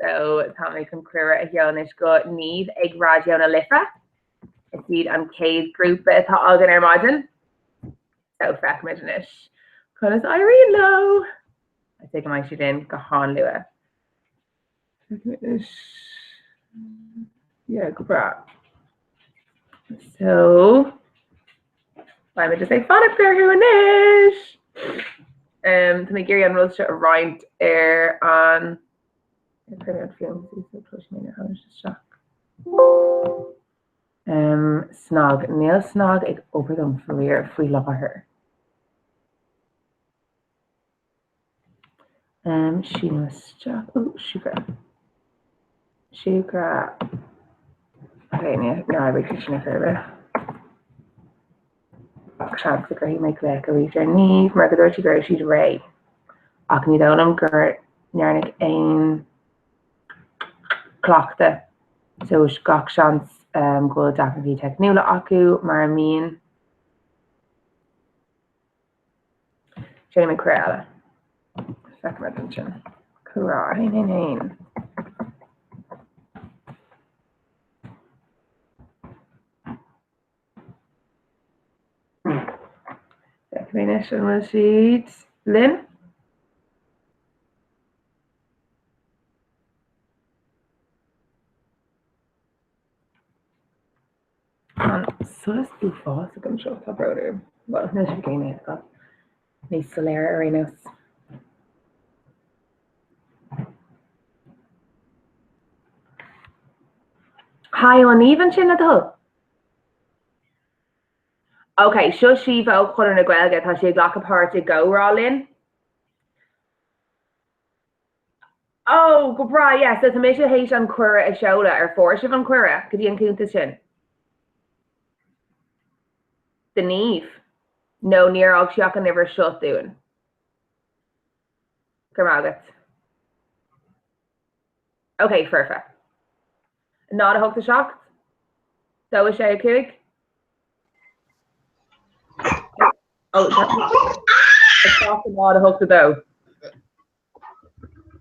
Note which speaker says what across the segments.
Speaker 1: So tá mé chun cuireadh a sheoladh anois go Niamh ag Raidió na Life. Is iad an chéad grúpa atá againn ar maidin. So feicfimid anois conas éiríonn leo. I think go mbeidh siad linn go han-luath. Feicfimid anois. Yeah, go breá. So beidh muid just ag fanacht orthu anois. Um, tá mé ag iarraidh an rud seo a roinnt ar an Um, snag. Níl snag ag obair dom faraor faoi láthair. Um, síneadh isteach. Ó, siúcra. Siúcra. Ok, níor oibrigh sé sin ar chor ar bith. Ach seans go gcuirfidh mé glaoch arís ar Niamh mar go dúirt sí go raibh siad réidh. Ach ní dóigh liom go ndearnadh aon cleachtadh so gach seans um, go bhfuil deacrachtaí teicniúla acu mar a mbíonn. Seolfaidh mé cuireadh eile. Feicfimid ansin. Comhrá, 1 1 1. Feicfimid anois an bhfuil siad linn. An solas uafásach anseo, tá brón orm. Bhuel, níl sé céim é níos soiléire ar aon nós. Hi, an bhfuil Niamh ansin le do thoil? Ok, seo Síomha ó Chonradh na Gaeilge, tá sí ag glacadh páirt i gcomhrá linn. Oh, go breá, yeah, so tá mise théis an cuireadh a sheoladh, ar fuair sibh an cuireadh go dtí an cuntas sin? Do Niamh? No, níor fhág sí ach an uimhir seo dúinn. Go raibh maith agat. Ok, foirfe. 0 8 7? 2 6 5? Oh, 0 8 2.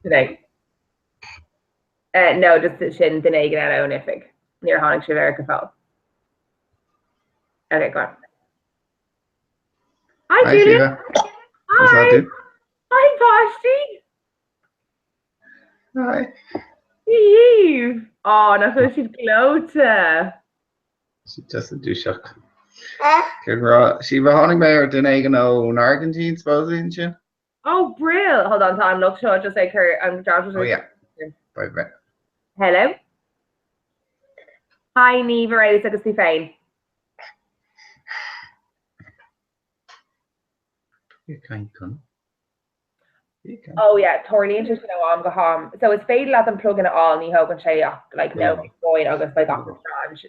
Speaker 1: Today. Uh, no, just sin duine éigin eile ón oifig. Níor tháinig sibh air go fóill. Okay, go on. Hi,
Speaker 2: Hi,
Speaker 1: Julia.
Speaker 2: Síomha. How's that
Speaker 1: Hi.
Speaker 2: do?
Speaker 1: Hi, páistí.
Speaker 2: Hi.
Speaker 1: Eve. Oh, nach bhfuil siad gleoite.
Speaker 2: Sí just ag dúiseacht. Cé go raibh Síomha tháinig mé ar duine éigin ón Airgintín, suppose ansin?
Speaker 1: Oh, brill. Hold on, tá an lucht seo just ag cur an
Speaker 2: Oh yeah. Bye bye.
Speaker 1: Hello. Hi, Niamh ar agus tú féin.
Speaker 2: You're kind con.
Speaker 1: Oh yeah, tarlaíonn sé sin ó am go ham. So is féidir leat an plugin a fháil, ní thógann sé ach like no coin agus like ach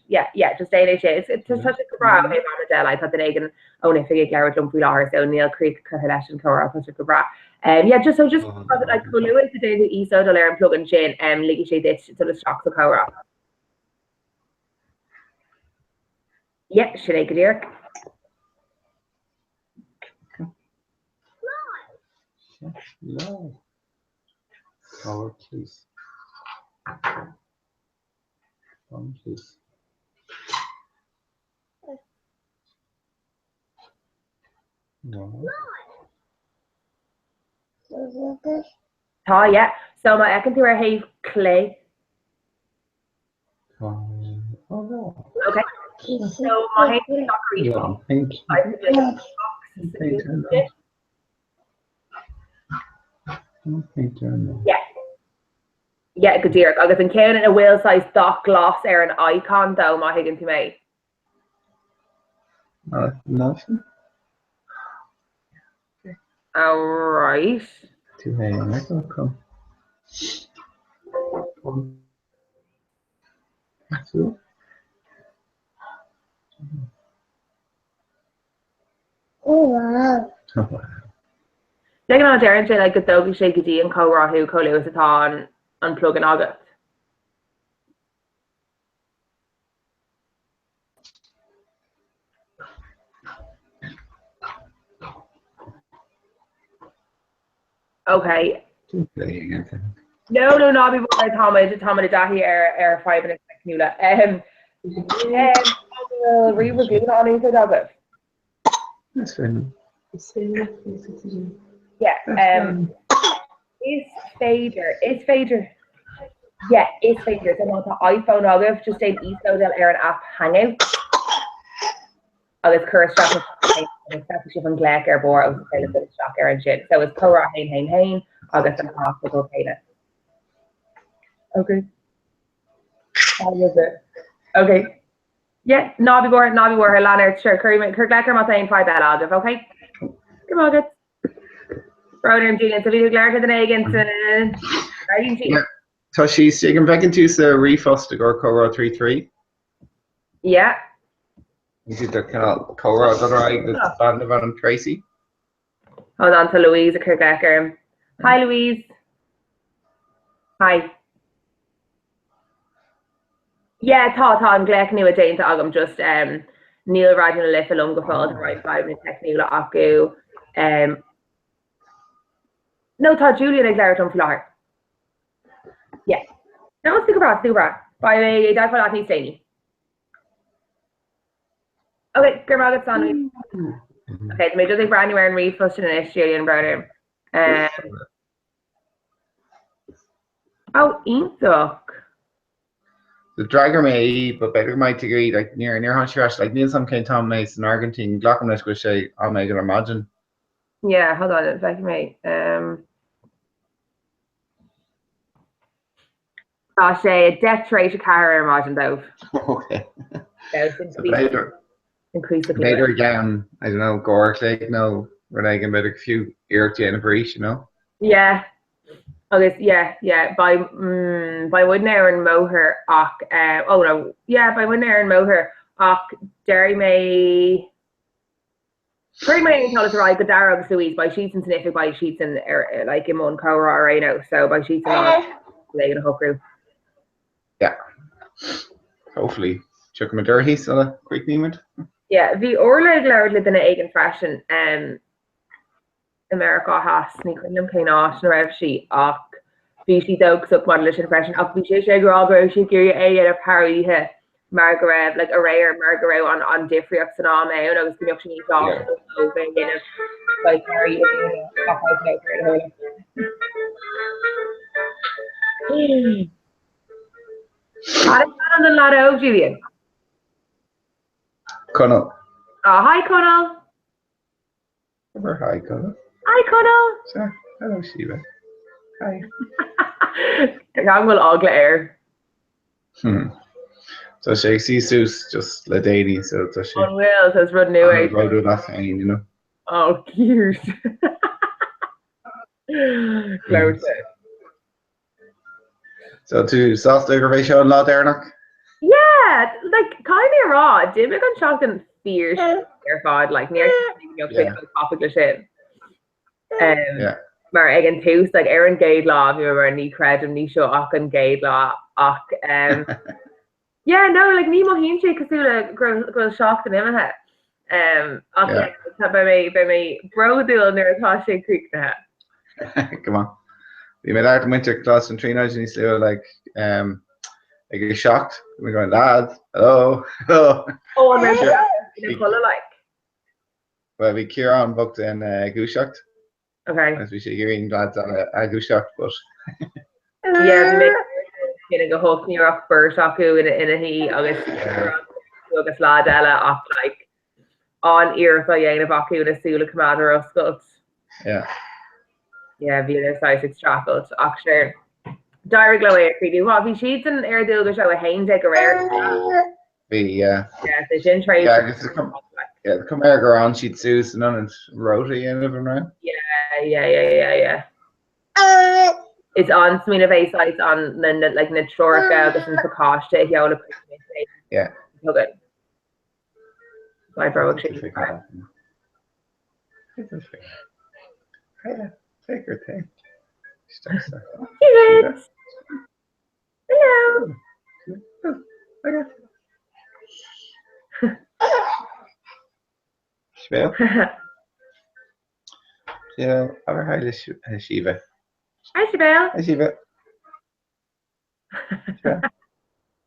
Speaker 1: yeah, yeah, just déan é sin. It's it's tá sé go breá ó thaobh ama de, like tá duine éigin ón oifig ag labhairt liom faoi láthair, so níl críoch curtha leis an chomhrá, tá sé go breá. Um, yeah, just so just like chomh luath is a déanann tú íoslódáil ar an plugin sin, um, ligfidh sé duit dul isteach sa chomhrá. Yeah, sin é go díreach.
Speaker 2: No. Power, please. Phone, please. No.
Speaker 1: Tá, yeah. So má fheiceann tú ar thaobh clé.
Speaker 2: Oh no.
Speaker 1: Okay. So má théann tú isteach arís.
Speaker 2: Yeah, thank you.
Speaker 1: Yeah. Yeah, go díreach. Agus an ceann ina bhfuil saghas dath glas ar an icon dó má thuigeann tú mé.
Speaker 2: Nothing.
Speaker 1: Alright.
Speaker 2: Tú féin, come.
Speaker 1: De ghnáth deireann sé like go dtógfaidh sé go dtí an comhrá thú chomh luath is atá an an plugin agat. Okay. No, no, ná bí buartha, táimid, táimid i dtaithí ar, ar fadhbanna teicniúla. Um, um, an bhfuil ríomhaire glúine á n-úsáid agaibh?
Speaker 2: Is féidir.
Speaker 3: Is féidir leat é a dhéanamh.
Speaker 1: Yeah, um, is féidir, is féidir, yeah, is féidir. So má tá iPhone agaibh, just déan íoslódáil ar an app Hangouts agus cuir isteach na agus feicfidh sibh an glaoch ar barr agus is féidir dul isteach air ansin. So is comhrá 1 1 1 agus an pasfhocal céanna. Okay. I love it. Okay. Yeah, ná bí buartha, ná bí buartha, lean ort, sure, cuir cuir glaoch orm má tá aon fadhb eile agaibh, okay? Go maith agat. Brón orm Julian, so bhí tú ag labhairt le duine éigin san Airgintín?
Speaker 2: Yeah. Tá sí istigh, an bhfeiceann tú sa ríomhphost i gcomhair comhrá 3 3?
Speaker 1: Yeah.
Speaker 2: Is iad cineál comhrá ag dul ar aghaidh le bean darb ainm Tracy?
Speaker 1: Hold on, tá Louise ag cur glaoch orm. Hi Louise. Hi. Yeah, tá, tá an glaoch nua déanta agam, just um, níl Raidió na Life liom go fóill, tá roinnt fadhbanna teicniúla acu. Um, no, tá Julian ag labhairt liom faoi láthair. Yeah. No, it's go breá, go breá. Beidh mé i dteagmháil leat níos déanaí. Ok, go raibh maith agat, Sandy. Ok, tá mé just ag breathnú ar an ríomhphost sin anois, Julian brón orm. Um, Ó, iontach!
Speaker 2: So d'fhreagair mé í, but b'fhéidir go mbeidh tú ag iarraidh, like, níor, níor tháinig sí ar ais, like, níl 's a'm cén t-am é san Airgintín, glacaim leis go bhfuil sé am éigin ar maidin.
Speaker 1: Yeah, hold on, feicfidh mé. Um, tá sé 4:10 ar maidin dóibh.
Speaker 2: Ok. So b'fhéidir, b'fhéidir i gceann, I don't know, dhá uair a chloig nó rud éigin, b'fhéidir fiú iarracht a dhéanamh arís, you know?
Speaker 1: Yeah, agus yeah, yeah, beidh, mm, beidh muidne ar an mbóthar ach, eh, oh no, yeah, beidh muidne ar an mbóthar ach déarfaidh mé, cuirfidh mé an t-eolas ar aghaidh go Dara agus Louise, beidh siadsan san oifig, beidh siadsan ar, like, i mbun comhrá ar aon nós, so beidh siadsan in ann rud éigin a shocrú.
Speaker 2: Yeah. Hopefully. Tiocfaimid uirthi sula gcríochnaímid.
Speaker 1: Yeah, bhí Orla ag labhairt le duine éigin freisin um, i Meiriceá Theas, ní cuimhin liom cén áit ina raibh sí ach bhí sí dóchasach maidir leis sin freisin ach bhí sé ag rá go raibh sí ag iarraidh é a dhéanamh thar oíche mar go raibh like, aréir mar go raibh an, an difríocht san am ann agus go mbeadh sí níos sásta ó bheith ag déanamh like, thar oíche ach I don't know céard a tharla. Cad is ainm don leaid óg, Julian?
Speaker 2: Conall.
Speaker 1: Oh, hi Conall.
Speaker 2: Abair hi Conall.
Speaker 1: Hi Conall.
Speaker 2: Sea, hello Síomha. Hi.
Speaker 1: An bhfuil eagla air?
Speaker 2: Hmm. Tá sé ag suí suas just le déanaí so tá sé.
Speaker 1: An bhfuil? So is rud nua é.
Speaker 2: Bródúil as féin, you know.
Speaker 1: Oh, cute. Gleoite.
Speaker 2: So tú sásta gurbh é seo an lá deireanach?
Speaker 1: Yeah, like caithfidh mé a rá, d'imigh an tseachtain fíor ar fad, like níor cheap mé go mbeadh sé chomh tapaidh le sin. Um,
Speaker 2: Yeah.
Speaker 1: Mar ag an tús, like ar an gcéad lá, bhí mé mar ní chreidim ní seo ach an gcéad lá ach um, Yeah, no, like ní mothaíonn sé cosúil le go raibh go bhfuil seachtain imithe. Um, ach
Speaker 2: Yeah.
Speaker 1: yeah, tá beidh mé beidh mé bródúil nuair atá sé críochnaithe.
Speaker 2: Go maith. Bhí mé ag labhairt le muintir Choláiste na Tríonóide níos luaithe like, um, ag a 7. Bhí mé going, lads, hello, hello.
Speaker 1: Ó, an raibh
Speaker 2: Sure.
Speaker 1: ina chodladh like?
Speaker 2: Well, bhí Ciarán bocht ina dhúiseacht.
Speaker 1: Okay.
Speaker 2: Agus bhí sé ag iarraidh na lads eile a dhúiseacht, but
Speaker 1: Yeah, bhí mé sin go hocht ní raibh ach beirt acu ina ina shuí agus agus lad eile ach like an-iarracht á dhéanamh acu na súile a choimeád ar oscailt.
Speaker 2: yeah.
Speaker 1: Yeah, bhíodar saghas ag streachailt ach sure. D'éirigh leo é a chríochnú. Bhí siadsan ar dualgas ó 11 aréir.
Speaker 2: Bhí, yeah.
Speaker 1: Yeah, so sin tar éis.
Speaker 2: Yeah, agus is cuma yeah, is cuma air gur fhan siad suas in ionad rota a dhéanamh an raibh?
Speaker 1: Yeah, yeah, yeah, yeah, yeah. Is an-smaoineamh é saghas an na, na, like, na treoracha agus an pacáiste a sheoladh chuig na mic léinn.
Speaker 2: Yeah.
Speaker 1: Tugann. Oibreoidh sé.
Speaker 2: Yeah, take her thing.
Speaker 1: Cute! Hello!
Speaker 2: Sibéal? Sibéal, abair hi le Síomha.
Speaker 1: Hi Sibéal!
Speaker 2: Hi Síomha.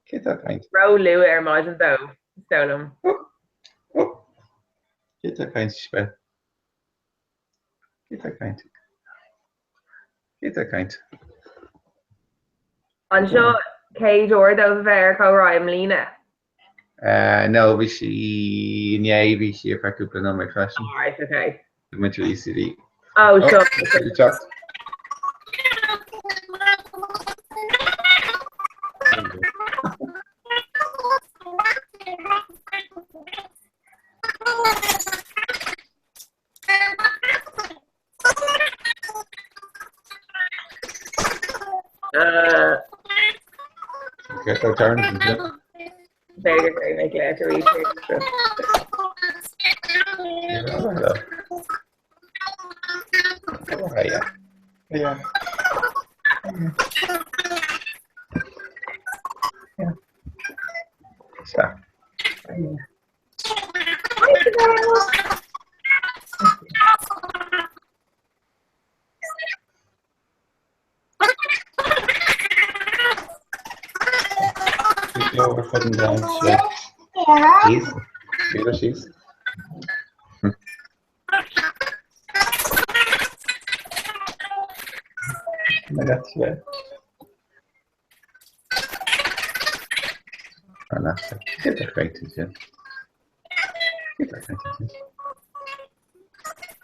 Speaker 2: Cé tá ag caint?
Speaker 1: Ró-luath ar maidin dó, is dóigh liom.
Speaker 2: Cé tá ag caint, Sibéal? Cé tá ag caint? Cé tá ag caint?
Speaker 1: An seo chéad uair dóibh a bheith ar Comhrá i mbliana?
Speaker 2: No, bhí sí inné, bhí sí ar feadh cúpla nóiméad freisin.
Speaker 1: Alright, okay.
Speaker 2: Muintir UCD.
Speaker 1: Oh, seo. B'fhéidir go raibh mé glaoch arís.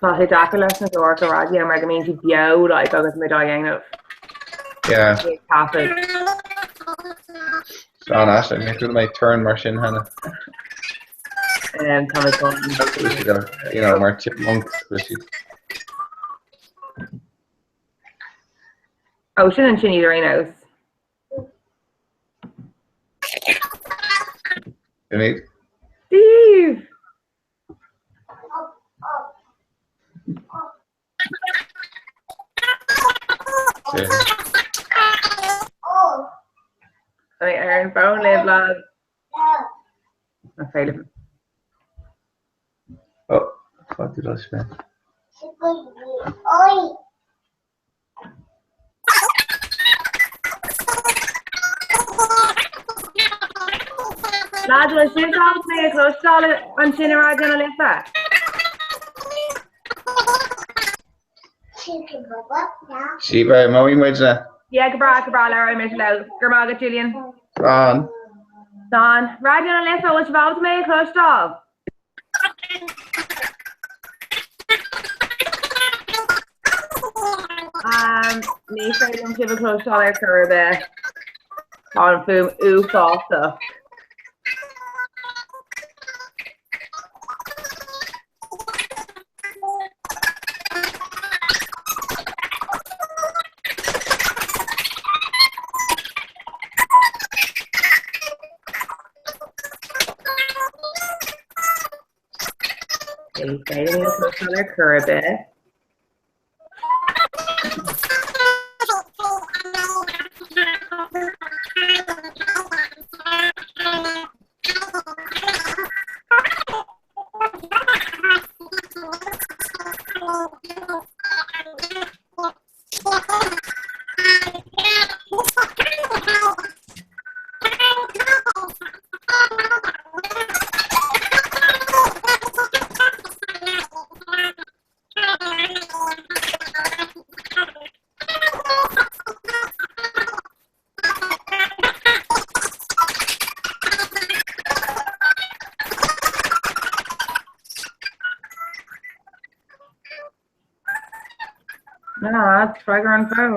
Speaker 1: Tá sé deacair leis na cláracha raidió mar go mbíonn siad beo like agus muid á dhéanamh.
Speaker 2: Yeah.
Speaker 1: Taifead.
Speaker 2: An ait, mé chuala mé torann mar sin cheana.
Speaker 1: Tá mé chun.
Speaker 2: You know, mar chipmunks go siad.
Speaker 1: Ó sin ansin iad ar aon nós.
Speaker 2: Sinéad.
Speaker 1: Steve! Tá mé ar an bhfón libh, lads. Nach féidir.
Speaker 2: Ó, fáilte dul sin.
Speaker 1: Lads, bhfuil sibh ábalta mé a chloisteáil ansin i Raidió na Life?
Speaker 2: Sí, imeoidh muidne.
Speaker 1: Yeah, go breá, go breá, labhróidh mise leo. Go raibh maith agat, Julian.
Speaker 2: Slán.
Speaker 1: Slán. Raidió na Life, bhfuil sibh ábalta mé a chloisteáil? Ní féidir liom sibh a chloisteáil ar chor ar bith. Tá an fuaim uafásach. Ní féidir liom a chloisteáil ar chor ar bith. Lads, freagair an fón.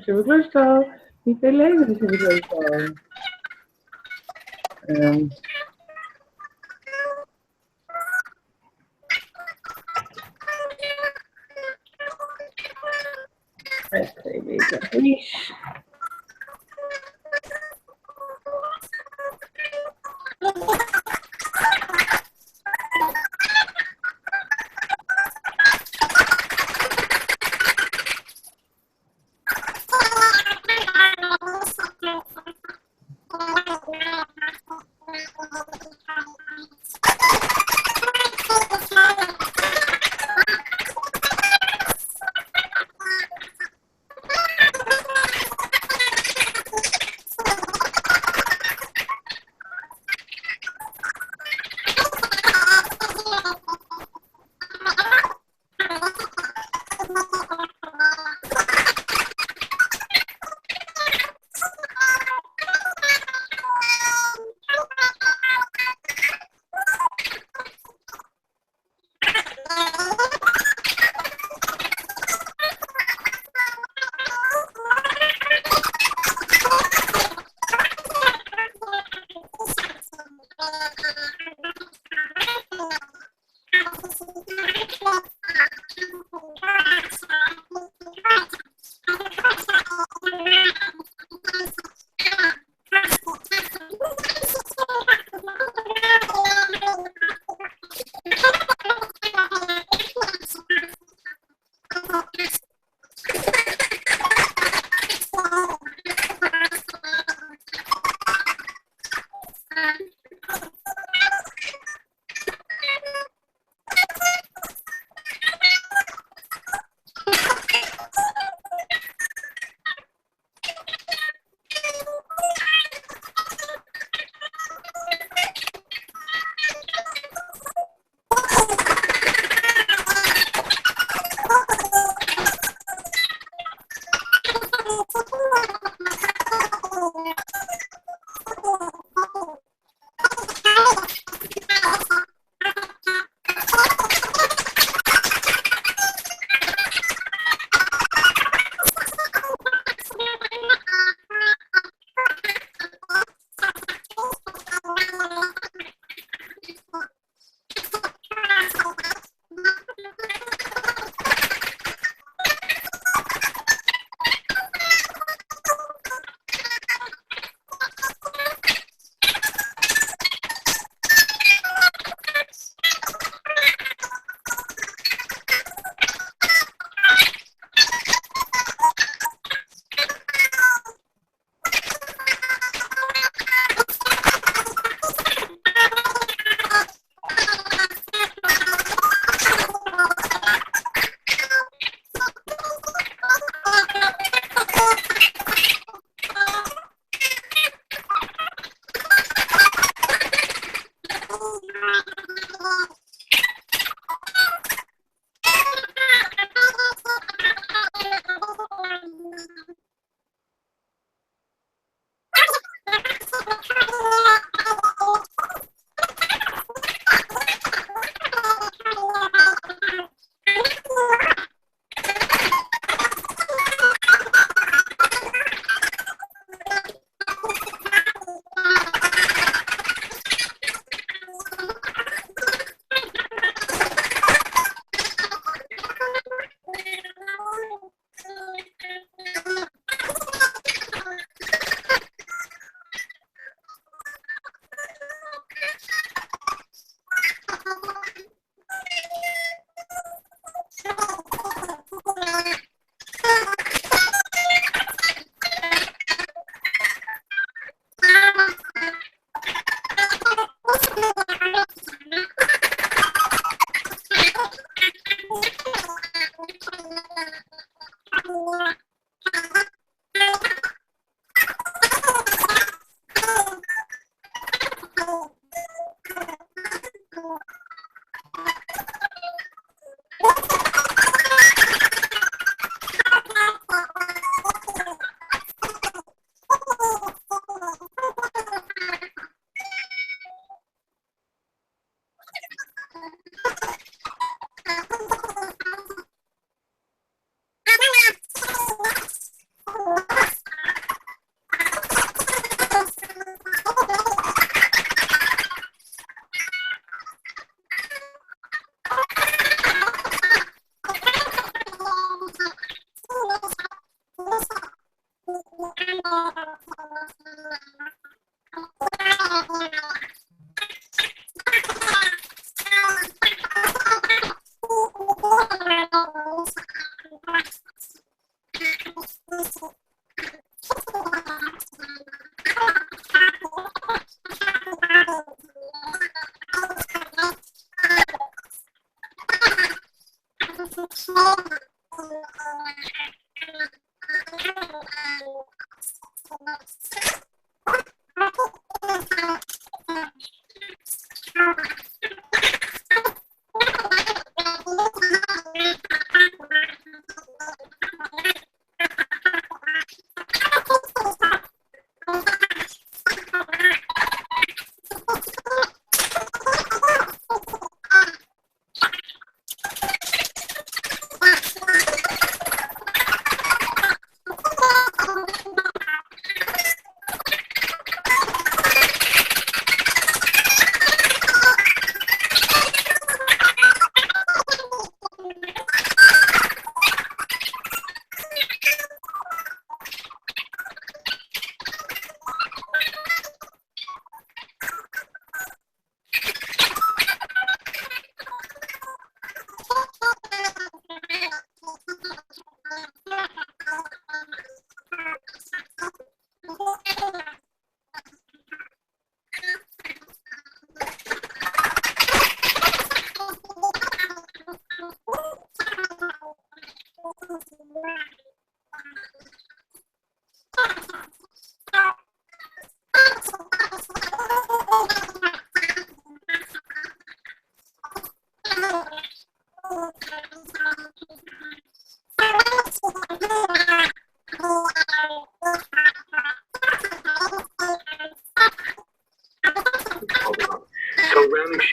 Speaker 1: Sibh a chloisteáil. Ní féidir liom sibh a chloisteáil. Um. Arís.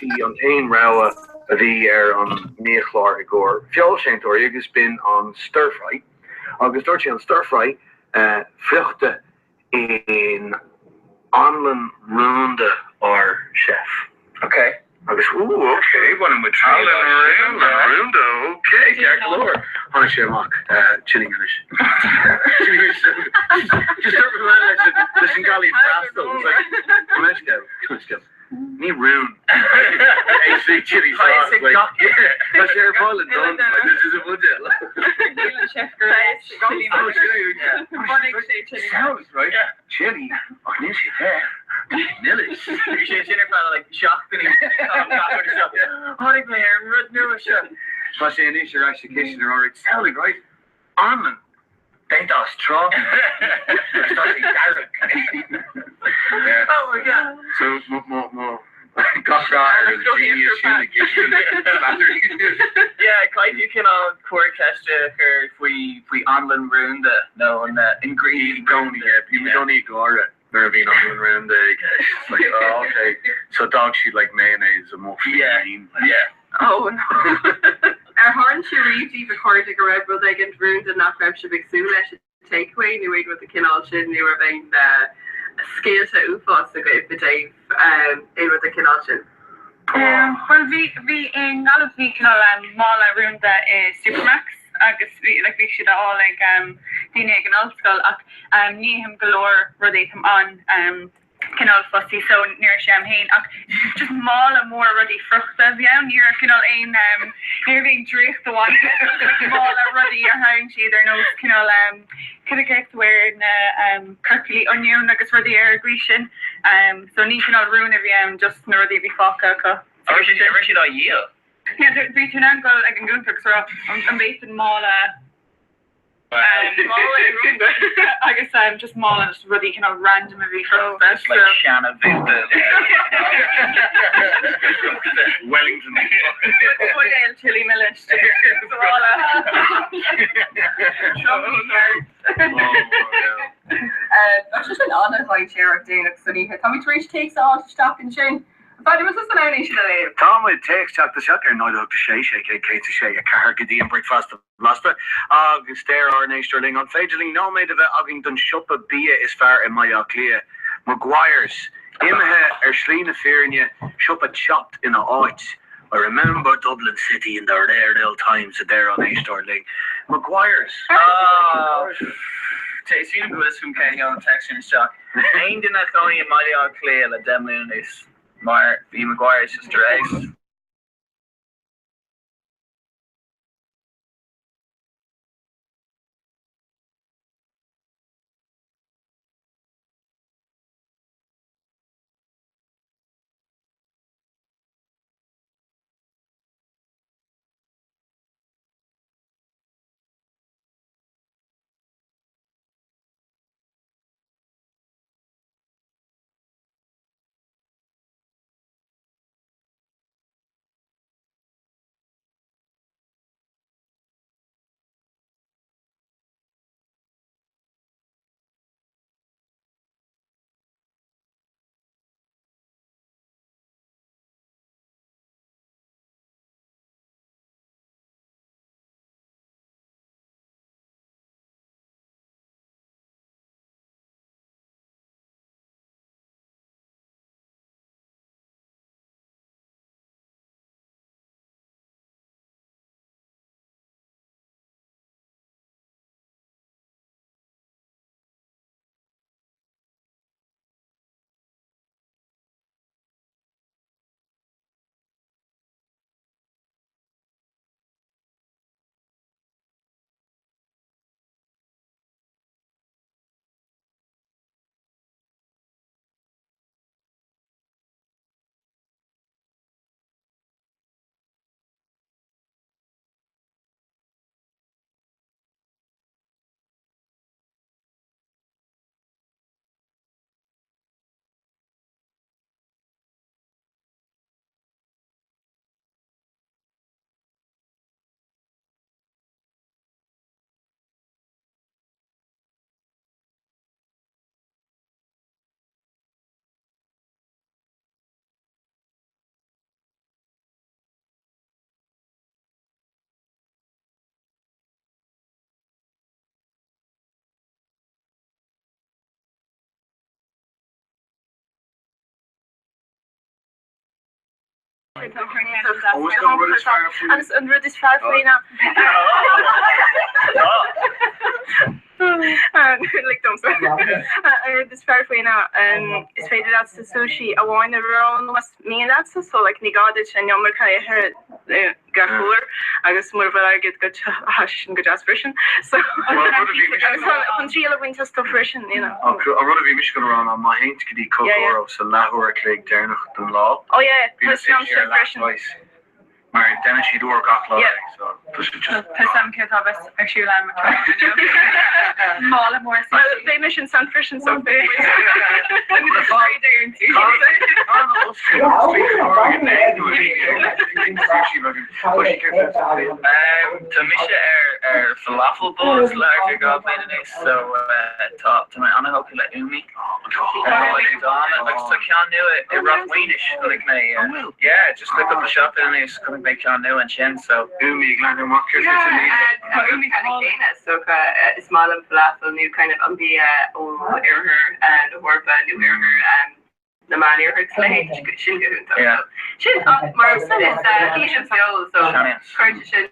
Speaker 4: sí an t-aon rogha a bhí ar an mbiachlár i gcomhair feoilséantóirí agus b'in an stir fry. Agus dúirt sé an stir fry friochta in anlann rúnda ár chef. Ok. Agus ooh ok, baineann muid triail as sin. Anlann rúnda, ok, ceart go leor. Tháinig sé amach chili milis. Chili milis. Just dúirt mé leis leis an gcailín freastal. It's like, come on, come on, Ní rún é sweet chili sauce. Like, tá sé ar fáil in Dunnes, like, this is a buidéal.
Speaker 5: Níl an chef gur chili Bhunaigh sé chili
Speaker 4: Sounds right. Chili, ach níl sé te. Tá sé milis.
Speaker 6: Bhí sé sin ar feadh like seachtainí. Tháinig mé ar an rud nua seo.
Speaker 4: Tá sé anois ar ais sa chistin ar right, samhlaigh, right? Anlann déanta as trátaí agus tá sé dearg.
Speaker 6: Oh my god.
Speaker 4: So mo mo mo gach rath ar an genius sin i gcistin Slattery.
Speaker 6: Yeah, caithfidh tú cineál cur ceiste a chur faoi faoi anlann rúnda nó an ingredient
Speaker 4: I gcónaí, yeah, bím i gcónaí ag gáire nuair a bhíonn anlann rúnda i gceist. It's like, oh okay, so d'fhág siad like mayonnaise amuigh faoin
Speaker 6: Yeah,
Speaker 4: ngrian, like.
Speaker 6: yeah.
Speaker 5: Oh no. Ar tharla sé riamh daoibh a chairde go raibh rud éigin rúnda nach raibh sibh ag súil leis i takeaway nó aon rud de chineál sin nó raibh aon scéalta uafás agaibh i dtaobh aon rud de chineál sin?
Speaker 7: Bhuel bhí bhí i nGaillimh bhí cineál mála rúnda i Supermac's agus bhí like bhí siad á fháil ag daoine ag an ollscoil ach ní ithim go leor rudaí táim an cineál fussy so ní raibh sé a'm fhéin ach just mála mór rudaí friochta a bhí ann ní raibh cineál aon ní raibh aon draíocht a bhain leis just mála rudaí a tharraing siad ar nós cineál cad é na coircillí oinniún agus rudaí ar an gcaoi sin so ní cineál rún a bhí ann just na rudaí a bhí fágtha acu.
Speaker 6: An raibh siad á dhíol?
Speaker 7: Yeah bhí tú in ann dul ag an gcuntar agus rá an bhféadfainn mála Agus just mála just rudaí cineál random a bhí friochta.
Speaker 6: Just like seana bhúta.
Speaker 4: Wellington.
Speaker 7: Buidéal chili milis. Mála.
Speaker 5: Tá sé sin an-dhainséarach déanach san oíche. Táimid tar éis téacs a fháil isteach ansin. B'fhéidir bhfuil tusa in ann é sin a léamh?
Speaker 4: Tá muid téacs teacht isteach ar 0 8 6 6 106 4 go dtí an bricfeasta. Blasta. Agus deir ár n-éisteoir linn, an féidir linn nóiméad a bheith againn don siopa bia is fearr i mBaile Átha Cliath? Maguire's. Imithe ar shlí na fírinne, siopa Chopped ina áit. I remember Dublin City in the rare old times, a deir an éisteoir linn. Maguire's.
Speaker 6: Sílim go bhfuil fhios agam cé a sheol an téacs sin isteach. Aon duine a chónaigh i mBaile Átha Cliath le 10 mbliana anuas, mar bhí Maguire's just ar fheabhas.
Speaker 7: Agus an rud is fearr faoi ná Like domsa. An rud is fearr faoi ná is féidir leatsa sushi amháin a roghnú más mian leatsa, so like ní gá duit an iomarca a ithe gach uair agus mura bhfuil airgead agat tá sé sin go deas freisin. So agus chun triail a bhaint astu freisin, you know.
Speaker 4: An rud a bhí mise chun a rá ná má théann tú go dtí Kokoro sa leathuair a chloig deireanach den lá,
Speaker 7: Oh yeah,
Speaker 4: bíonn
Speaker 7: tá
Speaker 4: sushi
Speaker 7: sin
Speaker 4: ar leath
Speaker 7: freisin.
Speaker 4: praghas mar déanann siad úr gach lá é so tá sé just
Speaker 7: Tá sam cé tá bheith ar siúl am Mála mór sushi. Well, beidh mise ansan freisin so beidh
Speaker 6: Tá mise ar ar falafel buzz le thart ar 2 bhliain anuas so tá tá mé an-thógtha le Umi. Agus tá ceann nua i Ráth Maonais chonaic mé. Yeah, just le cúpla seachtain anuas chonaic mé ceann nua ansin so.
Speaker 4: Umi ag leathnú amach ar fud na
Speaker 5: Tá Umi kind of céanna so is maith liom falafel nó kind of an bia ó oirthear na hEorpa nó oirthear na Meánoirthear is a leithéid sin go hiontach. So sin ach mar is oíche an feoil so cuireann sé sin.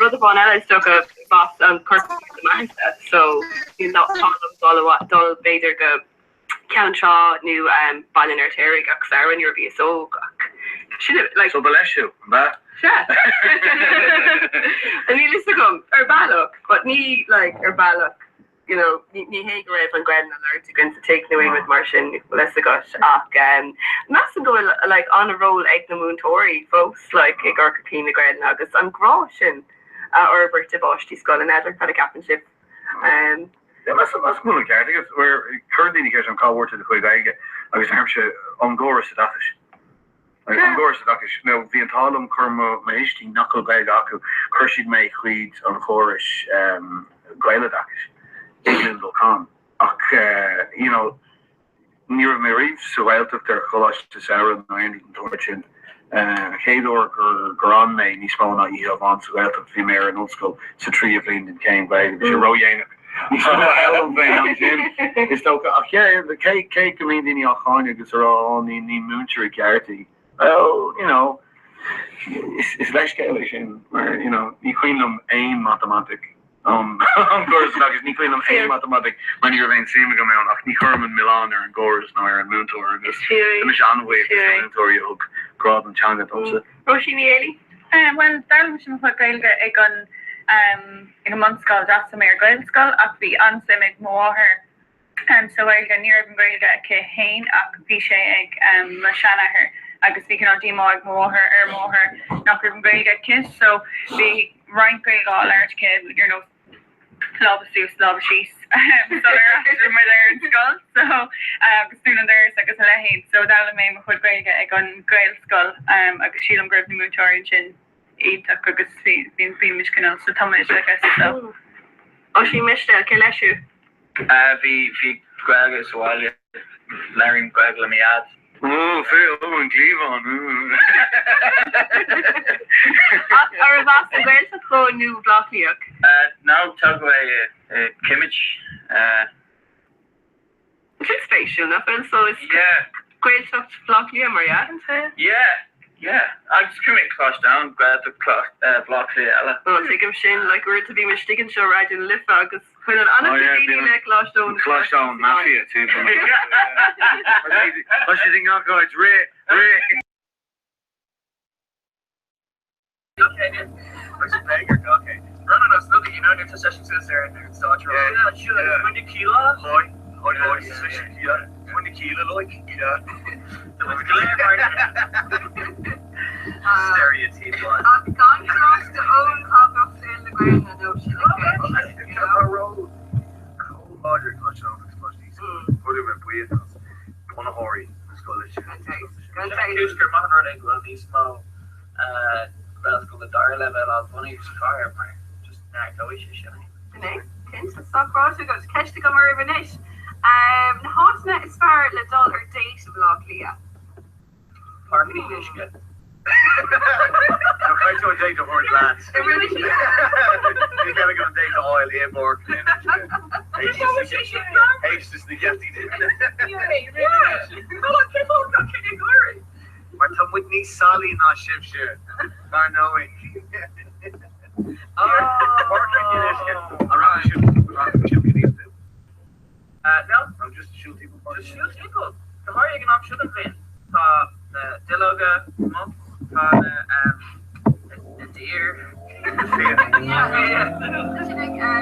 Speaker 5: Rud amháin eile is dócha b'as an Corca Dhuibhne do m'athairse so bhí an t-ádh liom dul dul b'fhéidir go Ceann Trá nó Baile an Fheirtéaraigh gach samhradh nuair a bhíos óg ach sin like.
Speaker 4: So ba leis thú, an b'ea?
Speaker 5: Sea. Níl fhios agam, ar bealach, but ní like ar bealach you know, ní hé go raibh an Ghaelainn á labhairt againn sa tigh nó aon rud mar sin, bhfuil fhios agat, ach measaim go bhfuil like an-ról ag na múinteoirí fós like i gcur chun cinn na Gaelainne agus an grá sin a fhorbairt i bpáistí scoile, n'fheadar cad a cheapann sibh.
Speaker 4: Yeah, measaim go bhfuil an ceart agat, cuireann daoine ceist orm cá bhfuair tú do chuid Gaeilge agus deirimse ón gcóras oideachais. An gcóras oideachais. Nó bhí an t-ádh liom chuir mo thuistí nach bhfuil Gaeilge acu, chuir siad mé chuid an chórais Gaeloideachais i gCluain Dolcáin. Ach you know ní raibh mé riamh sa Ghaeltacht ar choláiste samhraidh nó aon rud den tsórt sin. An chéad uair gur gur fhan mé níos mó ná oíche amháin sa Ghaeltacht bhí mé ar an ollscoil sa tríú bhliain den chéim Ghaeilge. Bhí sé ródhéanach. Níos mó a fhoghlaim faoin am sin, is dócha. Ach yeah, cé cé go mbíonn daoine á cháineadh agus a rá oh ní ní múintear i gceart í. Well, you know, is is leithscéal é sin mar, you know, ní cuimhin liom aon matamaitic ón ón gcóras oideachais, ní cuimhin liom aon matamaitic mar ní raibh aon suim agam ann ach ní chuirim an milleán ar an gcóras nó ar an múinteoir agus tá mise an-bhuíoch de na múinteoirí a thug grá don teanga domsa.
Speaker 5: Róisín Ní Éalaí?
Speaker 7: Bhuel, d'fhoghlaim mise mo chuid Gaeilge ag an ag an mbunscoil, d'fhreastail mé ar Ghaelscoil ach bhí an-suim ag mo mháthair sa Ghaeilge. Ní raibh an Ghaeilge aici féin ach bhí sé ag mo sheanathair agus bhí cineál díomá ag mo mháthair ar mo mháthair nach raibh an Ghaeilge aici so bhí roinnt Gaeilge á labhairt aici ar nós lámha suas, lámha síos sular fhreastail muid ar an scoil so agus dún an doras agus a leithéid. So d'fhoghlaim mé mo chuid Gaeilge ag an Ghaelscoil agus sílim go raibh na múinteoirí ansin iontach agus bhí bhí muid cineál sa tumoideachas so.
Speaker 5: Oisín Mistéil, cé leis thú?
Speaker 6: Bhí bhí Gaeilge sa bhaile, labhraím Gaeilge le mo dhaid.
Speaker 4: Ó, fé, ó, an cliabhán, ó.
Speaker 5: Ach arbh as an Ghaeltacht dhó nó Bleá Cliath?
Speaker 6: No, tógadh é i Kimmage.
Speaker 5: Sin spéisiúil, nach bhfuil? So is Gaeltacht Bhaile Átha Cliath mar dhea?
Speaker 6: Yeah, yeah. Agus chuaigh mé Coláiste Eoin, Gaeltacht Bhaile Átha Cliath eile.
Speaker 5: Ó, tuigim sin. Like uaireanta bím istigh anseo Raidió na Life agus baineann an-chuid daoine le Coláiste Eoin.
Speaker 4: Coláiste Eoin Mafia timpeall. Tá siad i ngach áit. Rith! Rith!
Speaker 5: Ach gan Coláiste Eoin cá mbeadh saol na Gaelainne nó sin an
Speaker 6: ceist. Gaelscoileanna dara leibhéal á bhunú sa chathair mar just neartóidh sé sin é.
Speaker 5: Sin é, cinnte. Sách ráite agat. Ceist agam oraibh anois. Na háiteanna is fearr le dul ar date i mBleá Cliath?
Speaker 6: Páirc an Fhionnuisce.
Speaker 4: Nó caithfidh tú an date a thabhairt leat. Ní féidir an date a fháil i bPáirc an Fhionnuisce. Théis na geataí. Mar tá muid níos salaí ná sibhse, dar ndóigh. Páirc an Fhionnuisce. An rachaidh sibh, rachaidh sibh go dtí an zoo?
Speaker 6: No.
Speaker 4: No, just siúl timpeall Páirc
Speaker 6: Just siúl timpeall. Go háirithe ag an am seo den bhliain. Tá na duilleoga amuigh, tá na, na daoir.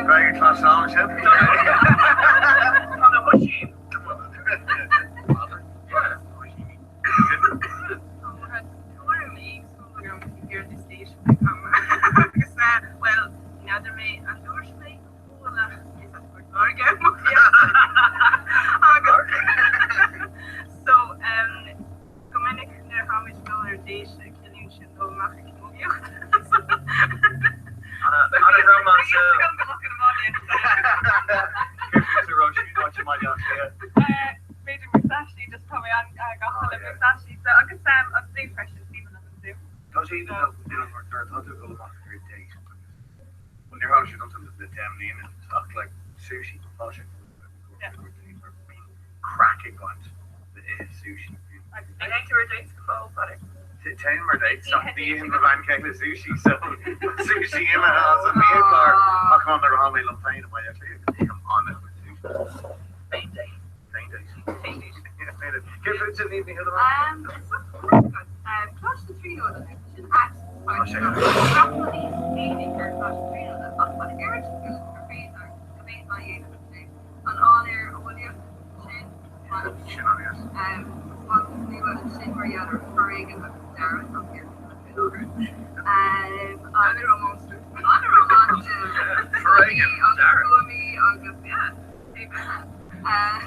Speaker 4: Gaeilge Class Am sin.
Speaker 6: Tá na hoisín amuigh.
Speaker 7: Tuairim éagsúil agam faoi céard is date agus bhuel, n'fheadar mé an dúirt mé go bhfuil ach is as Port Láirge mo agus so go minic nuair atá muid ag dul ar date ciallaíonn sin dul amach ag camógaíocht. B'fhéidir Musashi just tá mé an-ghafa le Musashi so agus an zoo freisin, is aoibhinn liom an zoo.
Speaker 4: Tá sé iontach you know nuair atá tú ag dul amach ar date agus bhuel níor tharla sé domsa le 10 mbliana ach like sushi tá sé mar bíonn craic ag baint le ithe sushi.
Speaker 7: Agus ní théann tú ar dates go fóill, Pádraig?
Speaker 8: Téim ar dates ach ní itheann mo bhean chéile sushi so sushi imithe as an mbiachlár ach nuair atá mé liom féin i mBaile Átha Cliath ithim an-chuid sushi.
Speaker 6: Féin date.
Speaker 8: Féin date. Féin date. Céard fútsa Niamh Ní Shúilleabháin?
Speaker 5: Coláiste na Tríonóide sin ait freastalaím ar Choláiste na Tríonóide ach tá an oiread sin gur féidir go mbeidh á dhéanamh ansin. An áiléar eolaíocht sin.
Speaker 8: Sin an fhios.
Speaker 5: Taispeántas nua ansin mar gheall ar foréigean agus dearadh ach ar An-rómánsúil. An-rómánsúil.
Speaker 8: Foréigean.
Speaker 5: Agus fuaimí agus yeah. Cad eile?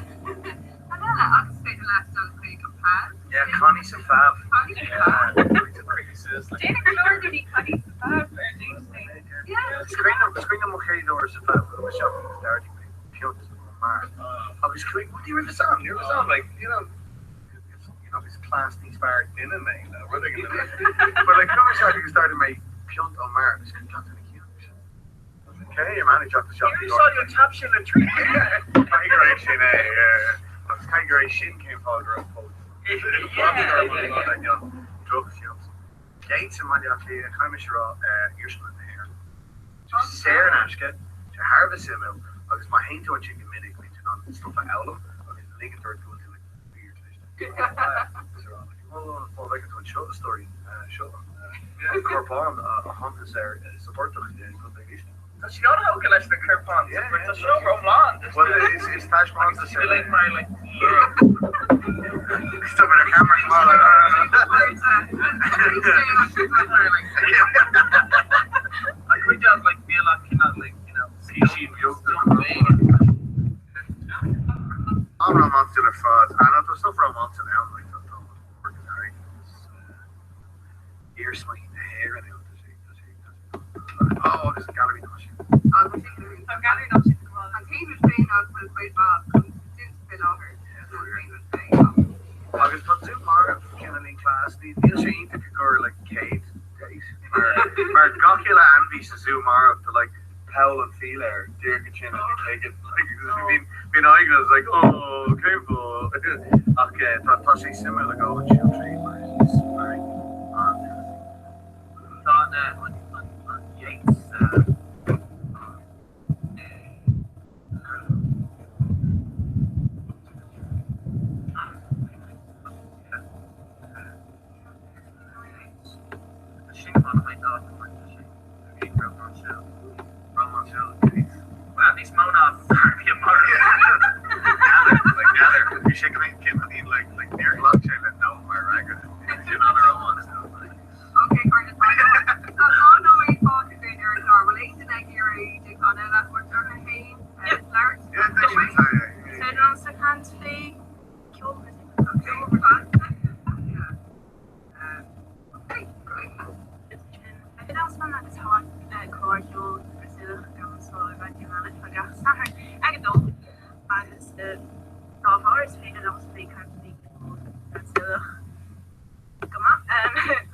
Speaker 5: Agus is féidir leat dul chuig an pub.
Speaker 8: Yeah, Connie sa phub.
Speaker 5: Connie sa phub.
Speaker 7: Déanann go leor daoine Connie sa phub ar dtús.
Speaker 8: Yeah. Is cuimhin liom mo chéad uair sa phub, chuaigh mé isteach agus d'ordaigh mé piúnt. mar agus chuaigh ní raibh fhios a'm ní raibh fhios a'm like you know you know is class níos fearr duine mé nó rud éigin but like chuaigh mé isteach agus d'ordaigh mé piúnt ón mbeár agus chuaigh gach duine ciúin cé your man ag teacht isteach
Speaker 6: You saw your tap sin le trí
Speaker 8: caithfidh gur é sin é agus caithfidh gur é sin cén fáth go raibh fós drochphiúnt Yeats i mBaile Átha Cliath caithfidh mise a rá Iarsmalann na hÉireann. Tá sé saor in aisce, tá sé thar a bheith suimiúil agus má théann tú ansin go minic bíonn tú in ann stuff a fhoghlaim agus ligeann ort go bhfuil tú like fíor cliste. Agus a rá like oh má bhfeiceann tú anseo a stóirín, seo an corpán a thángthas air sa phortach i gContae Laoise.
Speaker 6: Tá sí an-thógtha leis na corpáin sa phortach, tá seomra iomlán de
Speaker 8: Bhuel is taispeántas
Speaker 6: é. Like mar like
Speaker 8: Stop ar camera chomh maith
Speaker 6: like cuid de like níl ach cineál like you know
Speaker 8: Bhí beag An-rómánsúil ar fad. Ah no, tá stuff rómánsúil ann like tá tá iarsmaí na hÉireann ann tá sé tá sé tá sé Oh agus an Gailearaí Náisiúnta.
Speaker 5: Tá an Gailearaí Náisiúnta go hálainn. An t-aon rud féin ná go bhfuil cuid mhaith dúnta faoi láthair.
Speaker 8: Agus tá Zú Marbh cineáilín class. Níl sé iontach i gcomhair like céad date mar gach uile ainmhí sa Zú Marbh tá like poll an philéir díreach ansin ina cloigeann like bíonn bíonn aghaidh is like oh cén fáth ach tá tá sé suimiúil a ghabháil siúl tríd mar is mar an-taitneamhach.
Speaker 6: Tá an an an Yeats
Speaker 5: Ok, cairde, tá 2 nóiméad fágtha againn ar an gclár. Bhfuil aon duine ag iarraidh dúshlán eile a thabhairt orthu féin? Labhairt?
Speaker 7: Is féidir liomsa caint faoi ceol Brasaíleach. Ceol agus tá clár ceoil Brasaíleach agam anseo ar Raidió na Life gach Satharn ag 2 agus dá bharr is féidir liomsa bheith ag caint faoi ceol Brasaíleach. Go maith.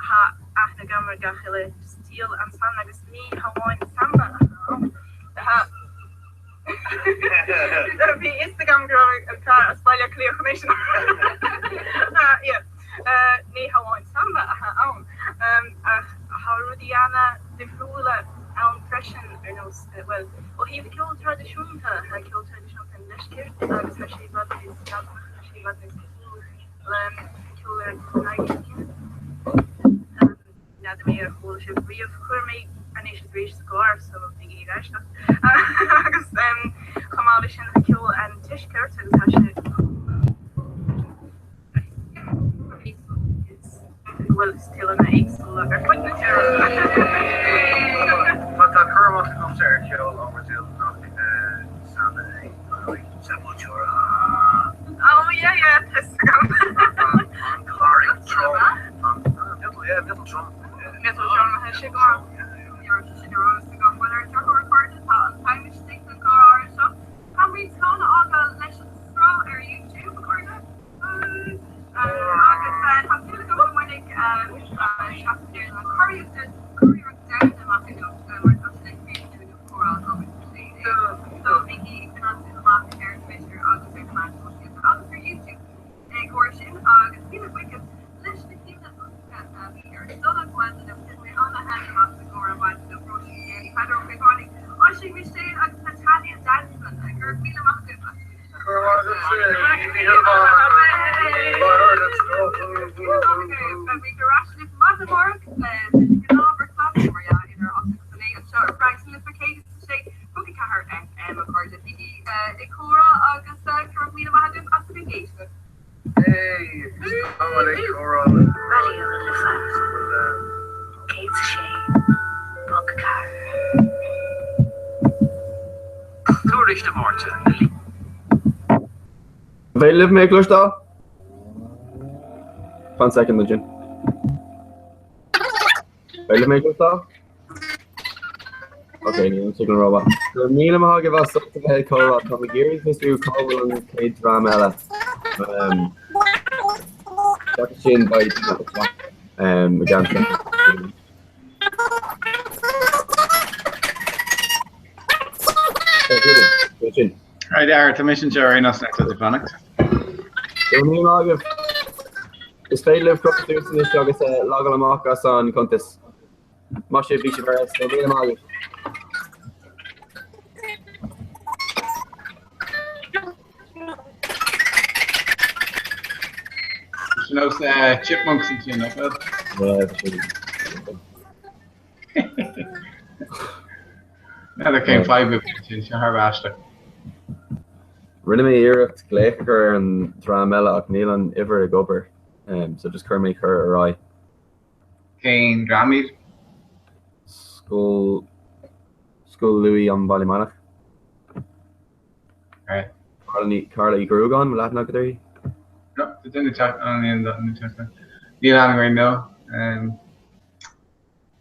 Speaker 7: Tá aithne agam ar gach uile stíl ansan agus ní hamháin samba atá ann. Bhí fhios agam go raibh an fear as Baile Átha Cliath chun é sin a rá. Ní hamháin samba atá ann ach tá rudaí ana-dhifriúla ann freisin ar nós, bhuel, ó thaobh ceol traidisiúnta, tá ceol traidisiúnta an deiscirt agus tá sé i bhfad níos mealltach, tá sé i bhfad níos cosúil le ceol ar an Airgintín. N'fheadar mé ar chuala sibh riamh. Chuir mé anois is arís sa gcarr so bígí ag éisteacht. Agus chomh maith leis sin tá ceol an tuaiscirt agus tá sé go bhfuil stíleanna éagsúla ar fud na tíre.
Speaker 8: Má tá cur amach agamsa ar cheol ón mBrasaíl nach samba é. Sepultura.
Speaker 7: Oh yeah yeah tá fhios agam.
Speaker 8: An cláraigh trom. An yeah miotal trom.
Speaker 7: Miotal trom tá sé go maith.
Speaker 5: Ní raibh sé sin ar eolas agam. Bhuel ar an drochuair a chairde tá an t-am istigh don chlár áirithe seo. Táimid slán a fhágáil leis an sraith ar YouTube a chairde. Agus tá súil agam go mbainfidh seachtain deireanach an churiarracht domhanda amach anocht mar tá sé ag féachaint ar chomhrá agam So so bígí ag coinneáil súil amach ar Twitter agus ar na meáin shóisialta agus ar YouTube i gcomhair sin agus míle buíochas leis na cinn iontacha a bhí. Beimid ar ais libh maidin amárach le gnáth bricfeasta mar dhea idir 8 agus 9 anseo ar Raidió na Life 106.4 FM a chairde. Bígí ag comhrá agus go raibh míle maith agaibh as a bheith ag éisteacht.
Speaker 3: Raidió na Life 106.4.
Speaker 6: Tuairisc Dé Máirt na.
Speaker 9: An féidir libh mé a chloisteáil? Fan soicind ansin. Féidir libh mé a chloisteáil? Ok, níl an signal rómhaith. Go raibh míle maith agaibh as ucht a bheith ag comhrá. Táim ag iarraidh fiosrú cá bhfuil an chéad dream eile. Seachas sin, beidh daoine ag teacht i gceann soicind. Sin.
Speaker 2: Right there, tá mise anseo ar aon nós tá tú fanacht.
Speaker 9: Go raibh míle maith agaibh. Is féidir libh crochadh suas anois agus logáil amach as an cuntas. Maith sibh, bhí sibh ar fheabhas. Go raibh míle maith agaibh.
Speaker 2: Sin nós chipmunks ansin, nach bhfuil? N'fheadar cén fadhb a bhí ansin, seo thar aisteach.
Speaker 9: Rinne mé iarracht glaoch a chur ar an dream eile ach níl an uimhir ag obair, so just chuir mé cur ar aghaidh.
Speaker 2: Cén dream iad?
Speaker 9: Scoil Scoil Louis i mBaile Meanach.
Speaker 2: Right.
Speaker 9: Carla Ní Carla Uí Ghruagáin, bhfuil aithne agat uirthi?
Speaker 2: No, tá duine teach an níl níl aithne agam no. Um,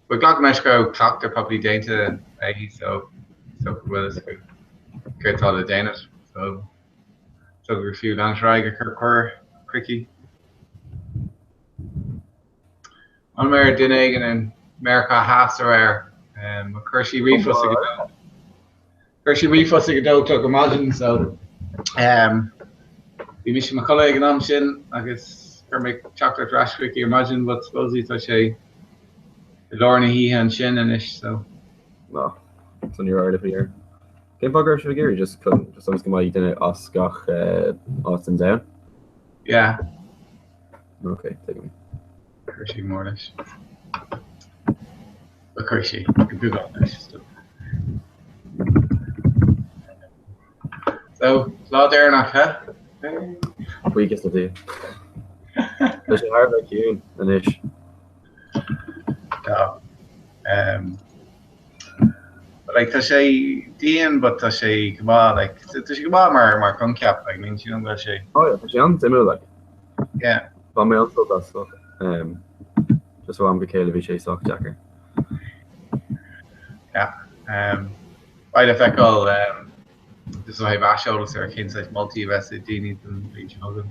Speaker 2: But glacaim leis go raibh cleachtadh poiblí déanta aici so so go bhfuil fhios acu céard atá le déanamh so so gur fiú leanacht ar aghaidh ag cur cuireadh chuici. An mbeidh duine éigin in Meiriceá Theas aréir um, chuir sí ríomhphost ag a dó. Chuir sí ríomhphost ag a dó a chlog ar maidin so um, bhí mise i mo chodladh ag an am sin agus chuir mé teachtaireacht ar ais chuici ar maidin but supposedly tá sé i lár na hoíche ansin anois so.
Speaker 9: Ná, so ní raibh faoi air. Cén fáth go raibh sibh ag iarraidh just chun just ionas go mbeidh duine as gach uh, áit den domhan?
Speaker 2: Yeah.
Speaker 9: Ok, tuigim.
Speaker 2: Chuir sí mór leis. Ba chuir sí go beagán leis. So, lá deireanach, he?
Speaker 9: Buíochas le Dia. Tá sé thar a bheith ciúin anois.
Speaker 2: Tá. Um, but like tá sé dian but tá sé go maith like tá sé go maith mar mar coincheap like I mean sílim go bhfuil sé.
Speaker 9: Oh yeah, tá sé an-suimiúil like.
Speaker 2: Yeah.
Speaker 9: Bhain mé an-sult as so um, just ó am go chéile bhí sé sách deacair.
Speaker 2: Yeah. Um, beidh le feiceáil um, just ó thaobh aiseolas ar cén saghas moltaí a bheas ag daoine don bhliain seo chugainn.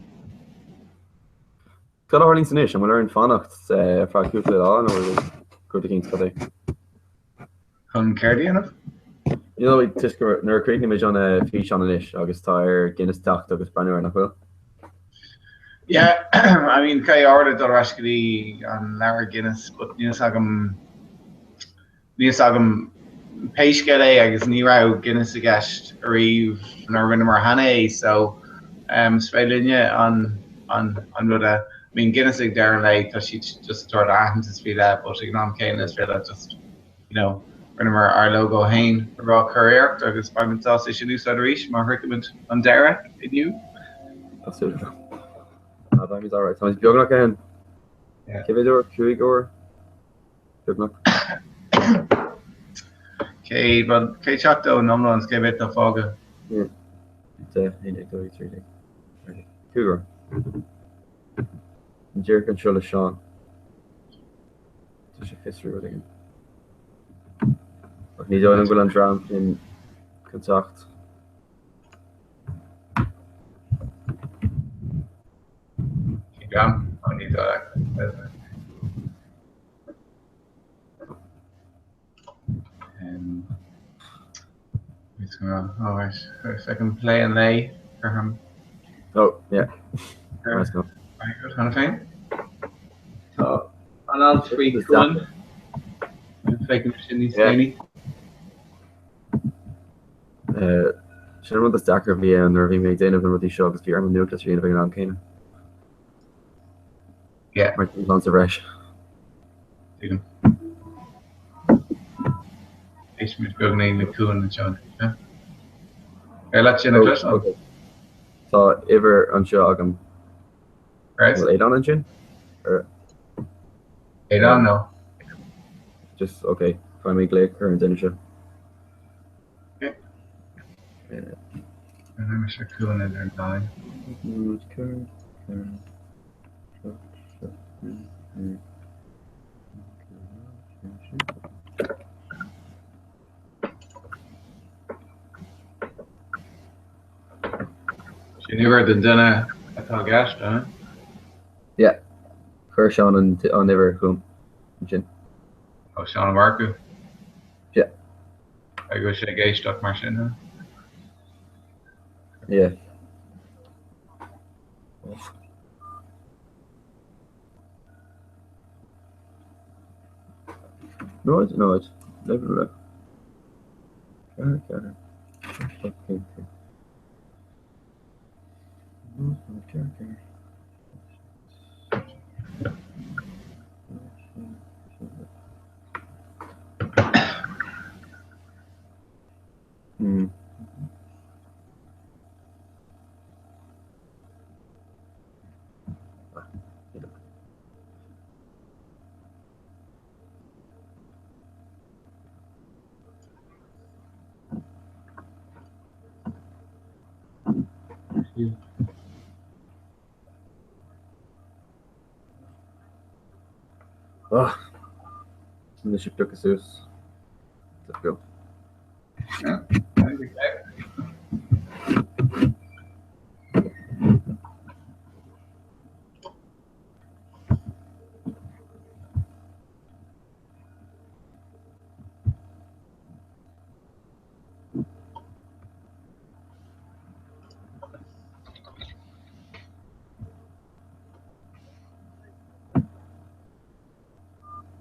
Speaker 9: Cad a tharlaíonns anois? An bhfuil orainn fanacht ar feadh cúpla lá nó rud eicínt cad é?
Speaker 2: Chun céard a dhéanamh?
Speaker 9: You know, toisc go nuair a chríochnaímid an físeán anois agus tá ar Guinness teacht agus breathnú air, nach bhfuil?
Speaker 2: Yeah, I mean, caithfidh Orla dul ar ais go dtí an leabhar Guinness, but níl fhios agam, níl fhios agam pé scéal é agus ní raibh Guinness i gceist ariamh nuair a rinneamar cheana é, so um, is féidir linne an, an, an rud a, I mean, Guinness ag deireadh an lae, tá siad just ag tabhairt aitheantas faoi leith, but ag an am céanna is féidir leat just you know, rinneamar ár lógó féin a rá curiarracht agus beimid sásta é sin a úsáid arís má shroichimid an deireadh inniu.
Speaker 9: Tá súil agam. Ah, beimid alright. Táimid beagnach ann.
Speaker 2: Yeah.
Speaker 9: Cé mhéad uair? 5 uair? Beagnach.
Speaker 2: Cé, well, 170 in iomlán is cé mhéad atá fágtha?
Speaker 9: Yeah. 10, 11, 12, 13, 14, 5 uair. Díreach anseo le Seán. Tá sé ag fiosrú rud éigin. Ach ní dóigh liom go bhfuil an dream sin chun teacht.
Speaker 2: Cén dream? Ó, ní dóigh leat. Um, it's gonna, oh, right. Feicim plé an lae orm.
Speaker 9: Oh, yeah. Let's go.
Speaker 2: Very good, cheana féin. Tá an alt faoi Cuan. Feicim sin níos déanaí.
Speaker 9: Sin an rud is deacra a bhí ann nuair a bhí mé ag déanamh na rudaí seo agus bhí orm an nuachtlitir a dhéanamh ag an am céanna.
Speaker 2: Yeah.
Speaker 9: Mar dúshlán sa bhreis.
Speaker 2: Tuigim. Éistfimid beagáinín le Cuan anseo. Ar leat sin a chloisteáil?
Speaker 9: Tá uimhir anseo agam.
Speaker 2: Right.
Speaker 9: Bhfuil Aodán ansin?
Speaker 2: Aodán, no.
Speaker 9: Just, ok. Caithfidh mé glaoch ar an duine seo.
Speaker 2: Rinne Cuan idir an dá linn. Sin uimhir den duine atá i gceist, an ea?
Speaker 9: Yeah. Chuir Seán an uimhir chugam ansin.
Speaker 2: Ó, Seán Ó Murchú.
Speaker 9: Yeah.
Speaker 2: Go bhfuil sé ag éisteacht mar sin, huh?
Speaker 9: Yeah. 0, 0, 0, 4, 4, 7, 1, 3. 0, 0, 4, 4. Hmm. Ah. Anois ag piocadh suas. Let's go.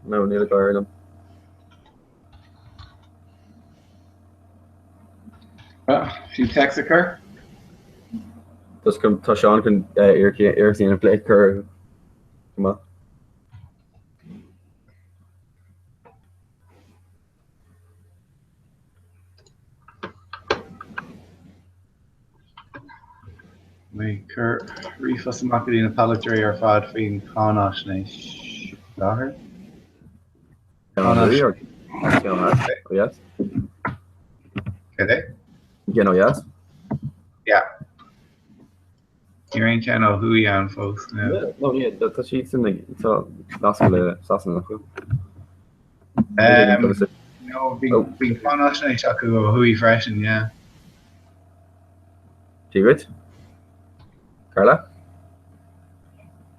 Speaker 9: No, níl ag éirí liom.
Speaker 2: Fiú text a chur?
Speaker 9: Tá Seán chun iarracht a dhéanamh glaoch a chur go maith.
Speaker 2: Mé ag cur ríomhphost amach go dtí na polaiteoirí ar fad faoin cháinaisnéis láthair.
Speaker 9: Yes.
Speaker 2: Cad é?
Speaker 9: You know, yes.
Speaker 2: Yeah. Ní raibh aon cheann ó thuaidh ann fós, no.
Speaker 9: No, yeah, tá siad sin ag tá nasc le Sasana acu.
Speaker 2: Um, no, bhí oh. bhí cáinaisnéis acu ó thuaidh freisin, yeah.
Speaker 9: Dia duit? Carla?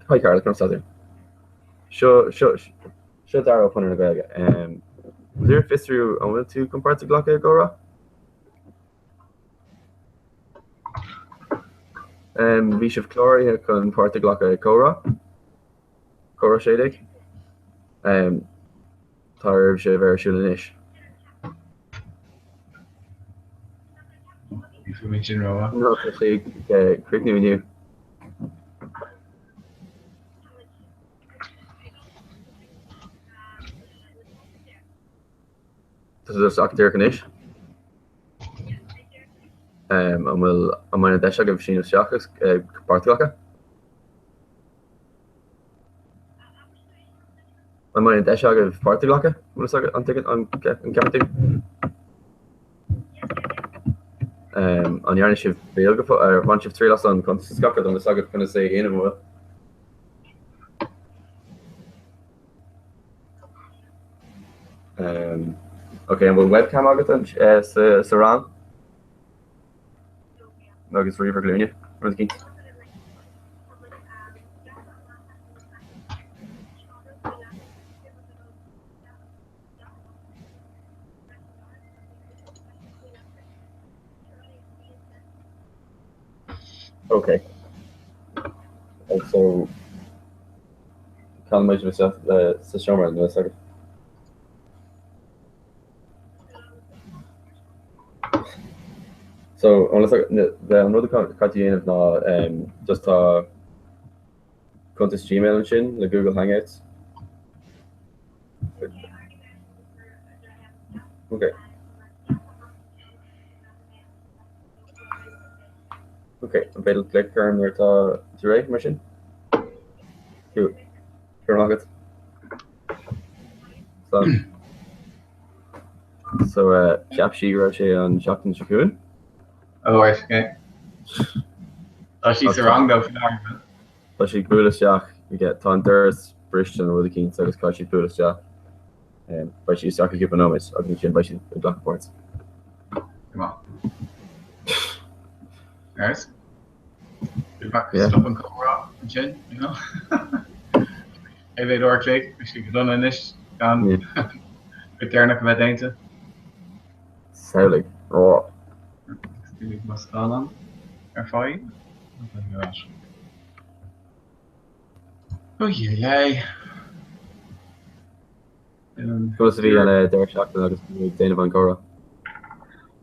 Speaker 9: Hi Carla, conas tá tú? Seo seo seo Dara ó Chonradh na Gaeilge. Um, Is fiosrú an bhfuil tú chun páirt a ghlacadh i gcomhrá? Um, bhí sibh cláraithe chun páirt a ghlacadh i gcomhrá? Comhrá 16? Um, tá oraibh sé a bheith ar siúl anois.
Speaker 2: Ní fuair mé sin rómhaith.
Speaker 9: No, tá sé ag críochnú inniu. Tá sé isteach díreach anois. An bhfuil an mbeidh an deis agaibh síniú isteach agus páirt a ghlacadh? An mbeidh an deis agaibh páirt a ghlacadh? An bhfuil an tuigeann an gceapann tú? An ndearna sibh triail go ar bhain sibh triail as an cuntas a scaipeadh an bhfuil fhios agaibh conas é a dhéanamh an bhfuil? Um, ok, an bhfuil webcam agat an, eh, sa, sa rang? Agus ríomhaire glúine, rud éicint. Ok. And so, Cá mbeidh sibh isteach sa seomra nó is agaibh? So, an rud atá caithfidh tú a dhéanamh ná just tá cuntas Gmail ansin le Google Hangouts. Ok. Ok, an féidir leat glaoch orm nuair atá tú réidh mar sin? Cool. Go raibh maith agat. Slán. So uh, cheap sí go raibh sé an seachtain seo chugainn?
Speaker 2: Oh, right, okay. Tá sí sa rang dó faoi láthair.
Speaker 9: Tá sí ag bualadh isteach, tá an doras briste nó rud eicínt agus caithfidh sí bualadh isteach. Beidh sí isteach i gcúpla nóiméad agus ansin beidh sí ag glacadh páirt.
Speaker 2: Go maith. Right. Stop an comhrá ansin, you know. Cé mhéad uair a chloig, bhí sé go dona anois gan cuid deireanach a bheith déanta.
Speaker 9: Samhlaigh. Ó.
Speaker 2: Bhí mo scáileán ar fáil. Oy oy oy.
Speaker 9: Conas a bhí an deireadh seachtaine agus tú ag déanamh an chomhrá?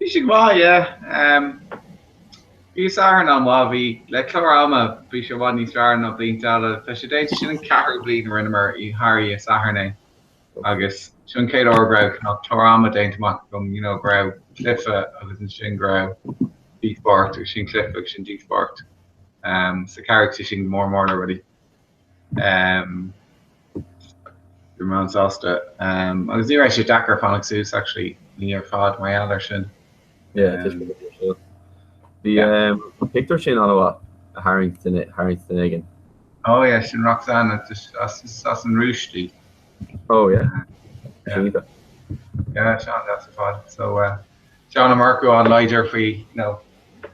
Speaker 2: Bhí sé go maith, yeah. Bhí Satharn an-mhaith, bhí le clár ama bhí sé i bhfad níos fearr ná blianta eile. Tá sé déanta, sin an ceathrú bliain a rinneamar i thar oíche Sathairn é agus seo an chéad uair go raibh cineál clár ama déanta amach agam, you know, go raibh cluiche agus ansin go raibh díospóireacht agus sin cluiche agus sin díospóireacht. So chabhraigh sé sin go mór mór le rudaí. Bhí mé an-sásta. Agus ní raibh sé deacair fanacht suas actually ní ar fad mar gheall air sin.
Speaker 9: Yeah, tá sé go dtí Bhí an pictiúr sin an-mhaith a tharraingt duine tharraingt duine éigin.
Speaker 2: Oh yeah, sin Roxanne as as an Rúis di.
Speaker 9: Oh yeah. Sin iontach.
Speaker 2: Yeah, sin an-deas ar fad. So uh, Seán Ó Murchú an-láidir faoi, you know,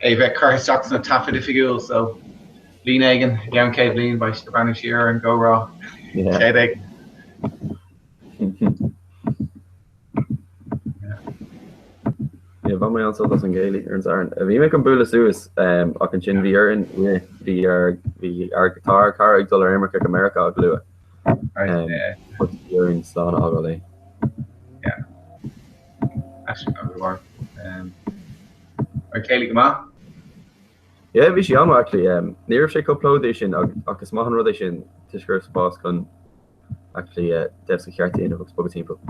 Speaker 2: é bheith curtha isteach sna taifid oifigiúil so bliain éigin, i gceann 100 bliain beidh siad ag breathnú siar ar an gcomhrá. Céad éigin.
Speaker 9: Yeah, bhain mé an-sult as an gcéilí ar an Satharn. Bhí mé chun bualadh suas ach ansin bhí orainn bhí ár bhí ár tá ár cara ag dul ar imirce go Meiriceá go luath. Bhí orainn slán a fhágáil é.
Speaker 2: Yeah. An céilí go maith?
Speaker 9: Yeah, bhí sé an-mhaith actually. Ní raibh sé chomh plódaithe sin ach is maith an rud é sin toisc go raibh spás chun actually damhsa ceart a dhéanamh agus bogadh timpeall.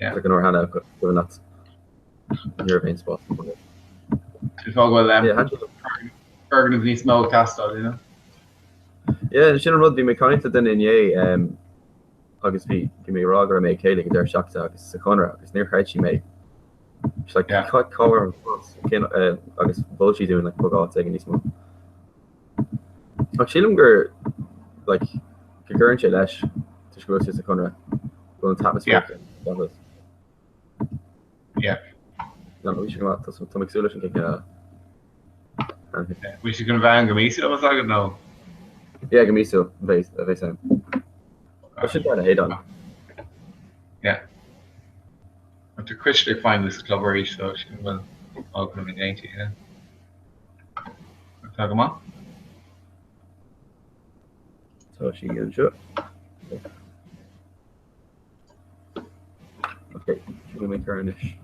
Speaker 9: Yeah. Like an uair cheana cuimhin leat ní raibh aon spás.
Speaker 2: Sin fáth go bhfuil foirgneamh níos mó ag teastáil, you know?
Speaker 9: Yeah, sin an rud, bhí mé ag caint le duine inné agus bhí bhí mé ag rá go raibh mé ag céilí ag an deireadh seachtaine agus sa Chonradh agus níor chreid sí mé. She's like, Yeah. cá cá raibh an spás? Cén eh, agus mhol sí dúinn like bogadh áit éigin níos mó. Ach sílim gur like go gcuireann sé leis toisc go bhfuil sé sa Chonradh go bhfuil an t-atmaisféar Yeah.
Speaker 2: Yeah.
Speaker 9: No, bhí sé go maith, tá tá mé ag súil leis an gcéad cheann eile.
Speaker 2: Bhí sé chun bheith ann go míosúil más agat nó?
Speaker 9: Yeah, go míosúil a bheas a bheas ann. Tá sin dar le hAodán.
Speaker 2: Yeah. Tá cuisle ag feidhmiú sa club arís so sin bhfuil fágann mé déanta, yeah. Tá go maith.
Speaker 9: Tá sí anseo. Ok, sin mé cur anois.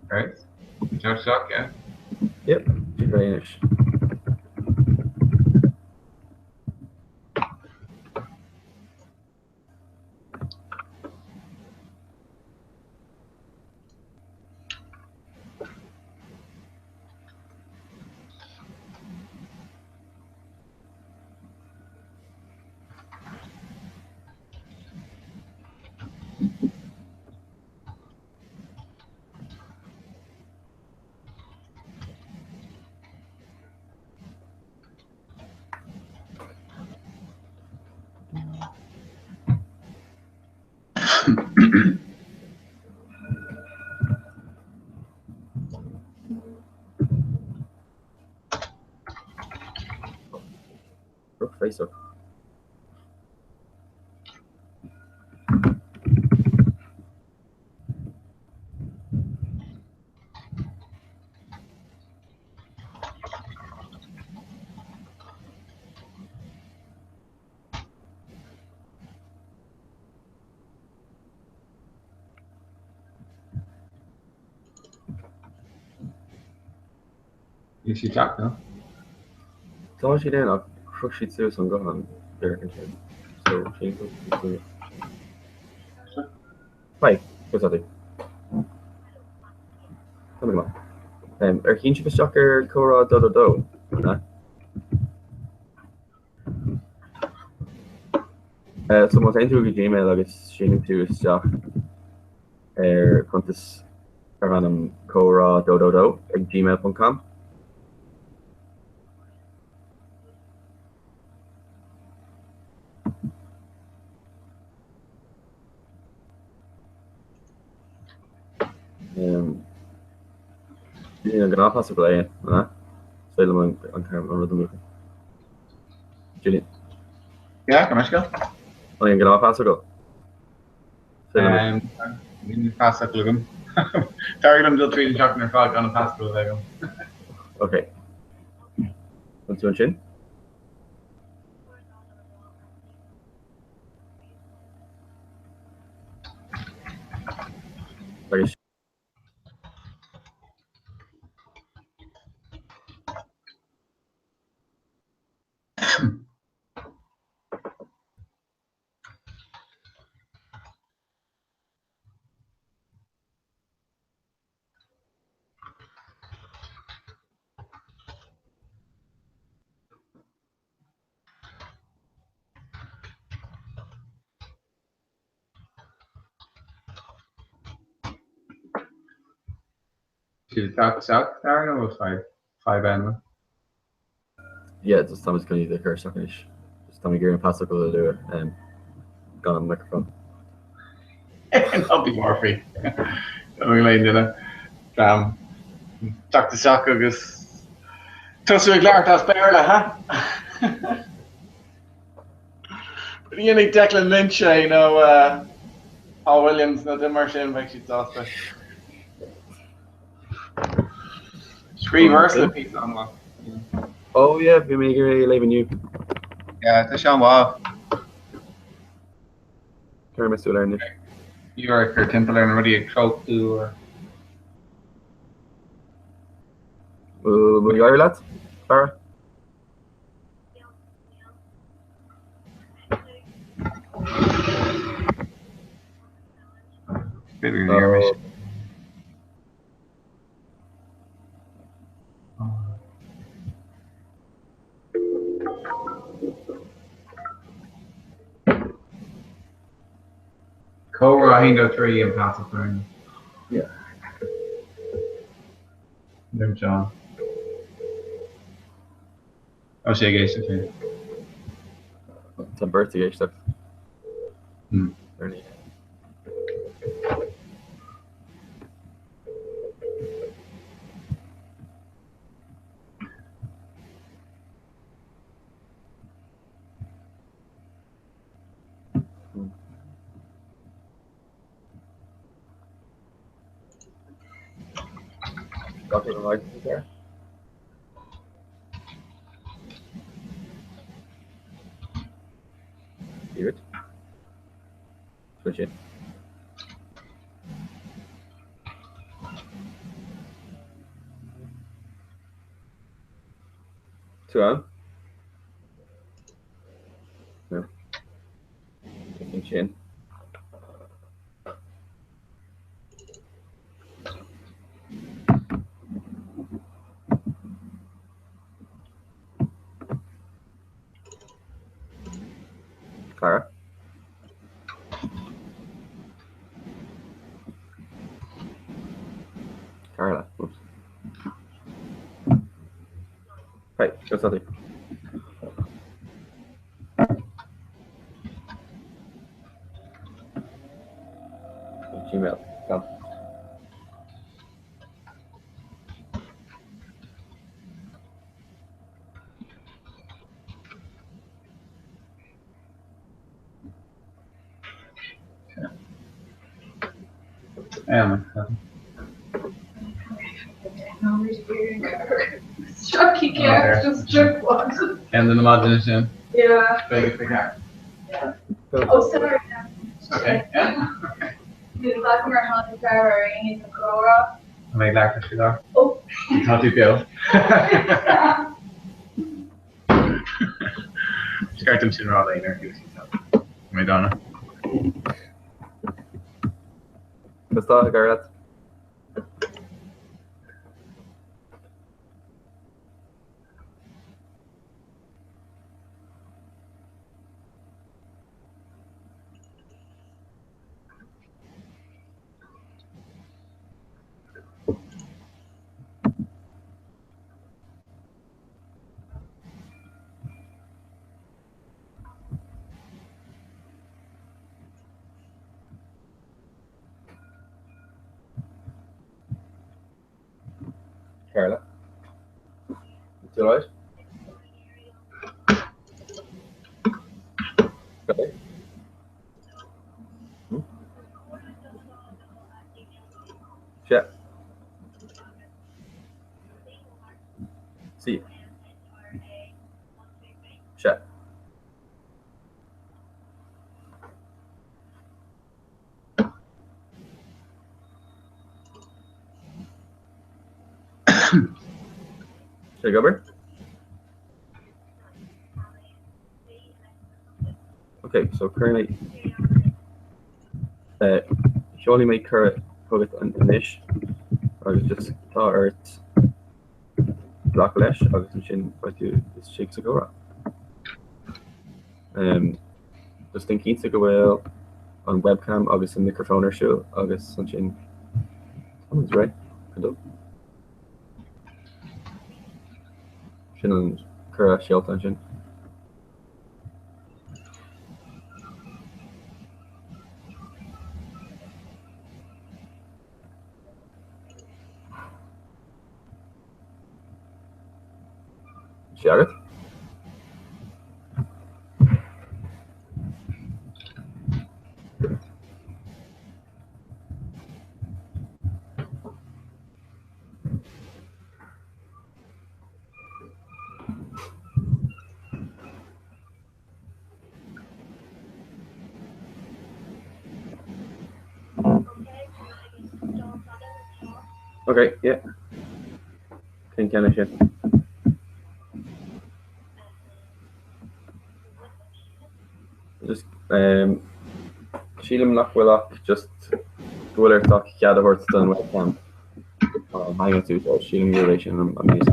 Speaker 2: Right. Joe Sock, yeah?
Speaker 9: Yep, sin mé anois. Croc Facebook.
Speaker 2: Níl sí ag teacht, nó?
Speaker 9: Tá siad ann ach shroich siad suas an guthán díreach ansin. So, sin go Hi, conas tá tú? Tá mé go maith. Ar shín sibh isteach ar comhrá 222, an ea? So má théann tú go Gmail agus síneann tú isteach ar chuntas darb ainm comhrá 222 ag gmail ponc com. Ní an gnáthphasfhocal é, an ea? Is féidir liom an rud a mhúchadh. Julian.
Speaker 2: Yeah, go meisce.
Speaker 9: An é an gnáthphasfhocal?
Speaker 2: Níl pasfhocal agam. D'éirigh liom dul tríd an tseachtain ar fad gan an pasfhocal a bheith agam.
Speaker 9: Ok. An tú ansin? Agus
Speaker 2: Siad ag teacht isteach, Darren, nó bhfuil fadhb ann?
Speaker 9: Yeah, just táimid chun iad a chur isteach anois. Just táim ag iarraidh an pasfhocal a lua gan an microphone.
Speaker 2: Ná bí buartha faoi. Tá mé le duine dream teacht isteach agus tosú ag labhairt as Béarla, ha? Dhéanfaidh Declan Lynch é nó Paul Williams nó duine mar sin, beidh siad sásta. Scríobh Ursula píosa an-mhaith.
Speaker 9: Oh yeah, bhí mé ag iarraidh é a léamh inniu.
Speaker 2: Yeah, tá sé an-mhaith.
Speaker 9: Cuirfidh mé súil air anois.
Speaker 2: Ní raibh ag cur timpeall ar na rudaí ag treochtú or.
Speaker 9: Bhfuil ag éirí leat, Clara?
Speaker 2: B'fhéidir go ndeir mise. Comhrá 1 2 3 an pasfhocal.
Speaker 9: Yeah.
Speaker 2: No John. Tá sé ag éisteacht féin.
Speaker 9: Tá beirt ag éisteacht.
Speaker 2: Hmm.
Speaker 9: Ernie. Got it right there. Hear it. Switch it. Tú ann? No. Sin. Clara? Carla, whoops. Right, go Sally. Gmail. Come.
Speaker 2: Ceann de na maidine sin.
Speaker 7: Yeah.
Speaker 2: Beidh go ceart.
Speaker 7: Oh, sorry.
Speaker 2: Okay. Yeah.
Speaker 7: Níl fhios agam ar tháinig fear ar aon chomhrá.
Speaker 2: Tá mé ag labhairt leis faoi láthair. Tá tú beo. Scair dom sin rá léi nuair a chuaigh sí isteach. Tá mé dána.
Speaker 9: Conas tá ag éirí leat? Carla. Tú alright? Okay. Hmm? Sea. Sí. Sea. Sé ag obair? Ok, so currently uh, seolfaidh mé cuireadh chugat anois agus just tá ort glacadh leis agus ansin beidh tú istigh sa gcomhrá. Um, just déan cinnte go bhfuil an webcam agus an microphone ar siúl agus ansin táimid réidh chun dul. Sin an cuireadh seolta ansin. Sé agat? Ok, yeah. Cén ceann é sin? Just, um, sílim nach bhfuil ach just go bhfuil ort ach cead a thabhairt don webcam. Hangouts a úsáid, sílim gurb é sin an méid.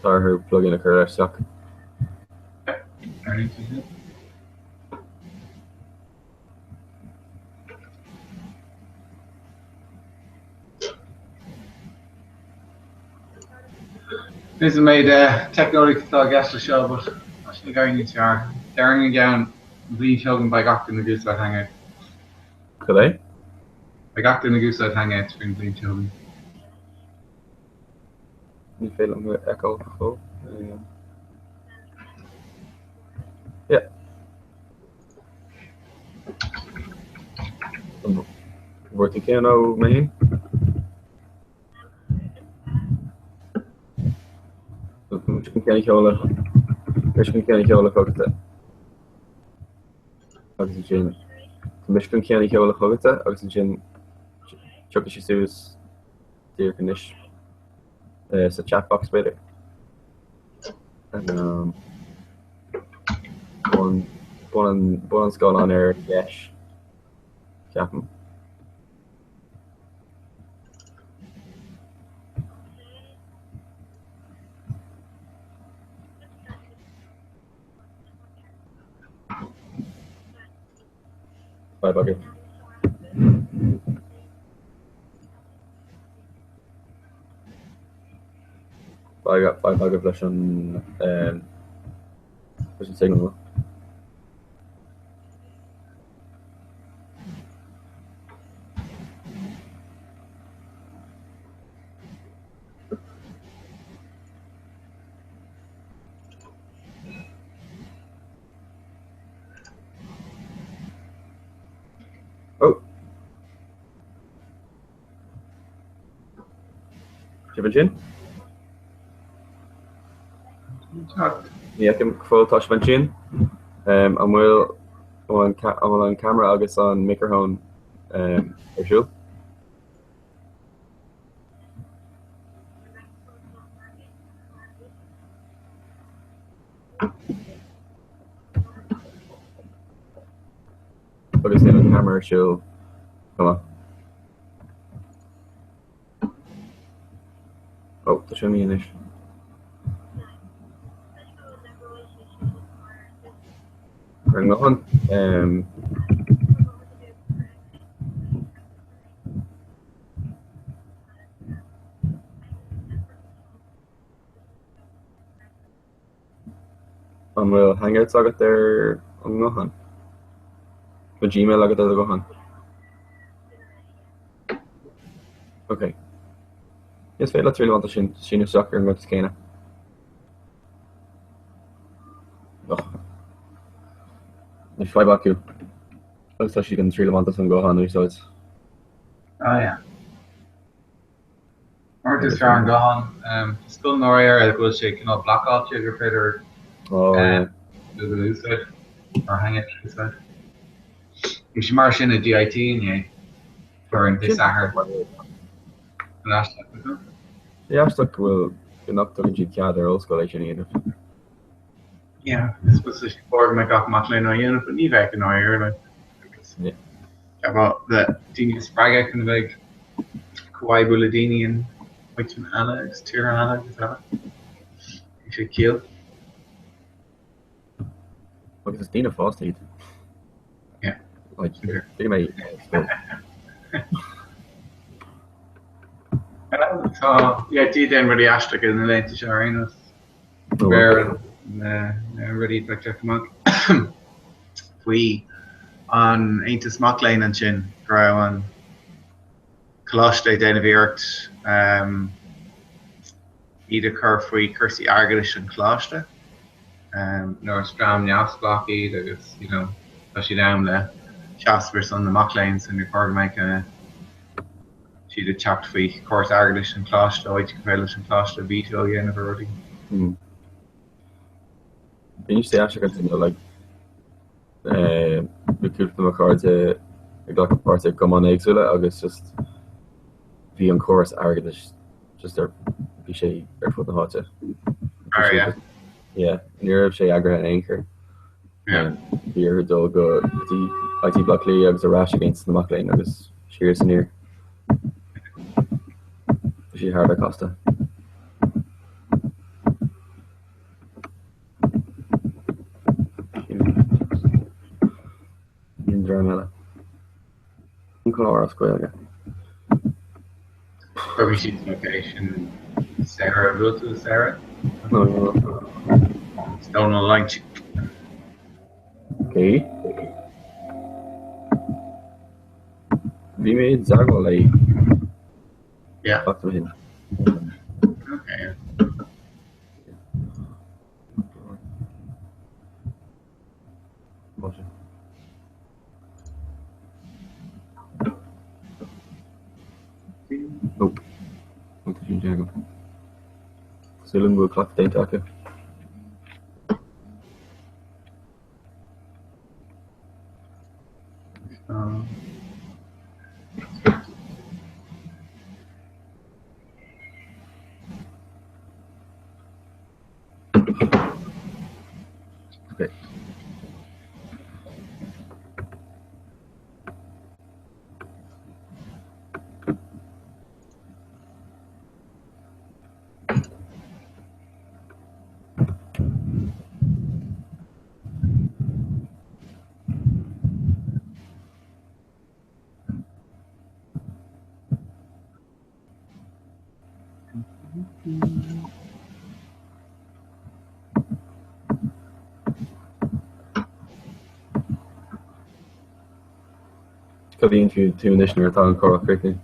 Speaker 9: Tá orthu plugin a chur isteach.
Speaker 2: Is an méid teicneolaíocht atá i gceist le seo, but tá sé ag éirí níos fearr. Déarfainn i gceann bliain seo chugainn beidh gach duine ag úsáid Hangouts.
Speaker 9: Cad é?
Speaker 2: Beidh gach duine ag úsáid Hangouts faoin bhliain seo chugainn.
Speaker 9: Ní féidir liom a fheiceáil fós. Yeah. Bhfuair tú ceann ó mé féin? Ceann a sheoladh Mise chun ceann a sheoladh chugatsa. Agus ansin Tá mise chun ceann a sheoladh chugatsa agus ansin tiocfaidh sé suas díreach anois sa chat box b'fhéidir. Bun bun an scáileán ar dheis ceapaim. Fadhb agaibh. Fadhb agaibh leis an leis an signal. Sibh ansin? Ní fheicim go fóill tá sibh ansin. An bhfuil an bhfuil an ceamara agus an micreathón ar siúl? Agus níl an ceamara ar siúl chomh maith. Ó, tá sé imithe anois. Ar an nguthán. An bhfuil Hangouts agat ar an nguthán? Nó Gmail agat ar do ghuthán? Ok. Is féidir leat triail a bhaint as sin, síniú isteach ar an gcuntas céanna. Och. Níl fadhb acu. Agus tá siad chun triail a bhaint as an nguthán a úsáid.
Speaker 2: Oh yeah. Mar is fearr an guthán. Tá scoil náire air go bhfuil sé cineál blocáilte gur féidir Google a úsáid mar Hangout a úsáid. Bhí sé mar sin i DIT inné ar an Dé Sathairn. An aisteach acu?
Speaker 9: Is aisteach go bhfuil go nach dtugann siad cead ar ollscoil é sin a dhéanamh.
Speaker 2: Yeah, I suppose tá sé chóir go mbeadh gach mac léinn á dhéanamh, but ní bheadh i ndáiríre like. Agus
Speaker 9: Yeah.
Speaker 2: ceapfá le daoine a spreagadh chun a bheith ag comhoibriú le daoine in áiteanna eile agus tíortha eile agus eile. Bhí sé ciall.
Speaker 9: Agus is daoine fásta iad.
Speaker 2: Yeah.
Speaker 9: Like, tuigim é, scoil.
Speaker 2: Well, tá, yeah, Dia déanamh rudaí aisteacha na laethanta seo ar aon nós. Réir na rudaí atá ag teacht amach faoi an Aontas Mac Léinn ansin, go raibh an coláiste ag déanamh iarracht iad a chur faoi chúrsaí airgeadais an choláiste, nuair is dream neamhspleách iad agus you know tá siad ann le seasamh ar son na mac léinn so níor chóir go mbeadh siad ag teacht faoi chóras airgeadais an choláiste, áit gur féidir leis an choláiste veto a dhéanamh ar rudaí.
Speaker 9: Bíonn sé aisteach ansin though, like, bhí cúpla de mo chairde ag glacadh páirt i gcumainn éagsúla agus just bhí an córas airgeadais just ar, bhí sé ar fud na háite.
Speaker 2: Oh yeah.
Speaker 9: Yeah, ní raibh sé eagraithe in aon chor.
Speaker 2: Yeah.
Speaker 9: Bhí orthu dul go dtí IT Baile Átha Cliath agus ar ais again sna mac léinn agus siar is aniar. Bhí sé thar a bheith casta. An dream eile. An clár as Gaeilge.
Speaker 2: Bhí siad location Sarah bhfuil tú Sarah?
Speaker 9: No.
Speaker 2: Stone Loinsig.
Speaker 9: Okay. Bhí mé i dteagmháil léi.
Speaker 2: Yeah.
Speaker 9: Seachtain ó shin.
Speaker 2: Okay.
Speaker 9: Nope. Níl tá sin déanta agam. Súil agam go bhfuil cleachtadh déanta acu. Okay. Cá bhíonn tú tú anois nuair atá an comhrá críochnaithe?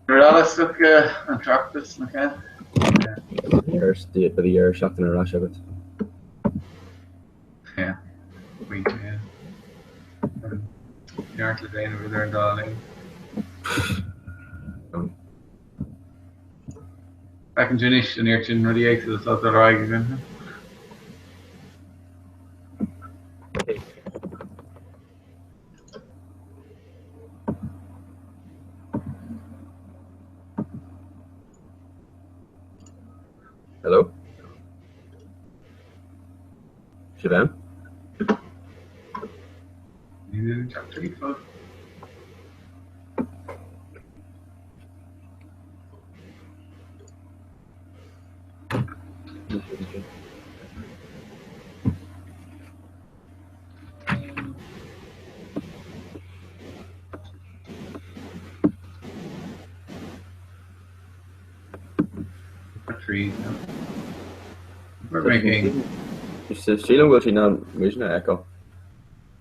Speaker 2: Nuair a thosaigh an tráchtas nach ea?
Speaker 9: Beidh deireadh seachtaine ar ais agat.
Speaker 2: Yeah. Pointe, yeah. Neart le déanamh idir an dá linn. Feiceann tú anois an oiread sin rudaí éagsúla atá ag dul ar aghaidh againn.
Speaker 9: Hello? Sibh ann? Sílim go bhfuil sí in ann muidne a fheiceáil.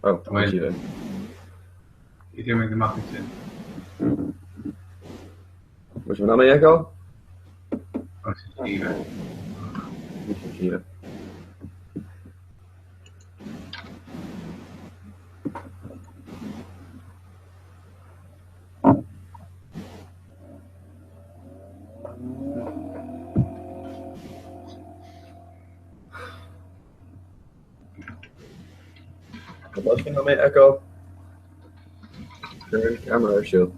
Speaker 9: Ó, tá sí linn.
Speaker 2: Idir mé go maith ansin.
Speaker 9: Bhfuil sibh in ann mé a fheiceáil?
Speaker 2: Tá sí
Speaker 9: Síle. Tá sibh in ann mé a fheiceáil? Cuir an ceamara ar siúl.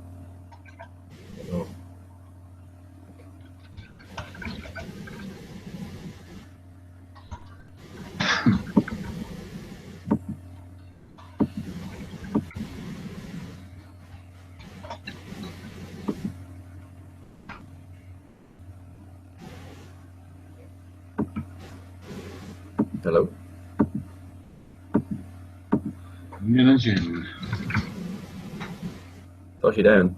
Speaker 9: Hello?
Speaker 2: Níl ansin.
Speaker 9: Tá siad ann.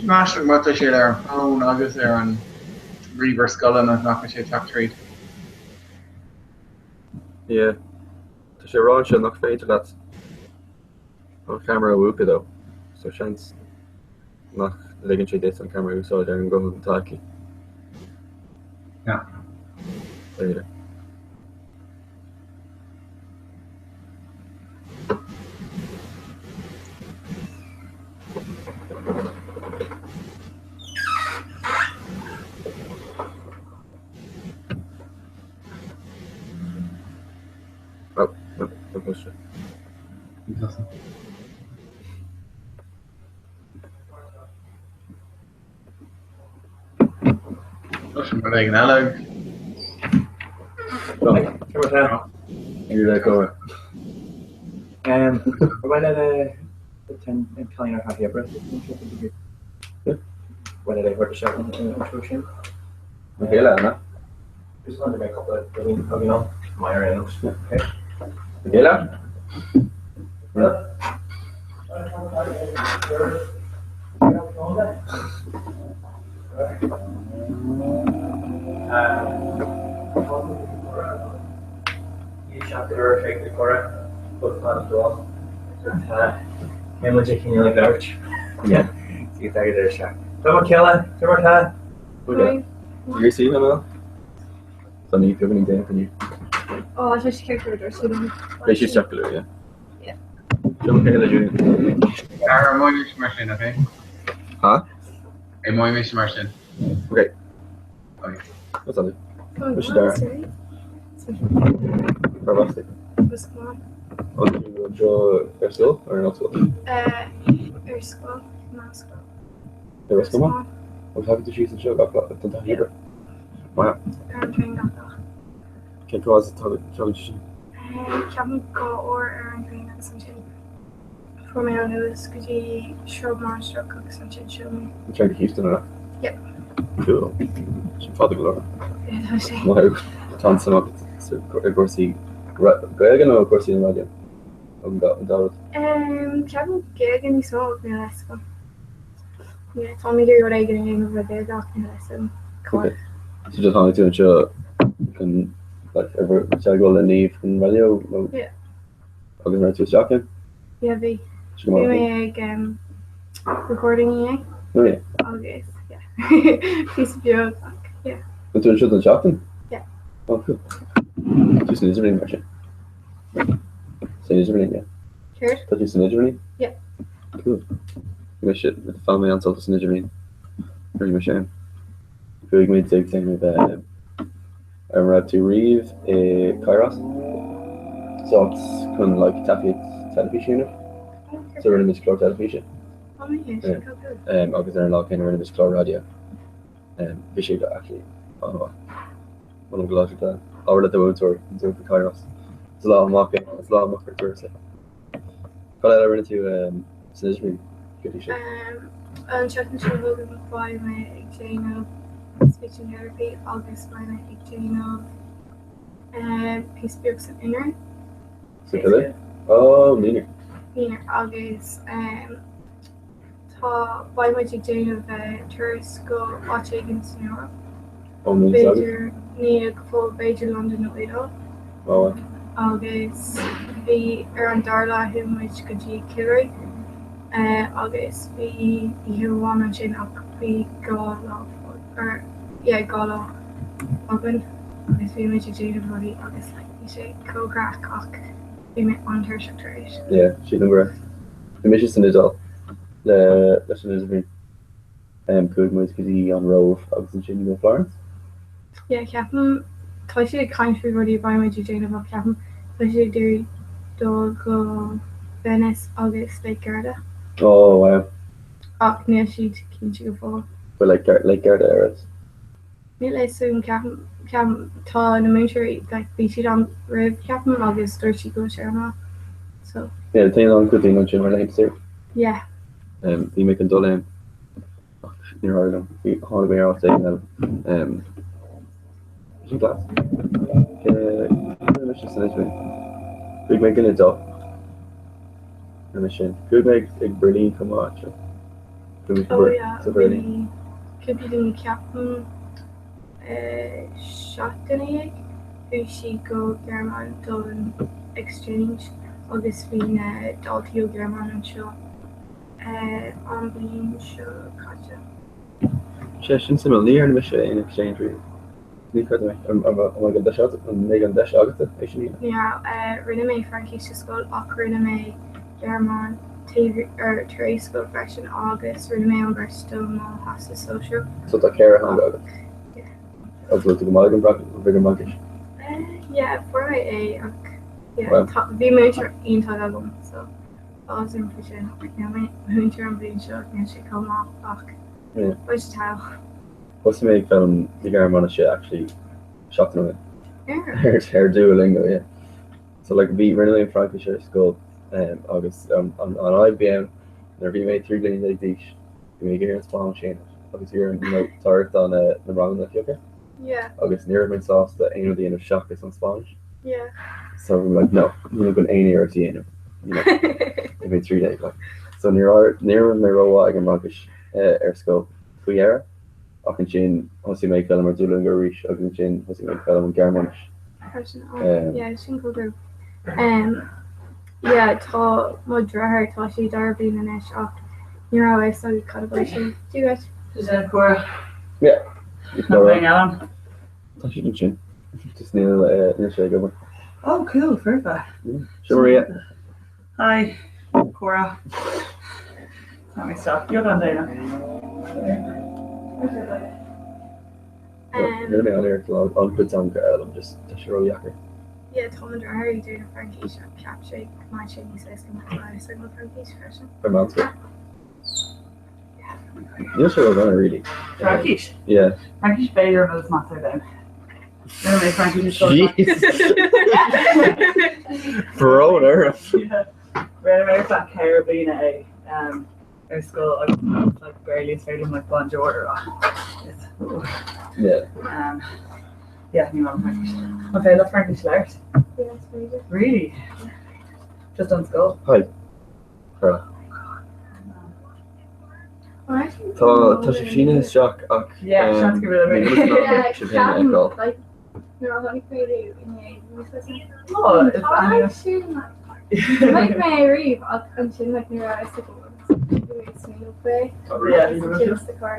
Speaker 2: Aisteach má tá sé ar an bhfón agus ar an ríomhaire scoile nach bhfuil sé ag teacht tríd.
Speaker 9: Yeah. Tá sé ag rá anseo nach féidir leat an cheamara a mhúchadh though, so seans nach ligeann sé duit an ceamara a úsáid ar an nguthán atá aici.
Speaker 2: Yeah.
Speaker 9: B'fhéidir. Oh, no, no question.
Speaker 2: Sin rud éigin eile.
Speaker 9: Ní bheidh cóir.
Speaker 10: Bhuel an cailín ar thaithí oibre Bhuel é chuir sé an treo sin.
Speaker 9: An chéile Anna?
Speaker 10: Just wanted to make a couple of rudaí ann, maith ar aon nós.
Speaker 9: An chéile? Tá ní beagán déanta inniu.
Speaker 11: Ó, tá sé ceart go leor.
Speaker 9: Beidh sé isteach go luath, yeah.
Speaker 11: Yeah.
Speaker 9: Seo mo chéile Julian.
Speaker 2: Ar imeoidh mar sin, ok?
Speaker 9: Ha?
Speaker 2: Imeoidh mise mar sin.
Speaker 9: Ok.
Speaker 2: Ok.
Speaker 9: What's that? What's your dara? Ar bhasta? Ó, seo ar scoil ar an ollscoil?
Speaker 11: Ar scoil, meánscoil.
Speaker 9: Ar scoil ma? Ó tagann tú síos anseo gach lá don taithí oibre. Maith.
Speaker 11: Ar an traein gach lá.
Speaker 9: Cén fáth a dtagann tú sin?
Speaker 11: Ceapaim 2 uair ar an traein agus ansin fuair mé an Luas go dtí Sráid Mainistreach agus ansin shiúil mé.
Speaker 9: An traein go Heuston, an ea?
Speaker 11: Yep.
Speaker 9: Cool. Sin fada go leor.
Speaker 11: Yeah, tá sé.
Speaker 9: Maith thú. Tá an-suim agat i gcúrsaí Gaeilge nó i gcúrsaí an raidió? An dá rud.
Speaker 11: Ceapaim Gaeilge níos mó ach níl a fhios agam. Yeah, táim ag iarraidh rud éigin a dhéanamh le Gaeilge ach níl a fhios agam cá.
Speaker 9: Okay. So just tháinig tú anseo chun like ar bhur teagmháil le Niamh chun raidió nó
Speaker 11: Yeah.
Speaker 9: agus an raibh tú isteach ann?
Speaker 11: Yeah, bhí.
Speaker 9: Sin go
Speaker 11: Bhí
Speaker 9: maith.
Speaker 11: mé ag um, recording inné
Speaker 9: Oh yeah.
Speaker 11: agus yeah. Píosa beag ach yeah.
Speaker 9: Bhfuil tú anseo don seachtain?
Speaker 11: Yeah.
Speaker 9: Oh cool. Tú san idirbhliain mar sin? San idirbhliain, yeah.
Speaker 11: Céard?
Speaker 9: Tá tú san idirbhliain?
Speaker 11: Yeah.
Speaker 9: Cool. Bhí mise, bhain mé an-sult as an idirbhliain. Nuair a bhí mise ann. Chuaigh muid ag déanamh an raibh tú riamh i Kairos? So áit chun like taifead teilifíse a dhéanamh. So rinne muid clár teilifíse.
Speaker 11: Oh yeah, sin go cool.
Speaker 9: Agus ar an lá céanna rinne muid clár raidió. Bhí sé actually an-mhaith. Molaim go láidir do labhair le do mhúinteoir an dúinn faoi Kairos. Is lá amach é, is lá amach ar turas é. Cad eile a rinne tú san idirbhliain go dtí seo?
Speaker 11: An tseachtain seo chugainn beidh mé ag déanamh speech and therapy agus beidh mé ag déanamh píosa beag san INRI.
Speaker 9: Sa cad? Oh, naíonra.
Speaker 11: Naíonra agus Tá, beidh muid ag déanamh turas go áit éigin san Eoraip.
Speaker 9: Ó, níl fhios agat?
Speaker 11: B'fhéidir, níl go fóill, b'fhéidir Londain nó Iodáil.
Speaker 9: Ó, wow.
Speaker 11: Agus bhí, ar an dara lá chuaigh muid go dtí Ciarraí agus bhí oíche amháin ansin ach bhí 2 lá, or yeah, 2 lá againn agus bhí muid ag déanamh rudaí agus like bhí sé chomh craic ach bhí mé an-tuirseach tar éis.
Speaker 9: Yeah, sílim go raibh. Bhí mise san Iodáil le leis an idirbhliain. Chuaigh muid go dtí an Róimh agus ansin go Florence.
Speaker 11: Yeah, ceapaim, tá siad ag caint faoi rudaí a beidh muid ag déanamh ach ceapaim tá siad ag iarraidh dul go Venice agus Lake Garda.
Speaker 9: Oh wow.
Speaker 11: Ach níl siad cinnte go fóill.
Speaker 9: But like Lake Garda ar fheabhas.
Speaker 11: Níl a fhios agam, ceapaim, ceapaim, tá na múinteoirí, like, bhí siad ann roimh, ceapaim, agus dúirt siad go bhfuil sé an-mhaith, so.
Speaker 9: Yeah, téann an-chuid daoine ansin mar laethanta saoire.
Speaker 11: Yeah.
Speaker 9: Bhí mé chun dul ann ach níor éirigh liom, bhí, tháinig mé ar áit éigin eile. Sin class. Rinne mise san idirbhliain. Chuaigh mé go an Iodáil. Rinne mé sin. Chuaigh mé ag Berlin chomh maith, actually.
Speaker 11: Oh yeah, bhí cúpla daoine ceapaim 17 duine chuaigh siad go Gearmáin don exchange agus bhí na daltaí ó Ghearmáin anseo an bhliain seo caite.
Speaker 9: Sé sin suimiúil, ní dhearna mise aon exchange riamh. Ní chreidim é. An mbeidh an deis agat, an mbeidh an deis agatsa é sin a dhéanamh?
Speaker 11: Ní raibh. Rinne mé Fraincis sa scoil ach rinne mé Gearmáin taobh, or tar éis scoil freisin agus rinne mé an bheirt do mo Theastas Sóisearach.
Speaker 9: So tá ceithre theanga agat.
Speaker 11: Yeah.
Speaker 9: Agus bhfuil tú go maith ag an bhFraincis?
Speaker 11: Yeah, fuair mé A ach yeah, tá, bhí múinteoir iontach agam so áthas orm faoi sin. Níl mé múinteoir an bhliain seo, níl sé chomh maith ach beidh sé togha.
Speaker 9: Thosaigh mé ag foghlaim na Gearmáinise actually seachtain ó shin. Ar? Ar Duolingo, yeah. So like bhí, rinne mé an Fraincis ar scoil agus an fhadhb a bhí ann nuair a bhí mé 13 bliana d'aois, bhí mé ag iarraidh an Spáinnis a dhéanamh agus bhí orm you know tá ort an na ranganna a phiocadh.
Speaker 11: Yeah.
Speaker 9: Agus ní raibh mé sásta aon rud a dhéanamh seachas an Spáinnis.
Speaker 11: Yeah.
Speaker 9: So bhí mé like no, níl mé chun aon iarracht a dhéanamh, you know. Bhí mé 13 like. So ní raibh ní raibh mé rómhaith ag an bhFraincis ar scoil. faoi dheireadh, ach ansin thosaigh mé ag foghlaim ar Duolingo arís agus ansin thosaigh mé ag foghlaim an Ghearmáinis.
Speaker 11: Freisin, oh yeah, sin cool group. Um, yeah, tá mo dheartháir, tá sé dara bliain anois ach ní raibh a fhios aige cad a bheidh sé. Do you guys?
Speaker 12: Is é córa.
Speaker 9: Yeah.
Speaker 12: Nach bhfuil aon eile?
Speaker 9: Tá siad ansin. Just níl níl sé ag obair.
Speaker 12: Oh, cool, foirfe.
Speaker 9: Seo Maria.
Speaker 12: Hi, Cora. Tá mé isteach beagán déanach.
Speaker 9: Rinne mé an-iarracht an-chuid teangacha a fhoghlaim, just tá sé ródheacair.
Speaker 11: Yeah, tá mo dheartháir ag déanamh Fraincis ach cheap sé go mbeadh sé níos éasca má tá a fhios agam Fraincis freisin.
Speaker 9: Ar meánscoil? Níl sé ródhona really.
Speaker 12: Fraincis?
Speaker 9: Yeah.
Speaker 12: Fraincis b'fhéidir an rud is measa ar domhan. Rinne mé Fraincis ar scoil.
Speaker 9: Brón orm.
Speaker 12: Rinne mé ar feadh 4 bliana é ar scoil agus like barely is féidir liom like bonjour a rá.
Speaker 9: Yeah.
Speaker 12: Yeah, ní maith liom Fraincis. An féidir leat Fraincis a labhairt?
Speaker 11: Yeah, is féidir.
Speaker 12: Really? Just on scoil?
Speaker 9: Hi. Tá tá sibh sínithe isteach ach
Speaker 12: Yeah, seans go bhfuil
Speaker 9: ní bhfuil sibh féin a fheiceáil.
Speaker 11: Nuair a tháinig mé inné
Speaker 12: Oh, is
Speaker 11: mé riamh ach ansin like, ní raibh a fhios agam. mé ag smaoineamh faoi.
Speaker 12: Yeah.
Speaker 11: Sa carr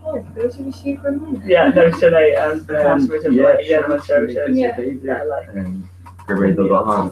Speaker 11: oh, b'fhéidir bhí sí for me.
Speaker 12: Yeah, no sin é um, tá muid ag déanamh an seó sin. Yeah, like
Speaker 9: Gur é do ghuthán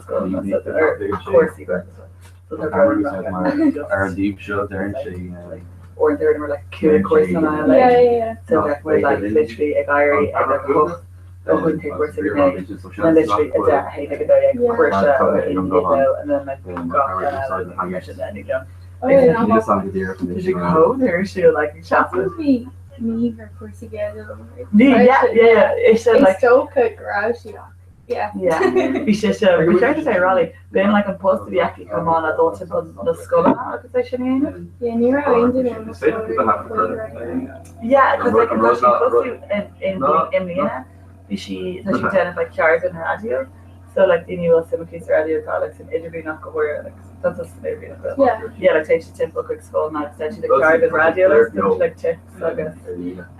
Speaker 12: cúrsaí Gaeltachta. So tá brón
Speaker 9: ar an dtaobh seo deireann sé
Speaker 12: Or there were like cúig cúrsa an ILA.
Speaker 11: Yeah, yeah, yeah.
Speaker 12: So bheadh muid like literally ag éirí ag a hocht ó chun cé cúrsa go mbeidh and then literally a deich a haon ag a dó dhéag cúrsa ó a haon go dó and then like gach duine eile mar sin then you know.
Speaker 11: Oh, yeah.
Speaker 9: Níl a fhios agam go díreach
Speaker 12: Tá sé chomh tuirsiúil like ag seasamh.
Speaker 11: Bhí Niamh ar cúrsa Gaeilge liom.
Speaker 12: Ní yeah yeah yeah is
Speaker 11: Is
Speaker 12: like
Speaker 11: dócha go raibh sí ach yeah.
Speaker 12: Yeah bhí sé seo bhí sé sé rally b'in like an post a bhí aici chomh maith le dul timpeall na scoileanna agus é sin a dhéanamh.
Speaker 11: Yeah ní raibh aon duine i mo scoil a bhí faoi
Speaker 12: Yeah cos like tá sí tosú in in i mbliana bhí sí tá sí ag déanamh like ceardlann raidió so like daoine a bhfuil suim acu sa raidió atá like san idirbhliain ach go háirithe like tá tusa san idirbhliain nach bhfuil?
Speaker 11: Yeah.
Speaker 12: Yeah like téann sí timpeall chuig scoileanna agus déanann sí like ceardlann raidió like so like tips agus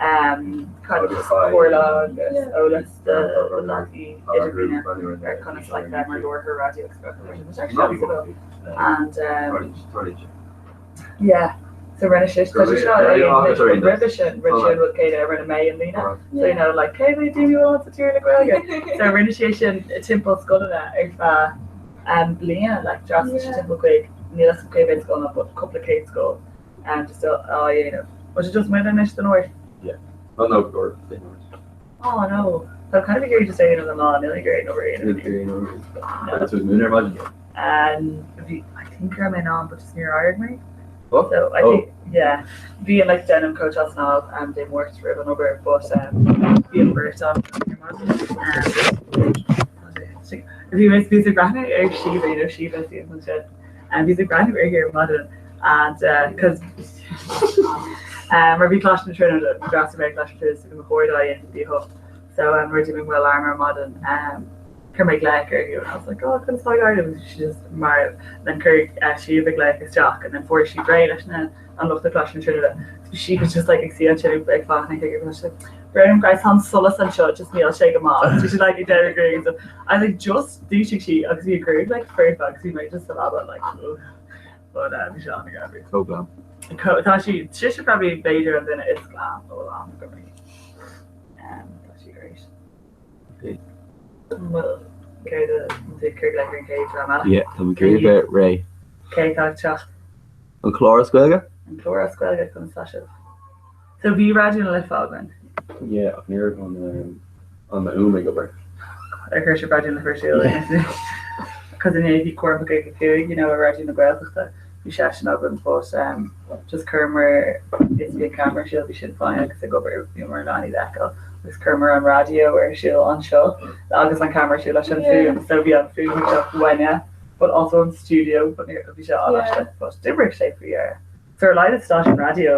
Speaker 12: um kind of just comhairle agus eolas do do leanaí idirbhliana ar conas like bheith mar láithreoir raidió agus gach rud which actually sounds cool. And um yeah so rinne sé tá sé seo ag anois but roimhe sin rinne sé an rud céanna a rinne mé i mbliana so you know like cé mhéad daoine a bhfuil sa tír le Gaeilge so rinne sé sin timpeall scoileanna ar feadh um, bliana like d'fhreastail sé timpeall chuig níl a fhios agam cé mhéad scoileanna but cúpla céad scoil um, just á dhéanamh. Was it just muid anois don uair?
Speaker 9: Yeah. Oh no, or
Speaker 12: Oh no. Tá kind of ag iarraidh just é a dhéanamh an lá, níl ag iarraidh an obair a dhéanamh.
Speaker 9: Agus tú ag múineadh ar maidin?
Speaker 12: Um, bhí, I think go raibh mé in ann, but just níor éirigh mé.
Speaker 9: What?
Speaker 12: So I
Speaker 9: Oh.
Speaker 12: think, yeah, bhí like déanaim cóitseáil snámh um, Dé Máirt roimh an obair, but um, bhí an bheirt ann ar maidin. Um, bhí mé bhíos ag breathnú ar Síomha, you know, Síomha sí ansin. And bhíos ag breathnú uirthi ar maidin and uh, cause um, mar bhí Coláiste na Tríonóide, d'fhreastail mé ar Coláiste na Tríonóide so bhí mo chairde á dhéanamh go dtí a hocht. So um, nuair a d'imigh mo alarm ar maidin um, chuir mé glaoch uirthi and I was like, oh, conas tá ag éirí liom? She just marbh. And then chuir uh, Síomha glaoch isteach and then fuair sí réidh leis na an lucht ag Coláiste na Tríonóide. So she was just like ag suí ansin ag féachaint chuige agus she's like, Brón guys, tá an solas anseo, just níl sé go maith. Bhí sí like ag déanamh gruaig and stuff. I was like just dúisigh sí agus bhí a gruaig like foirfe agus bhí mé just sa leaba like ugh. But uh, bhí sé an-greamhar.
Speaker 9: Chomh glam.
Speaker 12: Tá sí sise probably b'fhéidir an duine is glam a bhfuil aithne agam uirthi. Um, tá sí great.
Speaker 9: Okay.
Speaker 12: Bhuel, céard a tú ag cur glaoch ar an chéad dream eile?
Speaker 9: Yeah, tá mé ag iarraidh bheith réidh.
Speaker 12: Cé atá ag teacht?
Speaker 9: An clár as Gaeilge?
Speaker 12: An clár as Gaeilge conas tá sibh? So bhí Raidió na Life againn.
Speaker 9: Yeah, ach ní raibh an an fhuaim ag obair.
Speaker 12: Ar chuir sibh Raidió na Life ar siúl? Cos inné bhí Cormac ag a cúig, you know, ar Raidió na Gaeltachta, bhí seisean againn but um, just chuireamar is bhí an camera ar siúl, bhí sin fine agus ag obair, bhíomar in ann iad a fheiceáil agus chuireamar an raidió ar siúl anseo agus an camera ar siúl leis an fuaim, so bhí an fuaim ag teacht uainne but also an studio but bhí sé an-aisteach but d'oibrigh sé faoi dheireadh. So ar a laghad is stáisiún raidió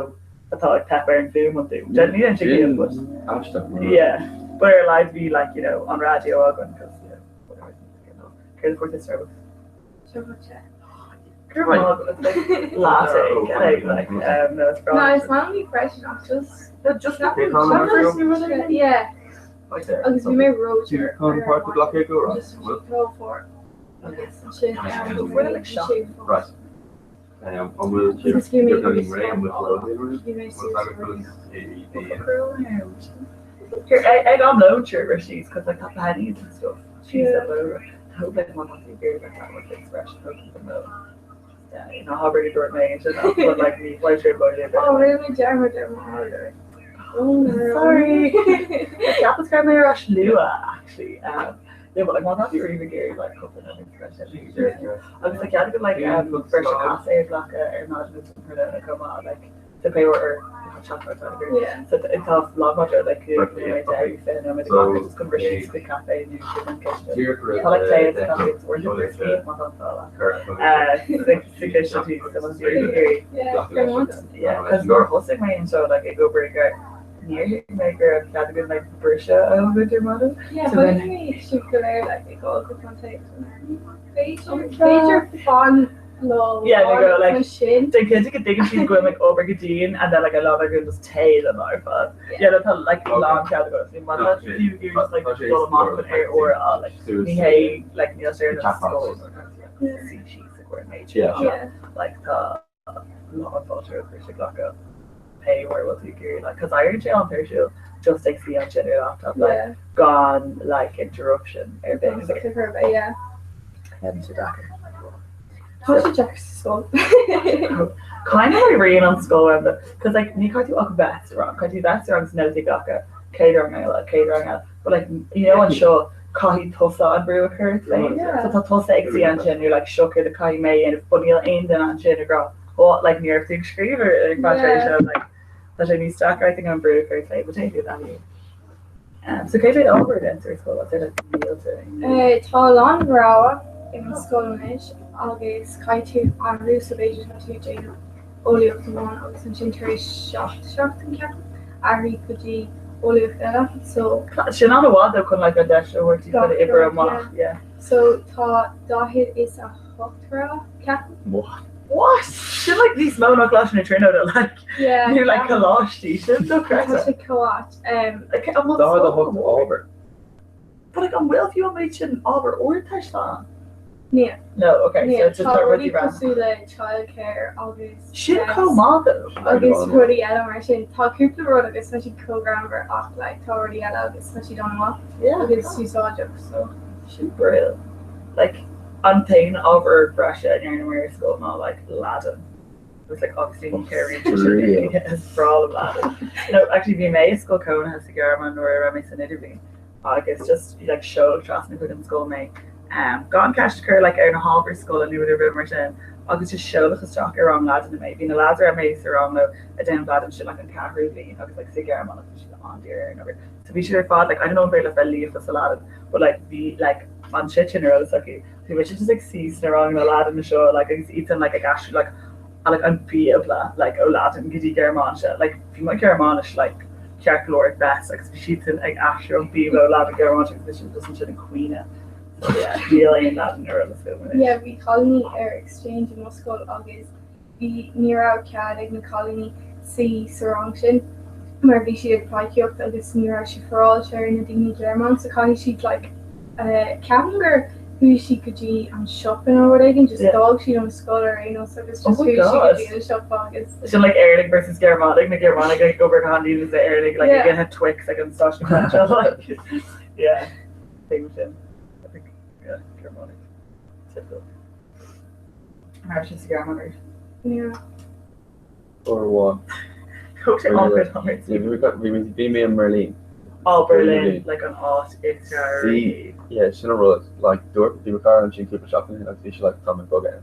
Speaker 12: atá ag teip ar an bhfuaim iontu. Ní an sin but
Speaker 9: Aisteach mar.
Speaker 12: Yeah. But ar a laghad bhí like you know an raidió againn cos you know whatever céard a fuair tú Starbucks?
Speaker 11: Starbucks yeah.
Speaker 12: Latte get out like um no it's
Speaker 11: No, is maith liom freisin ach just
Speaker 12: No just
Speaker 11: Yeah. Agus bhí mé ró-tired
Speaker 9: Chun páirt a ghlacadh go raibh.
Speaker 11: Just fuar. Agus ansin
Speaker 9: Right. Right. An bhfuil
Speaker 11: Agus bhí mé
Speaker 9: beagáinín réidh, an bhfuil
Speaker 11: Bhí mé suas
Speaker 12: Here, ag am lóin sure gur síos cos like tá pennies and stuff síos ar bóthar. Hope like má tá tú ag iarraidh like that one expression hope you know. Yeah, you know, how really dúirt mé sin but like ní bhfuil sé bóthar.
Speaker 11: Oh, rinne mé dearmad ar mo order. Oh no.
Speaker 12: Sorry. Ceapas go raibh mé ar ais luath actually. Um, Yeah, but like má tá tú riamh ag iarraidh like cúpla nóiméad breise agus like cead go like um briseadh caife a ghlacadh ar maidin agus an tráthnóna chomh maith like so pé uair ar teach ar tá
Speaker 11: Yeah.
Speaker 12: so tá lámhaidir like cúig nóiméad deich fiche nóiméad a ghlacadh just chun briseadh síos chuig caife nó chuig an ciste. Tá like tae agus caife agus uaireanta brioscaí má tá an t-ádh leat. Sa chiste tú so má tá tú ag iarraidh.
Speaker 11: Yeah, go on.
Speaker 12: Yeah, cos nuair a thosaigh mé anseo like ag obair ag Níor thuig mé go raibh cead againn like briseadh a thógaint ar maidin.
Speaker 11: Yeah,
Speaker 12: So then
Speaker 11: chonaic mé sibh go léir like ag dul go Ponte. B'fhéidir b'fhéidir fan lá
Speaker 12: Yeah, they go like
Speaker 11: amháin sin.
Speaker 12: Den cinnte go dtuigeann siad go bhfuil mé ag obair go dian and then like a lán againn just tae don lá ar fad. Yeah, no, tá like lán cead agat. Ní má tá tú ag iarraidh just like dul amach chun aer úr a fháil like ní hé like níl sé ar nós scoil suí síos i gcomhair an méid sin.
Speaker 9: Yeah.
Speaker 11: Yeah.
Speaker 12: Like tá. lán fáilte roimh cuairt a ghlacadh pé mar a bhfuil tú ag iarraidh like cos éiríonn sé an-tuirsiúil just ag suí ansin ar laptop like
Speaker 11: Yeah.
Speaker 12: gan like interruption ar bith
Speaker 11: Gan stop ar bith, yeah.
Speaker 12: Yeah, bíonn sé deacair.
Speaker 11: Tá sé deacair sa scoil.
Speaker 12: Kind of rian an scoil uaim though, cos like ní caithfidh tú ach bheith sa rang, caithfidh tú bheith sa rang is nótaí a ghlacadh, céad rang eile, céad rang eile, but like you know anseo caithfidh tusa an brú a chur ort féin,
Speaker 11: Yeah.
Speaker 12: so tá tusa ag suí ansin you're like seo céard a caithfidh mé a dhéanamh but níl aon duine ansin ag rá oh like ní raibh tú ag scríobh ar ar feadh
Speaker 11: Yeah.
Speaker 12: tréimhse like tá sé níos deacra I think an brú a chur ort féin but déanfaidh tú taithí. Um, so cé mhéad ábhar a dhéantar ar scoil is like mílte?
Speaker 11: Eh, tá a lán rogha i mo scoil anois agus caithfidh tú athrú so b'fhéidir tá tú ag déanamh eolaíocht amháin agus ansin tar éis 7 seachtain ceapaim athraigh go dtí eolaíocht eile so
Speaker 12: Sin an-mhaith though chun like an deis a thabhairt duit
Speaker 11: Gach
Speaker 12: chun oibre
Speaker 11: rud,
Speaker 12: amach, yeah.
Speaker 11: So tá 48 rogha ceapaim.
Speaker 9: What?
Speaker 12: What? Sin like níos mó ná Coláiste na Tríonóide like
Speaker 11: Yeah,
Speaker 12: nó like
Speaker 11: ceapaim.
Speaker 12: coláistí sin
Speaker 11: Tá
Speaker 12: dochreidte.
Speaker 11: sé chomh ait. Um,
Speaker 12: Like an bhfuil
Speaker 9: 48
Speaker 12: scoil mór?
Speaker 9: ábhar.
Speaker 12: But like an bhfuil fiú an méid sin ábhar Ardteiste ann?
Speaker 11: Níl.
Speaker 12: No, okay, so
Speaker 11: Níl.
Speaker 12: it's just
Speaker 11: Tá
Speaker 12: tá
Speaker 11: rudaí
Speaker 12: rudaí random.
Speaker 11: cosúil le childcare agus
Speaker 12: Sin
Speaker 11: chess
Speaker 12: chomh maith though.
Speaker 11: agus rudaí eile mar sin. Tá cúpla rud agus tá siad chomh greannmhar ach like tá rudaí eile agus tá siad an-mhaith
Speaker 12: Yeah.
Speaker 11: agus úsáideach so.
Speaker 12: Sin brilliant. Like an t-aon ábhar breise a ndearnamar ar scoil ná like Laidin. It was like obviously ní chéiríonn sé sin
Speaker 9: Real.
Speaker 12: Yeah, is breá liom Laidin. No, actually bhí mé i scoil cónaithe sa Ghearmáin nuair a raibh mé san idirbhliain agus just like seoladh trasna chuig an scoil mé um, gan ceist a chur like ar na hábhair scoile nó rud ar bith mar sin agus just seoladh isteach ar rang Laidine mé. Bhí na lads a raibh mé sa rang leo ag déanamh Laidin sin like an ceathrú bhliain agus like sa Ghearmáin agus bhí siad an-dírithe ar an obair. So bhí siad ar fad like I don't know an féidir leat bheith líofa sa Laidin but like bhí like an shit sin ar eolas acu. Bhí mise just ag suí sna ranganna Laidine seo like agus iadsan like ag aistriú like like an Bíobla like ó Laidin go dtí Gearmáinise like bhí mo Ghearmáinis like ceart go leor at best agus bhí siadsan ag aistriú an Bíobla ó Laidin go Gearmáinis agus mise just ansin ag caoineadh. So yeah, níl aon Laidin ar eolas agam anois.
Speaker 11: Yeah, bhí cailíní ar exchange i mo scoil agus Bhí, ní raibh cead ag na cailíní suí sa rang sin mar bhí siad ag pleidhcíocht agus ní raibh sé féaráilte ar na daoine Gearmáin so caithfidh siad like eh ceapaim gur chuaigh siad go dtí an siopa nó rud éigin just d'fhág siad an scoil ar aon nós agus
Speaker 12: Oh
Speaker 11: just
Speaker 12: my
Speaker 11: chuaigh siad go
Speaker 12: God.
Speaker 11: dtí an siopa agus
Speaker 12: Sin like Éireannaigh versus Gearmánaigh, na Gearmánaigh ag obair go han-dian agus na Éireannaigh like ag
Speaker 11: Yeah.
Speaker 12: ithe Twix ag an stáisiún peitreal like yeah thing sin. I think yeah Gearmánaigh typical. Raibh sé sa Ghearmáin riamh?
Speaker 11: Ní raibh.
Speaker 9: Uair amháin.
Speaker 12: Thóg sé an-chuid ama ar
Speaker 9: Bhí bhí mé i mBerlin.
Speaker 12: Oh Berlin, like an áit is fearr.
Speaker 9: See, yeah, sin an rud, like dúirt bhí mo chara ansin cúpla seachtain ó shin agus bhí sé like tá mé ag bogadh ann.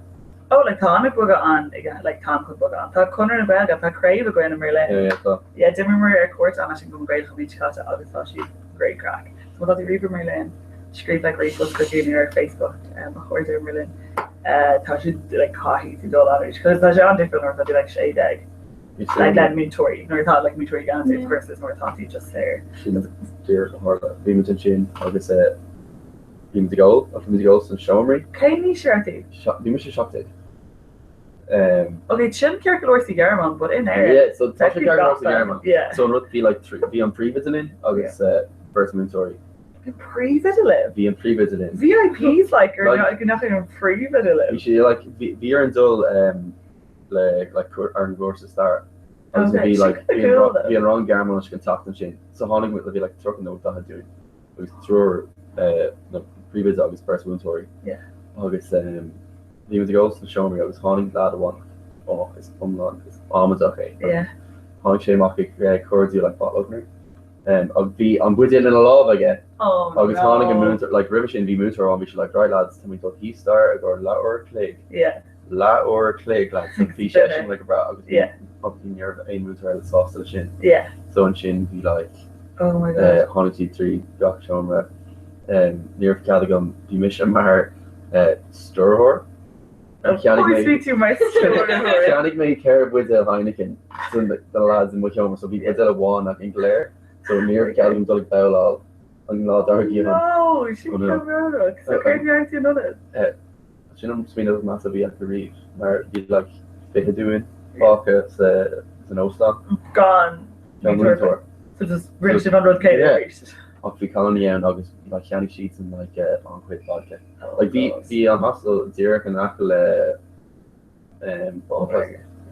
Speaker 12: Oh like táim ag bogadh ann, like táim chun bogadh ann. Tá Conradh na Gaeilge, tá craobh againn i mBerlin.
Speaker 9: Yeah, yeah, tá.
Speaker 12: Yeah, d'imríomar ar cuairt ann leis an gCumann Gaelach an bhliain seo caite agus tá siad great craic. So má tá tú riamh i mBerlin, scríobh like ríomhphost chuig nó ar Facebook a chairde i mBerlin. Tá sé like caithfidh tú dul ann arís cos tá sé an-difriúil nuair atá tú like 16 like le múinteoirí nuair atá like múinteoirí i gceannas ort versus nuair atá tú just saor.
Speaker 9: Sin díreach a tharla. Bhí muid ansin agus bhí muid ag ól ach bhí muid ag ól sna seomraí.
Speaker 12: Cén aois a raibh tú?
Speaker 9: Bhí mise 17.
Speaker 12: Ok, sin ceart go leor sa Ghearmáin, but in Éirinn.
Speaker 9: Yeah, so tá sé ceart go leor sa Ghearmáin.
Speaker 12: Yeah.
Speaker 9: So an rud bhí like bhí an príomhoide linn agus beirt múinteoirí.
Speaker 12: Bhí príomhoide libh?
Speaker 9: Bhí an príomhoide linn.
Speaker 12: VIPs like gur go ndeachaigh an príomhoide libh.
Speaker 9: Bhí sé like bhí bhí orainn dul le like ar an gcúrsa staire. Agus bhí like bhí an rang Gearmáinis an tseachtain sin. So tháinig muid bhí like 30 nó 40 dúinn. agus triúr na príomhoide agus beirt mhúinteoirí agus bhí muid ag ól sna seomraí agus tháinig leaid amháin oh is iomlán is amaideach é tháinig sé amach ag cuardú like bottle opener agus bhí an buidéal ina lámh aige agus tháinig an múinteoir like roimhe sin bhí múinteoir ann bhí sé like right lads tá muid dul thíos staighre i gcomhair leathuair a chloig leathuair a chloig lads so bhí seisean like breá agus bhí obviously ní raibh aon múinteoir eile sásta leis sin so ansin bhí like
Speaker 12: Oh my God.
Speaker 9: tháinig siad trí gach seomra ní raibh cead agam bhí mise mar stiúrthóir
Speaker 12: Of course bhí tú mar stiúrthóir.
Speaker 9: Cheannaigh mé ceithre bhuidéal Heineken do na lads i mo sheomra so bhí buidéal amháin againn go léir so ní raibh cead agam dul ag babhláil an lá dár gcionn.
Speaker 12: No, sin chomh brónach. So céard a dhein tú in ionad?
Speaker 9: Sin an smaoineamh is measa a bhí acu riamh, mar bhí like 20 dúinn fágtha san óstán.
Speaker 12: Gan
Speaker 9: múinteoir.
Speaker 12: So just rinne sibh an rud céanna arís.
Speaker 9: Ach bhí cailíní ann agus like cheannaigh siadsan like an-chuid vodka. Like bhí bhí an hostel díreach in aice le um,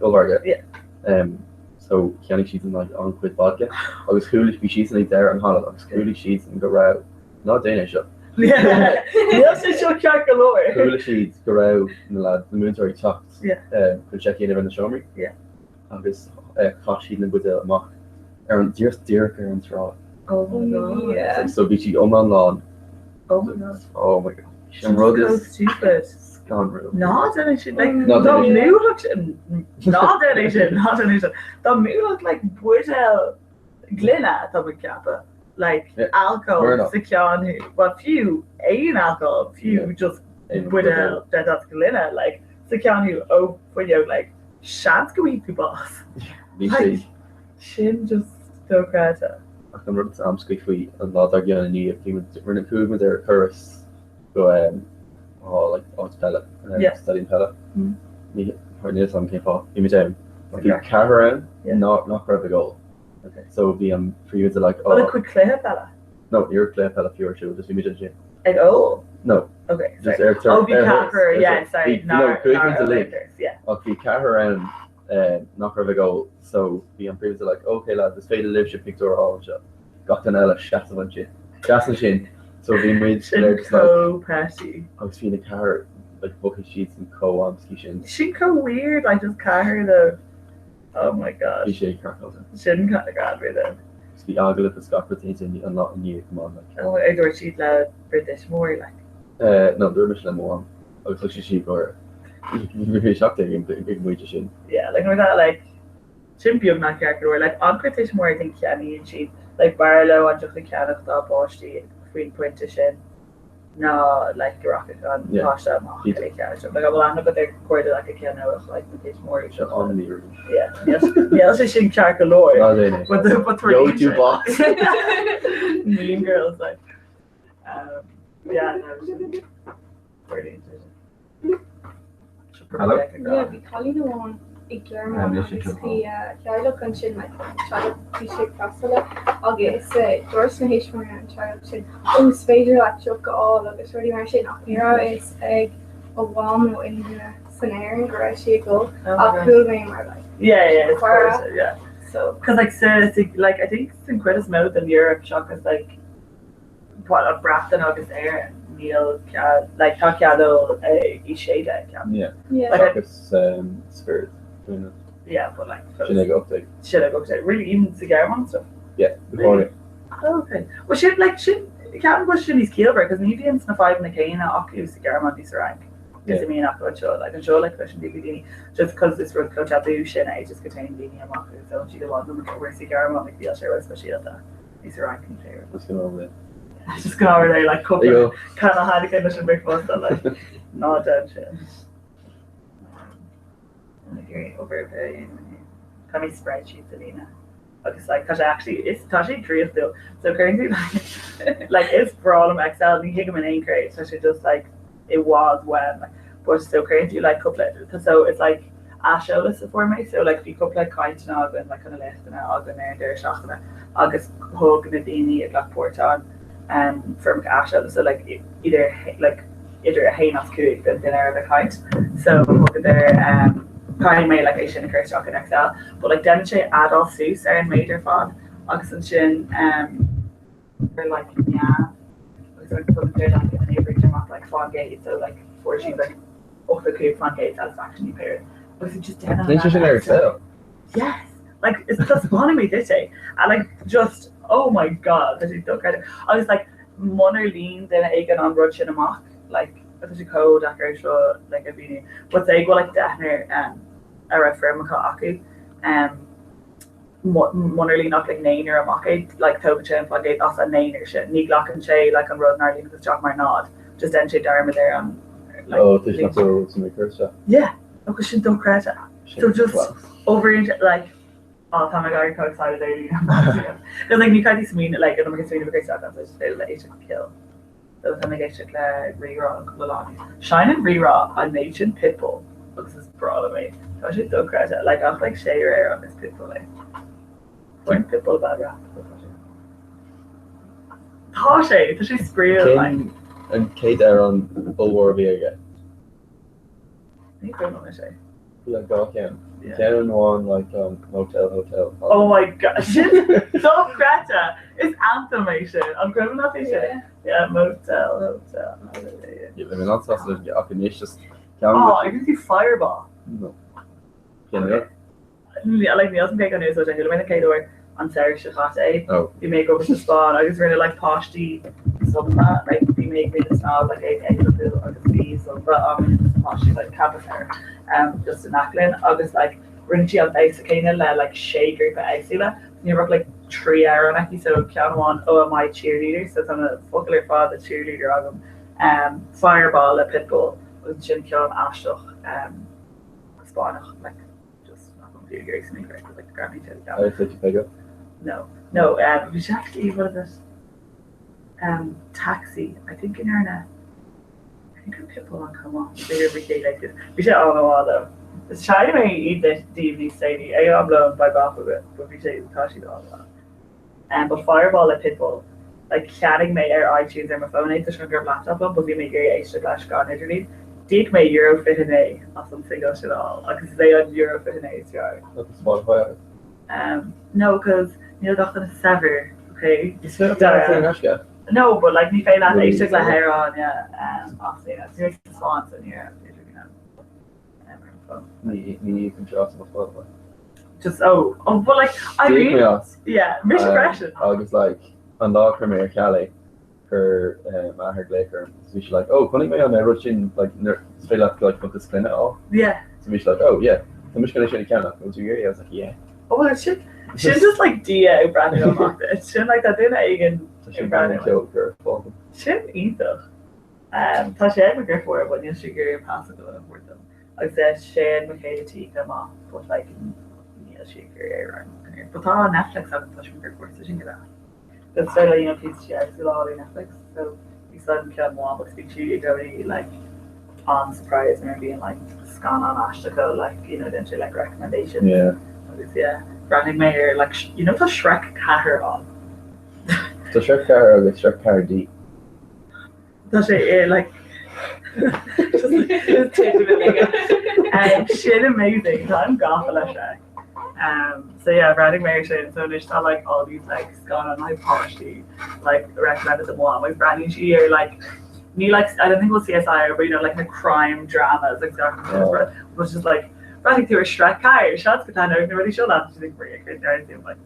Speaker 9: Ollmhargadh.
Speaker 12: Yeah.
Speaker 9: Um, so cheannaigh siadsan like an-chuid vodka agus chuala bhí siadsan ag deireadh an halla agus chuala siadsan go raibh ná déan é seo.
Speaker 12: Níl sé seo ceart go leor.
Speaker 9: Chuala siad go raibh na lads na múinteoirí ag teacht
Speaker 12: Yeah.
Speaker 9: um, chun seic a dhéanamh ar na seomraí
Speaker 12: Yeah.
Speaker 9: agus eh, chaith siad na buidéil amach ar an díreach díreach ar an tsráid.
Speaker 12: Oh my god.
Speaker 1: Yeah.
Speaker 9: So bhí siad iomlán lán.
Speaker 12: Oh my god.
Speaker 9: Oh my god. Sin rud
Speaker 12: So
Speaker 9: is
Speaker 12: stupid.
Speaker 9: scanrúil.
Speaker 12: Ná déan é sin like
Speaker 9: Ná
Speaker 12: dá
Speaker 9: déan é
Speaker 12: mbuailfeadh sin ná déan é sin ná déan é sin dá mbuailfeadh like buidéal gloine atá ag ceapadh like
Speaker 9: Yeah.
Speaker 12: alcohol
Speaker 9: Murnock.
Speaker 12: sa cheann thú well fiú aon alcohol fiú
Speaker 9: Yeah.
Speaker 12: just
Speaker 9: Aon
Speaker 12: buidéal de that gloine like sa cheann thú ó fuinneog like seans go bhfaighidh tú bás.
Speaker 9: Bhí sé
Speaker 12: Like sin just dochreidte.
Speaker 9: Ach an rud is amscaí faoi an lá dár gcionn inniu bhí muid rinne chuaigh muid ar thuras go um, á like áit peile um,
Speaker 12: Yeah.
Speaker 9: stadium peile.
Speaker 12: Mm.
Speaker 9: Ní níl a fhios agam cén fáth bhí muid ann. Bhí ceathrar ann
Speaker 12: Yeah.
Speaker 9: ná nach raibh ag ól.
Speaker 12: Okay.
Speaker 9: So bhí an príomhoide like
Speaker 12: Well,
Speaker 9: oh
Speaker 12: a chuid cluiche peile.
Speaker 9: no ní raibh cluiche peile fiú ar siúl just bhí muid ansin.
Speaker 12: Ag ól?
Speaker 9: No
Speaker 12: Okay,
Speaker 9: just
Speaker 12: sorry.
Speaker 9: ar
Speaker 12: Oh, bhí
Speaker 9: ar thuras,
Speaker 12: ceathrar,
Speaker 9: ar
Speaker 12: yeah,
Speaker 9: thuras.
Speaker 12: sorry.
Speaker 9: Bhí no
Speaker 12: Nár
Speaker 9: chuaigh
Speaker 12: nár
Speaker 9: muid
Speaker 12: ól
Speaker 9: uilig
Speaker 12: ar thuras, yeah.
Speaker 9: ach bhí ceathrar ann nach raibh ag ól so bhí an príomhoide like ok lads is féidir libhse pictiúr a fháil anseo. Gach duine eile seasamh ansin. Seas ansin. So bhí muid
Speaker 12: Sin
Speaker 9: there just like
Speaker 12: chomh petty.
Speaker 9: agus bhí na ceathrar like mhothaigh siadsan chomh amscaí sin.
Speaker 12: Sin chomh weird like just ceathrar de oh my god.
Speaker 9: Bhí sé craiceáilte.
Speaker 12: Sin kind of greannmhar though.
Speaker 9: Agus bhí agallamh is gach rud déanta an lá inniu come on like.
Speaker 12: Oh ar dúirt siad le bhur dtuismitheoirí like?
Speaker 9: Eh no dúirt mise le mo mham agus thug sí sí gáire. Bhí 17 ag an bpointe sin.
Speaker 12: Yeah like nuair atá like sin beagnach ceart go leor like an-chuid tuismitheoirí I think ceannaíonn siad like b'fhearr leo an deoch a cheannach dá bpáistí faoin pointe sin ná like go rachadh an
Speaker 9: Yeah.
Speaker 12: páiste amach
Speaker 9: Iad.
Speaker 12: ag ceannach like an bhfuil aithne agat ar chairde like a cheannódh like na tuismitheoirí
Speaker 9: Seo
Speaker 12: seo
Speaker 9: an-mhíriúil.
Speaker 12: Yeah níl níl sé sin ceart go leor.
Speaker 9: Ná déan é.
Speaker 12: But the but
Speaker 9: Yo tú bás.
Speaker 12: Mean Girls like um yeah no sin brilliant.
Speaker 9: Hello?
Speaker 11: Yeah, bhí cailín amháin i Gearmáin agus bhí a teaghlach ansin like teaghlach bhí sé ag freastal air agus dúirt na thuismitheoirí an teaghlach sin ó is féidir leat deoch a fháil agus rudaí mar sin ach ní raibh a fhios ag a mham nó aon duine san Éirinn go raibh sí ag ól ach chuala mé mar like
Speaker 12: Yeah, yeah, of
Speaker 11: cara
Speaker 12: course, yeah.
Speaker 11: so
Speaker 12: Because like sa, sa, like I think san cuid is mó den Europe seachas like Well, an Bhreatain agus Éire, níl cead, like, tá cead ól ag aois 16, ceapaim.
Speaker 9: Yeah.
Speaker 11: Yeah.
Speaker 12: Like,
Speaker 9: Seachas um, spirit.
Speaker 12: yeah, but like,
Speaker 9: Sin ag 18.
Speaker 12: sin ag 18. Really, even sa Ghearmáin and stuff?
Speaker 9: Yeah,
Speaker 12: Really?
Speaker 9: really.
Speaker 12: Oh, okay. Well, sin, like, sin, ceapaim go bhfuil sin níos ciallmhaire, cos ní bhíonn na fadhbanna céanna acu sa Ghearmáin nó sa Fhrainc, is a bhíonn acu anseo. Like, anseo, like, cloiseann tú faoi daoine, just cos is rud chomh tabú sin é, just go dtéann daoine amach agus ólann siad i bhfad iomarca, whereas sa Ghearmáin, like, níl sé rud speisialta. Is ar an gcomputer.
Speaker 9: Is gnáth rud.
Speaker 12: Just gnáth rud é like
Speaker 9: There you
Speaker 12: cúpla
Speaker 9: go.
Speaker 12: canna Heineken leis an bricfeasta like ná déan sin. Ag iarraidh obair ar bith a dhéanamh inniu. Tá mé spreadsheet a líonadh agus like tá sé actually is tá sé draíochtúil so cuireann tú like like is breá liom Excel ní thuigim in aon chor é tá sé just like it was when like but so cuireann tú like cúpla so it's like aiseolas a fuair mé so like bhí cúpla cainteanna againn like kind of léachtanna againn ar an deireadh seachtaine agus thug na daoine a ghlac páirt ann um foirmeacha aiseolais so like idir like idir 1 as 5 don duine a raibh ag caint so thugadar um caithfidh mé like é sin a chur isteach in Excel but like déanann sé adáil suas ar an méid ar fad agus ansin um ar like meán agus like tugann sé like an uimhir amach like faoin gcéad so like fuair siad like 85% satisfaction ní pé agus it just déanann
Speaker 9: Níl sé sin ar Excel.
Speaker 12: Yes like is taispeánfaidh mé duit é and like just oh my god tá sé dochreidte agus like munar líon duine éigin an rud sin amach like tá sé chomh deacair seo like a mhíniú but say go bhfuil like deichniúr um, a raibh foirmeacha acu um, Munar líon ach like naonúr amach é, like tógann sé an faoin gcéad as an naonúr sin. Ní ghlacann sé like an rud nár líonadh isteach mar náid, just déanann sé dearmad ar an like
Speaker 9: Oh, tá sé nach raibh san ag cur isteach.
Speaker 12: Yeah, agus sin dochreidte.
Speaker 9: Sin
Speaker 12: So just
Speaker 9: class.
Speaker 12: over like oh tá mé ag éirí chomh excited ar líne. Because like ní caithfidh smaoineamh like an iomarca smaoineamh a chur isteach ann so just féidir le éisteacht cill. So tá mé ag éisteacht le Rí-Rá an cúpla lá anuas. Seinneann Rí-Rá an méid sin Pitbull agus is breá liom é. Tá sé dochreidte. Like ach like sé ar an is Pitbull é. Fuair Pitbull bad rap but tá sé. Tá sé! Tá sé spraíúil like.
Speaker 9: Cén an chéad amhrán ollmhór a bhí aige?
Speaker 12: Ní cuimhin liom anois é.
Speaker 9: Bhí like dhá cheann. Ceann amháin like um, Motel Hotel.
Speaker 12: Oh my god, sin dochreidte! Is anthem é sin. An cuimhin leat é sin? Yeah, Motel Hotel Holiday.
Speaker 9: Yeah, bhí mé an-sásta leis ach anois just ceann
Speaker 12: Oh, ar chuala tú Fireball.
Speaker 9: No. Cén rud?
Speaker 12: Like níl 'fhios a'm cé chomh nua is atá sé, chuala mé den chéad uair an samhradh seo caite é.
Speaker 9: Oh.
Speaker 12: Bhí mé ag obair sa Spáinn agus rinne like páistí zumba, like bhí mé ag múineadh snámh like ag ag an pool agus bhí zumba á múineadh dos na páistí like campus air um just in aice linn agus like rinne sí an damhsa céanna le like sé grúpa éagsúla. Ní raibh like 3 amhrán aici so ceann amháin Oh Am I Cheerleader so tá na focail ar fad le cheerleader agam um Fireball le Pitbull agus ansin ceann aisteach um Spáinneach like just nach bhfuil fiú ag iarraidh smaoineamh air like Grammy Joe Gallagher.
Speaker 9: Are you Pego?
Speaker 12: No no um bhí sé actually what is it um Taxi I think in ndearna I think gur Pitbull an chomh maith b'fhéidir bhí sé like bhí sé an-mhaith though. Is seinnfidh mé iad daoibh níos déanaí ag am lóin beidh bap agaibh but bhí sé tá siad an-mhaith. Um but Fireball le Pitbull like cheannaigh mé ar iTunes ar mo fón é toisc nach raibh laptop agam but bhí mé ag iarraidh éisteacht leis gan idirlíon. D'íoc mé euro 29 as an single sin a fháil agus is é an euro 29 is fearr.
Speaker 9: Tá Spotify agat?
Speaker 12: Um no cause níl gach duine saibhir okay?
Speaker 9: Is féidir leat é in aisce.
Speaker 12: No but like ní féidir leat éisteacht le hamhráin yeah um as yeah so it's Spáinn so ní raibh idirlíon agam.
Speaker 9: Ní íocaim as mo Spotify.
Speaker 12: Just oh oh but like I
Speaker 9: D'íoc mé as.
Speaker 12: Yeah, mise freisin.
Speaker 9: Agus like an lá a chuir mé ar ceal é, chuir m'athair glaoch orm agus bhí sé like oh chonaic mé an rud sin like nuair is féidir leat like cuntas clainne a fháil.
Speaker 12: Yeah.
Speaker 9: So bhí sé like oh yeah tá mise chun é sin a cheannach, bhfuil tú ag iarraidh? I was like yeah.
Speaker 12: Oh well sin sin just like Dia ag breathnú amach duit. Sin like tá duine éigin
Speaker 9: Tá
Speaker 12: ag
Speaker 9: sin
Speaker 12: breathnú.
Speaker 9: an ceol gur fágam.
Speaker 12: Sin iontach. Tá sé ag mo dheirfiúr but níl sí ag iarraidh an pasfhocal a thabhairt dom agus tá sé ag mo chéile tí chomh maith but like níl sí ag iarraidh é a roinnt. But tá Netflix agam toisc mo dheirfiúr so sin go deas. Is féidir le you know píosa sí éagsúla a fháil ar Netflix so úsáidim ceann mo mham agus bíonn sí i gcónaí like an-surprised nuair a bhíonn like scannán aisteach like you know déanann sé like recommendations
Speaker 9: Yeah.
Speaker 12: agus yeah bhreathnaigh mé ar like you know tá Shrek 4 ann.
Speaker 9: Tá Shrek 4 agus Shrek 4D.
Speaker 12: Tá sé i like Sin amazing Táim gafa le Shrek. Um, so yeah, bhreathnaigh mé ar sin so anois tá like all these like scannáin le páistí like recommended do mo mham agus breathnaíonn sí ar like ní like I don't think bhfuil CSI ar but you know like na crime dramas like oh. was just like breathnaigh tú ar Shrek 4 seans go dtaitneoidh na rudaí seo leat like like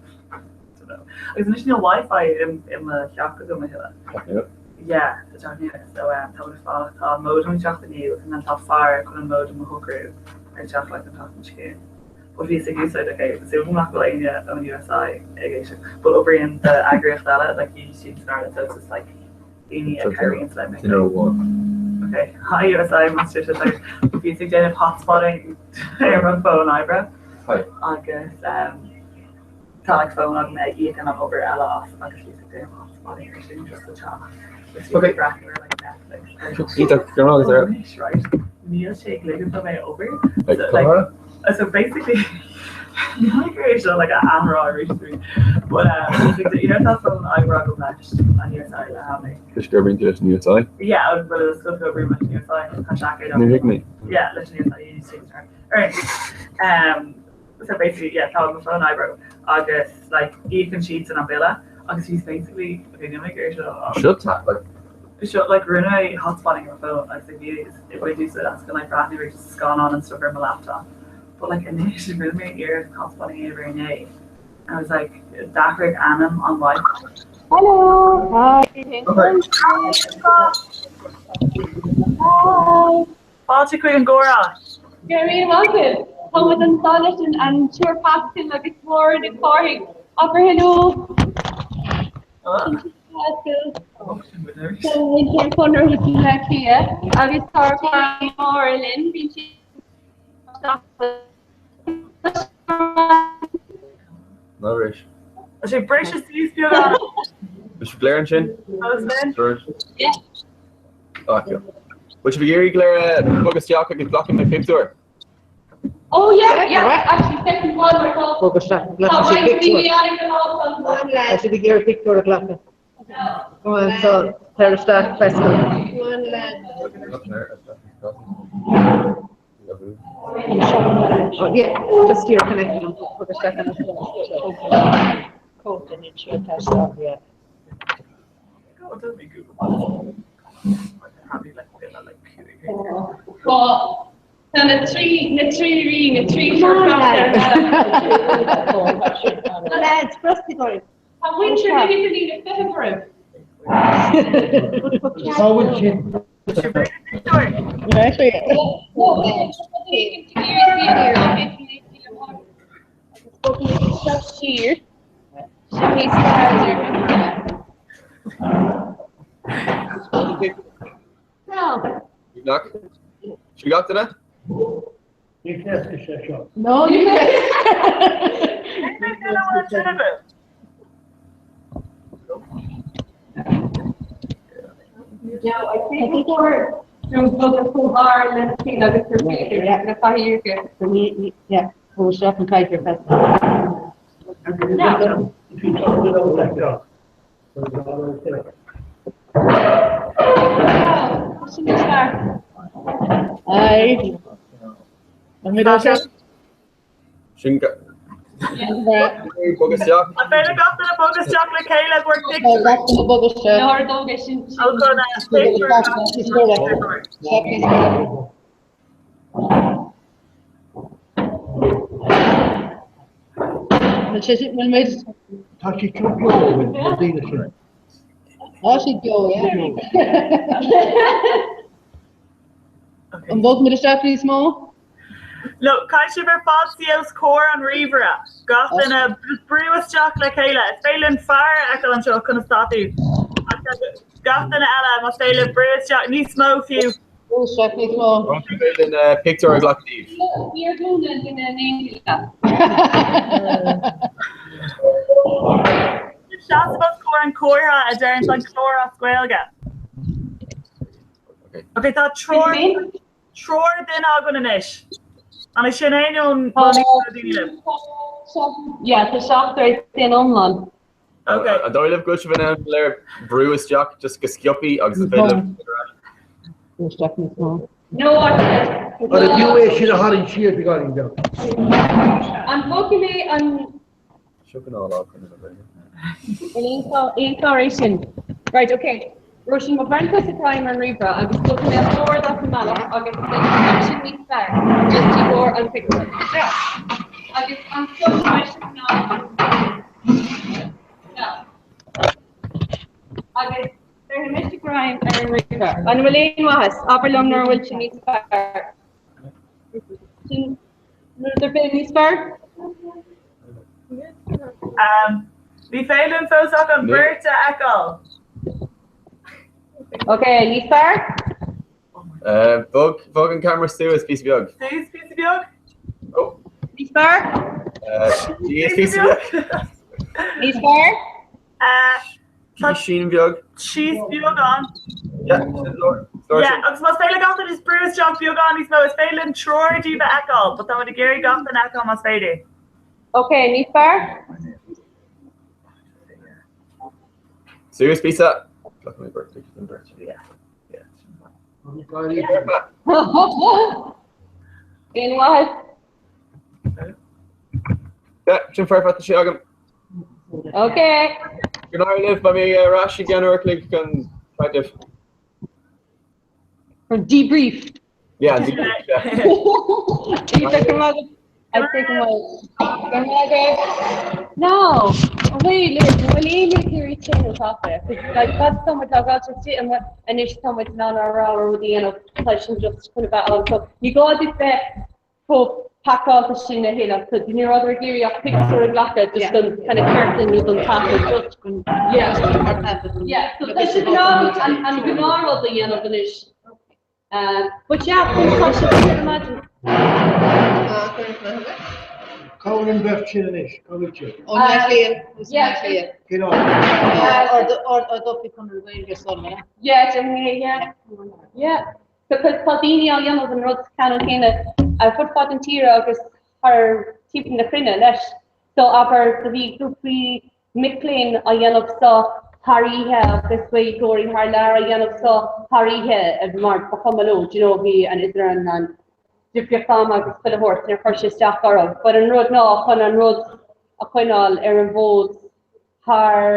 Speaker 12: Agus anois níl Wi-Fi i mo theach agam a thuilleadh. Yeah, sa teach nua. So um, tá muid fanacht, tá an modem ag teacht inniu and then tá fear chun an modem a shocrú ag teacht like an tseachtain seo chugainn. But bhíos ag úsáid, okay, súil agam nach bhfuil éinne ón USI ag éisteacht, but oibríonn d'eagraíocht eile, like UCC in Ireland, so it's just like daoine a chabhraíonn le mé.
Speaker 9: Duine amháin.
Speaker 12: Okay, hi USI, más sé sin bhíos ag déanamh hotspotting ar mo fón oibre.
Speaker 9: Hi.
Speaker 12: Agus um, Tá like fón agam a íocann an obair eile as agus bhíos ag déanamh hotspotting ar sin just sa teach. Agus bhíos ag breathnú ar like Netflix.
Speaker 9: Iontach, go raibh maith agat.
Speaker 12: Anois, right, níl sé ag ligean dom é a obair.
Speaker 9: Like,
Speaker 12: So, like,
Speaker 9: Conamara?
Speaker 12: so basically, níl mé ag iarraidh seo like a athrá arís arís. But um, you know tá fón oibre agam leis an USI le hamú.
Speaker 9: Toisc gur oibríonn tú leis an USI?
Speaker 12: Yeah, well, is go oibrím leis an USI, tá seaicéad
Speaker 9: Níor thuig mé.
Speaker 12: Yeah, leis an USI, you need to take the turn. Alright. Um, so basically yeah tá mo fón oibre agus like íocann siadsan an bille agus he's basically okay níl mé ag iarraidh seo a
Speaker 9: Seo ta like
Speaker 12: seo like rinne mé hotspotting ar mo fón agus like bhí ag baint úsáid as chun like breathnú ar just scannán and stuff ar mo laptop but like anois rinne mé iarracht hotspotting a dhéanamh air inné and I was like d'athraigh ainm an wifi
Speaker 13: Hello. Hi. Hi.
Speaker 12: Fáilte chuig an gcomhrá!
Speaker 13: Go raibh míle maith agat. Tá muid anseo leis an tSiúr Pascal agus Máire Nic Chárthaigh. Abair hello. Pascal. Tá muintir Chonradh Bhaile Átha Cliath agus tá ár gcara Máire linn. Bíonn sí
Speaker 9: Ná bris.
Speaker 12: Tá sé briseadh suas beagán.
Speaker 9: Bhí sibh go léir ansin?
Speaker 12: Agus linn.
Speaker 13: Yeah.
Speaker 9: Bhfuil sibh ag iarraidh go léir bogadh isteach agus glacfaidh mé pictiúr?
Speaker 13: Oh yeah, yeah, actually second one we're called.
Speaker 14: Bog isteach, glacfaidh siad pictiúr. Tá siad ag iarraidh pictiúr a ghlacadh. Go on, so, tar isteach, Pascal. Go on, lad. Just díreach an
Speaker 13: Tá na trí na trí rí na trí
Speaker 14: Lads, brostaigh oraibh.
Speaker 13: Tá muintir na hIdirlíne ag feitheamh oraibh.
Speaker 15: Cá bhfuil siad?
Speaker 9: Seo gach duine?
Speaker 15: Ní féadfaidh sé seo.
Speaker 14: No, ní
Speaker 9: Sin Bog isteach.
Speaker 12: An féidir gach duine bog isteach le chéile i gcomhair pictiúr? Ó chun pictiúr
Speaker 15: Tá siad seo beo, na daoine sin.
Speaker 14: Tá siad beo, yeah. An mbogfaimid isteach níos mó?
Speaker 12: No, caithfidh sibh ar fad suí os comhair an ríomhaire. Gach duine brú isteach le chéile. Is féidir linn fear a fheiceáil anseo conas tá tú. Gach duine eile, más féidir libh brú isteach níos mó fiú.
Speaker 14: Brú isteach níos mó.
Speaker 9: Más féidir linn pictiúr a ghlacadh díobh.
Speaker 13: Níor dhúnadh duine in éindí leat.
Speaker 12: Seasamh os comhair an chomhartha a deireann an clár as Gaeilge. Ok, tá triúr Triúr duine againn anois. An é sin é nó an bhfuil níos mó daoine libh?
Speaker 13: Yeah, tá seachtar san iomlán.
Speaker 12: Ok.
Speaker 9: An dóigh libh go bhfuil sibh in ann go léir brú isteach just go sciobthaí agus is féidir libh
Speaker 14: Brú isteach níos mó.
Speaker 13: No,
Speaker 15: An fiú é sin a tharraingt siar beagáinín beag?
Speaker 13: An bhfágfaidh mé an
Speaker 9: Seo gnáth lá chun na Gaeilge.
Speaker 13: Aon chlár é sin? Right, ok. Róisín, má bheireann tusa greim ar an ríomhaire agus bogfaidh mé an bord as an mbealach agus beidh sin níos fearr just i gcomhair an phictiúir. Agus ansan beidh sibh in ann an Agus bheirfidh mise greim ar an ríomhaire. An bhfuil aon mhaitheas? Abair liom nuair a bhfuil sin níos fearr. Sin Rud ar bith níos fearr?
Speaker 12: Ní féidir linn fós ach an bheirt a fheiceáil.
Speaker 13: Ok, níos fearr?
Speaker 9: Bog, bog an ceamara suas píosa beag.
Speaker 12: Suas píosa beag?
Speaker 13: Níos fearr?
Speaker 9: Síos píosa beag.
Speaker 13: Níos fearr?
Speaker 9: Síos beag.
Speaker 12: Síos beagán.
Speaker 9: Yeah, sin leor. Leor
Speaker 12: Yeah,
Speaker 9: sin.
Speaker 12: agus más féidir le gach duine just brú isteach beagán níos mó, is féidir linn triúr díobh a fheiceáil, but táimid ag iarraidh gach duine a fheiceáil más féidir.
Speaker 13: Ok, níos fearr?
Speaker 9: Suas píosa. Glac mé beirt, an beirt.
Speaker 12: Yeah.
Speaker 13: Aon mhaitheas?
Speaker 9: Yeah, sin foirfe, tá sé agam.
Speaker 13: Ok.
Speaker 9: Go n-éirí libh, beidh mé ar ais i gceann uair a chloig chun caint libh.
Speaker 13: For debrief.
Speaker 9: Yeah, debrief, yeah.
Speaker 13: No, wait, bhfuil éinne ag iarraidh téama tape? Like, cad tá muid ag dul anois tá muid in ann ár rogha rud a dhéanamh, tá sin just chun a bheith ann. So, ní gá duit bheith chomh pacáilte sin a thuilleadh. So ní rabhadar ag iarraidh ach pictiúr a ghlacadh just don kind of cartlann nó don taifead just yeah. Yeah, so tá siad in ann an an gnáthrud a dhéanamh anois. Um, but yeah, conas tá sibh ar maidin?
Speaker 15: Cá bhfuil an bheirt sin anois? Cá bhfuil siad?
Speaker 14: Ó Bleá Cliath, ó Bleá Cliath.
Speaker 15: Cén áit?
Speaker 14: Ard-Oifig Chonradh na Gaeilge san,
Speaker 13: Yeah, definitely, yeah. Yeah. Because tá daoine á dhéanamh an rud ceannann céanna ar fud fad an tíre agus thar timpeall na cruinne leis. So abair do bhí grúpaí mic léinn á dhéanamh seo thar oíche agus Gaeilgeoirí thar lear á dhéanamh seo thar oíche mar ba chuma leo, do you know, bhí an idir an an. Difríocht ama agus chuile shórt, níor chuir sé isteach orm. But an rud ná chun an rud a choinneáil ar an bhfód thar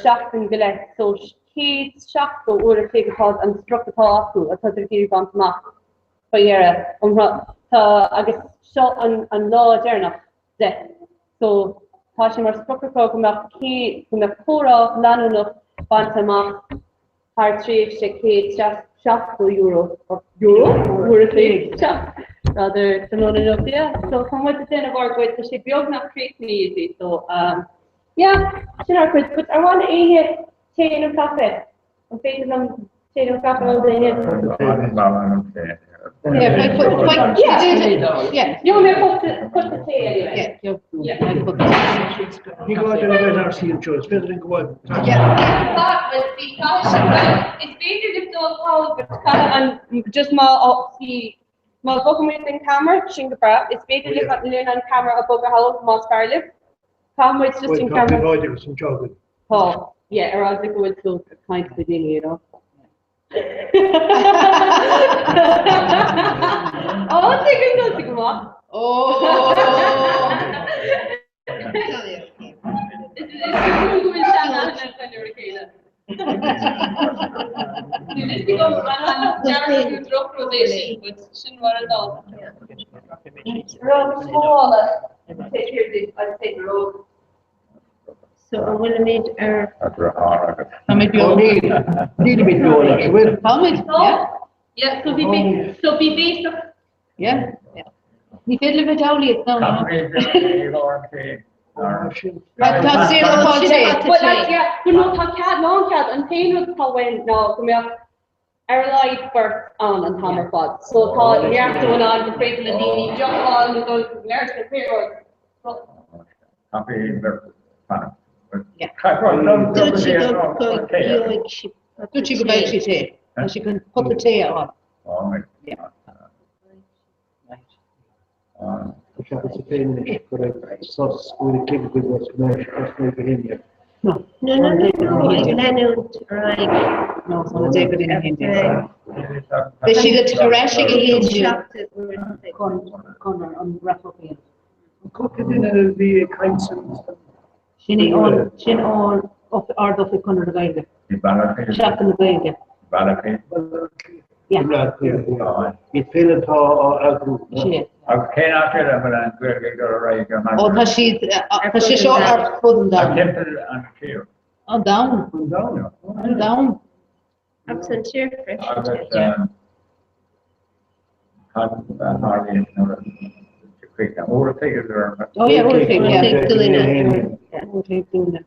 Speaker 13: seachtain go leith, so 170 uair a chloig atá an sprioc atá acu atá ag iarraidh baint amach faoi dheireadh an rud. Tá agus seo an an lá deireanach de. So tá sé mar sprioc acu go mbeadh go mbeadh comhrá leanúnach bainte amach thar tréimhse €170, euro, uair a chloig, rather tráthnóna inniu. Yeah, so tá muid ag déanamh ár gcuid, tá sé beagnach críochnaithe, you see, so um, yeah, sin ár gcuid, but ar mhaith le éinne tae nó caife? An féidir liom tae nó caife a fháil d'éinne?
Speaker 14: Yeah, but, yeah, yeah.
Speaker 13: You want me to put the tea anyway?
Speaker 14: Yeah.
Speaker 13: Yeah.
Speaker 15: Ní gá duit a bheith ar suíomh seo, is féidir linn go bhfuil.
Speaker 13: Is féidir libh dul thall but caithfidh an just má má bhogaimid an camera sin go breá, is féidir libh linn an camera a bhogadh thall más fearr libh. Caithfidh muid just an camera.
Speaker 15: Tá agus an job.
Speaker 13: Tá, yeah, ar eagla go bhfuil tú ag caint le daoine, you know. Ó, tuigim go go maith.
Speaker 14: Ó!
Speaker 13: Is cosúil go bhfuil sean-aithne againn ar a chéile. Níl fhios agam an dearfadh nó drochrud é sin, but sin mar atá. Rud small, take care I'd say the road.
Speaker 16: So an bhfuilimid ar.
Speaker 14: Táimid beo.
Speaker 15: Nílimid beo leis, an bhfuil?
Speaker 14: Táimid, yeah.
Speaker 13: Yeah, so bí so bí béasach.
Speaker 14: Yeah. Ní féidir le bheith amhlaidh, no, no. Tá saol an fáil tae.
Speaker 13: Well, that's, yeah, but no, tá cead, lán cead, an t-aon rud atá uainn ná go mbeadh ar a laghad beirt ann an t-am ar fad. So tá neart dúinn ann gur féidir le daoine deoch a fháil nó dul go neart nó pé rud.
Speaker 16: Dúirt sí go gheobhaidh sí
Speaker 14: Dúirt sí go mbeidh sí tae. Tá sí chun cupa tae a fháil.
Speaker 15: Tá sé sa féin anois go raibh sos uair a chloig agaibh os go mbeidh os mbeidh go haon déag.
Speaker 16: No, no, no, no, ag leanúint ar aghaidh.
Speaker 14: No, it's on the day go dtí a haon déag. Beidh siad ar ais ag a haon déag. Chun an raffle a dhéanamh.
Speaker 15: An cúpla duine a bhí ag caint san
Speaker 14: Sin é ár, sin ár Ard-Oifig Chonradh na Gaeilge. Seachtain na Gaeilge. Yeah.
Speaker 15: Iad féin atá á eagrú.
Speaker 14: Sin é.
Speaker 17: Agus cén áit eile a bhfuil an Ghaeilge ag dul ar aghaidh go
Speaker 14: Ó tá siad, tá sé seo ar fud an domhain.
Speaker 17: Timpeall an tír.
Speaker 14: An domhan.
Speaker 15: An domhan.
Speaker 14: An domhan.
Speaker 16: Agus an tír freisin.
Speaker 17: Agus cad a tharlaíonn nuair a chríochnaíonn? Uair a chloig ar
Speaker 14: Oh yeah, uair a chloig, yeah. Uair a chloig dúinne.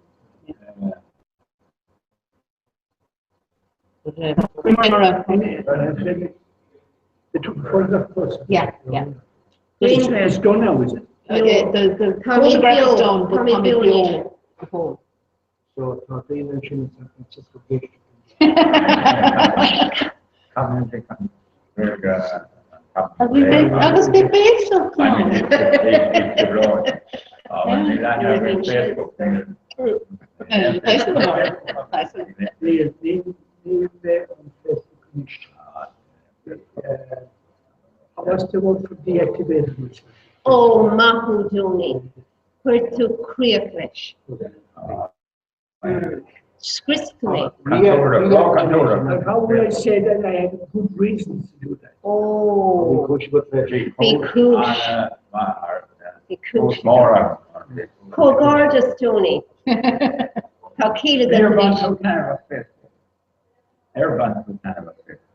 Speaker 14: Yeah, yeah.
Speaker 15: It's done now, is it?
Speaker 14: The, the photograph is done, but tá mé beo go fóill.
Speaker 15: So tá daoine ansin in San Francisco ag
Speaker 14: Agus bhí béasach ann.
Speaker 15: Níl mé on Facebook anois. What's the word for deactivated myself?
Speaker 16: Ó, maith thú, Donie. Chuir tú críoch leis. Scrios tú é.
Speaker 15: And how would I say that I had good reasons to do that?
Speaker 16: Ó. Bhí cúis. Bhí cúis. Comhghairdeas, Donie. Tá ciall agat anois.
Speaker 17: Ar bhain tú taitneamh as Facebook?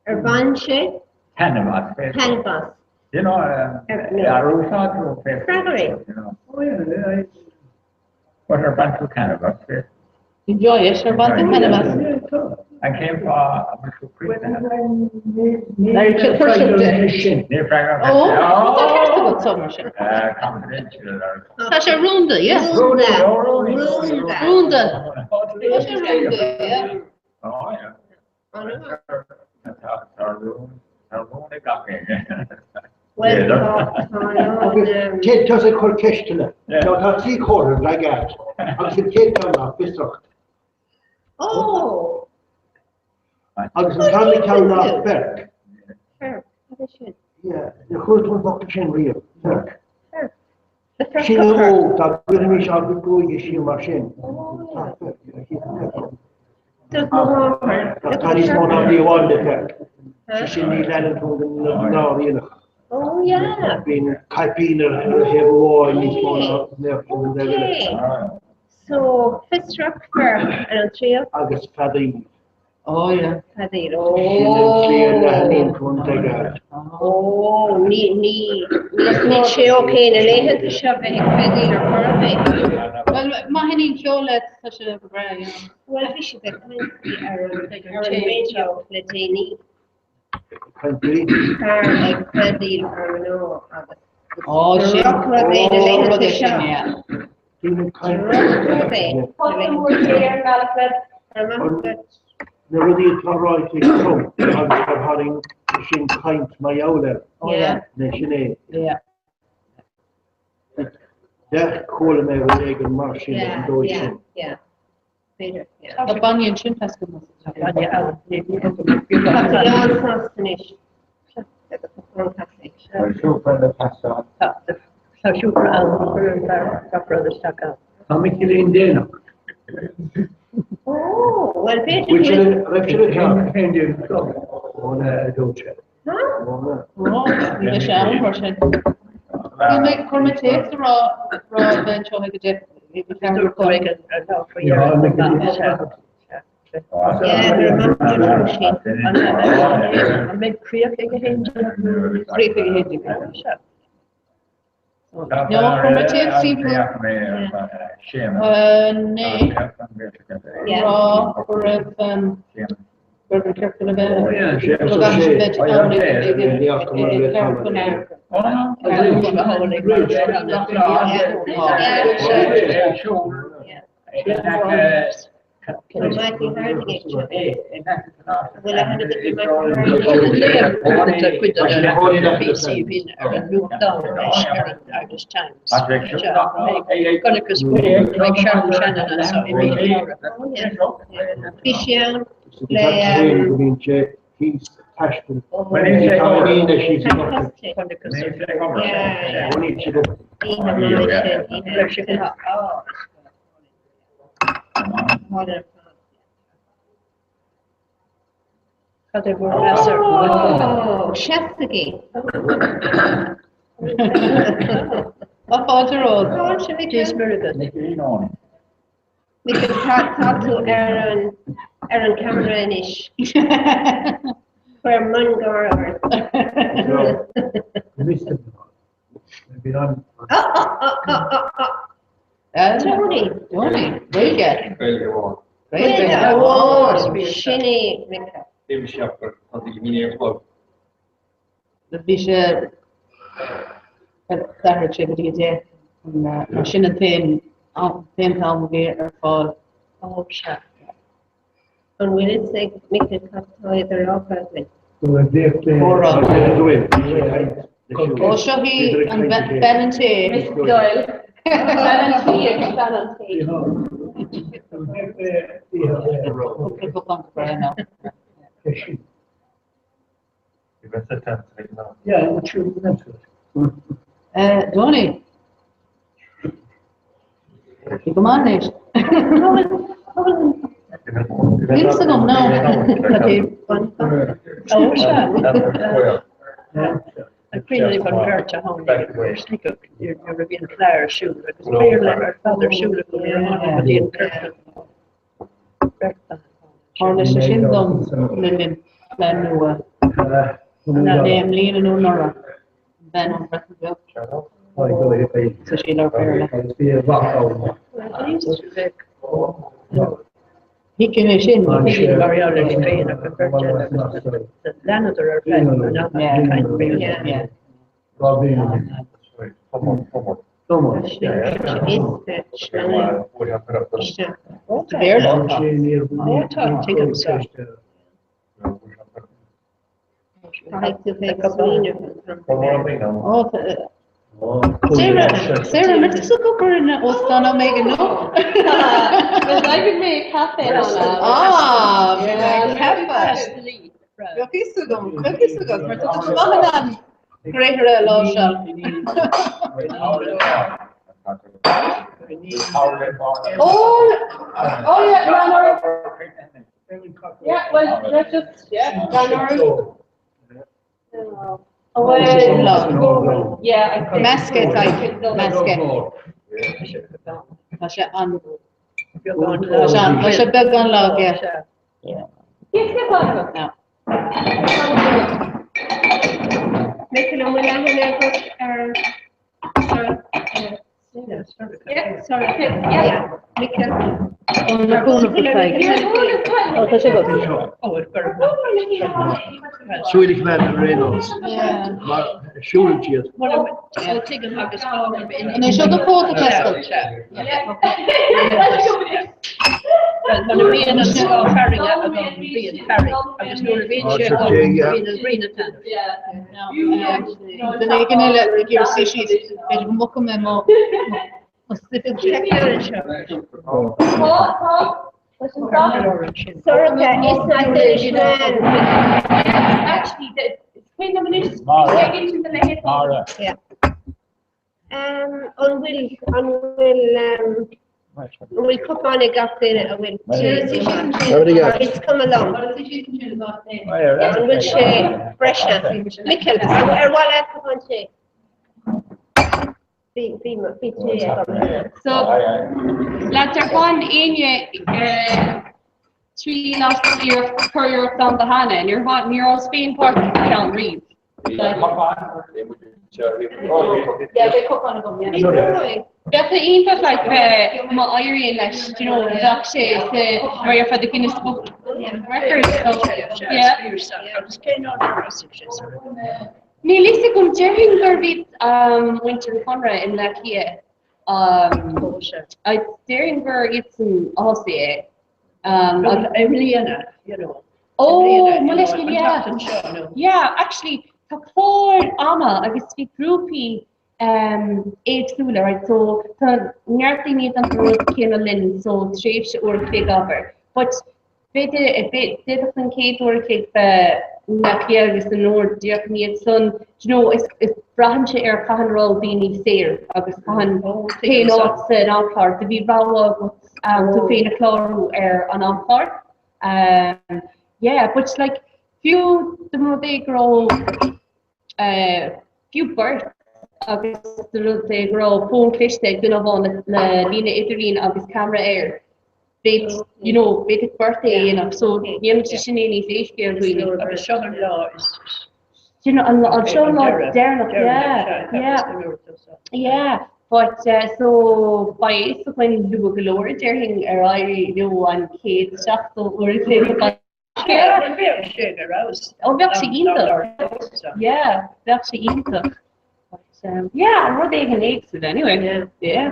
Speaker 16: Ar bhain sé?
Speaker 17: Taitneamh as Facebook.
Speaker 16: Taitneamh as.
Speaker 17: You know, ar úsáid tú Facebook?
Speaker 16: Freagair é.
Speaker 17: You know. Oh yeah, I... But ar bhain tú taitneamh as Facebook?
Speaker 14: Enjoy it, ar bhain tú taitneamh as?
Speaker 17: An cén fáth a bhfuil tú críochnaithe? Níl freagra
Speaker 14: Ó, tá ceart agat so mar sin.
Speaker 17: Confidential.
Speaker 14: Tá sé rúnda, yeah.
Speaker 16: Rúnda. Rúnda.
Speaker 14: Rúnda. Tá sé rúnda, yeah.
Speaker 17: Ó, yeah. Tá rún, tá rún ag gach éinne.
Speaker 16: Well, tá, tá an,
Speaker 15: Cé tá ag cur ceisteanna? Nó tá trí chomhartha like that. Agus an chéad ceann ná fiosracht.
Speaker 16: Ó!
Speaker 15: Agus an tarna ceann ná feirc.
Speaker 16: Feirc, cad é sin?
Speaker 15: Yeah, níor chuala tú an focal sin riamh, feirc. Sin an óg dá gcuirfimis ár gcuid gruaige siar mar sin. Tá níos mó ná brí amháin le feirc. Sé sin ní leanann tú na gnáthrialacha.
Speaker 16: Oh yeah.
Speaker 15: Bíonn caipín ar thaobh amháin níos mó ná an taobh eile.
Speaker 16: So, fiosrach, feirc, ar an triail?
Speaker 15: Agus feadaíl.
Speaker 14: Oh yeah.
Speaker 16: Feadaíl, oh.
Speaker 15: Sin an tslí a leathnaíonn tú an deighilt.
Speaker 16: Oh, ní, ní, níl sé ok na laethanta seo bheith ag feadaíl ar chor ar bith.
Speaker 14: Well, má thaitníonn ceol leat, tá sé go breá, yeah.
Speaker 16: Bhuel, bhí siad ag caint ar an, ar an raidió le déanaí.
Speaker 15: Caint faoi?
Speaker 16: Fear ag feadaíl ar mná agus
Speaker 14: Oh, sin,
Speaker 16: drochrud é na
Speaker 14: oh,
Speaker 16: laethanta
Speaker 14: rud é sin,
Speaker 16: seo.
Speaker 14: yeah.
Speaker 15: Daoine ag caint
Speaker 16: Drochrud é.
Speaker 13: Tá mór dé ar an mbealach leat.
Speaker 16: Ar maith duit.
Speaker 15: Na rudaí atá ráite ag Trump agus gur tharraing sin caint mar gheall air.
Speaker 14: Oh yeah.
Speaker 15: Né sin é.
Speaker 14: Yeah.
Speaker 15: Bheadh chuala mé rud éigin mar sin ar an dóigh sin.
Speaker 16: Yeah, yeah. B'fhéidir, yeah.
Speaker 14: Tá bainne ansin pesca mas.
Speaker 16: Tá bainne ann. Tá tú lán sásta anois.
Speaker 17: Tá siúcra na pasáiste.
Speaker 18: Tá siúcra ann, chuir an fear gach rud isteach ann.
Speaker 15: Tá Micilín déanach.
Speaker 16: Ó, bhuel b'fhéidir go
Speaker 15: Raibh sé le teacht? Ó, na, a dúirt sé.
Speaker 14: Ó, ní bheidh sé ann mar sin. Chuir mé chuir mé téacs a rá rá bheith anseo ag a deich.
Speaker 18: Dúirt go raibh an lá faoi dheireadh. An mbeidh críoch ag a haon déag?
Speaker 14: Críoch ag a haon déag. No, chuir mé téacs timpeall né rá go raibh go raibh an ciorcal a bheith go gcaithfidh sé bheith ann ag ag ag
Speaker 16: Bhí sé ann le
Speaker 18: Cad é bhur meas ar
Speaker 16: Ó, seasaigí.
Speaker 14: Tá fáilte romhat.
Speaker 16: Fáilte, Micil.
Speaker 18: Dia 's Muire duit.
Speaker 16: Micil, tá tá tú ar an ar an camera anois. Cuir miongháire ort. Tony.
Speaker 14: Tony, Gaeilge.
Speaker 10: Gaeilge amháin.
Speaker 16: Gaeilge amháin. Sin é, Micil.
Speaker 10: D'imigh sé ach tá tú míní ar chlog.
Speaker 14: Bhí sé d'athraigh sé go dtí 10 mar sin an t-aon t-am a bhí ar fáil.
Speaker 16: Ó, sea. An bhfuil fhios ag Micil cad tá idir lámha againn?
Speaker 14: Ó seo í an bean an tae.
Speaker 13: Miss Doyle. Bean an tí agus bean an tae.
Speaker 14: Tony. Bhí go maith anois. Níl fhios agam ná.
Speaker 18: Ó sea. An cuimhin libh an bheirt a tháinig ar Sligeach nuair a bhí an fleadh ar siúl agus Béarla ar fad ar siúl acu nuair a tháinig go dtí an ciorcal. Beirt ban.
Speaker 14: Tharla sé sin dom le linn Fleadh Nua. An é i mbliana nó anuraidh? An bhean ón Bhreatain Bheag. Tá sí ag labhairt Béarla. Thuigfinn é sin.
Speaker 18: Mar gheall ar féin ach an bheirt eile agus leanadar ar feadh an ama ag caint Béarla.
Speaker 14: Béarla.
Speaker 18: Ó tá, tuigim seo.
Speaker 16: Caithfidh tú bheith ag smaoineamh an t-am
Speaker 14: Ó, Sarah, Sarah, mar tú ag obair in óstán am éigin, nó?
Speaker 13: Bhuel, d'oibrigh mé i caife cheana.
Speaker 14: Ah, ceapa. Bheadh fhios agam, bheadh fhios agam, mar tá tú go maith in ann. Gréithre lá seo. Oh, oh yeah, no, no. Yeah, well, let's just, yeah, no, no. Oh, well, yeah, I Measctha, measctha. Tá sé an Tá sé beagán lag, yeah. Yeah.
Speaker 16: Michael, an bhfuil aithne agat ar Yeah, sorry. Yeah, Michael.
Speaker 14: Ó, tá sé go.
Speaker 15: Súil ag mé ar aon nós. Mar siúlann siad.
Speaker 14: An é seo do phóta Pascal?
Speaker 18: Nuair a bhíonn an scáth farraige agam, bíonn farraige, agus nuair a bhíonn sé agam, bíonn an ghrian ag taitneamh.
Speaker 14: Duine éigin eile ag iarraidh suí síos, b'fhéidir go mbogfaidh mé mo
Speaker 16: Sorcha, is not the man.
Speaker 13: Actually, the
Speaker 16: Yeah. An bhfuil an bhfuil an bhfuil cupán ag gach duine an bhfuil? Is cuma liom. An bhfuil sé breise? Michael, ar mhaith leat cupán tae? Bhí bhí bhí tae agam.
Speaker 13: So, lads ar bhain éinne triail as iarracht curiarracht domhanda cheana, níor bhain ní rabhas féin páirteach i gceann riamh. Bheadh sé iontach like bheith má éiríonn leis, do you know, bheadh sé sa mar ar fad the Guinness Book Records so yeah. Níl fhios agam, déarfainn gurbh iad muintir an Chonradh i mBleá Cliath. Déarfainn gur iadsan a thosaigh é.
Speaker 18: I mbliana, you know.
Speaker 13: Oh, mo leithscéal, yeah. Yeah, actually, tá clár ama agus bhí grúpaí um, éagsúla, right? So tá neart daoine ag déanamh an rud céanna linn, so tréimhse uair a chloig abair. But b'fhéidir, d'fhéadfadh an chéad uair a chloig bheith i mBleá Cliath agus an uair díreach i ndiaidh san, do you know, is, is braitheann sé ar cathain a raibh daoine saor agus cathain cén áit san amchlár. Do bhí rogha agat um, tú féin a chlárú ar an amchlár. Um, yeah, but like, fiú dá mba rud é go raibh uh, fiú beirt agus dá mba rud é go raibh fón cliste ag duine amháin le, le líne idirlín agus ceamara air, b'fhéidir, you know, b'fhéidir beirt é a dhéanamh, so dhéanann sé sin é níos éasca ar dhaoine.
Speaker 18: Agus seo an lá is
Speaker 13: You know, an lá seo an lá deireanach, yeah, yeah, yeah. But uh, so beidh a fhios againn luath go leor déarfainn ar éirigh leo an 170 uair a chloig a bhaint.
Speaker 18: Bheadh sé ar fheabhas.
Speaker 13: Ó bheadh sé iontach. Yeah, bheadh sé iontach. But um, yeah, rud éigin éagsúil anyway. Yeah. Yeah.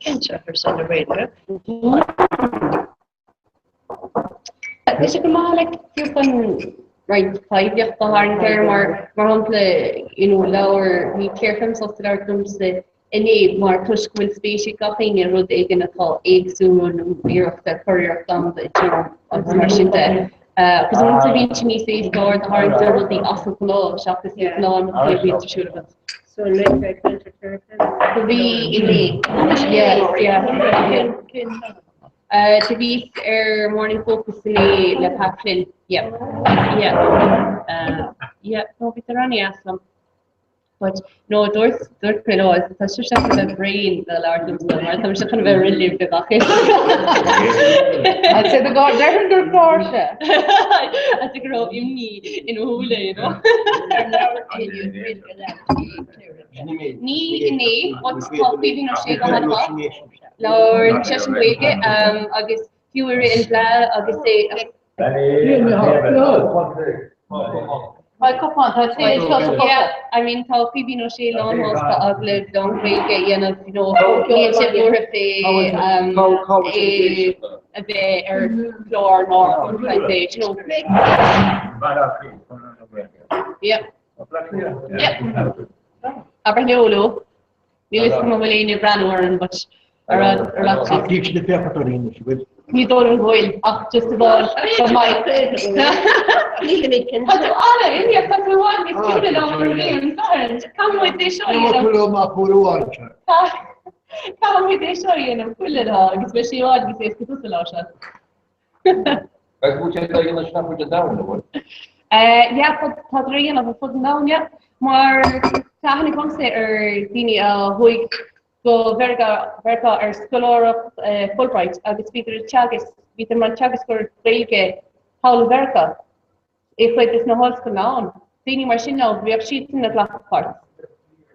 Speaker 18: Cinnte ar son na Gaeilge.
Speaker 13: Tá sé go maith like fiú chun roinnt poiblíocht a tharraingt air mar mar shampla you know labhair bhí Clare Filmsoft ag labhairt liomsa inné mar toisc go bhfuil spéis ag gach éinne i rud éigin atá éagsúil nó iarracht ar churiarracht domhanda you know agus mar sin de. Agus uaireanta bíonn sé níos éasca aird a tharraingt ar rudaí as an ghnáth seachas na gnáthrudai a bhíonn ar siúl agat.
Speaker 16: So an mbeidh ag caint ar Clare Film?
Speaker 13: Bhí inné. Yeah, yeah. Do bhíos ar Morning Focus inné le Pat Flynn. Yeah. Yeah. Yeah, no, bhí sé an-deas liom. But no, dúirt dúirt mé leo, tá sibhse chun a bheith bréan de labhairt liomsa mar tá mise chun a bheith ag rith libh le gach aon.
Speaker 14: I'd say the guard, déarfainn gur gháir sé.
Speaker 13: I'd say go raibh imní ina shúile, you know. Ní inné, but tá Caoimhín Ó Sé go han-mhaith. Labhair seisean Gaeilge agus fiú i rith an Fhleadh agus é Yeah, I mean tá Caoimhín Ó Sé lánsásta agallamh lán-Ghaeilge a dhéanamh, you know, níl sé buartha fé é a bheith ar chlár ná é, you know. Yeah. Yeah. Abair hello leo. Níl fhios agam an bhfuil éinne ag breathnú orainn but ar ar
Speaker 15: Ach níl siad ag féachaint orainn anois, an bhfuil?
Speaker 13: Ní dóigh liom go bhfuil ach just a bheith go maith.
Speaker 16: Nílimid cinnte.
Speaker 13: Tá tú an-inníoch, tá tú i bhfad níos ciúine ná mar a bhí an Satharn. Caithfidh muid é seo a dhéanamh. Caithfidh muid é seo a dhéanamh chuile lá agus beidh sé i bhfad níos éasca tusa lá seo.
Speaker 10: Agus bhfuil sé ag déanamh sin ar fud an domhain, an bhfuil?
Speaker 13: Yeah, tá tá á dhéanamh ar fud an domhain, yeah. Mar tá aithne agamsa ar daoine a chuaigh go Meiriceá ar scoláireacht Fulbright agus bhíodar ag teagasc, bhíodar mar teagascóir Gaeilge thall i Mheiriceá i chuid de na hollscoileanna ann. Daoine mar sin ann, bhíodh siadsan ag glacadh páirt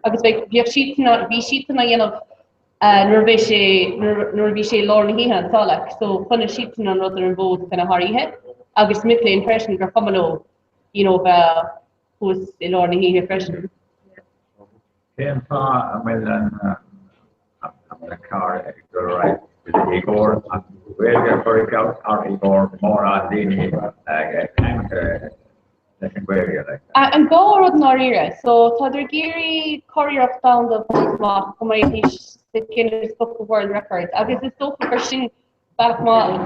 Speaker 13: agus bhíodh siadsan, bhí siadsan á dhéanamh nuair a bhí sé, nuair a bhí sé i lár na hoíche anseo like, so choinnigh siadsan an rud ar an bhfód kind of thar oíche agus mic léinn freisin gur chuma leo you know bheith thuas i lár na hoíche freisin.
Speaker 17: Cén fáth a bhfuil an an clár ag dul ar aghaidh? I gcomhair an Ghaeilge a chur i bhfeabhas ar i gcomhair mórán daoine ag caint leis an Ghaeilge?
Speaker 13: An dá rud i ndáiríre. So tádar ag iarraidh curiarracht domhanda a bhaint amach go mbeidís sa Guinness Book of World Records agus is dócha gur sin bealach maith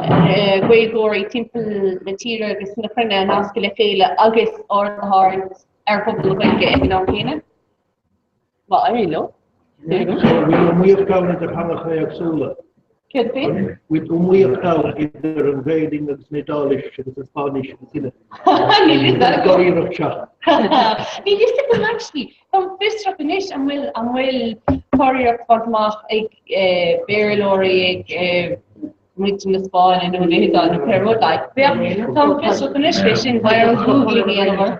Speaker 13: Gaeilgeoirí timpeall na tíre agus na cruinne a nascadh le chéile agus aird a tharraingt ar phobal na Gaeilge ag an am céanna. Má éiríonn leo.
Speaker 15: Bhfuil iomaíocht ann idir theangacha éagsúla?
Speaker 13: Céard faoi?
Speaker 15: Bhfuil iomaíocht ann idir an Ghaelainn agus an Iodáilis agus an Spáinnis agus uile?
Speaker 13: Níl fhios agam.
Speaker 15: Curiarracht seo.
Speaker 13: Níl fhios agam actually. Táim fiosrach anois an bhfuil an bhfuil curiarracht bainte amach ag Béarlóirí ag muintir na Spáinne nó na hIodáile nó pé rud é. Bheadh, táim fiosrach anois fé sin, beidh orm googling a dhéanamh air.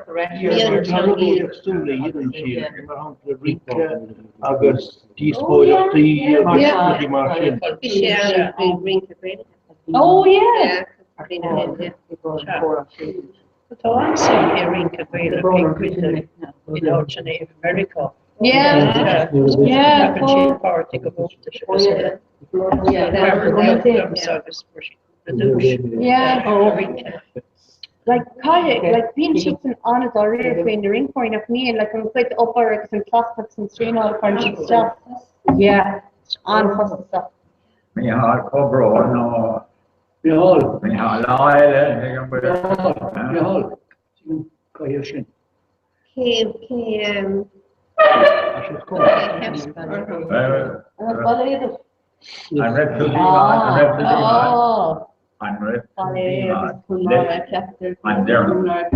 Speaker 15: Tá rudaí éagsúla a dhéanann siad, mar shampla rince agus díospóireachtaí agus rudaí mar sin.
Speaker 16: Bhí sé ann faoi rince Gaeilge.
Speaker 13: Oh yeah!
Speaker 18: Tá an-suim i rince Gaelach ag cuid de in áiteanna i Meiriceá.
Speaker 13: Yeah, yeah.
Speaker 18: Glacann siad páirt i gcomórtais agus eile. Agus fuair siad cúpla duais.
Speaker 13: Yeah.
Speaker 18: Ó rince.
Speaker 13: Like, caithfidh, like, bíonn siadsan an-dáiríre faoi na rinceoirí nach mbíonn, like, an chuid obair agus an cleachtadh agus an traenáil a chuireann siad isteach. Yeah, an-chostasach.
Speaker 17: Micheál comhbhrón ó
Speaker 15: Micheál.
Speaker 17: Micheál lá eile ag an bhfuil.
Speaker 15: Micheál. Micheál. Caithfidh sin.
Speaker 16: Cé cé
Speaker 17: An raibh tú díomá? An raibh tú díomá? An raibh tú díomá? An deireanach.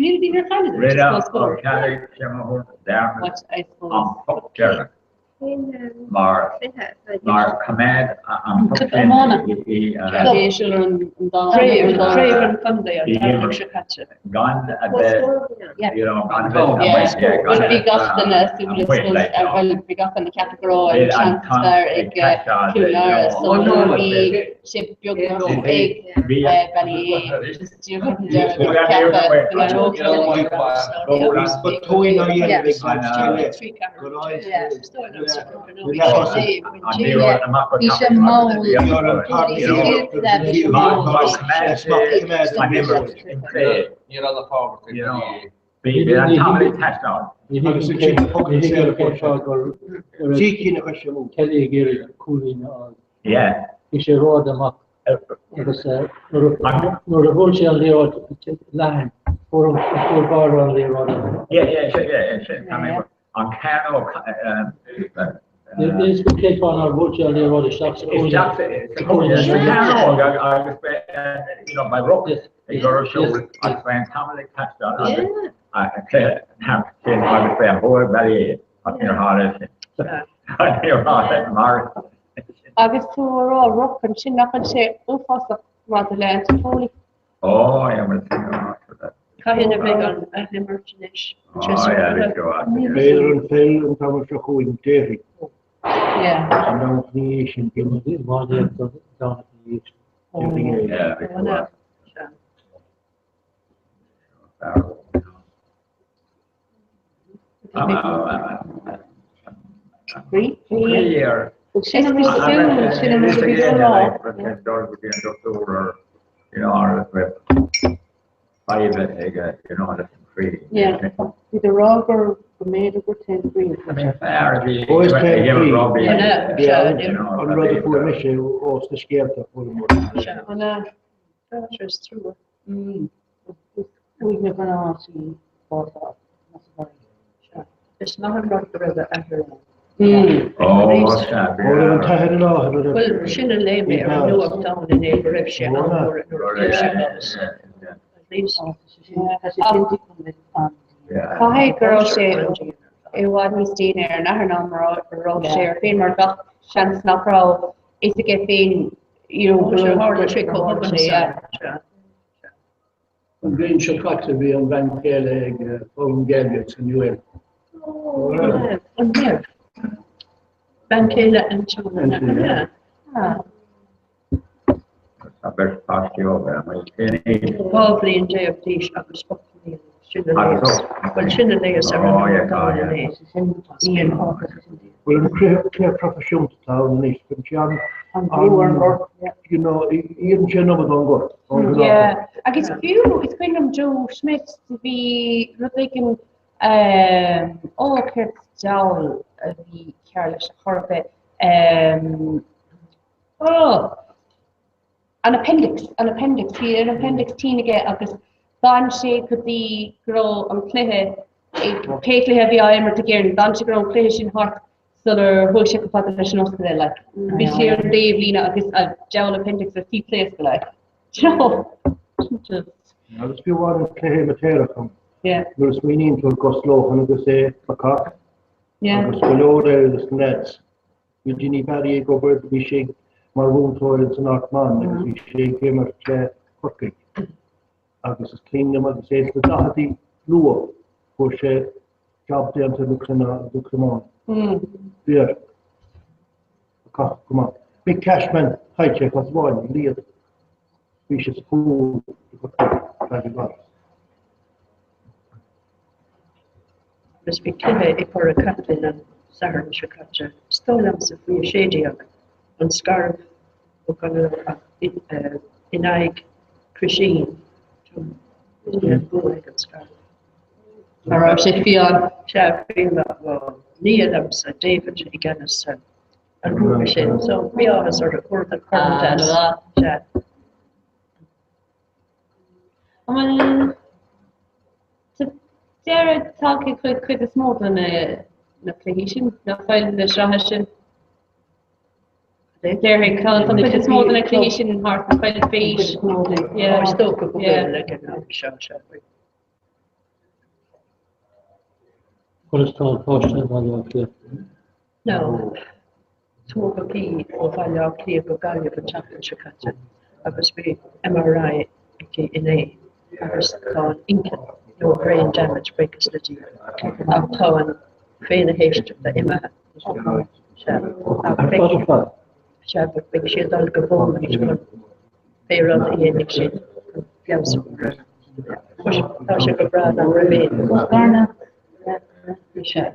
Speaker 17: Rinne Ó Ceallaigh dearmad an poc deireanach. Mar mar choimeád an poc sin i
Speaker 18: Craobh an chontae an tsamhradh seo caite.
Speaker 17: gan a bheith you know gan a bheith
Speaker 13: Bhuel bhí gach duine ag súil le bhuel bhí gach duine ag ceapadh go raibh an seans is fearr ag Cill Dara so bhí sé beagnach ag Ballyea just díreach an deireadh ceapadh go n-éireodh Bhí sé mall.
Speaker 15: Kelly ag iarraidh cúilín a fháil. Bhí sé rófhada amach agus nuair a bhuail sé an liathróid leathan, fuair an cúl báire an liathróid.
Speaker 17: An cearnóg.
Speaker 15: Níl fhios agam cén fáth nár bhuail sé an liathróid isteach sa chúinne.
Speaker 17: Isteach sa chúinne. Sa chearnóg agus beidh ruc ag dul ar siúl agus beidh an tamall ag teastáil agus cluiche thart sin agus beidh an bua ag Ballyea ach níor tharla sin. Níor tharla mar.
Speaker 13: Agus tú ag rá ruc ansin nach bhfuil sé uafásach maidir le Anton Foley.
Speaker 17: Ó, yeah, well, sin an áit for that.
Speaker 18: Cathain a bheidh an athimirt anois?
Speaker 17: Ó, yeah, bhí seo as.
Speaker 15: B'fhéidir an pheil an t-am seo chugainn, déarfainn.
Speaker 13: Yeah.
Speaker 15: An Domhnach ina dhiaidh sin, bíonn an iománaíocht an Domhnach ina dhiaidh sin. Déarfainn é.
Speaker 17: Yeah, bhí seo as.
Speaker 13: Sin an rud is sin an rud a bhí á rá. Bhí tú ag rá gur
Speaker 14: Go mb'fhéidir gur taobh faoi.
Speaker 17: Fear a bhí
Speaker 19: Ó is
Speaker 17: ag
Speaker 19: taobh
Speaker 17: imirt
Speaker 19: faoi.
Speaker 17: rugbaí.
Speaker 19: An rud a fuair mise ós na scéalta a fuair muid.
Speaker 14: An ea? Tá sé is trua. Uaigneach an áit í bás as a
Speaker 18: Is maith an rud go raibh a athair ann.
Speaker 17: Ó, sea, bhí
Speaker 19: Ó raibh an t-athair i láthair nuair a
Speaker 18: Bhuel, sin a léigh mé ar an nuachtán inné go raibh sé ann nuair a fuair sé bás. At least.
Speaker 13: Caithfidh go raibh sé i bhfad níos déine ar an athair ná mar a raibh sé air féin mar gach seans nach raibh fhios aige féin you know,
Speaker 18: Ó, sure, tharla sé chomh tobann
Speaker 13: yeah.
Speaker 15: An bhliain seo caite bhí an bhean chéile ag foghlaim Gaeilge san UL.
Speaker 18: An raibh? Bean chéile Antoine, yeah.
Speaker 17: Tá beirt pháistí óga amuigh cén aois?
Speaker 18: 12 bhliain d'aois agus 8 mbliana. Sin a léas. Bhuel, sin a léas ar an nuachtán inné.
Speaker 19: Bhuel an cluiche proifisiúnta atá ann anois, bíonn sé an, you know, iarrann sé an iomad ón gcor.
Speaker 13: Yeah, agus fiú is cuimhin liom Joe Schmidt bhí rud éigin ó céard diabhal a bhí cearr leis ar chor ar bith. Oh! An appendix, an appendix, bhí an appendix tinn aige agus d'fhan sé go dtí go raibh an cluiche, pé cluiche a bhí á imirt ag Éirinn, d'fhan sé go raibh an cluiche sin thart sular chuaigh sé chomh fada leis an ospidéal, like. Bhí sé ar an dtaobhlíne agus a deabhal appendix ar tí pléascadh, like. Do you know? Just.
Speaker 19: Agus fiú amháin an cluiche amaitéarach ann.
Speaker 13: Yeah.
Speaker 19: Nuair a smaoiníonn tú ar Gus Lohan agus é bacach.
Speaker 13: Yeah.
Speaker 19: Agus go leor eile de na lads. Bhí Dinny Barry ag obair, bhí sé mar mhúinteoir ins an Ard Meán agus bhí sé ag imirt le Corcaigh. Agus is cuimhin liom agus é sna daicheadaí luath, fuair sé job déanta i gCromán. Bhí bacach go maith. Mick Cashman, chaill sé cos amháin, an liath. Bhí sé sa chúl i gCorcaigh, Dragon Glas.
Speaker 18: Agus bhí cluiche i gCora Caitlín an Satharn seo caite, is dóigh liomsa faoi 16, an Scairbh ó Gunna ach in aghaidh Cruisín, bhí an bua ag an Scairbh.
Speaker 13: An raibh sé fiáin?
Speaker 18: Sea, bhí nia liomsa, David, i gceannas an ghrúpa sin, so bhí áthas orthu, fuaireadar corn deas. Sea.
Speaker 13: An bhfuil deireadh tagtha chuig cuid is mó de na cluichí sin, nach bhfuil na sraithe sin? Déarfainn tá an chuid is mó de na cluichí sin thart, nach bhfuil faoi aois.
Speaker 18: Yeah. Is dócha go bhfuil ag an am seo, sea.
Speaker 15: Conas tá an páiste i mBaile Átha Cliath?
Speaker 18: No. Tógadh í ó Bhaile Átha Cliath go Gaillimh an tseachtain seo caite agus bhí MRI aici inné agus tá an inchinn, no brain damage, buíochas le Dia, ach tá an féith na héisteachta imithe. Sea, ach beidh, sea, but beidh sí ag dul go Beaumont chun pé rud a dhéanfaidh siad chun feabhas a chur air. Tá sé go breá dá raibh féin. Sea.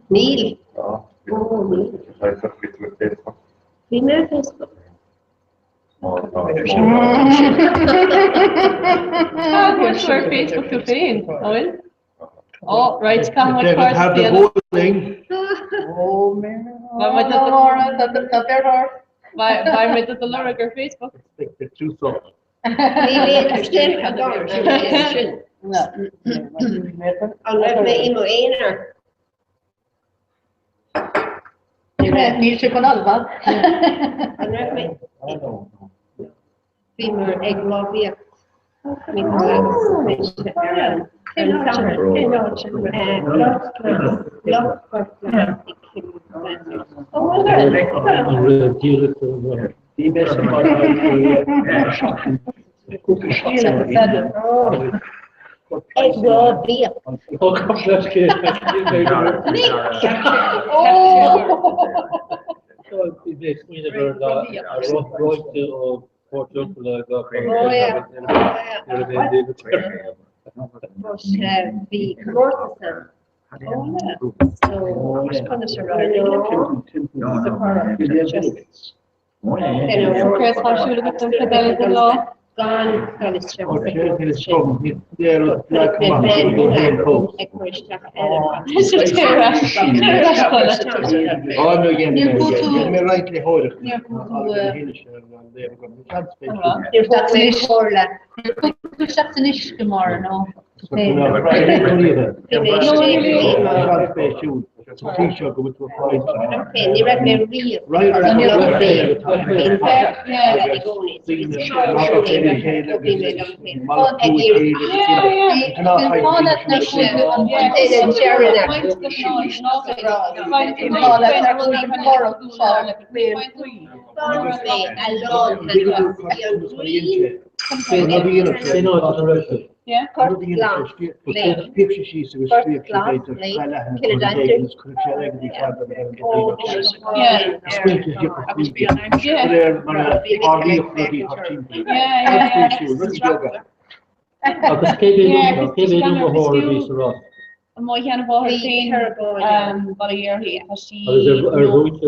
Speaker 16: Níl. Ó, níl. Bhí mé ar Facebook.
Speaker 13: Tá bhfuil tú ar Facebook tú féin, an bhfuil? Ó, right, caithfidh muid
Speaker 19: David had the
Speaker 13: cárta
Speaker 19: bowling.
Speaker 13: Tá deartháir. Beidh mé do do lorg ar Facebook.
Speaker 16: Níl aon steip agam sin. An raibh mé i mo aonar?
Speaker 14: Níl sé chun alba.
Speaker 16: An raibh mé? Bhíomar ag rámhaíocht.
Speaker 19: Bhí mé sa mbaile seachtain cúpla seachtain
Speaker 16: Ag rámhaíocht.
Speaker 15: Bhí mé ag smaoineamh ar an ráite ó Portiuncula go
Speaker 16: Bhí comórtas ann. So conas a raibh
Speaker 13: Céard atá ar siúl agat don chuid eile den lá?
Speaker 16: Gan dul isteach sa
Speaker 14: Isteach san uisce mar nó
Speaker 16: Ní raibh mé riamh
Speaker 15: Agus cé mhéad iomaitheoir a bhí sa rás?
Speaker 13: Mo sheanmháthair féin bail ó Dhia uirthi, tá sí
Speaker 15: Agus ar bhuaigh tú?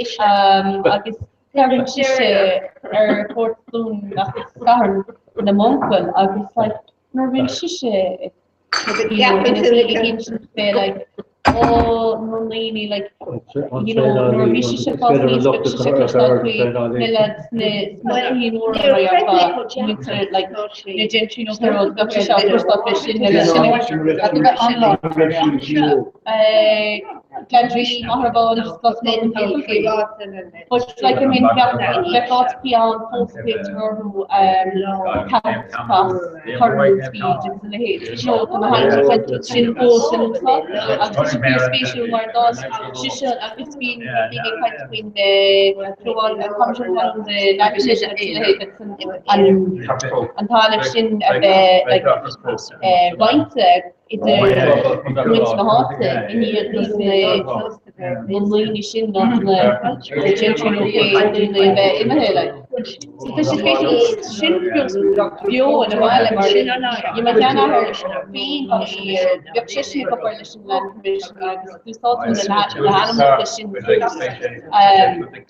Speaker 13: 93 agus tagann sise ar chuairt dúinn gach Satharn le m'uncail agus like nuair a bhíonn sise you know ina suí ag insint fé like ó na daoine like you know nuair a bhí sise ag fás aníos bheadh sise ag cloisteáil faoi na lads na sna cluichí móra mar gheall muintir like na gentry nó pé rud bheadh sise á cloisteáil fé sin na Gleann Machaire Báin But like I mean bheadh bheadh áiteachaí ann fós a ghlaoitear orthu Cal's Cross, Curran's Field agus a leithéid. You know, tá na hainmneacha sin fós in úsáid agus tá sé fíorspéisiúil mar d'fhás sise agus bíonn daoine ag caint faoin Clóbhán Coimisiún Talún na agus a leithéid agus an an talamh sin a bheith like roinnte idir muintir na háite i ndiaidh dos na na ndaoine sin nó na gentry nó pé daoine a bheith imithe like. So tá sé spéisiúil sin beo ina bhaile mar bhí mo sheanathair féin bhí bheadh seisean ag obair leis an Land Commission agus d'úsáidfí na na hainmneacha sin fós you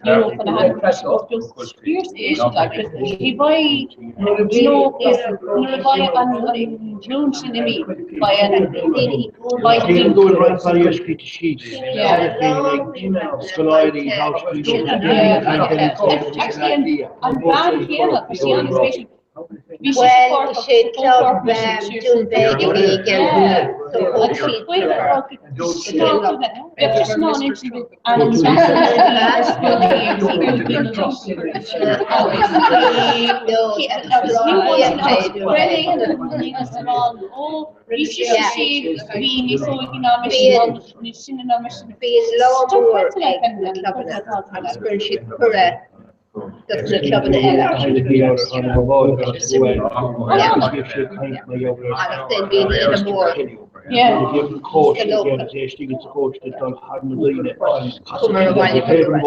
Speaker 13: know chun na hainmneacha sin fós fíorspéisiúil like 'cause ní bheidh you know nuair a bheidh an an glúin sin imithe beidh an beidh
Speaker 19: Sílim go bhfuil roinnt bhealaí scríte síos cheana féin ag scoláirí
Speaker 13: An bhean chéanna, tá sí an-spéisiúil. Bhí sí
Speaker 16: Bhuel,
Speaker 13: páirteach
Speaker 16: is é
Speaker 13: sa
Speaker 16: club
Speaker 13: Folklore Commission siar
Speaker 16: Dún
Speaker 13: san
Speaker 16: Beag a bhí i gceann so thóg siad
Speaker 13: Bheadh sé sin ann insint ainm Bhí sise sé mhí níos óige ná mise, níos sine ná mise.
Speaker 16: Bíonn lá mór ag na clubanna agus cuireann siad cuireadh dos na clubanna eile. Agus then bíonn oíche mhór sa local. Chuamar abhaile for the rest.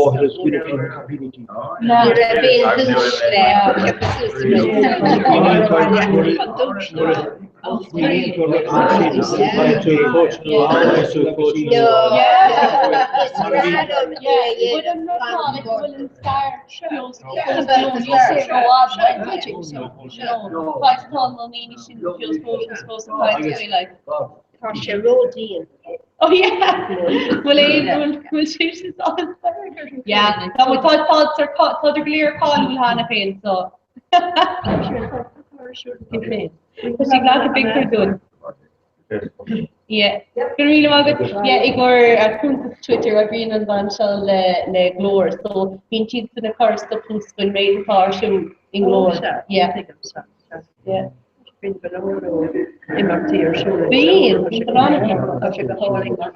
Speaker 16: Ní raibh aon duais le piocadh suas againn. Tá sé ródhian.
Speaker 13: Oh yeah! Bhfuil aon, bhfuil sé sin sásta? Yeah, tá tá tá tá go léir cáiliúil cheana féin, so. Tá sí glacadh pictiúr dúinn. Yeah. Go raibh míle maith agat. Yeah, i gcomhair cuntas Twitter oibríonn an bhean seo le le Glór, so bíonn siad ag cur stuff suas faoin méid atá ar siúl i nGlór. Yeah. Yeah.
Speaker 18: Bíonn go leor imeachtaí ar siúl.
Speaker 13: Bíonn, bíonn go leor imeachtaí.
Speaker 18: Tá sé go hálainn mar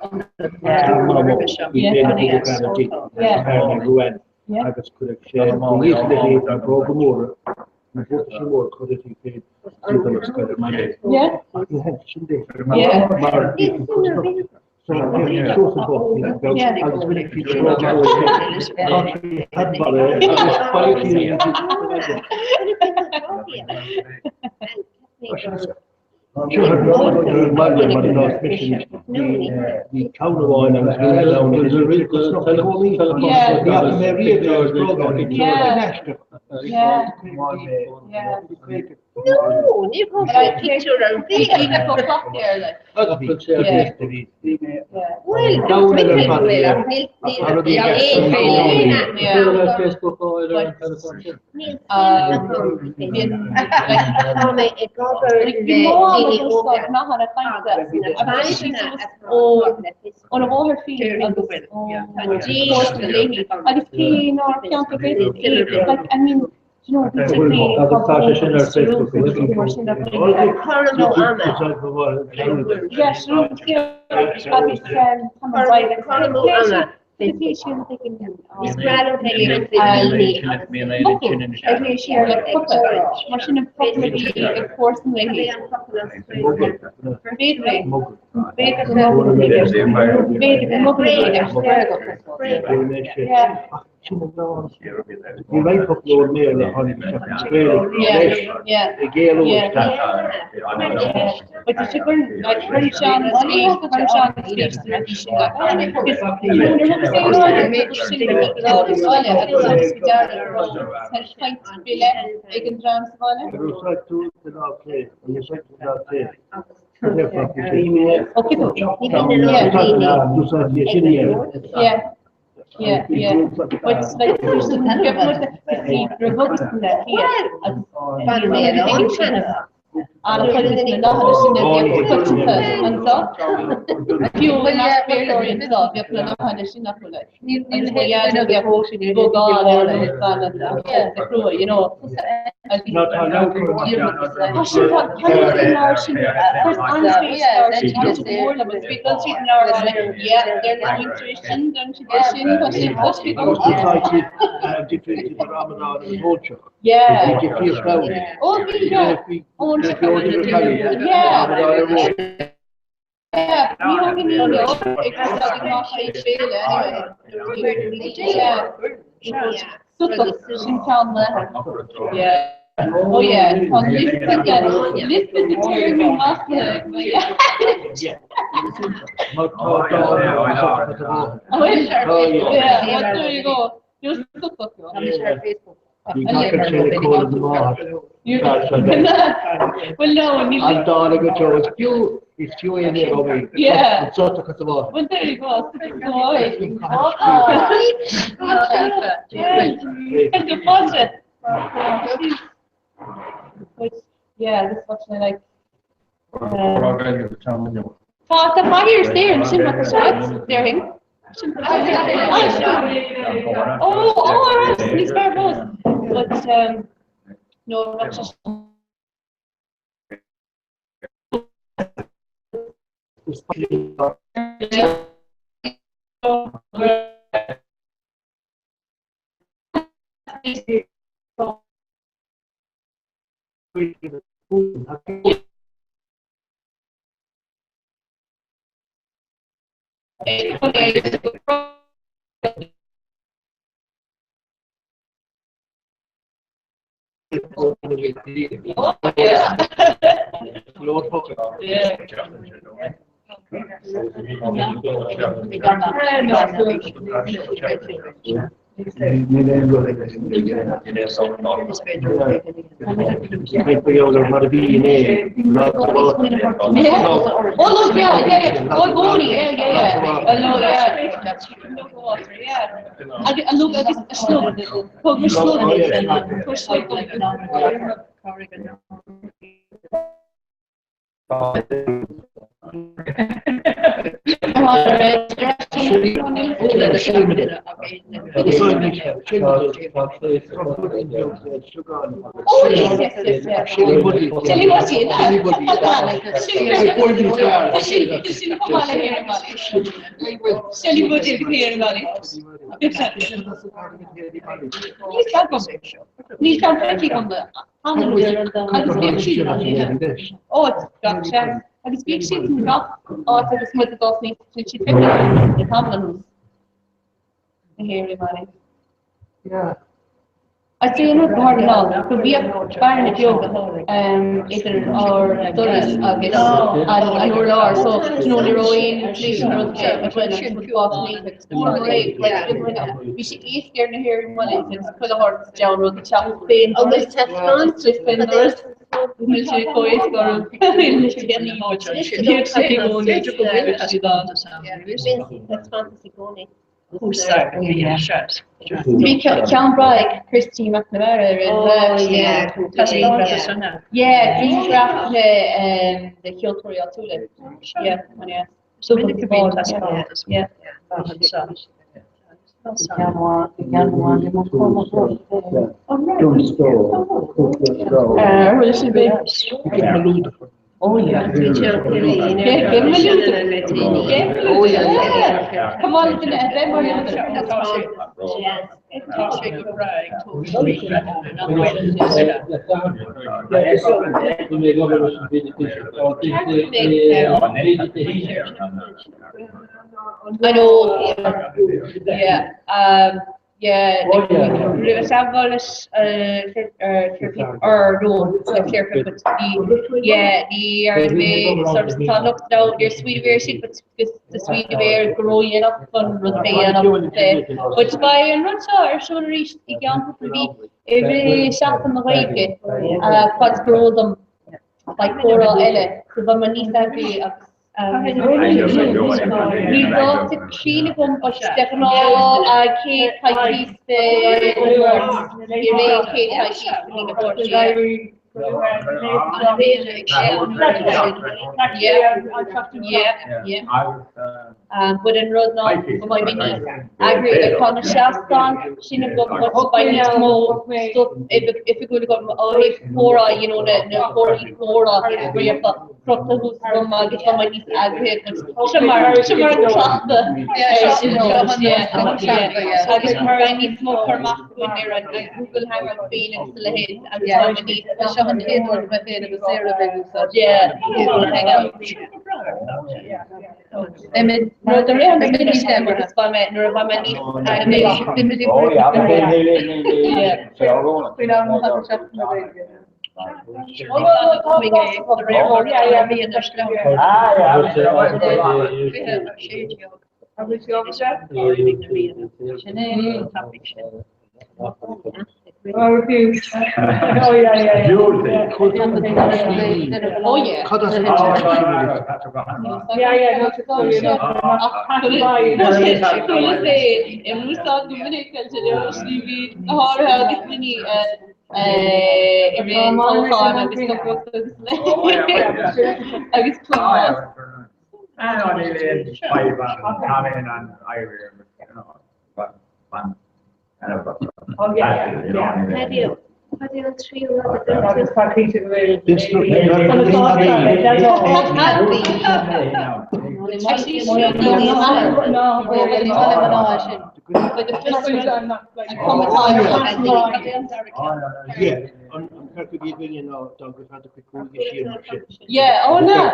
Speaker 18: ionad.
Speaker 15: Yeah. Agus cuireadh sé níos lithí an bróga móra, na buataisí móra cuireadh í féin timpeall na scoile mar é.
Speaker 13: Yeah.
Speaker 15: Ach ní hé sin é.
Speaker 13: Yeah.
Speaker 15: Mar bhí an cosnocht. So bhí an suas an bóthar beag agus rinne siad bróga móra féin. Tá sí thadmhail é agus bailíonn sí an Seo ar an mbaile mar an áit mise bhí ceann amháin agus bhí eile ann agus bhí cosnocht i gcónaí. Ní fhaca mé riamh é agus bróga ann ag aisteach.
Speaker 16: No, ní raibh sé pictiúr ar bith. Bhuel, Tá mé ag obair le daoine óga
Speaker 13: Óna mháthair féin agus agus cé nár cheantar Gaeltachta é, like, I mean, do you know, bhí sé
Speaker 15: Agus tá sé sin ar Facebook.
Speaker 13: Yeah, sure, agus tá mé Is breá liom bheith ag caint le daoine agus mar sin an focal a bhí ag comharsan léi. B'fhéidir é. B'fhéidir go B'fhéidir go
Speaker 15: B'fhéidir Sin an dán. Bhí roinnt foclóir mBéarla a tháinig isteach an Ghaeilge leis ag éalú isteach. Ar úsáid tú do lámh chlé? An úsáid tú do lámh chlé? D'úsáid mé sin é.
Speaker 13: Yeah, yeah. But like Oh yeah, tá liosta liosta de téarmaí maslaithe. Yeah, this watch I like. Tá tá faighir saor sin mar seo déarfainn. Oh, oh, alright, níos fearr fós. But um, no, not just
Speaker 15: Níl aon rud aige sin le dhéanamh. Caint mar gheall ar mar a bhí inné, lá sa lá.
Speaker 13: Oh look, yeah, yeah, yeah. Oh, gcónaí, yeah, yeah, yeah. Oh, no, yeah. Yeah. Agus, look, agus a slug. Thug mo slug. Thug slug dom. Níl ceann feicthe agam. Agus bhíodh siad áit gach seans. Agus bhíodh siad in gach áit agus muid ag dul sna bhí siad feicthe le tamall anuas. Na hÉirí mar é. I'd say an rud go háirithe ná go bhíodh bearna beag idir ár dturas agus an urlár so you know ní raibh aon insulation rud againn agus rud fás aníos agus fuair réidh like bhí sé éasca ar na hÉirí Mullins agus chuile shórt deabhal rud ag teacht fén
Speaker 16: Agus taispeáint
Speaker 13: fén doras níl sé chomh éasca orm Bhíodh sé i gcónaí bhíodh siad ann.
Speaker 16: Taispeántas i gcónaí.
Speaker 13: Bhí ceann breá ag Christy McNamara ar an Yeah, grianghraf le le ceoltóirí áitiúla. Yeah, yeah. So yeah. I know, yeah, um, yeah, roimh teagmháil leis ar nó le cléir but ní yeah ní ar mé sort of tá lucht nó níor smaoinigh mé air sin but just do smaoinigh mé air go ródhéanach chun rud a dhéanamh de. But beidh an rud seo ar siúl arís i gceann cúpla mí i rith Seachtain na Gaeilge fad is gur eol dom beidh comhrá eile so beidh mé níos eagraí agus Níl dáta cruinn agam but de ghnáth chéad coicís de Mháirt, i rith chéad coicís de mhí na Márta. But an rud ná go mbeidh mé níos eagraí like tá na seastáin sin agam but beidh níos mó stuff oifigiúil agam ó thaobh comhrá you know na comharthaí comhrá scríofa. Crochta thuas agam agus tá mé níos eagraithe but seo mar seo mar an cleachtadh ar sin agus beidh níos mó cur amach againn ar an Google Hangout féin agus a leithéid agus tá mé níos
Speaker 18: Seo an chéad uair mé féin agus Sarah bheith úsáid.
Speaker 13: Yeah, Google Hangout. Nuair a rith an mini agus beidh mé nuair a bheidh mé níos
Speaker 18: eagraithe.
Speaker 13: I rith toghcháin agus stocaireachta agus clár. Yeah, oh no.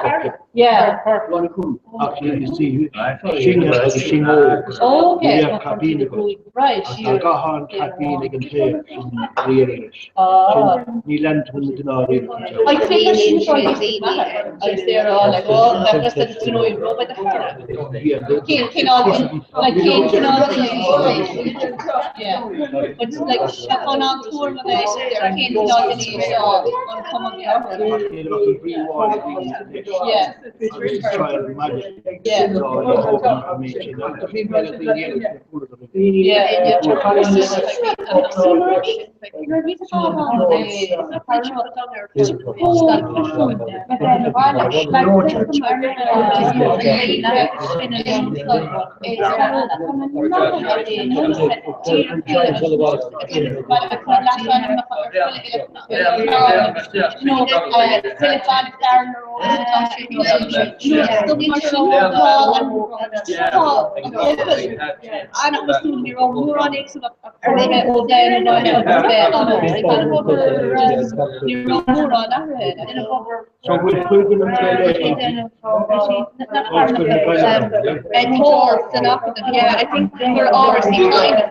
Speaker 13: Yeah. Oh, okay. Right. I'd say I'd say like oh, that was the Cén cineál like cén cineál But like an an tuair a bheith ar cén cineál duine é seo an cuma a bhí orthu. Yeah. Yeah.
Speaker 15: So bhfuil chuige an
Speaker 13: Yeah, I think we're already kind of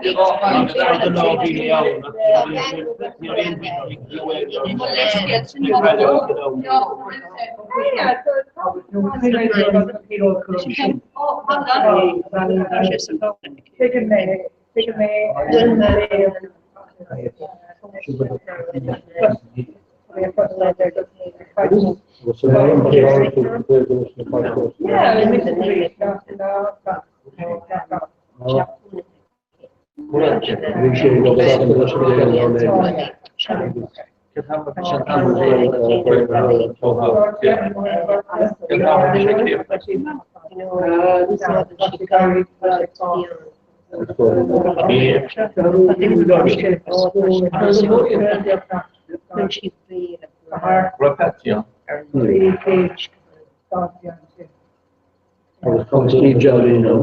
Speaker 15: Steve Jardine,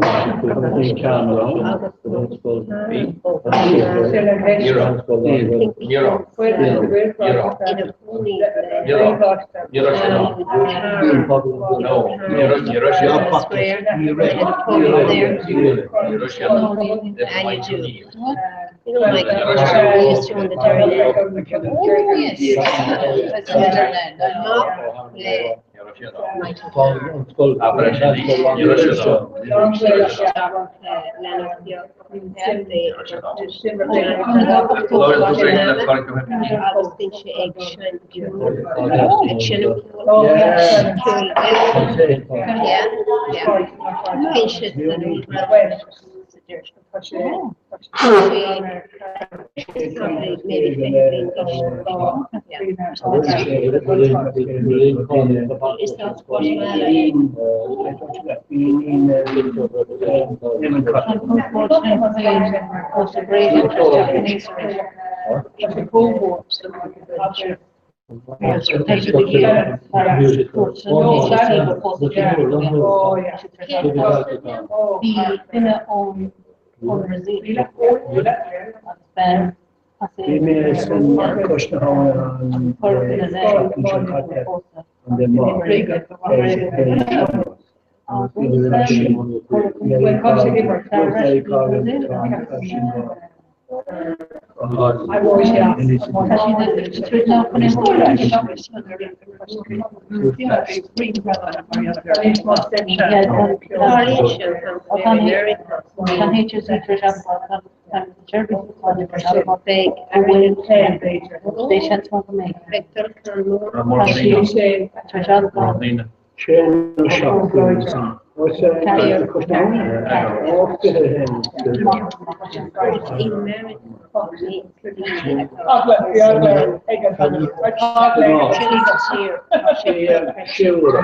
Speaker 15: Bhí mé san cois na habhann an tseachtain seo caite an dé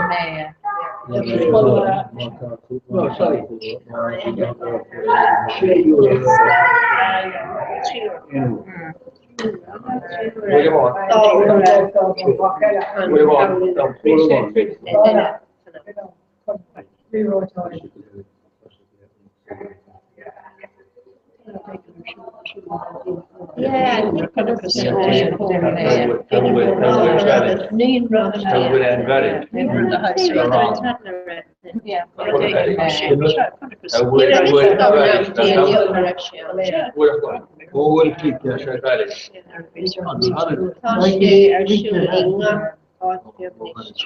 Speaker 16: áit bheag anois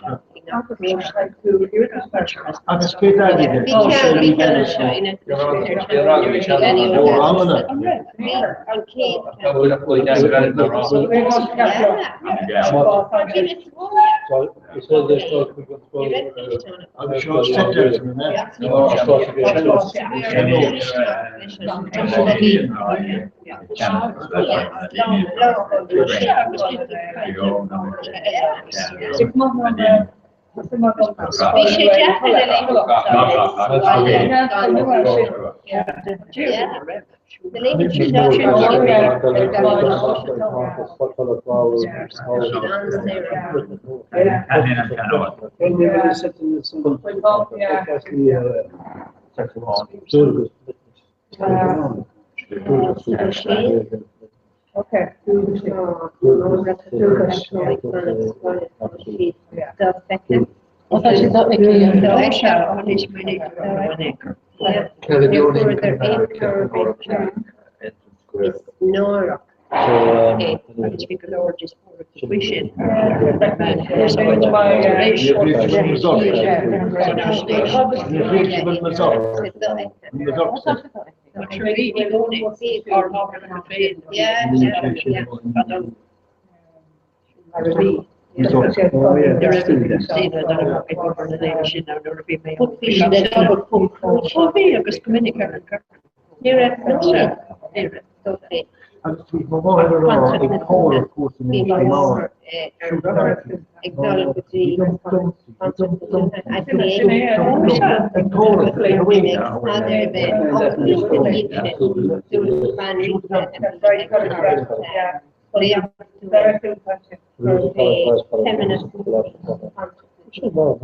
Speaker 19: Agus cé d'airgead
Speaker 16: Bhí ceann bhí ceann anseo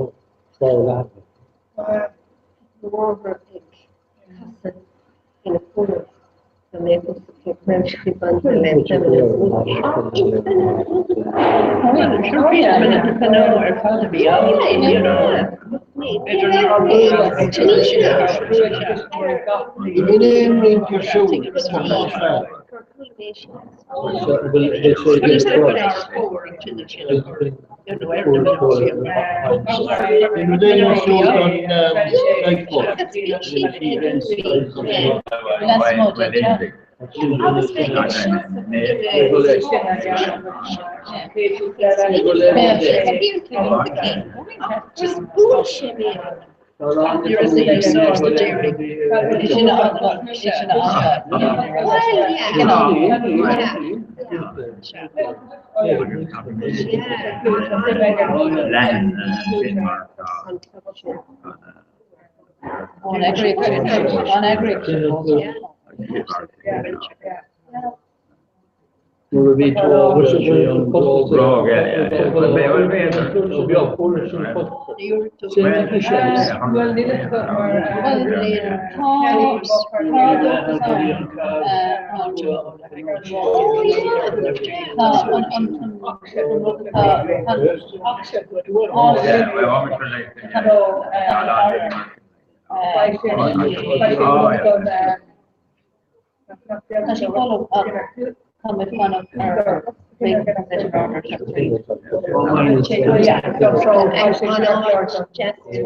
Speaker 16: in Bhí an chéad Bhí sé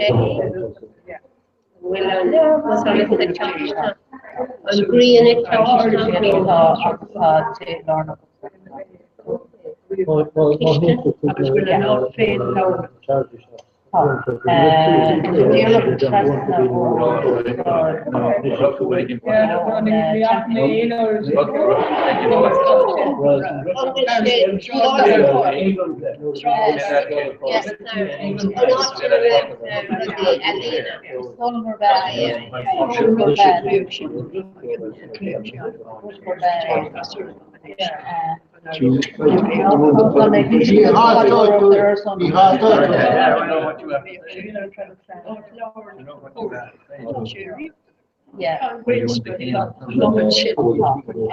Speaker 16: deacair le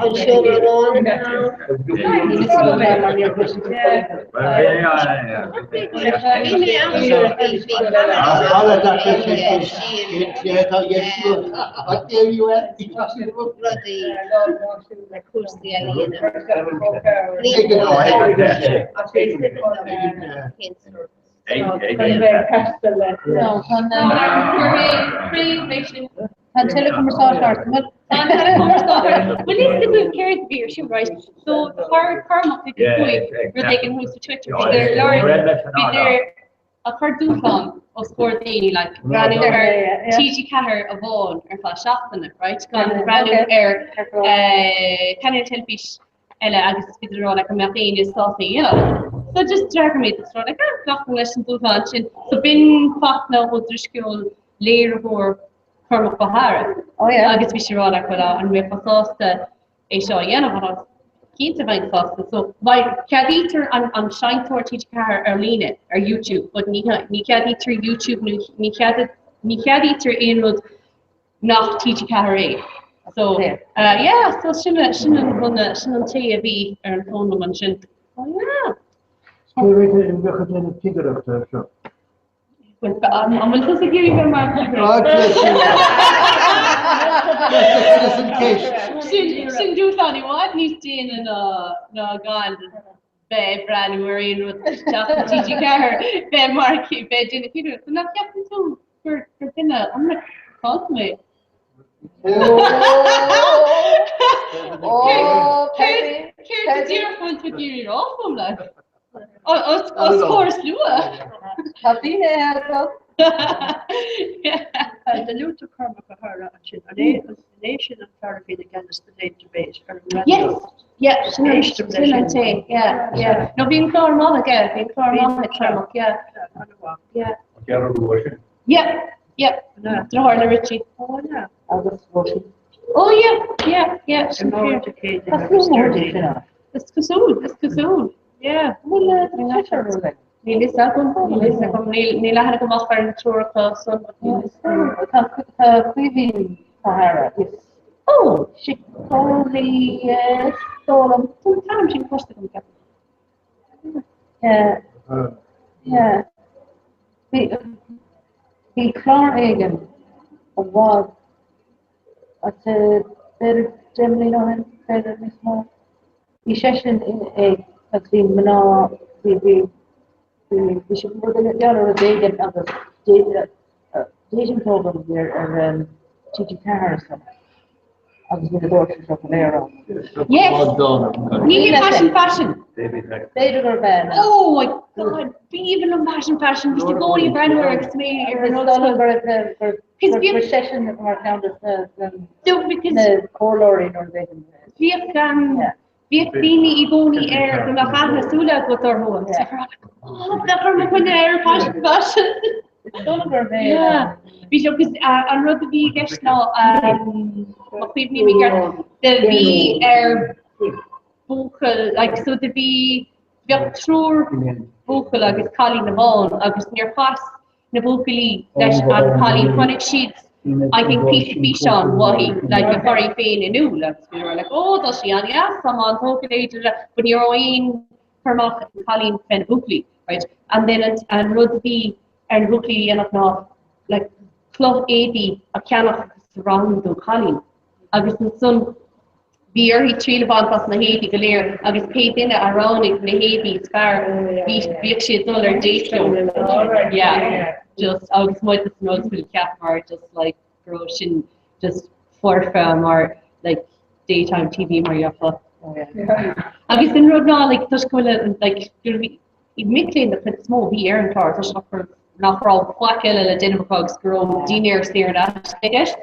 Speaker 16: An seomra amháin atá
Speaker 13: Tá teileachumarsáid thart. Tá an teileachumarsáid thart. Bhuel níl a fhios agam céard a bhí ar siúl, right? So chuir Cormac Mac Cumhaigh rud éigin thuas ar Twitter. Bhí ar lorg, bhí ar a chur dúshlán os comhair daoine, like, breathnú ar TG4 amháin ar feadh seachtaine, right? Gan breathnú ar cainéal teilifís eile agus is féidir a rá like an mbeadh éinne sásta é a dhéanamh. So just d'fhreagair mé just rá like ah glacaim leis an dúshlán sin. So b'in Fachtna Ó Drisceoil léiritheoir Cormac Mac Heara.
Speaker 14: Oh yeah.
Speaker 13: Agus bhí sé rá like well an mbeifeá sásta é seo a dhéanamh and cinnte bheinn sásta. So like ceadaítear an an seinnteoir TG4 ar líne ar YouTube but ní ní cheadaítear YouTube nó ní chead ní cheadaítear aon rud nach TG4 é. So uh, yeah, so sin sin an rud sin an té a bhí ar an fón liom ansin. Oh yeah.
Speaker 19: Cé bheidh an bheadh ag déanamh cigireachta air seo?
Speaker 13: Well, an an bhfuil tusa ag iarraidh bheith mar
Speaker 19: Sin ceist.
Speaker 13: Sin sin dúshlán i bhfad níos déine ná ná gan bheith ag breathnú ar aon rud seachas TG4 bheith mar bheith ag déanamh cigireachta. Nach gceapann tú gur gur duine ionraic macánta mé? Céard céard go díreach a bhfuil tú ag iarraidh rá fúm like? Os comhair slua.
Speaker 14: Tá daoine agat.
Speaker 18: Luaigh tú Cormac Ó hEadhra ansin. An é sin an fear a bhíonn i gceannas The Late Debate ar an raidió?
Speaker 13: Yes, yeah, sin an sin an té, yeah, yeah. No bhí an clár maith aige, bhí an clár maith ag Cormac, yeah. Yeah.
Speaker 15: An Cheathrú Rua sin?
Speaker 13: Yeah, yeah. Deartháir le Richie.
Speaker 18: Oh yeah.
Speaker 14: Agus Róisín.
Speaker 13: Oh yeah, yeah, yeah. Sin fíor. Is cosúil, is cosúil. Yeah.
Speaker 14: Bhfuil Twitter uainn?
Speaker 13: Níl fhios agam, níl fhios agam, níl aithne agam ach ar an triúr acu san.
Speaker 14: Tá Caoimhín Ó hEadhra, is
Speaker 13: Oh!
Speaker 14: síceolaí is dóigh liom.
Speaker 13: Tá an t-ainm sin cloiste agam, ceapaim.
Speaker 14: Yeah. Yeah. Bhí bhí clár éigin i bhfad I'd say b'fhéidir 10 mbliana ó shin, b'fhéidir níos mó. Bhí seisean ag agus bhí mná, bhí, bhí, bhí, bhí sé rud ar rud éigin agus dating program ar, ar TG4 or something agus bhí na dóirse seo go léir ann.
Speaker 13: Yes! Ní hé Paisean Faisean!
Speaker 14: B'fhéidir gurb ea.
Speaker 13: Oh my God! B'aoibhinn liom Paisean Faisean, bhí sí i gcónaí ag breathnú air agus mé ar an ollscoil.
Speaker 14: Gur Gur seisean mar cheann de na comhairleoirí nó rud éigin.
Speaker 13: Bhíodh bhíodh daoine i gcónaí air go mbeadh aithne súile agat orthu agus bheifeá like oh bheadh orm coinne ar Paisean Faisean.
Speaker 14: Is dóigh gurb é.
Speaker 13: Bhí sé agus an rud a bhí i gceist ná má chuimhním i gceart do bhí ar buachaill like so do bhí bheadh triúr buachaill agus cailín amháin agus níor chas na buachaillí leis an cailín chonaic siad I think píosa físeán uaithi like a chur í féin in iúl agus we were like oh tá sí an-deas tá mé an-tógtha léi but ní raibh aon chur amach ag an cailín fé na buachaillí right and then an, an rud a bhí ar na buachaillí a dhéanamh ná like cloch éadaí a cheannach agus a roghnú don chailín agus ansan Bhí uirthi triail a bhaint as na héadaí go léir agus pé duine a roghnaigh na héadaí is fearr bhíodh sé ag dul ar date leo. Yeah, just agus muid san ollscoil cheapamar just like go raibh sin just foirfe mar like daytime TV mar dhearfa. Agus an rud ná like toisc go bhfuil like mic léinn den chuid is mó a bhí ar an chlár toisc nach raibh nach raibh faic eile le déanamh acu agus go raibh dinnéar saor in aisce i gceist.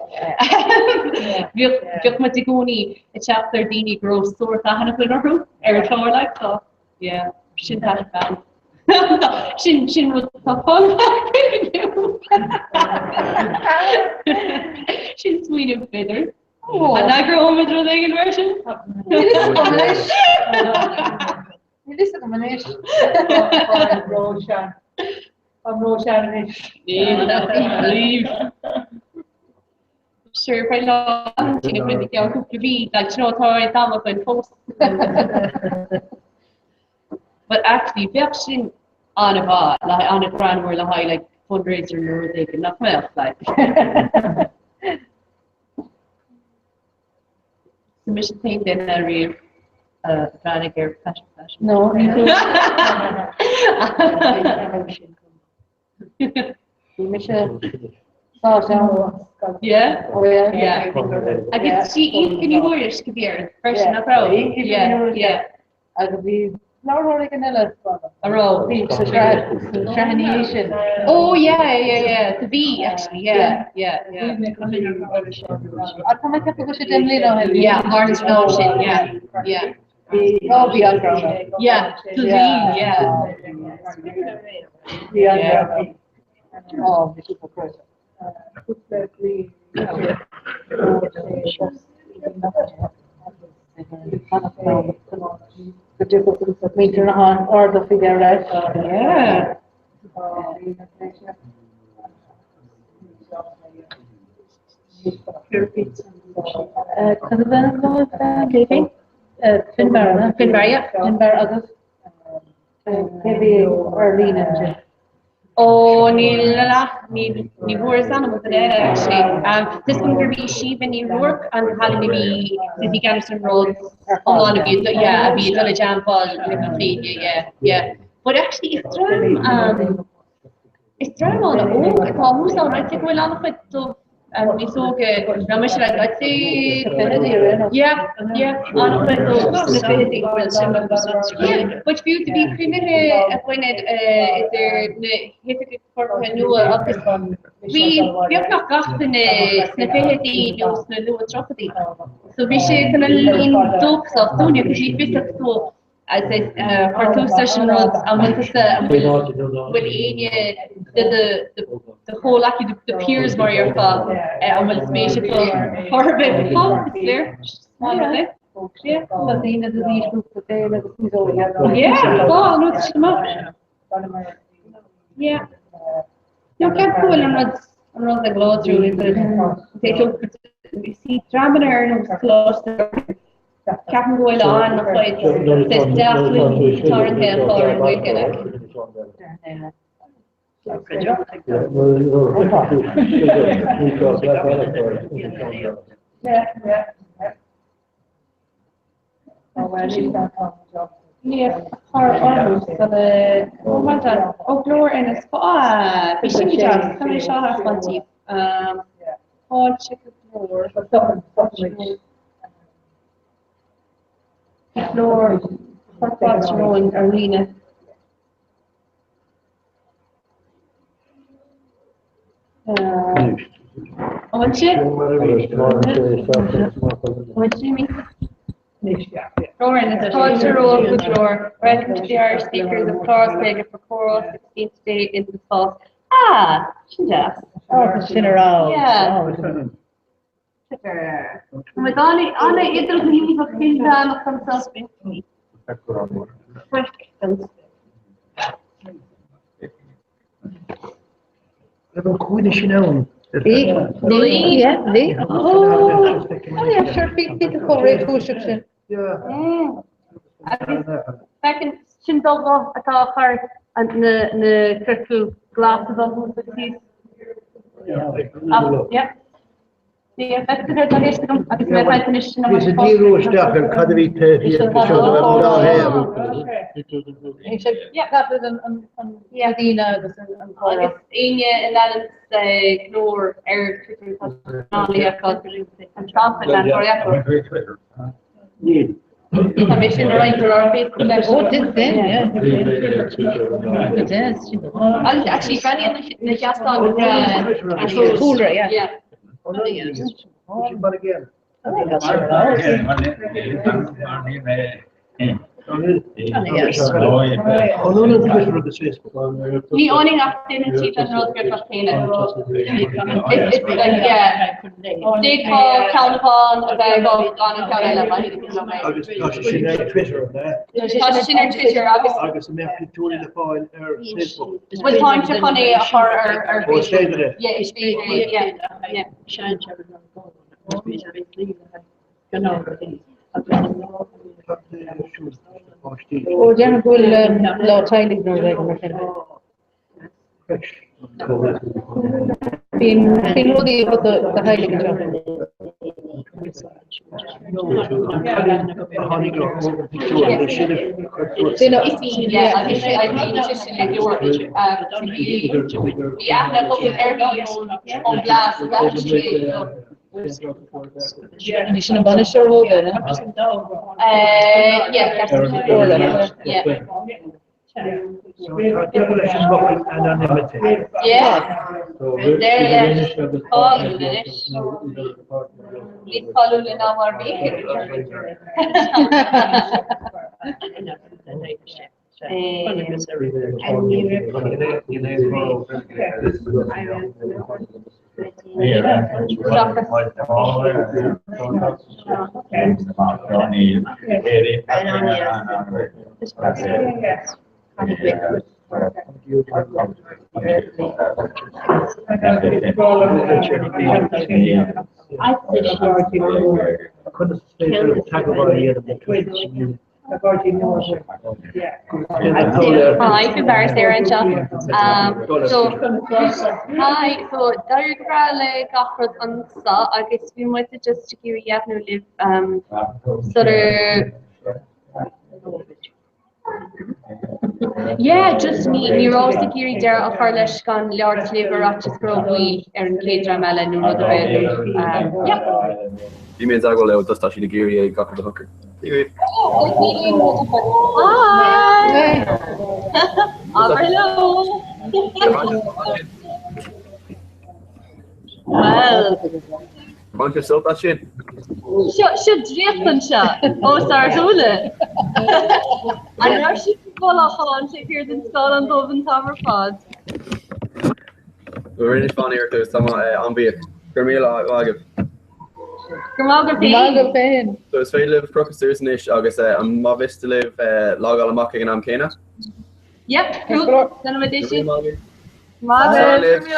Speaker 13: Bhíodh bhíodh muid i gcónaí ag teacht ar daoine go raibh sórt aithne againn orthu ar an chlár like so yeah sin that band. Sin sin rud atá fáil Sin smaoineamh b'fhéidir. An eagróimid rud éigin mar sin?
Speaker 14: Níl fhios agam anois.
Speaker 20: Rósean. An Rósean anois.
Speaker 13: Níl. Sure, beidh Lá Vailintín againn i gceann cúpla mí, like, you know, tá an t-am againn fós. But actually, bheadh sin an-mhaith, le haghaidh an-ghreannmhar le haghaidh like fundraiser nó rud éigin, nach mbeadh, like. So mise an t-aon duine ariamh a bhreathnaigh ar Passion Fashion.
Speaker 14: No, ní tú. Bhí mise sáite ann.
Speaker 13: Yeah?
Speaker 14: Oh yeah.
Speaker 13: Yeah. Agus sí Aoife Ní Thuairisg a bhí air freisin, nach raibh? Yeah, yeah.
Speaker 14: Agus bhí láithreoir éigin eile
Speaker 13: a raibh.
Speaker 14: Bhí sa sraith ina dhiaidh sin.
Speaker 13: Oh yeah, yeah, yeah. So bhí actually, yeah, yeah, yeah.
Speaker 14: Ach tá mé ag ceapadh go bhfuil sé 10 mbliana ó shin.
Speaker 13: Yeah, thart an am sin, yeah, yeah.
Speaker 14: Ó bhí an-ghreannmhar.
Speaker 13: Yeah, so bhí, yeah.
Speaker 14: Bhí an-ghreannmhar. Ó, bhí super crazy. Muintir na hArd-Oifige ar ais.
Speaker 13: Yeah.
Speaker 14: Cad a bheith an lá? Finbar,
Speaker 13: Finbar, yeah.
Speaker 14: Finbar agus cé bhí ar líne ansin?
Speaker 13: Ó, níl ach, ní bhfuaireas ainm an duine eile actually. Tá 'fhios agam gurb í Síomha Ní Ruairc an cailín a bhí i gceannas an rud iomlán a bhí, yeah, a bhí ag dul i dteagmháil le mic léinn, yeah, yeah. But actually is dream, Is dream an-óg atá thuas ann, I'd say go bhfuil an-chuid dóibh níos óige ná mise, like I'd say yeah, yeah, an-chuid dóibh sna fichidí go bhfuil suim acu. Yeah, but fiú do bhí cruinnithe againne idir na hoifigigh forbartha nua agus bhí beagnach gach duine sna fichidí nó sna luath tríochaidí. So bhí sé kind of dóchasach dúinne, cos bhí fios acu Chuir tús leis an rud an bhfuil tusa an bhfuil éinne de do chomhleacaí do peers mar a déarfá an bhfuil spéis acu chor ar bith Tá is léir maith rud é.
Speaker 14: Tá daoine de d'aoisghrúpa féin agus níos óige.
Speaker 13: Yeah, tá an rud sin amach. Yeah. No, ceap go bhfuil an rud an rud ag láidriú is é dreamanna ar nós Coláiste Ceapaim go bhfuil an-chuid de dea-chluichí tarraingthe atá ar an Ghaeilge like. Níor chur orthu sula Oh well done. Ó Glór Inis Ah, bhí sin go deas. Tá mé seo a thaispeáint daoibh. Fáilte go Glór. Glór Fáilte romhainn ar líne. An bhfuil sé? Bhfuil sé mí? Glór Inis Fáilte romhaibh go Glór. Welcome to the Irish speakers of Clár Gaeilge for Comhrá 16th day in the Spás. Ah, sin deas.
Speaker 14: Oh, sin ar fheabhas.
Speaker 13: Yeah. Tá muid an-idirghníomhach inmheánach anseo.
Speaker 15: Raibh an cúinne sin ann.
Speaker 14: Bhí, bhí, yeah, bhí. Oh, yeah, sure, bhí bhí tú chomh réchúiseach sin.
Speaker 13: Agus feiceann sin dubh atá a chur na na ciorcail glas a bheith thuas agus thíos. Yeah.
Speaker 15: Bhíos ag díriú isteach ar cad a bhí taobh thiar de seo ar an dá thaobh.
Speaker 14: Daoine agus an
Speaker 13: Agus éinne a leanann Glór ar Twitter tá an trampa
Speaker 15: Níl.
Speaker 13: Tá mé sin ar roinnt ar ár Facebook leis.
Speaker 14: Oh, did then, yeah. It is.
Speaker 13: Agus actually breathnaíonn na seastáin go breá.
Speaker 14: Cúlra, yeah.
Speaker 13: Yeah.
Speaker 15: Sin mar a gcéanna.
Speaker 13: Ní fháineann ach duine siad an rud grifeach céanna. It's like, yeah. D'fhéadfá ceann amháin a bheith agat gan an ceann eile, right?
Speaker 15: Agus tá sé sin ar Twitter, an ea?
Speaker 13: Tá sé sin ar Twitter agus.
Speaker 15: Agus an mbeadh pictiúirí le fáil ar Facebook?
Speaker 13: Bhuel táimse chun é a chur ar
Speaker 15: Ó, is féidir é.
Speaker 13: Yeah, is féidir é, yeah, yeah.
Speaker 14: Ó, déarfainn go bhfuil lá teaghlaigh nó rud éigin mar sin. Bíonn rudaí do theaghlaigh anseo. Ní sin an bainisteoir óige, ne?
Speaker 13: Hi, Finbarr Sarah anseo. So, hi, so d'éirigh go breá le gach rud anseo agus bhí muid just ag iarraidh deimhniú libh sular Yeah, just ní ní rabhas ag iarraidh deireadh a chur leis gan labhairt libh ar fhaitíos go raibh moill ar an chéad dream eile nó rud ar bith. Yeah.
Speaker 9: Bhí mé i dteagmháil leo just tá siad ag iarraidh gach rud a shocrú.
Speaker 13: Hi! Abair hello! Well.
Speaker 9: Bhain sibh sult as sin?
Speaker 13: Seo seo draíocht anseo os ár súile. An raibh sibh i bhfolach ann taobh thiar den scáileán dubh an t-am ar fad?
Speaker 9: Rinne sibh an-iarracht agus tá mé an-bhuíoch. Go raibh míle maith agaibh.
Speaker 13: Go raibh maith agat féin.
Speaker 9: So is féidir libh crochadh suas anois agus an má mhiste libh logáil amach ag an am céanna?
Speaker 13: Yep, cool. Déanfaimid é sin.
Speaker 9: Maith agaibh.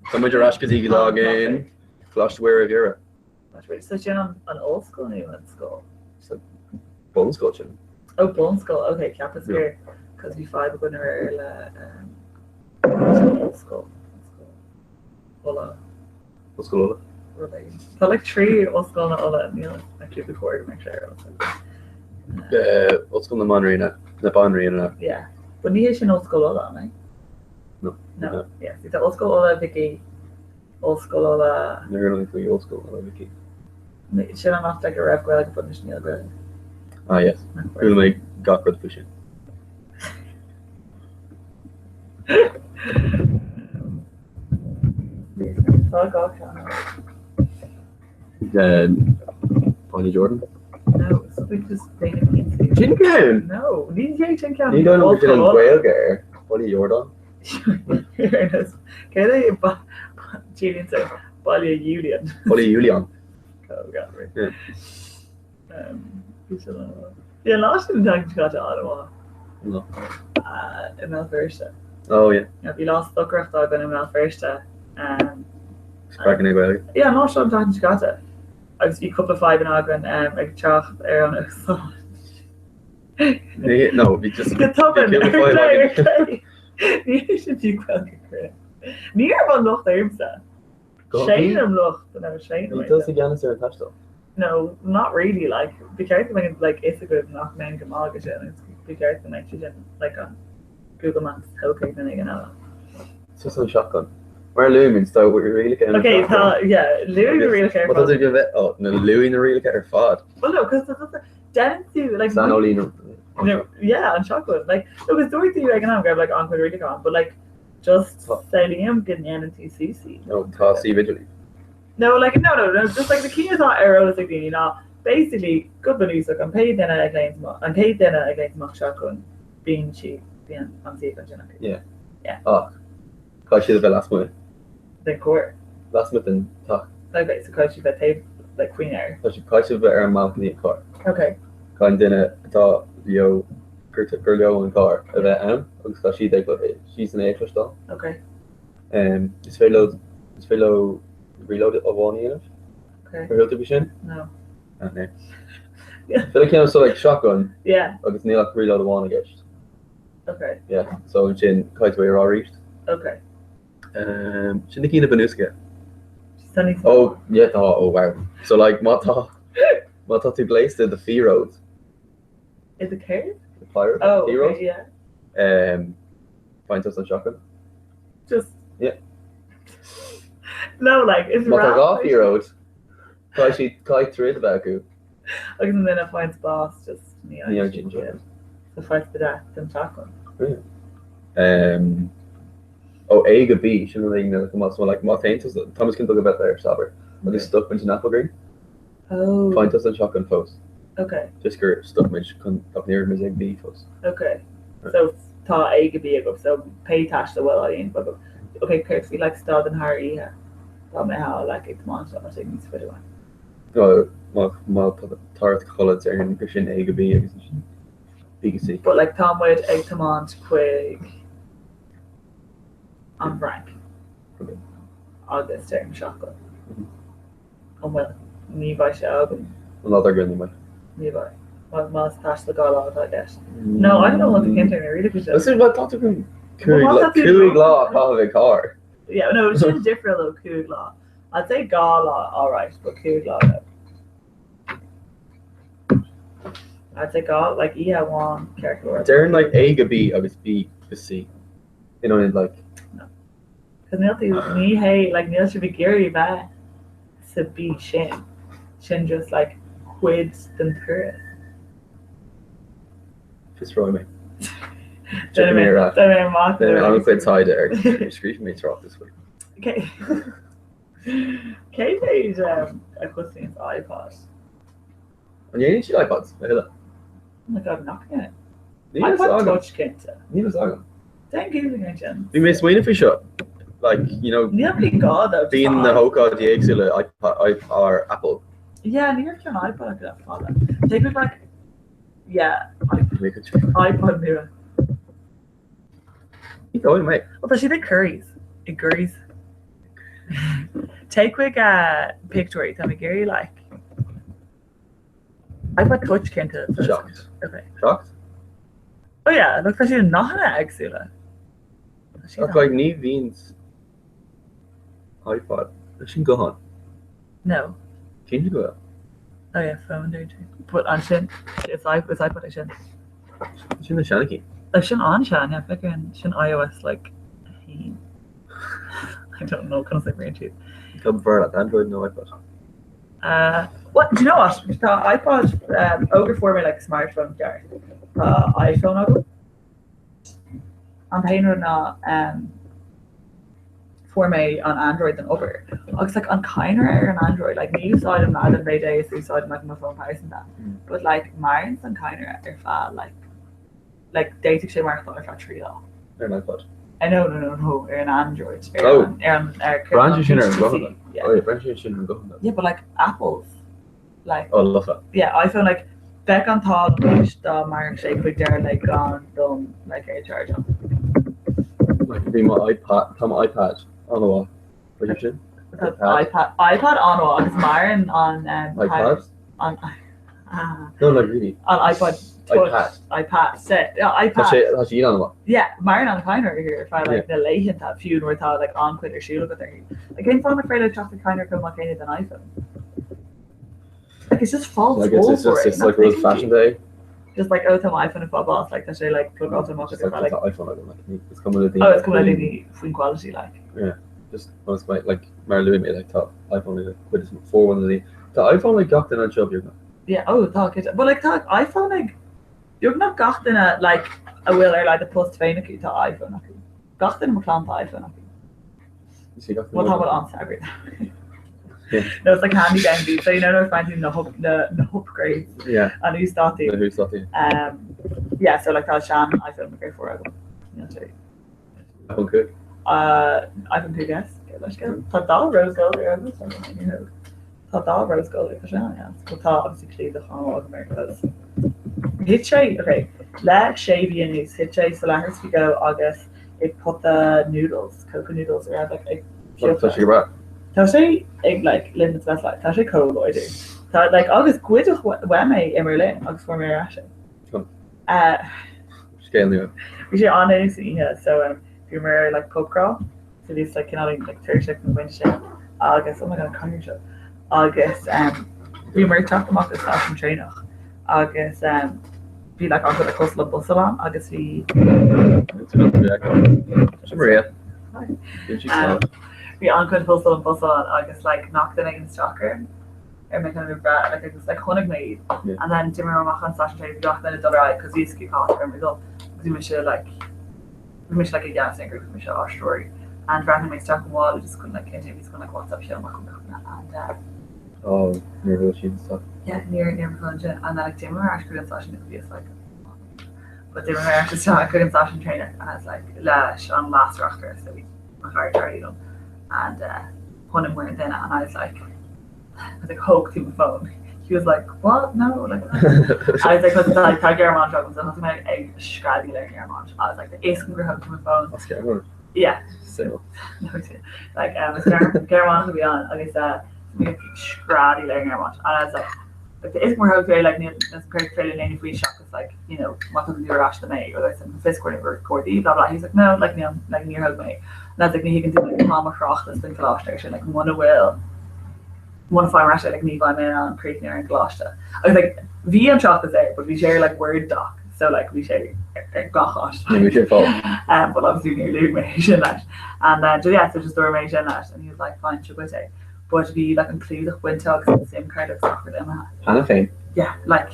Speaker 9: Tá muid ar ais go dtí go dtagann Coláiste Mhuire Dhoire.
Speaker 12: So sin an ollscoil nó an scoil?
Speaker 9: Bunscoil sin.
Speaker 12: Oh bunscoil, ok, cheapas gur cos bhí fadhb againn aréir le ollscoil, Uladh.
Speaker 9: Ollscoil Uladh.
Speaker 12: Rud éigin. Tá like 3 ollscoileanna Uladh, níl actually ba chóir go mbeadh sé ar eolas agam.
Speaker 9: Ollscoil na Banríona, na Banríona.
Speaker 12: Yeah. But ní hé sin Ollscoil Uladh, an é?
Speaker 9: No.
Speaker 12: No. Yeah, so tá Ollscoil Uladh Mhicí, Ollscoil Uladh.
Speaker 9: Níor fhan faoi Ollscoil Uladh Mhicí.
Speaker 12: Sin an áit like a raibh Gaeilge but anois níl Gaeilge.
Speaker 9: Ah yes. Chuala mé gach rud faoi sin.
Speaker 12: Tá gá ceann.
Speaker 9: Baile Jordan?
Speaker 12: No, something just déanamh cinnte.
Speaker 9: Sin ceann?
Speaker 12: No, ní hé sin ceann.
Speaker 9: Ní dóigh liom gur sin an Ghaeilge air. Baile Jordan.
Speaker 12: Céard é Julian said Baile Julian.
Speaker 9: Baile Julian.
Speaker 12: Oh God, right. Yeah. Bhí an lá sin an tseachtain seo caite an-mhaith.
Speaker 9: No.
Speaker 12: I mBéal Feirste.
Speaker 9: Oh yeah.
Speaker 12: Bhí lá stocaireachta againn i mBéal Feirste.
Speaker 9: Spreagadh na Gaeilge.
Speaker 12: Yeah, an lá seo an tseachtain seo caite. Agus bhí cúpla fadhbanna againn ag teacht ar an óstán.
Speaker 9: No, bhí just
Speaker 12: Go tobann, ar clé, ar clé. Ní hé sin fiú Gaeilge cruinn. Ní raibh an locht ormsa. Séanaim locht nó séanaim.
Speaker 9: Bhí tusa i gceannas ar an taisteal.
Speaker 12: No, not really, like, ba cheart go mbeadh like fhios agaibh nach mbeinn go maith aige sin agus ba cheart go mbeadh sé sin like an Google Maps tógtha ag duine éigin eile.
Speaker 9: Tusa an shotgun. Mar a luaigh muid, tá rialacha ar an
Speaker 12: Okay, tá,
Speaker 9: shotgun.
Speaker 12: yeah, luaigh na rialacha ar
Speaker 9: Má tá
Speaker 12: fad.
Speaker 9: tú go bheith, oh, na luaigh na rialacha ar fad.
Speaker 12: Well no, cos tá tusa, déanann tú, like,
Speaker 9: Saineolaí na,
Speaker 12: no, yeah, an shotgun, like, no, cos dúirt tú ag an am go raibh like an-chuid rialacha ann, but like, just samhlaím go ndéanann tú suas.
Speaker 9: No, tá suíomh idirlín.
Speaker 12: No, like, no, no, no, just like na cinn atá ar eolas ag daoine ná basically go bunúsach an pé duine a ghlaonn amach, an chéad duine a ghlaonn amach shotgun, bíonn sí, bíonn an suíochán sin acu.
Speaker 9: Yeah.
Speaker 12: Yeah.
Speaker 9: Ach, caithfidh siad a bheith lasmuigh.
Speaker 12: Den charr.
Speaker 9: Lasmuigh den teach.
Speaker 12: Okay, so caithfidh siad bheith taobh, like, faoin aer.
Speaker 9: Tá siad, caithfidh siad a bheith ar an mbalcony an carr.
Speaker 12: Okay.
Speaker 9: Caithfidh an duine atá leo gur gur leo an carr a bheith ann agus tá siad ag siadsan é a chloisteáil.
Speaker 12: Okay.
Speaker 9: Um, is féidir leo is féidir leo reload amháin a dhéanamh.
Speaker 12: Okay.
Speaker 9: Ar shíl tú faoi sin?
Speaker 12: No.
Speaker 9: Ah, no. So like, you know, so like shotgun
Speaker 12: Yeah.
Speaker 9: agus níl ach reload amháin i gceist.
Speaker 12: Okay.
Speaker 9: Yeah, so ansin caithfidh tú é a rá arís.
Speaker 12: Okay.
Speaker 9: Um, sin na cinn bunúsacha.
Speaker 12: Tá níos mó.
Speaker 9: Oh, yeah, tá, oh wow. So like má tá má tá tú gléasta i do phiaróid.
Speaker 12: I do céard?
Speaker 9: Pyro,
Speaker 12: Oh,
Speaker 9: phiaróid?
Speaker 12: okay, yeah.
Speaker 9: Um, faigheann tusa an shotgun.
Speaker 12: Just
Speaker 9: Yeah.
Speaker 12: No, like is
Speaker 9: Má tá
Speaker 12: rap
Speaker 9: dhá
Speaker 12: é sin.
Speaker 9: phiaróid, caithfidh siad caithfidh troid a bheith acu.
Speaker 12: Agus an duine a faigheann bás just ní
Speaker 9: Ní fhaigheann siad an shotgun.
Speaker 12: So fight to the death den shotgun.
Speaker 9: Yeah. Um, ó A go B, sin an éigin eile chomh maith. So like má théann tusa, tá muid chun dul go Beth abair, agus stop muid in Applegreen.
Speaker 12: Oh.
Speaker 9: Faigheann tusa an shotgun fós.
Speaker 12: Okay.
Speaker 9: Just gur stop muid chun ach ní raibh muid ag B fós.
Speaker 12: Okay. So tá A go B agaibh, so pé taisteal a bhfuil á dhéanamh agaibh. Okay, céard faoi like stadanna thar oíche? Dá mbeifeá like ag tiomáint áit éigin níos faide uait.
Speaker 9: No, má má tá ort codladh déarfainn gur sin A go B agus ansin B go C.
Speaker 12: But like tá muid ag tiomáint chuig an bhFrainc.
Speaker 9: Okay.
Speaker 12: Agus deirim shotgun. An bhfuil? Ní bheidh sé agam.
Speaker 9: An lá dár gcionn ní bheidh.
Speaker 12: Ní bheidh. Má más taisteal 2 lá atá i gceist. No, I don't know what to cinnte ar really go
Speaker 9: Is má tá tú chun 5 lá a chaitheamh i gcarr.
Speaker 12: Yeah, no, sin difriúil ó 5 lá. I'd say 2 lá, alright, but 5 lá no. I'd say 2, like oíche amháin ceart go leor.
Speaker 9: Déarfainn like A go B agus B go C. In ionad like.
Speaker 12: No. Cos níl tú, ní hé, like níl sibh ag iarraidh bheith sa B sin. Sin just like cuid den turas.
Speaker 9: Fiosróidh mé. Déanfaidh mé ar ais.
Speaker 12: Déanfaidh mé amach.
Speaker 9: Déanfaidh mé an-chuid taighde ar scríobhfaidh mé tráchtas faoi.
Speaker 12: Cé mhéad a chosnaíonn iPod?
Speaker 9: An ndéanann siad iPods a thuilleadh?
Speaker 12: Oh my god, nach ndéanann.
Speaker 9: Níl fhios
Speaker 12: iPod
Speaker 9: agam.
Speaker 12: Touch cinnte.
Speaker 9: Níl fhios agam.
Speaker 12: Déan Google ansin.
Speaker 9: Bhí mé ag smaoineamh faoi seo. Like, you know,
Speaker 12: Níl pí gá though.
Speaker 9: bíonn na hócáidí éagsúla iPod, or Apple.
Speaker 12: Yeah, ní raibh ceann iPod acu le fada. Take me back. Yeah, iPod nua.
Speaker 9: Ní dóigh mé.
Speaker 12: Well, tá siad ag Currys. I gCurrys. Téigh chuig pictiúirí, tá mé ag iarraidh like. iPod Touch cinnte.
Speaker 9: Seacht.
Speaker 12: Okay.
Speaker 9: Seacht?
Speaker 12: Oh yeah, look tá siad i ndathanna éagsúla.
Speaker 9: Ach like ní bhíonn iPod. Sin guthán.
Speaker 12: No.
Speaker 9: Cinnte go bhfuil.
Speaker 12: Oh yeah, phone dúirt tú. But ansin, is is iPod é sin.
Speaker 9: Sin na seanchinn.
Speaker 12: Like sin an-sean, yeah, féach ar an sin iOS like a haon. I don't know conas oibríonn siad.
Speaker 9: Cad b'fhearr leat, Android nó iPod?
Speaker 12: Uh, what, do you know what? Tá iPod, um, ó gur fuair mé like smartphone ceart. Tá iPhone agam. An t-aon rud ná um, fuair mé an Android don obair. Agus like an cadhnra ar an Android, like ní úsáidim leath den mhéid é is úsáidim like mo fón pearsanta. But like maireann an cadhnra ar feadh like like d'fhéadfadh sé maireachtáil ar feadh 3 lá.
Speaker 9: Ar an iPod.
Speaker 12: Uh, no, no, no, no, ar an Android. Ar
Speaker 9: Oh.
Speaker 12: an, ar an, ar
Speaker 9: Braitheann sé sin ar an
Speaker 12: HTC,
Speaker 9: guthán.
Speaker 12: Yeah.
Speaker 9: Oh yeah, braitheann sé sin ar an guthán.
Speaker 12: Yeah, but like Apple's like
Speaker 9: Oh, lofa.
Speaker 12: yeah, iPhone like bheadh an t-ádh liom anois dá mairfeadh sé chuig deireadh an lae gan dom like é a chargeáil.
Speaker 9: Like bhí mo iPad, tá mo iPad an-mhaith. Bhí sin?
Speaker 12: Tá iPad iPad an-mhaith agus maireann an um,
Speaker 9: iPad?
Speaker 12: an ah,
Speaker 9: No, like really.
Speaker 12: an iPod Touch
Speaker 9: iPad.
Speaker 12: iPad set yeah,
Speaker 9: Tá
Speaker 12: iPad
Speaker 9: sé tá sé an-mhaith.
Speaker 12: Yeah, maireann an cadhnra ar feadh like,
Speaker 9: Yeah.
Speaker 12: na laethanta fiú nuair atá like, an-chuid ar siúl agat uirthi. Like, cén fáth nach féidir teacht ar cadhnra chomh maith céanna don iPhone? Like, it's just false
Speaker 9: Like it's, it's just it's like old fashioned day.
Speaker 12: Just like, oh, tá mo iPhone ag fáil bás, like, tá sé like, plugáilte amach
Speaker 9: Just
Speaker 12: agus
Speaker 9: like
Speaker 12: like,
Speaker 9: tá iPhone agam, like ní- is cuma le daoine.
Speaker 12: oh, is cuma le daoine faoin quality, like.
Speaker 9: Yeah, just most my like mar luaigh mé like tá iPhone ag cuid is formhór na daoine. Tá iPhone ag gach duine anseo beagnach.
Speaker 12: Yeah, oh, tá, cinnte. But like, tá iPhone ag beagnach gach duine, like, a bhfuil ar a laghad a post féin acu, tá iPhone acu. Gach duine i mo chlann tá iPhone acu. Bhuel tá bhfuil an-saibhir. No, it's like handy dandy, so you know nuair a faigheann tú na hup na na hupgrades
Speaker 9: Yeah.
Speaker 12: an uasdátaí.
Speaker 9: Na huasdátaí.
Speaker 12: Um, yeah, so like tá sean iPhone mo dheirfiúr agam. Níl sé.
Speaker 9: iPhone 5?
Speaker 12: Uh, iPhone 5S, leis go. Tá dath rose gold ar an Tá Tá dath rose gold air, tá sé an-deas. Bhuel tá obviously clúdach an-mhaith agam air cos thit sé, ok, le sé mhí anuas thit sé sa leithreas faoi dhó agus i pota noodles, Koka noodles a raibh like ag
Speaker 9: Tá sé go breá.
Speaker 12: Tá sé ag like living its best life, tá sé chomh láidir. Tá like agus goideadh uaim é i mBerlin agus fuair mé ar ais é.
Speaker 9: Uh, Scéal nua.
Speaker 12: Bhí sé an-luath san oíche so um, bhíomar ar like pub crawl. So bhíos like cineál like tuirseach nó baint sé agus oh my god an cathaoir seo agus um, bhíomar ag teacht amach as stáisiún traenach agus um, bhí like an-chuid like hustle and bustle ann agus bhí
Speaker 9: Sin Maria.
Speaker 12: Um, bhí an-chuid hustle and bustle ann agus like knock duine éigin isteach orm ar mé kind of breath like agus like chonaic mé iad and then d'imigh amach an stáisiún traenach bhí gach duine ag dul ar aghaidh cos bhí cá ar mé dul agus bhí mise like Bhí mise like i gceannas ar an ngrúpa, bhí mise á stiúradh and bhreathnaigh mé isteach i mo mhála just chun like cinntiú bhíos chun like WhatsApp a sheoladh amach chun gach duine and eh
Speaker 9: Oh, níor bhuail siad isteach.
Speaker 12: Yeah, níor níor bhuail ansin and then like d'imigh mé ar ais chuig an stáisiún because bhíos like but d'imigh mé ar ais isteach chuig an stáisiún traenach and I was like leis an leasreachtaire so bhí mo chara Charlie liom and eh chonaic muid an duine and I was like I was like thóg tú mo phone. He was like what? No like I was like cos like tá Gearmáinis agam so thosaigh mé ag screadaíl ar Ghearmáinis. I was like tá fhios agam gur thóg tú mo phone.
Speaker 9: As Gearmáinis?
Speaker 12: Yeah.
Speaker 9: Saol.
Speaker 12: Like um is Gearmánach a bhí ann agus uh bhí ag screadaíl ar Ghearmáinis and I was like like tá fhios agam gur thóg tú é like níl níl cur féile léine faoi seachas like you know má tugann tú ar ais dom é or like some fios cuir ar cuairdaí blah blah. He was like no like níl like níor thóg mé é. And I was like ní thuigeann tú like tá mo thráchtas don choláiste ar sin like muna bhfuil muna bhfaighim ar ais é like ní bheidh mé in ann críochnú ar an gcoláiste. Agus like bhí an tráchtas air but bhí sé ar like word doc so like bhí sé ar gach áit.
Speaker 9: Ní bhí sé fáil.
Speaker 12: Um, but obviously níor luaigh mé sin leis. And then yeah, so just dúirt mé sin leis and he was like fine seo duit é. But bhí like an clúdach bainte agus an SIM card agus gach rud imithe.
Speaker 9: Cheana féin?
Speaker 12: Yeah, like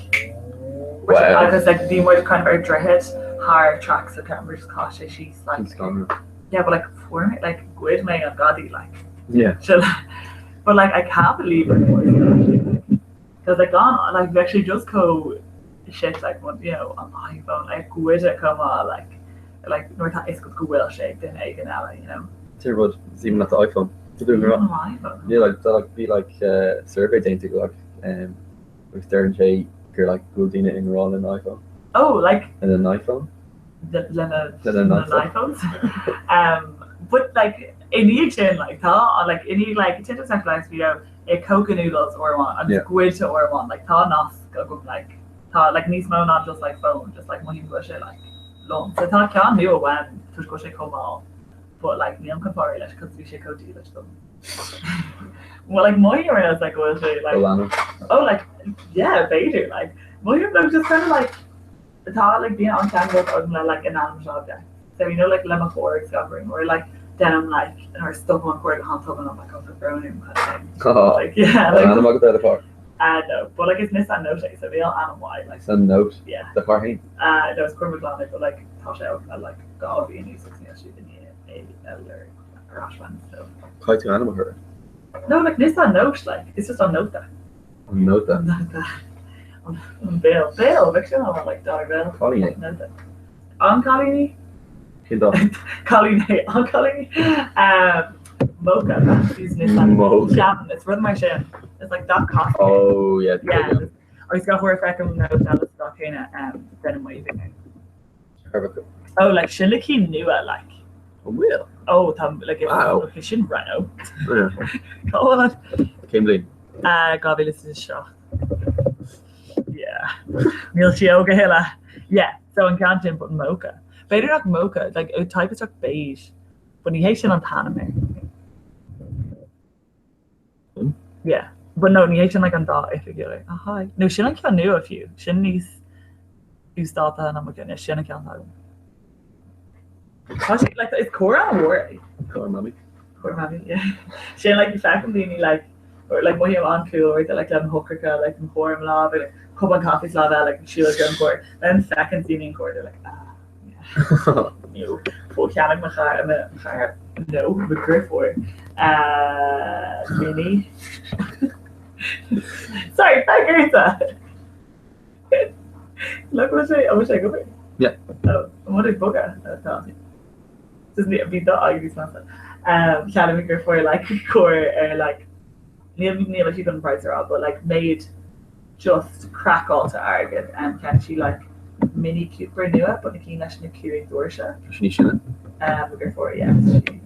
Speaker 12: Wow. Agus like bhí muid kind of ar droichead thar tracks so ceapaim gur just chaith sé síos like.
Speaker 9: An scanradh.
Speaker 12: Yeah, but like fuair mé like ghoid mé an gadaí like.
Speaker 9: Yeah.
Speaker 12: So but like I can't believe it was actually because like gone like bheadh sé just chomh shit like when you know an iPhone like goidte chomh maith like like nuair atá fhios agat go bhfuil sé ag duine éigin eile you know.
Speaker 9: Sin rud, is aoibhinn leat do iPhone.
Speaker 12: Níl mo iPhone.
Speaker 9: Níl like tá like bhí like uh, survey déanta go like um, agus deireann sé gur like go bhfuil daoine i ngrá lena iPhone.
Speaker 12: Oh like
Speaker 9: Lena iPhone?
Speaker 12: Lena
Speaker 9: Lena
Speaker 12: iPhones. Um, but like i ndiaidh sin like tá like i ndiaidh like tite sa like video i Koka noodles uair amháin agus
Speaker 9: Yeah.
Speaker 12: goidte uair amháin like tá nasc agam like tá like níos mó ná just like phone just like mothaím go bhfuil sé like liom. So tá ceann nua uaim toisc go bhfuil sé chomh mall but like nílim chun fáil réidh leis cos bhí sé chomh dílis dom. Well like mothaím ar nós like go bhfuil sé like
Speaker 9: Do leanbh.
Speaker 12: Oh like yeah b'fhéidir like mothaím like just kind of like Tá like bíonn an-cheangal agam le like inanimate object so you know like le mo charr agus gach rud or like déanaim like nuair a stopann an carr go han-tobann I'm like oh tá brón orm kind of thing. Like yeah
Speaker 9: Tá
Speaker 12: like
Speaker 9: ainm agat ar do charr?
Speaker 12: Uh no but like is Nissan Note é so níl ainm uaidh like
Speaker 9: Nissan Note?
Speaker 12: Yeah.
Speaker 9: Do charr féin?
Speaker 12: Uh no is carr mo chlainne but like tá sé agam le like 2 mhí anuas agus níl siad i ndiaidh é a lorg ar ais uaim so.
Speaker 9: Caithfidh tú ainm a chur air.
Speaker 12: No like Nissan Note like it's just an nóta.
Speaker 9: An nóta.
Speaker 12: An nóta. An béal. Béal! Bheadh sin an like dollar bill.
Speaker 9: Cailín é.
Speaker 12: Nóta. An cailín í?
Speaker 9: Cén dath?
Speaker 12: Cailín é. An cailín í? Um, Mocha. She's Nissan.
Speaker 9: Mocha.
Speaker 12: Ceapaim, it's rud mar sin. It's like that cost.
Speaker 9: Oh yeah.
Speaker 12: Yeah. Agus gach uair a feicim nóta eile sa dath céanna, um, déanaim waving. Oh like sin le cinn nua like.
Speaker 9: An bhfuil?
Speaker 12: Oh tá like
Speaker 9: Wow.
Speaker 12: okay sin Renault.
Speaker 9: Yeah.
Speaker 12: Cá bhfuil an?
Speaker 9: Cén bhliain?
Speaker 12: Uh, 2007. Yeah. Níl sí óg a thuilleadh. Yeah, so an ceann sin but mocha. B'fhéidir nach mocha, like type isteach beige, but ní hé sin an t-ainm air. Yeah. But no, ní hé sin like an dath oifigiúil é. Ah, hi. No, sin an ceann nua fiú. Sin níos uasdátaithe ná mo cheann. Yeah, sin an ceann atá agam. Tá sé, like, is carr an-mhór é.
Speaker 9: Carr mamaí.
Speaker 12: Carr mamaí, yeah. Sin, like, feicim daoine, like, or, like, mothaím an-cool or like, le mo shocracha, like, mo charr i mo lámh, like, cupán caife sa lámh eile, like, siúl go an carr. Then feiceann daoine an carr, they're like, ah. No. Cheannaigh mo chara, mo chara, no, mo dheirfiúr, Mini. Sorry, féach ortsa! Look bhfuil sé, an bhfuil sé ag obair?
Speaker 9: Yeah.
Speaker 12: Oh, an bhfuil ag bogadh? Tá. Just bhí do aghaidh níos measa. Cheannaigh mo dheirfiúr like carr ar like. Níl níl mé chun an price a rá but like méid just craiceáilte airgid um cheannaigh sí like Mini Cooper nua but na cinn leis na 5 doirse.
Speaker 9: Tá sí níos sine?
Speaker 12: Um mo dheirfiúr yeah sí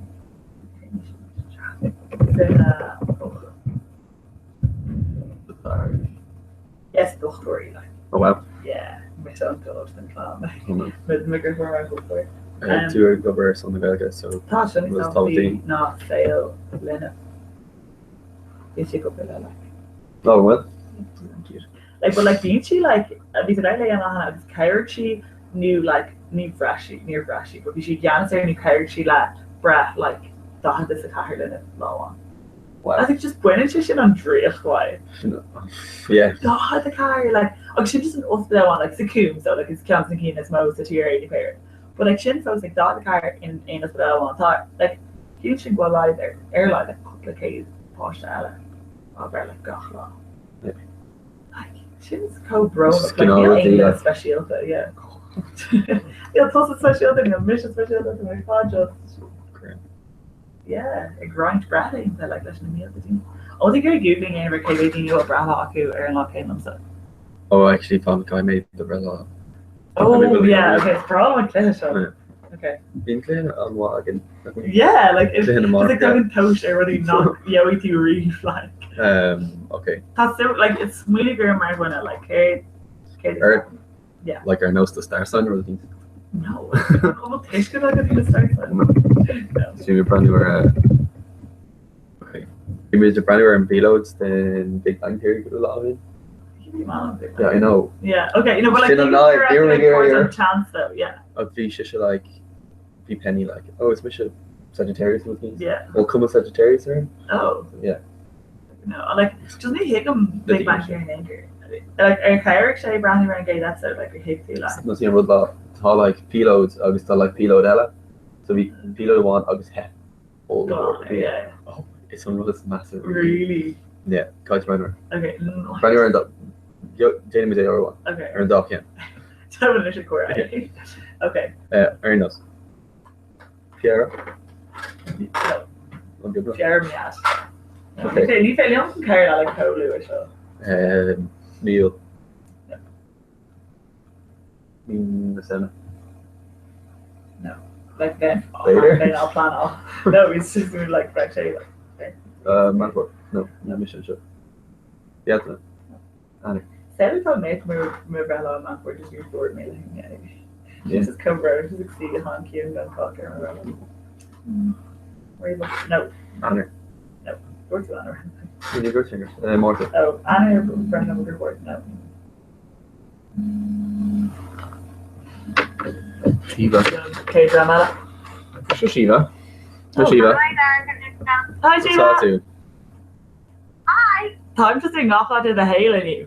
Speaker 12: Yes dochtúir í like.
Speaker 9: Oh wow.
Speaker 12: Yeah mise an dóibh den chlann like mo dheirfiúr mar dhochtúir.
Speaker 9: Tú ag obair ar son na Gaeilge so
Speaker 12: Tá sin níos tábhachtaí ná saol linbh. Bíonn sí ag obair le like.
Speaker 9: Oh well.
Speaker 12: Like but like bíonn sí like bhí sí le an agus chabhraigh sí nó like ní bhreith sí níor bhreith sí but bhí sí i gceannas ar nó chabhraigh sí le breith like 44 linbh lá amháin.
Speaker 9: Wow.
Speaker 12: I think just baineann sé sin an draíocht uait.
Speaker 9: Yeah.
Speaker 12: 44 like agus sin just an ospidéal amháin like sa Coombe so like is ceann de na cinn is mó sa tír é ní féidir. But like sin fós like 44 in aon ospidéal amháin tá like ciallaíonn sin go bhfuil laghad ar ar laghad like cúpla céad páiste eile á bhreith like gach lá.
Speaker 9: Yeah.
Speaker 12: Like sin chomh brónach
Speaker 9: Just
Speaker 12: like níl
Speaker 9: cineál
Speaker 12: aon
Speaker 9: rudaí
Speaker 12: duine
Speaker 9: like
Speaker 12: speisialta yeah. Níl tusa speisialta níl mise speisialta tá muid ar fad just
Speaker 9: Grim.
Speaker 12: yeah ag roinnt breithlaethanta like leis na mílte daoine. Ó ag iarraidh googling a dhéanamh ar cé mhéad daoine a bhfuil breithlá acu ar an lá céanna liomsa.
Speaker 9: Oh actually tá caithfidh mé do bhreithlá.
Speaker 12: Oh yeah okay is breá liom an cluiche seo. Okay.
Speaker 9: Bíonn cluiche an-mhaith againn.
Speaker 12: Yeah like it's
Speaker 9: Cluiche na
Speaker 12: just like
Speaker 9: marbh.
Speaker 12: tagann tomhas ar rudaí nach gheobhaidh tú riamh like.
Speaker 9: Um okay.
Speaker 12: Tá so like it's smaoinigh orm mar dhuine like céard céard
Speaker 9: Ar
Speaker 12: yeah.
Speaker 9: like ar nós do star sign or rud
Speaker 12: No. An bhfuil tuiscint agat ar do star sign? No.
Speaker 9: Bhí mé ag breathnú ar okay. Bhí mé ag breathnú ar an bpíolóid den Big Bang Theory go lá amháin. Yeah, I know.
Speaker 12: Yeah, okay, you know, but like
Speaker 9: Sin an lá, bhí mé ag iarraidh
Speaker 12: an chance though, yeah.
Speaker 9: Ach bhí sise like bhí Penny like, oh is mise Sagittarius nó things.
Speaker 12: Yeah.
Speaker 9: Well, cuma Sagittarius orm?
Speaker 12: Oh.
Speaker 9: Yeah.
Speaker 12: No, like just ní thuigim Big Bang Theory in aon chor. Like ar chabhraigh sé breathnú ar an gcéad episode like ar thuig tú like.
Speaker 9: No sin an rud lá tá like píolóid agus tá like píolóid eile. So bhí píolóid amháin agus theip.
Speaker 12: Go on, yeah.
Speaker 9: Oh, it's an rud is measa.
Speaker 12: Really?
Speaker 9: Yeah, caithfidh tú breathnú air.
Speaker 12: Okay.
Speaker 9: Breathnú ar an dá déanfaimid é uair amháin.
Speaker 12: Okay.
Speaker 9: Ar an dá cheann.
Speaker 12: Tá anois ag comhrá. Okay.
Speaker 9: Ar aon nós. Feabhra?
Speaker 12: Feabhra mé as. Okay. Ní féidir liom cabhair le chomh luath seo.
Speaker 9: Mí Iúil. Mí na Samhna.
Speaker 12: No. Like then,
Speaker 9: Later?
Speaker 12: then I'll plan off. No, it's just gonna be like fresh air. Like,
Speaker 9: Meán Fómhair. No, ní mise anseo. Bealtaine. Eanáir.
Speaker 12: Samhlaigh dá mbeadh mo mo bhreithlá i Meán Fómhair just níor dúirt mé le héinne.
Speaker 9: Yeah.
Speaker 12: Just chomh brónach just ag suí go han-chiúin gan cac ar mo bhreithlá. Réamh- No.
Speaker 9: Eanáir.
Speaker 12: No. Dúirt tú Eanáir.
Speaker 9: Ní dúirt mé. Eh, Márta.
Speaker 12: Oh, Eanáir breithlá mo dheirfiúr. No.
Speaker 9: Síomha.
Speaker 12: Cé dream eile?
Speaker 9: Seo Síomha. Seo Síomha.
Speaker 12: Hi Síomha!
Speaker 9: Tá tú.
Speaker 5: Hi!
Speaker 12: Táim just i ngach áit i do shaol inniu.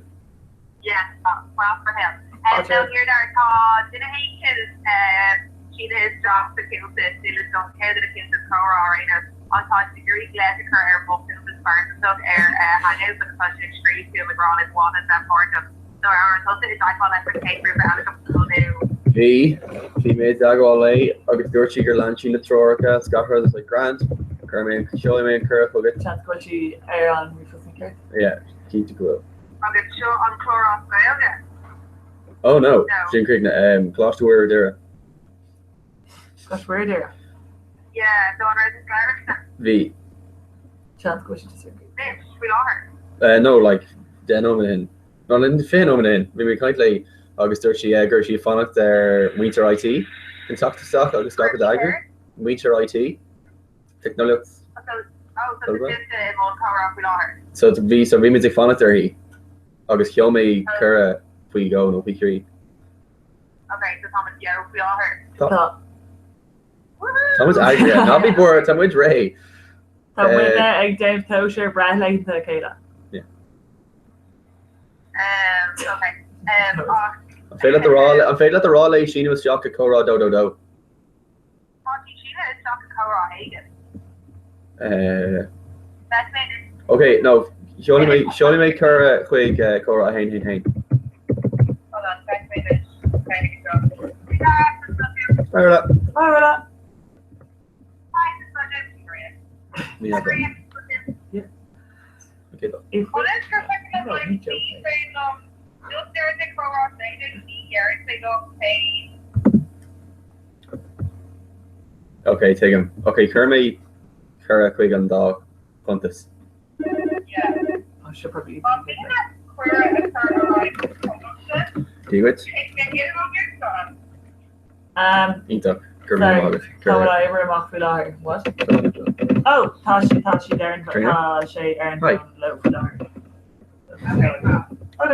Speaker 5: Yes, well for him. No, here there tá duine éicint sínithe isteach sa chuntas níl fhios agam cé duine cuntas comhrá ar aon nós ach tá siad ag iarraidh glaoch a chur ar mo chuntas pearsanta ar Hangouts agus tá siad ag scríobh chugam ag rá like mhaith linn bheith páirteach so ar an tusa i dteagmháil leis an chéad ghrúpa eile go nó
Speaker 9: Bhí, bhí mé i dteagmháil léi agus dúirt sí gur lean sí na treoracha is gach rud is like grand, chuir mé, seolfaidh mé an cuireadh chugat.
Speaker 12: Seans go bhfuil sí ar an ríomhphost ceart.
Speaker 9: Yeah, cinnte go bhfuil.
Speaker 5: Agus seo an clár as Gaeilge?
Speaker 9: Oh no, sin críochnaithe, Coláiste Mhuire Doire.
Speaker 12: Coláiste Mhuire Doire.
Speaker 5: Yeah, so an raibh tú ag labhairt leis?
Speaker 9: Bhí.
Speaker 12: Seans go bhfuil sí just ar
Speaker 5: Anois, faoi láthair?
Speaker 9: No, like, 10 nóiméad ó shin. No, 20 nóiméad ó shin. Bhí mé ag caint léi agus dúirt sí go raibh sí ag fanacht ar muintir IT chun teacht isteach agus gach rud a eagrú. Muintir IT, teicneolaíocht. So bhí so bhí muid ag fanacht uirthi agus sheol mé cuireadh faoi dhó nó faoi thrí. Tá. Tá muid eagraithe. Ná bí buartha, tá muid réidh.
Speaker 12: Tá muidne ag déanamh tomhais ar breithlaethanta a chéile.
Speaker 9: An féidir leat a rá an féidir leat a rá léi síniú isteach go comhrá dó dó dó?
Speaker 5: Tá sí sínithe isteach go comhrá éigin.
Speaker 9: Ok, no, seolfaidh mé seolfaidh mé cuireadh chuig comhrá a haon haon haon. Bye Orla.
Speaker 12: Bye Orla.
Speaker 9: Ní fheadar. An chéad lá. Ok, tuigim. Ok, chuir mé cuireadh chuig an dá chuntas. Dia dhuit. Iontach. Go raibh míle maith agat.
Speaker 12: Tá mé ag obair amach faoi láthair. What? Oh, tá sé tá siad ar an tá sé ar an bhfón leo faoi láthair. Ok.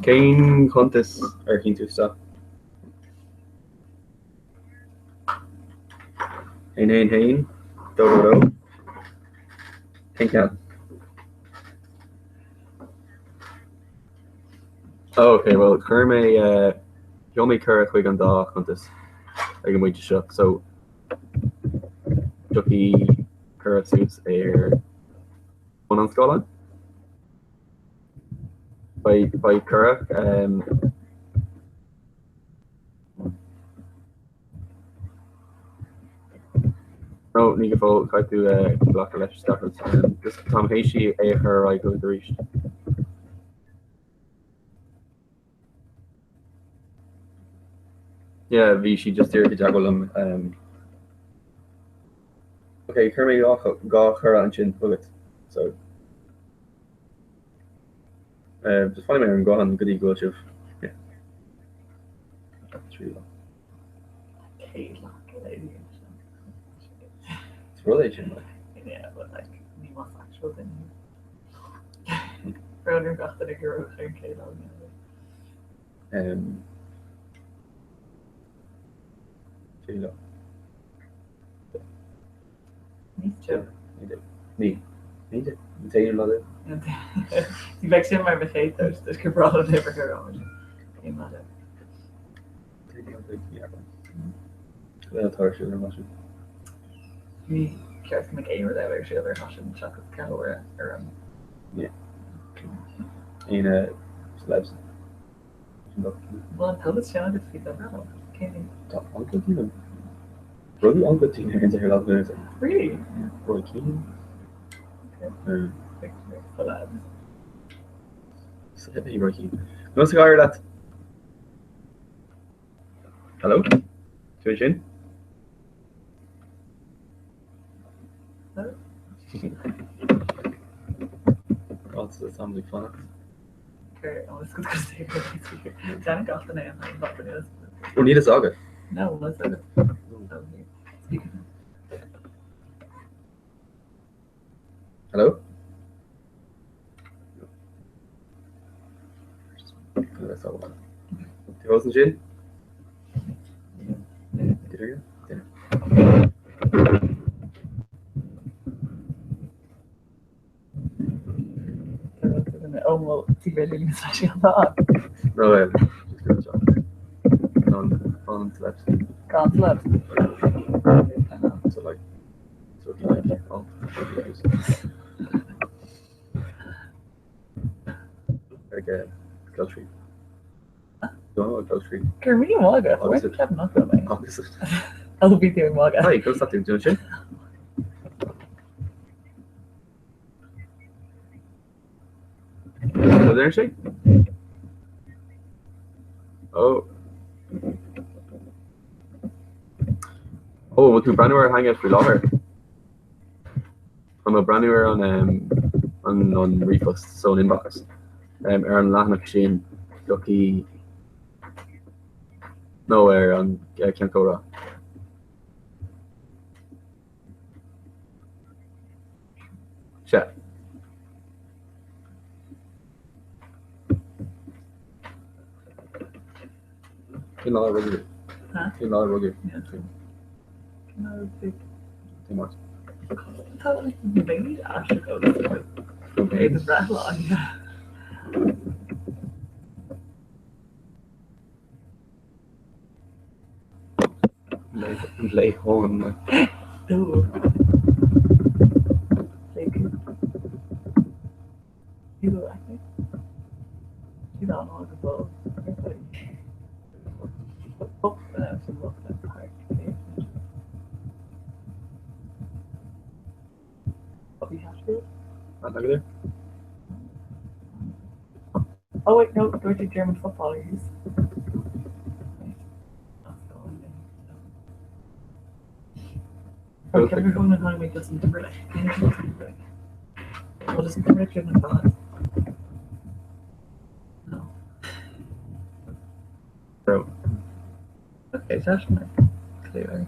Speaker 9: Cén cuntas ar shín tú isteach? 1 1 1 2 2 2 Cén ceann? Oh, ok, well chuir mé sheol mé cuireadh chuig an dá chuntas ag an bpointe seo, so tiocfaidh cuireadh suas ar bun an scáileáin. Beidh beidh cuireadh No, ní go fóill, caithfidh tú glacadh leis gach rud. Just táim théis é a chur ar aghaidh chugat arís. Yeah, bhí sí just díreach i dteagmháil liom. Ok, chuir mé 2 chuireadh ansin chugat. So. Just fanfaidh mé ar an nguthán go dtí go bhfuil sibh. Yeah. Trí lá. Is rud é sin, like.
Speaker 12: Yeah, but like, ní más actual duine. Brón ar gach duine go raibh ar an chéad lá.
Speaker 9: Um, trí lá.
Speaker 12: Níos teo.
Speaker 9: Ní. Ní de. An t-aon lá de.
Speaker 12: Ní bheidh sin mar mo chéad toast is gur breá liom uimhir go raibh Aon lá de.
Speaker 9: Tá ar siúl ar maidin.
Speaker 12: Ní ceart go mbeadh aon rud eile ar siúl ar maidin seachas ceiliúradh ar an.
Speaker 9: Yeah. Aon celebs.
Speaker 12: Bhfuil an t-eolas sin agat faoi do bhreithlá? Cén.
Speaker 9: Tá an-chuid daoine. Rugadh an-chuid daoine ar an deichiú lá de Lúnasa.
Speaker 12: Really?
Speaker 9: Roy Keane.
Speaker 12: Okay. Celebs.
Speaker 9: Celeb é Roy Keane. Conas atá ag éirí leat? Hello? Tú ansin?
Speaker 12: Hello?
Speaker 9: Áit sa am ag fanacht.
Speaker 12: Déanann gach duine aon rud back anuas.
Speaker 9: Ó níl fhios agat?
Speaker 12: No, níl fhios agat.
Speaker 9: Hello? Tú fós ansin? Cad a deir sé? Ó. Ó, bhfuil tú ag breathnú ar Hangout faoi láthair? Tá mé ag breathnú ar an an an ríomhphost, so an inbox. Ar an leathanach sin, tiocfaidh nó ar an ceann comhrá. Sea. Cén lá a rugadh thú? Cén lá a rugadh thú? Dé Máirt.
Speaker 12: Tá méid aisteach eolas agat. Méid do bhreithlá, yeah.
Speaker 9: Léitheoir. Aithne agat air?
Speaker 12: Oh wait, no, dúirt tú German footballers. Justin Timberlake. Well, Justin Timberlake German fella. No.
Speaker 9: Bro.
Speaker 12: Okay, tá sin clue.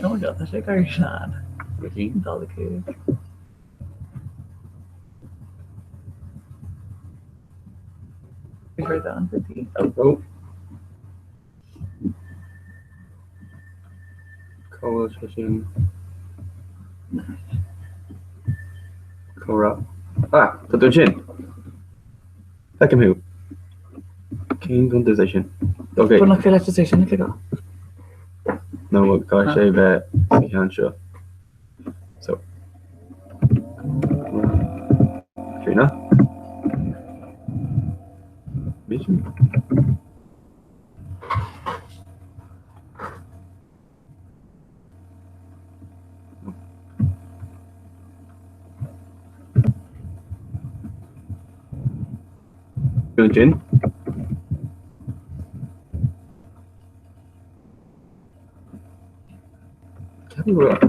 Speaker 12: Oh my god, tá sé gar sean. Dul cúig. We've heard that on 50.
Speaker 9: Oh. Cá bhfuil sé sin? Comhrá. Ah, tá tú ansin! Feicim thú. Cén cuntas é sin? Ok.
Speaker 12: Bhuel, nach féidir leat é sin a chliceáil?
Speaker 9: No, caithfidh sé bheith sa cheann seo. So. Trína. Mission. Gin. Ceapaim go raibh.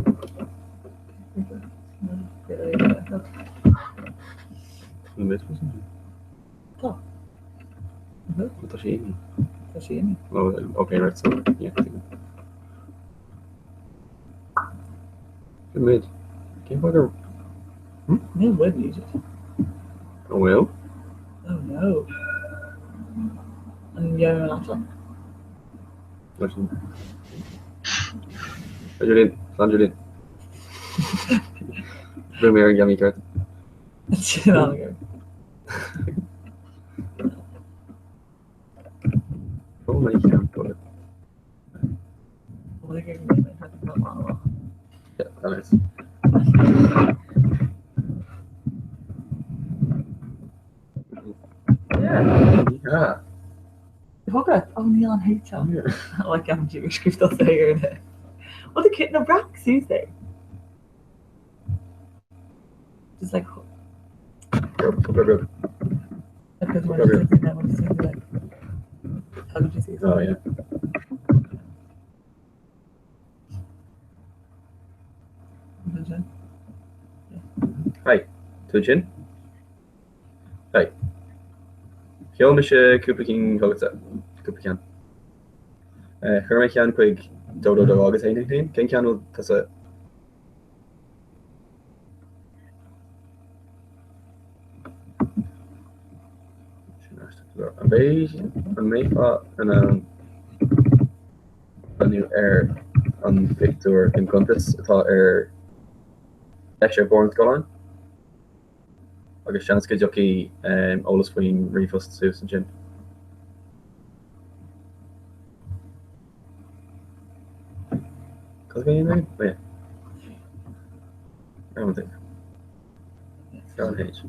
Speaker 12: Tá.
Speaker 9: Tá sé imithe.
Speaker 12: Tá sé imithe.
Speaker 9: Oh, okay, right, so, yeah. Sin muid. Cén fáth gur...
Speaker 12: Hm? Níl muid muted.
Speaker 9: An bhfuil?
Speaker 12: Oh no. An dheimhin an laptop?
Speaker 9: Féidir linn, féidir linn. Bhí mé ar an gceann ceart.
Speaker 12: Sin an-ghar.
Speaker 9: Oh my God. Yeah, that is. Yeah.
Speaker 12: Thug oh níl an H ann. Like an Jewish script á say ar na. Well the kit no breac suas é. Just like
Speaker 9: Go, go, go.
Speaker 12: Because
Speaker 9: Go,
Speaker 12: when
Speaker 9: go.
Speaker 12: it's like when it's like how did you see
Speaker 9: Oh yeah. Hi, tú ansin? Hi. Sheol mise cúpla cinn chugatsa. Cúpla ceann. Chuir mé ceann chuig 2 2 2 agus 1 1 1. Cén ceann bhfuil tusa? An mbeidh an mbeifeá in ann breathnú ar an bpictiúr den chuntas atá ar deis ar bharr an scáileáin? Agus seans go dtiocfaidh eolas faoin ríomhphost suas ansin. Cad a bhí ann? Oh yeah. Ramadach. Gan H.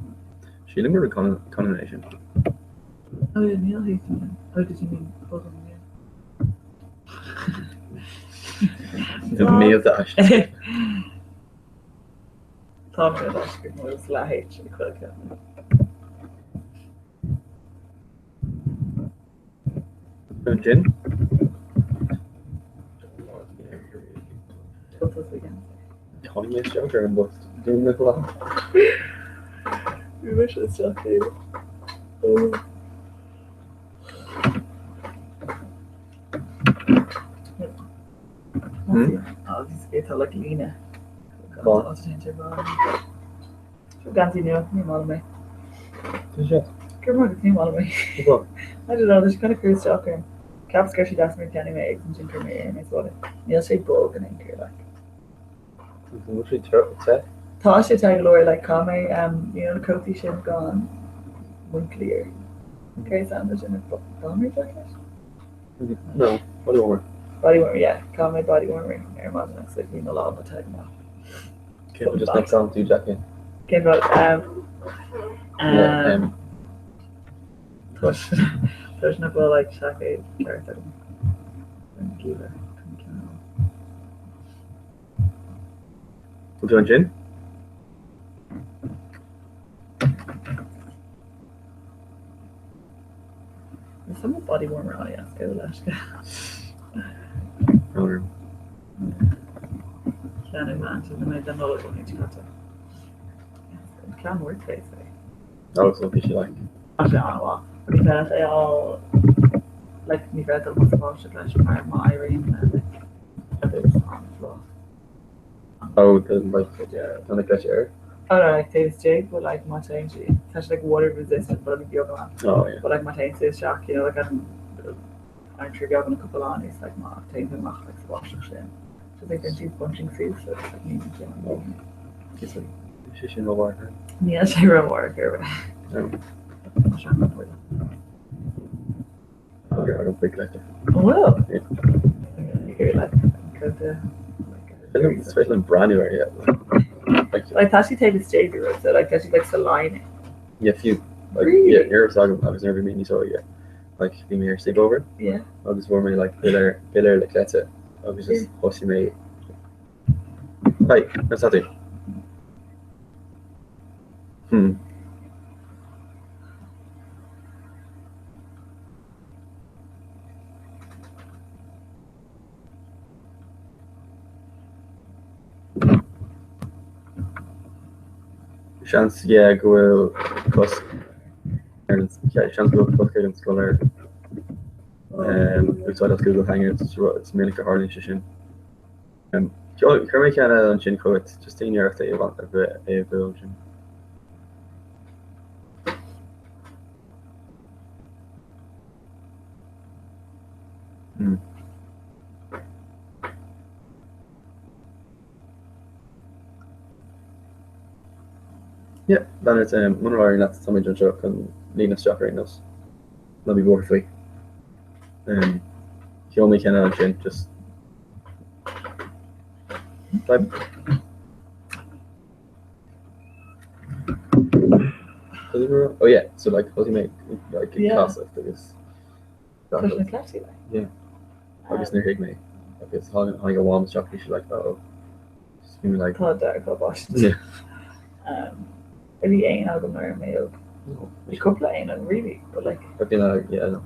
Speaker 9: Sílim gur Conan é sin.
Speaker 12: Oh yeah, níl H ann. Oh, did you mean hold on, yeah.
Speaker 9: Na mílte aisteach.
Speaker 12: Tá mé leis go bhfuil le H ag chuile ceann.
Speaker 9: Ansin. Tháinig mé isteach ar an bpost dún na gCloch.
Speaker 12: Bhí mise isteach féin. Agus é tá le líne. Geansaí nua, ní maith liom é. Go raibh maith agat, ní maith liom é. I don't know, tá sé kind of cur isteach orm. Ceapas go raibh sé deas nuair a cheannaigh mé é agus ansin chuir mé é ar mé sa bhaile. Níl sé bog in aon chor, like.
Speaker 9: An bhfuil sé te?
Speaker 12: Tá sé te go leor, like chaith mé um, you know na cótaí sin gan muinchillí air. Céard is ainm dó sin, bomber jacket?
Speaker 9: No, body warmer.
Speaker 12: Body warmer, yeah. Chaith mé body warmer ar maidin agus like bhí mo lámha te go maith.
Speaker 9: Cén fáth just nach gcaitheann tú jacket?
Speaker 12: Cén fáth? Um,
Speaker 9: Yeah, um,
Speaker 12: Toisc toisc nach bhfuil like seaicéad ceart agam. An geimhreadh chun ceann.
Speaker 9: Bhfuil tú ansin?
Speaker 12: Is some body warmer á yes, go leis. Cheannaigh m'aintín dom é don Nollaig an bhliain seo caite. Ceann mór taos é.
Speaker 9: Oh, so bhí sé like.
Speaker 12: Tá sé an-mhaith. Ní féidir é a fháil like ní féidir dul sa bháisteach leis mar má éiríonn le like a bit an-fhliuch.
Speaker 9: Oh, the like tá na gleis air.
Speaker 12: Oh no, like taobh istigh but like má téann sí tá sé like water resistant but like beag amach.
Speaker 9: Oh yeah.
Speaker 12: But like má téann tú isteach you know like an aimsir beag an cúpla lá anuas like má téann tú amach like sa bháisteach sin. Just like then she's bunching suas so it's like ní
Speaker 9: Oh.
Speaker 12: Just like
Speaker 9: Sé sin rómhar.
Speaker 12: Níl sé rómhar ar bith.
Speaker 9: No.
Speaker 12: Tá sé an-mhór.
Speaker 9: Agam faoi cleite.
Speaker 12: An bhfuil?
Speaker 9: Yeah.
Speaker 12: Here like cóta
Speaker 9: Is féidir liom breathnú air yeah. Like
Speaker 12: Like tá sí taobh istigh de rud so like tá sí like sa lining.
Speaker 9: Yeah, fiú. Like
Speaker 12: Really?
Speaker 9: yeah, ní raibh a fhios agam agus nuair a bhí mé níos óige. Like bhí mé ar sleepover.
Speaker 12: Yeah.
Speaker 9: Agus fuair mé like piléar piléar le cleite agus just thosaigh mé Hi, conas tá tú? Hmm. Seans yeah go bhfuil cosc ar an seans go bhfuil cosc ar an scoil ar úsáid as Google Hangouts is minic a tharlaíonn sé sin. Chuir mé ceann eile ansin chugat, just déan iarracht é a é a bhrú ansin. Hmm. Yeah, Leonard, um, muna raibh leat táimid anseo chun líonadh isteach ar aon nós. Ná bí buartha faoi. Um, sheol mé ceann eile ansin, just Bye. Oh yeah, so like thosaigh mé like ag
Speaker 12: Yeah.
Speaker 9: casacht agus
Speaker 12: Tá sé na cleití like.
Speaker 9: Yeah. Agus níor thuig mé agus tháinig tháinig a mham isteach bhí sí like oh just bhí mé like
Speaker 12: Tá dearg á báisteach.
Speaker 9: Yeah.
Speaker 12: Um, bhí éan agam nuair a bhí mé óg. Bhí cúpla éan agam really, but like
Speaker 9: But bhí na yeah, I know.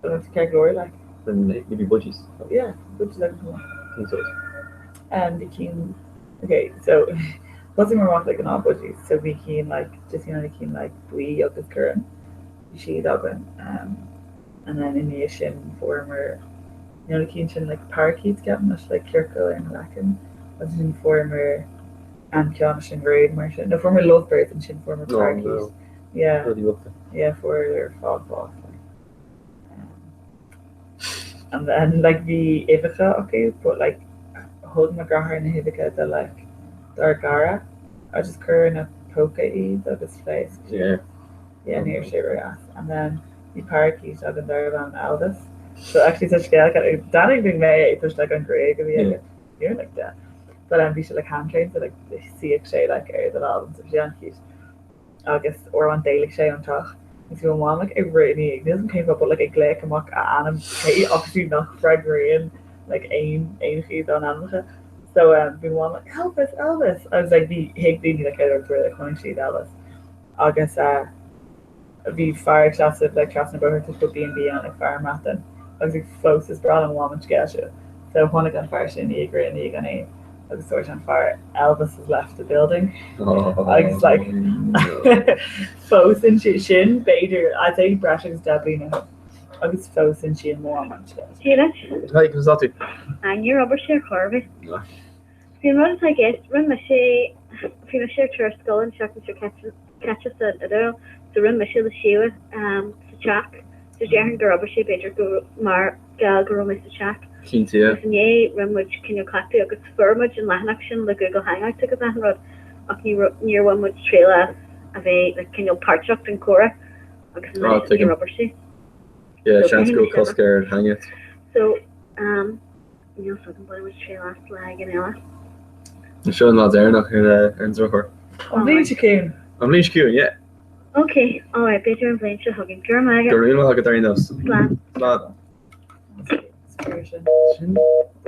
Speaker 12: But it's ceart go leor like.
Speaker 9: Then maybe budgies.
Speaker 12: Yeah, budgies agam chomh maith.
Speaker 9: Cén sórt?
Speaker 12: Um, bhí cinn okay, so thosaigh mé amach like gnáth budgies, so bhí cinn like just you know na cinn like buí agus gorm, bhí siad againn um, and then i ndiaidh sin fuaireamar you know na cinn sin like parakeets ceapaim leis like ciorcal ar na leacain agus ansin fuaireamar an ceann sin gruaig mar sin, no fuaireamar lovebirds ansin fuaireamar
Speaker 9: Oh,
Speaker 12: parakeet.
Speaker 9: no.
Speaker 12: Yeah.
Speaker 9: Rudaí bochta.
Speaker 12: Yeah, fuaireadar ar fad bás like. And then like bhí uibheacha acu but like thug mo dheartháir na huibheacha do like dár gcara agus chuir ina póca iad agus phléasc siad.
Speaker 9: Yeah.
Speaker 12: Yeah, ní raibh sé ródheas. And then bhí parakeet againn darbh ainm Elvis. So actually tá scéal d'ainmnigh mé é toisc like an ghruaig a bhí aige. You're like that. But um, bhí sé like hand trained so like suíodh sé like ar do lámh so bhí sé an-cute. agus uair amháin d'éalaigh sé ón teach agus bhí mo mham like ag rith ina dhiaidh, níl 'fhios agam cén fáth but like ag glaoch amach a ainm cé obviously nach bhfreagraíonn like aon aon chuid dá n-ainmneacha so um bhí mo mham like Elvis Elvis agus like bhí thuig daoine like céard a like chonaic siad Elvis agus uh bhí fear ag seasamh like trasna an bhóthair toisc go raibh B&B ann like fear i mBreatain agus like fós is breá le mo mham an scéal seo so tháinig an fear sin ag rith i ndiaidh an éin agus dúirt an fear Elvis has left the building agus like fós insíonn sin b'fhéidir I'd say breis agus 10 bliana ó shin agus fós insíonn mo mham an scéal.
Speaker 20: Síle?
Speaker 9: Hi, conas tá tú?
Speaker 20: Ah, níor obair sé ar chor ar bith. Bhí an rud atá i gceist, rinne mise, bhí mise ar turas scoile an tseachtain seo caite san Iodáil, so rinne mise le Síle sa teach, so déarfainn gur obair sé b'fhéidir go mar gheall go raibh mé sa teach.
Speaker 9: Cinnte, yeah.
Speaker 20: Agus inné rinne muid cineál cleachtadh agus fuair muid an leathanach sin le Google Hangouts agus achan rud ach ní raibh, níor bhain muid triail as a bheith like cineál páirteach den chomhrá agus
Speaker 9: Ah,
Speaker 20: anois
Speaker 9: tuigim.
Speaker 20: níor obair sé.
Speaker 9: Yeah,
Speaker 20: So
Speaker 9: seans
Speaker 20: caithfidh
Speaker 9: go
Speaker 20: mise
Speaker 9: bhfuil cosc ar Hangouts.
Speaker 20: So, um, Níl 'fhios agam bainfidh muid triail as lá éigin eile.
Speaker 9: Seo an lá deireanach ar ar an drochuair.
Speaker 12: An bhliain seo chugainn.
Speaker 9: An bhliain seo chugainn, yeah.
Speaker 20: Ok, alright, b'fhéidir an bhliain seo chugainn. Go raibh maith agat.
Speaker 9: Go raibh míle maith agat ar aon nós.
Speaker 20: Slán.
Speaker 9: Slán.
Speaker 12: Sin.
Speaker 9: Sin.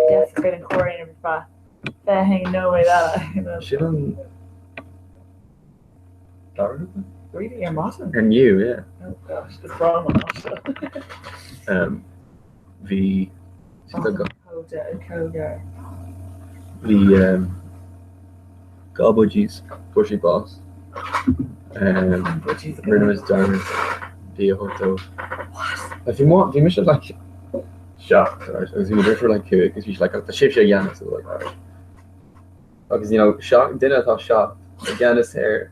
Speaker 12: Yes, is féidir an comhrá a dhéanamh ar feadh 21 nóiméad eile.
Speaker 9: Sin an dara grúpa?
Speaker 12: Really, ar maidin?
Speaker 9: Inniu, yeah.
Speaker 12: Oh gosh, is breá liom an áit seo.
Speaker 9: Um, bhí
Speaker 12: Bhí
Speaker 9: Bhí um, dhá budgies, fuair siad bás. Um, rinne muid dearmad bia a thabhairt dóibh. What? Bhí mo, bhí mise like shocked, right? Agus bhí mo deirfiúr like cúig, agus bhí sí like, tá sibhse i gceannas, I was like, alright. Agus you know, shock, duine atá shocked i gceannas ar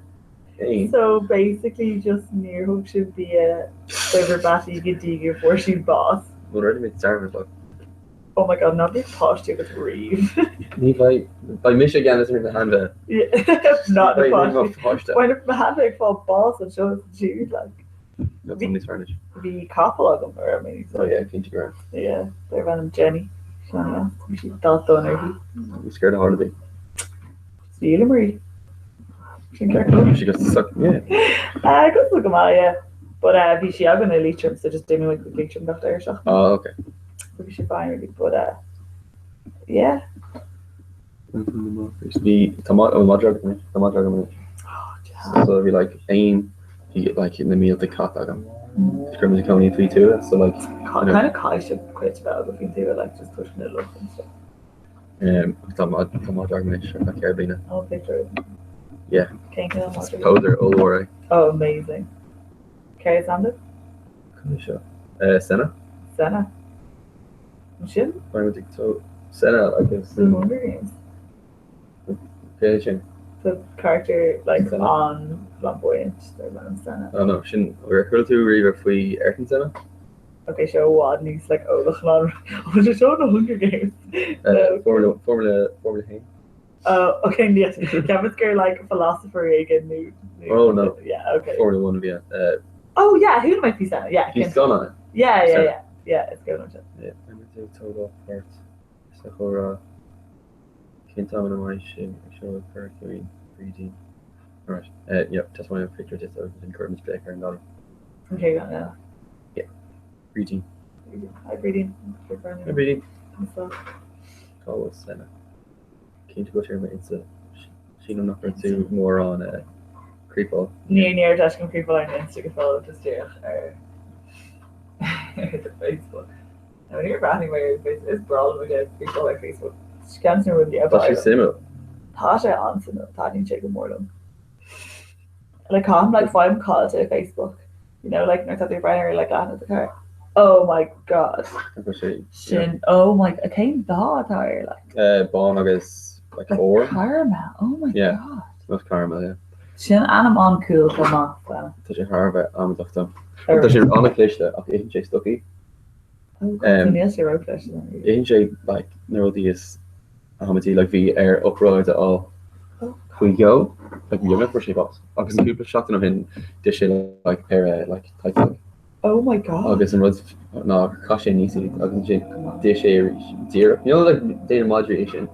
Speaker 9: éin.
Speaker 12: So basically just níor thug sibh bia do bhur bpeataí go dtí go bhfuair siad bás.
Speaker 9: Bhuel rinne muid dearmad like.
Speaker 12: Oh my god, ná bíodh páistí agat riamh.
Speaker 9: Ní bheidh, beidh mise i gceannas ar na hainmhithe.
Speaker 12: Not na
Speaker 9: Beidh mo
Speaker 12: páistí.
Speaker 9: pháiste.
Speaker 12: Beidh na hainmhithe ag fáil bás anseo is ansiúd like.
Speaker 9: No, tá níos fearr anois.
Speaker 12: Bhí capall agam ar mé.
Speaker 9: Oh yeah, cinnte go raibh.
Speaker 12: Yeah, darbh ainm Jenny. Sin bhí sí dath donn uirthi.
Speaker 9: Agus céard a tharla di?
Speaker 12: Nílim rí. Sin ceart go leor.
Speaker 9: She got stuck, yeah.
Speaker 12: Uh, go go maith, yeah. But uh, bhí sí againn i Liatroim, so just d'imigh muid go Liatroim gach deireadh seachtaine.
Speaker 9: Oh, okay.
Speaker 12: So bhí sí fine really, but uh, yeah.
Speaker 9: Bhí tá madra agam anois, tá madra agam anois.
Speaker 12: Oh,
Speaker 9: So bhí like aon bhí like na mílte cat agam. Is go raibh muid ag cónaí faoi tuath, so like
Speaker 12: Kind of caithfidh sé cuid bheith agat faoin tuath, like just toisc na luch and stuff.
Speaker 9: Um, tá tá madra agam anois ar feadh ceithre bliana.
Speaker 12: Oh, picture.
Speaker 9: Yeah.
Speaker 12: Cén cineál madra?
Speaker 9: Poser ollmhór é.
Speaker 12: Oh, amazing. Cé is ainm dó?
Speaker 9: Cad é seo? Uh, Senna?
Speaker 12: Senna. Sin?
Speaker 9: Beidh muid ag tó Senna agus
Speaker 12: The Hunger Games.
Speaker 9: Cé é sin?
Speaker 12: The character like an flamboyant darb ainm Senna.
Speaker 9: Oh no, sin ar chuala tú riamh faoi Ayrton Senna?
Speaker 12: Ok, seo i bhfad níos like eolach ná an sé seo na Hunger Games.
Speaker 9: Uh, Formula Formula Formula 1.
Speaker 12: Oh, ok, yes. Ceapas gur like philosopher éigin nó
Speaker 9: Oh no.
Speaker 12: Yeah, okay.
Speaker 9: Formula 1 bhí uh,
Speaker 12: Oh yeah, who might be Senna? Yeah.
Speaker 9: Bhí scannán.
Speaker 12: Yeah, yeah, yeah. Yeah, it's good one.
Speaker 9: Yeah, beidh muid ag tógáil páirt sa chomhrá. Cén t-am ina mbeidh sin ag seoladh Cuir Brídín. Alright, uh, yeah, taispeánfaidh mé pictiúr duit agus ansin cuirfimid spléach ar an gcalra.
Speaker 12: Okay, got it.
Speaker 9: Yeah. Brídín.
Speaker 12: Hi Brídín.
Speaker 9: Hi Brídín. Cá bhfuil Senna? Cinnte go bhfuil sé ar m'Insta. Sílim nach raibh tú mórán uh, creepáil.
Speaker 12: Ní ní ar deis go creepáil ar an Insta go fóill just díreach ar ar the Facebook. Nó níor bhreathnaigh mé ar Facebook. Is breá liom a creepáil ar Facebook. Ceann de na rudaí ab
Speaker 9: Tá sé
Speaker 12: fhearr liom.
Speaker 9: suimiúil.
Speaker 12: Tá sé an-suimiúil. Taitníonn sé go mór liom. Like caithim like faighim caillte ar Facebook. You know like nuair atá tú ag breathnú ar like leathanach do chara. Oh my god.
Speaker 9: Tá sé
Speaker 12: Sin oh my cén dath atá air like?
Speaker 9: Uh, bán agus like ór.
Speaker 12: Caramel. Oh my
Speaker 9: Yeah.
Speaker 12: god.
Speaker 9: Not caramel, yeah.
Speaker 12: Sin ainm an-cool chomh maith. Senna.
Speaker 9: Tá sé thar a bheith amadach dom. Tá sé an-chliste ach itheann sé stocaí.
Speaker 12: Oh god, so níl sé róchliste then really.
Speaker 9: Itheann sé like na rudaí is amaidí like bhí air obráid a fháil faoi dhó like beagnach fuair sé bás agus cúpla seachtain ó shin d'ith sé like péire like titanic.
Speaker 12: Oh my god.
Speaker 9: Agus an rud ná chaith sé aníos iad agus ansin d'ith sé arís díreach you know like déanann madraí é sin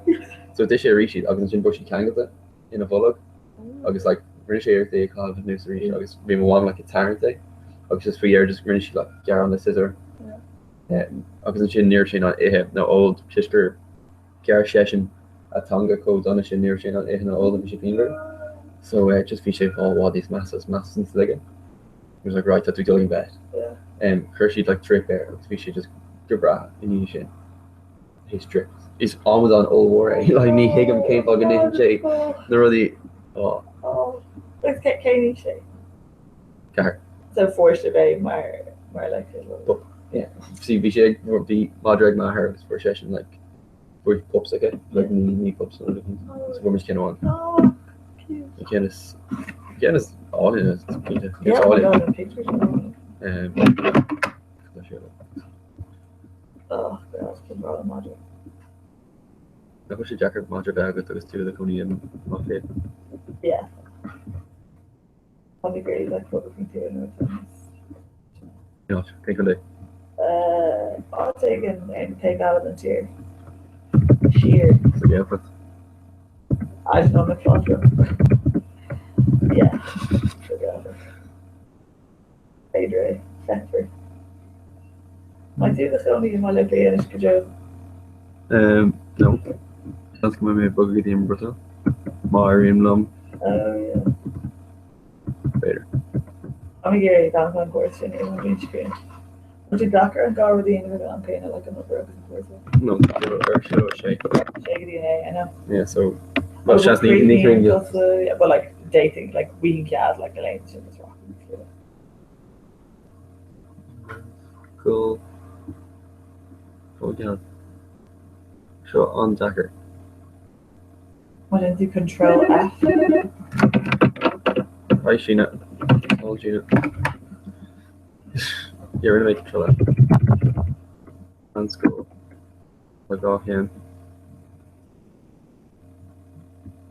Speaker 9: so d'ith sé arís iad agus ansin bhí siad ceangailte ina bholg agus like rinne sé iarracht é a chaitheamh anuas arís agus bhí mo mham like ag tarraingt é agus just faoi dheireadh just rinne sí like gearán le siosúr agus ansin ní raibh sé in ann ithe nó ól toisc gur ghearr seisean a teanga chomh dona sin ní raibh sé in ann ithe nó ól bhí sé pianmhar so uh, just bhí sé fáil i bhfad níos measa is measa san laige He was like right tá tú ag dul ag an vet um, chuir siad like drip air agus bhí sé just go breá i ndiaidh sin. His drip. Is amadán ollmhór é like ní thuigim cén fáth go n-itheann sé na rudaí oh.
Speaker 12: Oh, agus cén aois é?
Speaker 9: Ceathair.
Speaker 12: So fuair sibh é mar mar like a little.
Speaker 9: Pup. Yeah. See bhí sé ag bhí madra ag m'athair agus fuair seisean like fuair pups aige like ní ní pups nó rud éigin. So fuair muid ceann amháin.
Speaker 12: Oh, cute.
Speaker 9: An ceann is an ceann is áille is cinnte.
Speaker 12: Yeah,
Speaker 9: Is
Speaker 12: oh my
Speaker 9: áille.
Speaker 12: god, the pictures are amazing.
Speaker 9: Um, tá sé like.
Speaker 12: Oh God, cén rud madra.
Speaker 9: Nach bhfuil sé deacair madra bheith agat agus tú i do chónaí i mBaile Átha Cliath?
Speaker 12: Yeah. Tá mé ag iarraidh like bogadh faoin tuath nuair atá níos.
Speaker 9: Cén áit? Cén contae?
Speaker 12: Uh, áit éigin ar an taobh eile den tír. Siar.
Speaker 9: Sa Ghaeltacht.
Speaker 12: I don't know, na fáilte. Yeah. Sa Ghaeltacht. B'fhéidir é. Feicfear. An mbeidh tú i do chónaí i mBaile Átha Cliath anois go deo?
Speaker 9: Ehm, no. Seans go mbeidh mé ag bogadh go dtí an Bhruiséil. Má éiríonn liom.
Speaker 12: Oh yeah.
Speaker 9: B'fhéidir.
Speaker 12: Tá mé ag iarraidh dul an cúrsa sin i mo bhliain scríobh. Tá sé deacair an dá rud a dhéanamh ag an am céanna, like an obair agus an cúrsa.
Speaker 9: No, ar seo sé.
Speaker 12: Sé go dtí an é, I know.
Speaker 9: Yeah, so well, seans ní ní chruinn
Speaker 12: Yeah, but like dating, like we can cead like na laethanta sin is rock.
Speaker 9: Cool. Ó gean. Seo an-deacair.
Speaker 12: Má déanann tú Control F.
Speaker 9: Hi Síne. All Síne. Yeah, rinne mé Control F. Meánscoil. Tá gá cheann.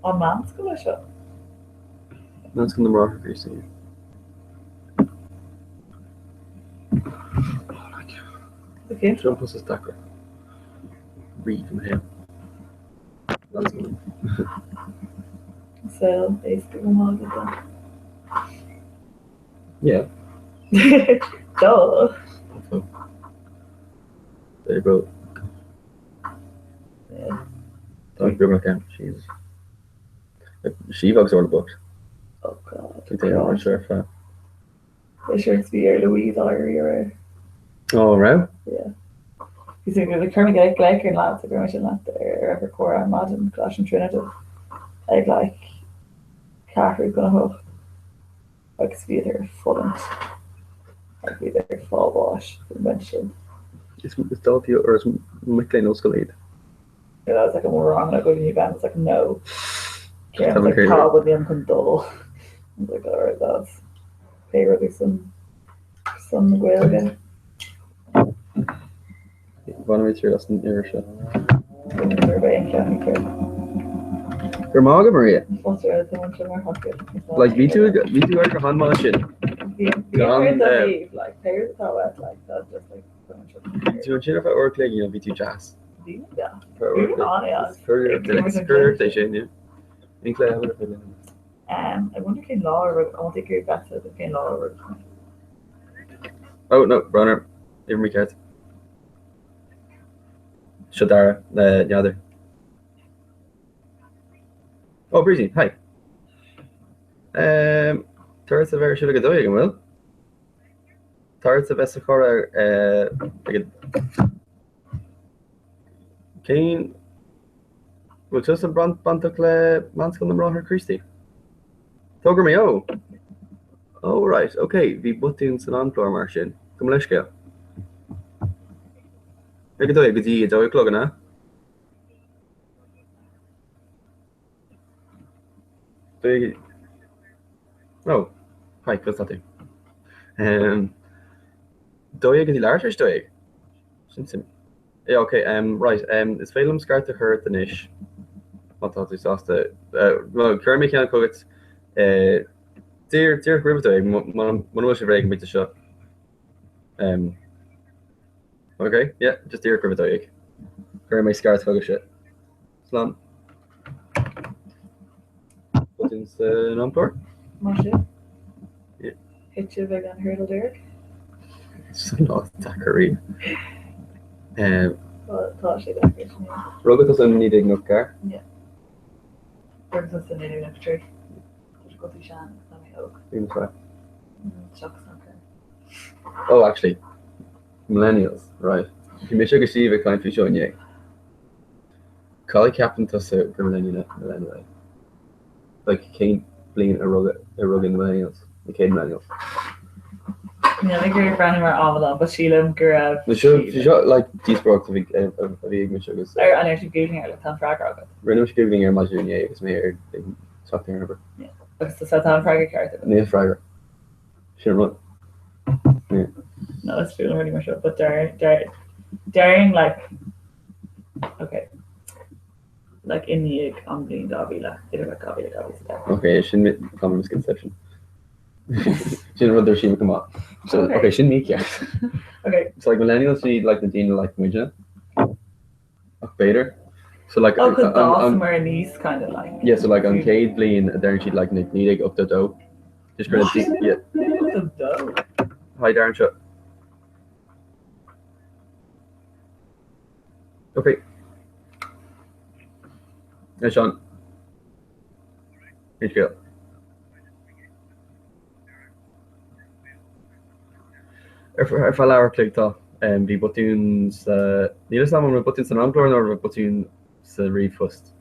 Speaker 12: An meánscoil é seo?
Speaker 9: Meánscoil na mBráithre Críostaí.
Speaker 12: Okay.
Speaker 9: Seo an post is deacra riamh i mo shaol. Meánscoil.
Speaker 12: Saol éasca go maith agat then.
Speaker 9: Yeah.
Speaker 12: Duh.
Speaker 9: There you go. Tá beagnach ann. Jesus. Síomha agus Orla bocht.
Speaker 12: Oh God.
Speaker 9: Like they are sure fa.
Speaker 12: Is sure to be ar Louise Irie aréir.
Speaker 9: Oh, raibh?
Speaker 12: Yeah. Bhí sé gur chuir mé glaoch ar an lad so go raibh mé sin leat ar Evercore ar maidin Coláiste na Tríonóide ag like ceathrú chun a hocht. agus bhíodar ag fulaingt agus bhíodar ag fáil bháis faoin mbaint sin.
Speaker 9: Is daltaí or is mic léinn ollscoile iad.
Speaker 12: Yeah, I was like, an bhfuil ranganna agaibh inniu Ben was like, no. Kieran was like, tá, but nílim chun dul. I was like, alright lads. Pé rud ar son son na Gaeilge.
Speaker 9: Bhain mé triail as an uair seo.
Speaker 12: Gurb é an ceann ceart.
Speaker 9: Go raibh maith agat, Maria.
Speaker 12: Fáilte romhat, tá anseo mar thacaíocht.
Speaker 9: Like, bhí tú bhí tú ar go han-mhaith ansin.
Speaker 12: Bhí bhí
Speaker 9: Gan,
Speaker 12: ar do
Speaker 9: eh,
Speaker 12: thaobh, like, pé rud atá uait, like, tá just like, tá anseo.
Speaker 9: Bhí tú ansin ar feadh uair a chloig, you know, bhí tú deas.
Speaker 12: Bhí mé deas.
Speaker 9: Ar feadh
Speaker 12: Bhí
Speaker 9: uair a
Speaker 12: mé
Speaker 9: chloig.
Speaker 12: an-deas.
Speaker 9: Cuir é sin, yeah. Aon chluiche eile ar féidir linn?
Speaker 12: Um, I wonder cén lá a rug, I want to hear better than cén lá a rug mé.
Speaker 9: Oh, no, brón orm. Uimhir mícheart. Seo Dara le n'fheadar. Oh, Brídín, hi. Um, tá ortsa a bheith ar siúl ag a 12, an bhfuil? Tá ortsa a bheith sa charr uh, ag a... Cén... Bhfuil tusa bainteach le Meánscoil na mBráithre Críostaí? Togra Mhaigh Eo! Oh right, ok, bhí botún san amchlár mar sin. Gabh mo leithscéal. Ag a 12 go dtí a 2 a chlog, an ea? Big... Oh, hi, conas tá tú? Um, 12 go dtí leathuair tar éis 12? Sin suim. Yeah, ok, um, right, um, is féidir liom scairt a chur ort anois, má tá tú sásta. Uh, well, cuirfidh mé ceann chugat, uh, díreach, díreach roimh a 12, muna bhfuil sibh réidh ag an bpointe seo. Um, ok, yeah, just díreach roimh a 12. Cuirfidh mé scairt chugaibhse. Slán. Botún san amchlár?
Speaker 12: Mar sin.
Speaker 9: Yeah.
Speaker 12: Thit sibh ag an hurdle deiridh?
Speaker 9: Sin lá deacair riamh.
Speaker 12: Well, tá sé deacair sin.
Speaker 9: Rugadh tusa in 1994?
Speaker 12: Yeah. Rugadh tusa in 1993. Tá sé go tú sean, tá mé óg.
Speaker 9: Bhí mé freisin.
Speaker 12: Seachas an cur.
Speaker 9: Oh, actually, millennials, right. Bhí mise agus Síomha ag caint faoi seo inné. Cá gceapann tusa gur millennial é? Like, cén bliain a rugadh a rugadh na millennials? Na chéad millennials?
Speaker 12: Níl mé ag iarraidh breathnú mar amadán, but sílim go raibh
Speaker 9: No, seo seo like díospóireacht a bhí a bhí ag mise agus
Speaker 12: Ar an ar tú googling air, like, tá an freagra agat.
Speaker 9: Rinne mise googling ar maidin inné agus mé ar ag teacht ar an obair.
Speaker 12: Yeah. Agus tá tá an freagra ceart agat.
Speaker 9: Níl freagra. Sin an rud. Yeah.
Speaker 12: No, is fiú liom rudaí mar seo, but deir deir déarfainn like Ok. Like i ndiaidh an bhliain 2000, idir like 2000 2010.
Speaker 9: Ok, sin common misconception. Sin rud ar sí go maith. So,
Speaker 12: Ok.
Speaker 9: ok, sin mícheart.
Speaker 12: Ok.
Speaker 9: So like millennials siad like na daoine like muidne. Ach b'fhéidir. So like
Speaker 12: Oh, 'cause
Speaker 9: an- an-
Speaker 12: d'fhásamar aníos kind of like.
Speaker 9: Yeah, so like an chéad bhliain a deireann siad like na 1982. Just go
Speaker 12: What?
Speaker 9: yeah.
Speaker 12: 82?
Speaker 9: Hi Darren seo. Ok. Hey Sean. Cén scéal? Ar feadh leathuair an chloig tá. Bhí botún sa, níl 'fhios a'm an raibh botún san amchlár nó an raibh botún sa ríomhphost.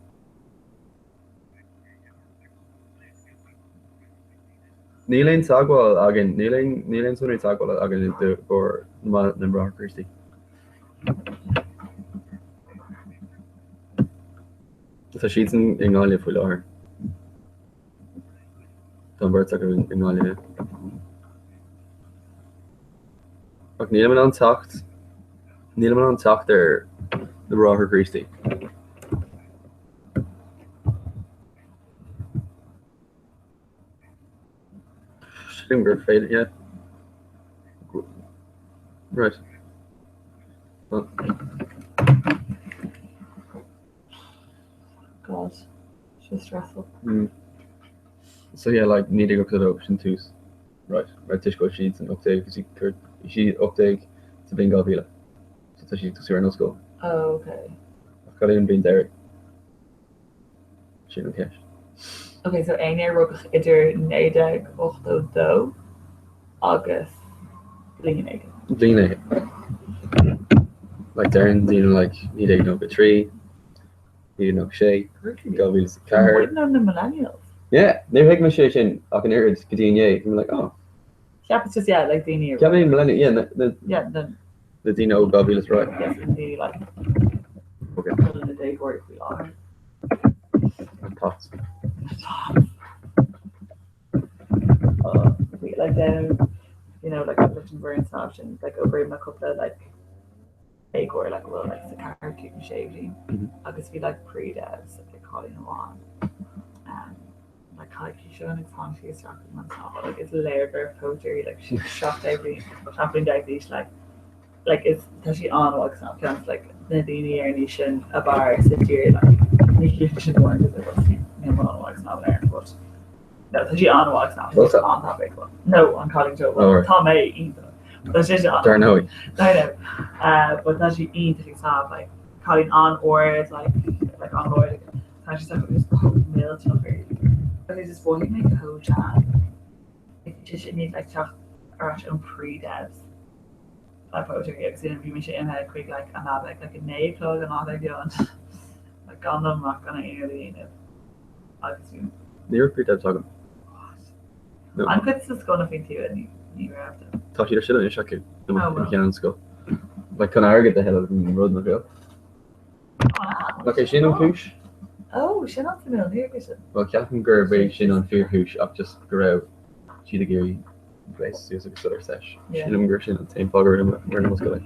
Speaker 9: Níl aon teagmháil againn, níl aon, níl aon sonraí teagmhála againn i gcomhair na mBráithre Críostaí. Tá siadsan i nGaillimh faoi láthair. Tá an bheirt acu i nGaillimh. Ach nílim in ann teacht, nílim in ann teacht ar na Bráithre Críostaí. Sílim gur féidir, yeah. Right. Well.
Speaker 12: God, so stressful.
Speaker 9: Mm. So yeah, like 1982 sin tús. Right, right toisc go bhfuil siad san 18 bhí siad bhí siad 18 sa bhliain 2000. So tá siad ag tosú ar an ollscoil.
Speaker 12: Oh, okay.
Speaker 9: Ach cad é an bhliain deiridh? Sin an cheist.
Speaker 12: Ok, so éinne a rugadh idir 1982 agus bliain éigin.
Speaker 9: Bliain éigin. Like deireann daoine like 1993, 1996, 2004.
Speaker 12: Muidne na millennials.
Speaker 9: Yeah, níor thuig mise é sin ach an oiread go dtí inné. Bhí mé like, oh.
Speaker 12: Cheapas just yeah, like daoine a
Speaker 9: Cheap mé millennial, yeah, na, na,
Speaker 12: Yeah, na,
Speaker 9: na daoine ó 2000 is right.
Speaker 12: yes, na daoine like
Speaker 9: Okay.
Speaker 12: na déagóirí faoi láthair.
Speaker 9: An tots.
Speaker 12: Uh, we like um, you know, like leis an bhfoireann snámh sin, like oibrím le cúpla like déagóir like a bhfuil like sa ceathair cúig nó sé bhliain
Speaker 9: Mhm.
Speaker 12: agus bhí like pre-devs like cailín amháin um, like cailín seo agus tháinig sí isteach in an snámh like is léir gur pótair í like sí 17 bliain 17 bliain d'aois like like is tá sí an-mhaith ag snámh ceann like na daoine ar an aois sin ab fhearr sa tír like ní chiallaíonn sin mórán because like níl mé an-mhaith ag snámh in Éirinn but no tá sí an-mhaith ag snámh
Speaker 9: What's that?
Speaker 12: an-tapaidh but no an cailín seo
Speaker 9: Oh, right.
Speaker 12: tá mé iontach tá sé an
Speaker 9: Dar ndóigh.
Speaker 12: I know uh, but tá sí iontach ag snámh like cailín an-ard like like an-ard tá sí just chomh millteach agus is mhothaigh mé chomh sean sé sin iad like teacht ar ais ón pre-devs like pótair agus sin bhí mise imithe chuig like an leaba ag like a 9 a chlog an lá dár gcionn like gan dul amach gan aon rud a dhéanamh agus bhí
Speaker 9: Ní raibh pre-devs agam. No.
Speaker 12: An chuid sa scoil na faoin tuath ní ní raibh de.
Speaker 9: Tá siad ar siúl anois acu i mo
Speaker 12: Oh well.
Speaker 9: cheann scoil. Like chun airgead a thuilleamh an rud nach bhfuil. Nach é sin an chúis?
Speaker 12: Oh, sin an suimiúil, níor thuig sin.
Speaker 9: Bhuel, ceapaim gurb é sin an fíorchúis ach just go raibh siad ag iarraidh gléasadh suas agus dul ar sesh. Sílim gur sin an t-aon fáth go rinne mo scoil é.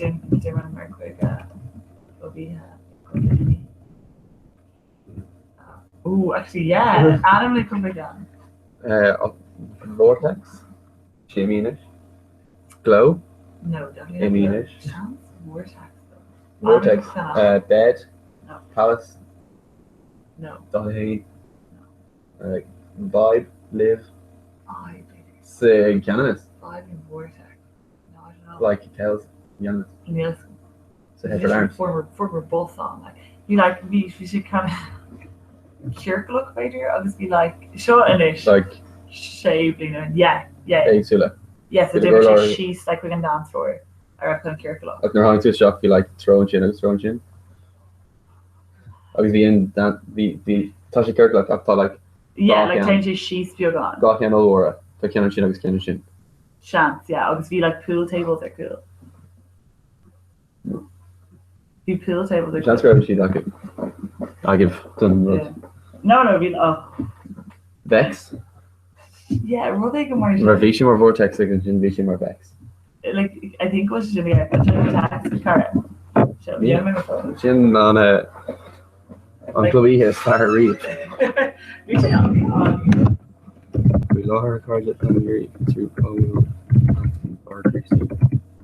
Speaker 12: D'imíomar chuig club oíche cúpla daoine. Oh, actually, yeah, ainmnigh cúpla ceann.
Speaker 9: Vortex? Sé anois. Glow?
Speaker 12: No, definitely
Speaker 9: Amy
Speaker 12: not.
Speaker 9: anois.
Speaker 12: Seans Vortex though.
Speaker 9: Vortex, Bed?
Speaker 12: No.
Speaker 9: Palace?
Speaker 12: No.
Speaker 9: Daithí? Vibe? Live?
Speaker 12: Vibe, b'fhéidir.
Speaker 9: Sa Cheanannas?
Speaker 12: Vibe and Vortex. No, I don't know.
Speaker 9: Like, Kells, Cheanannas.
Speaker 12: Níl
Speaker 9: Sa Headford Arms.
Speaker 12: Fuair fuair bus ann like bhí like bhí bhí sé kind of ciorclach b'fhéidir agus bhí like seo anois
Speaker 9: Like
Speaker 12: sé bliana yeah yeah
Speaker 9: éagsúla.
Speaker 12: yeah so
Speaker 9: Bhí
Speaker 12: d'imigh sé
Speaker 9: go leor-
Speaker 12: síos like chuig an dance floor a raibh kind of ciorclach.
Speaker 9: Ach nuair a tháinig tú isteach bhí like treo ansin agus treo ansin. Agus bhí an dan bhí bhí tá sé ciorclach ach tá like
Speaker 12: Yeah
Speaker 9: dhá
Speaker 12: like
Speaker 9: cheann
Speaker 12: téann sé síos beagán.
Speaker 9: dhá cheann ollmhóra. Tá ceann ansin agus ceann ansin.
Speaker 12: Seans yeah agus bhí like pool tables ar cúl. Bhí pool tables ar
Speaker 9: Seans go raibh siad acu. Agaibh don rud.
Speaker 12: No, no, bhí oh.
Speaker 9: Vex?
Speaker 12: Yeah, rud éigin mar
Speaker 9: Mar bhí sé mar Vortex agus ansin bhí sé mar Vex.
Speaker 12: Like, I think was sin yeah, text cara. So, yeah, mé phone.
Speaker 9: Sin an eh, an club oíche is fearr riamh.
Speaker 12: Bhí sé an
Speaker 9: Faoi láthair a chairde tá mé ag iarraidh fiosrú cá bhfuil an Bráithre Críostaí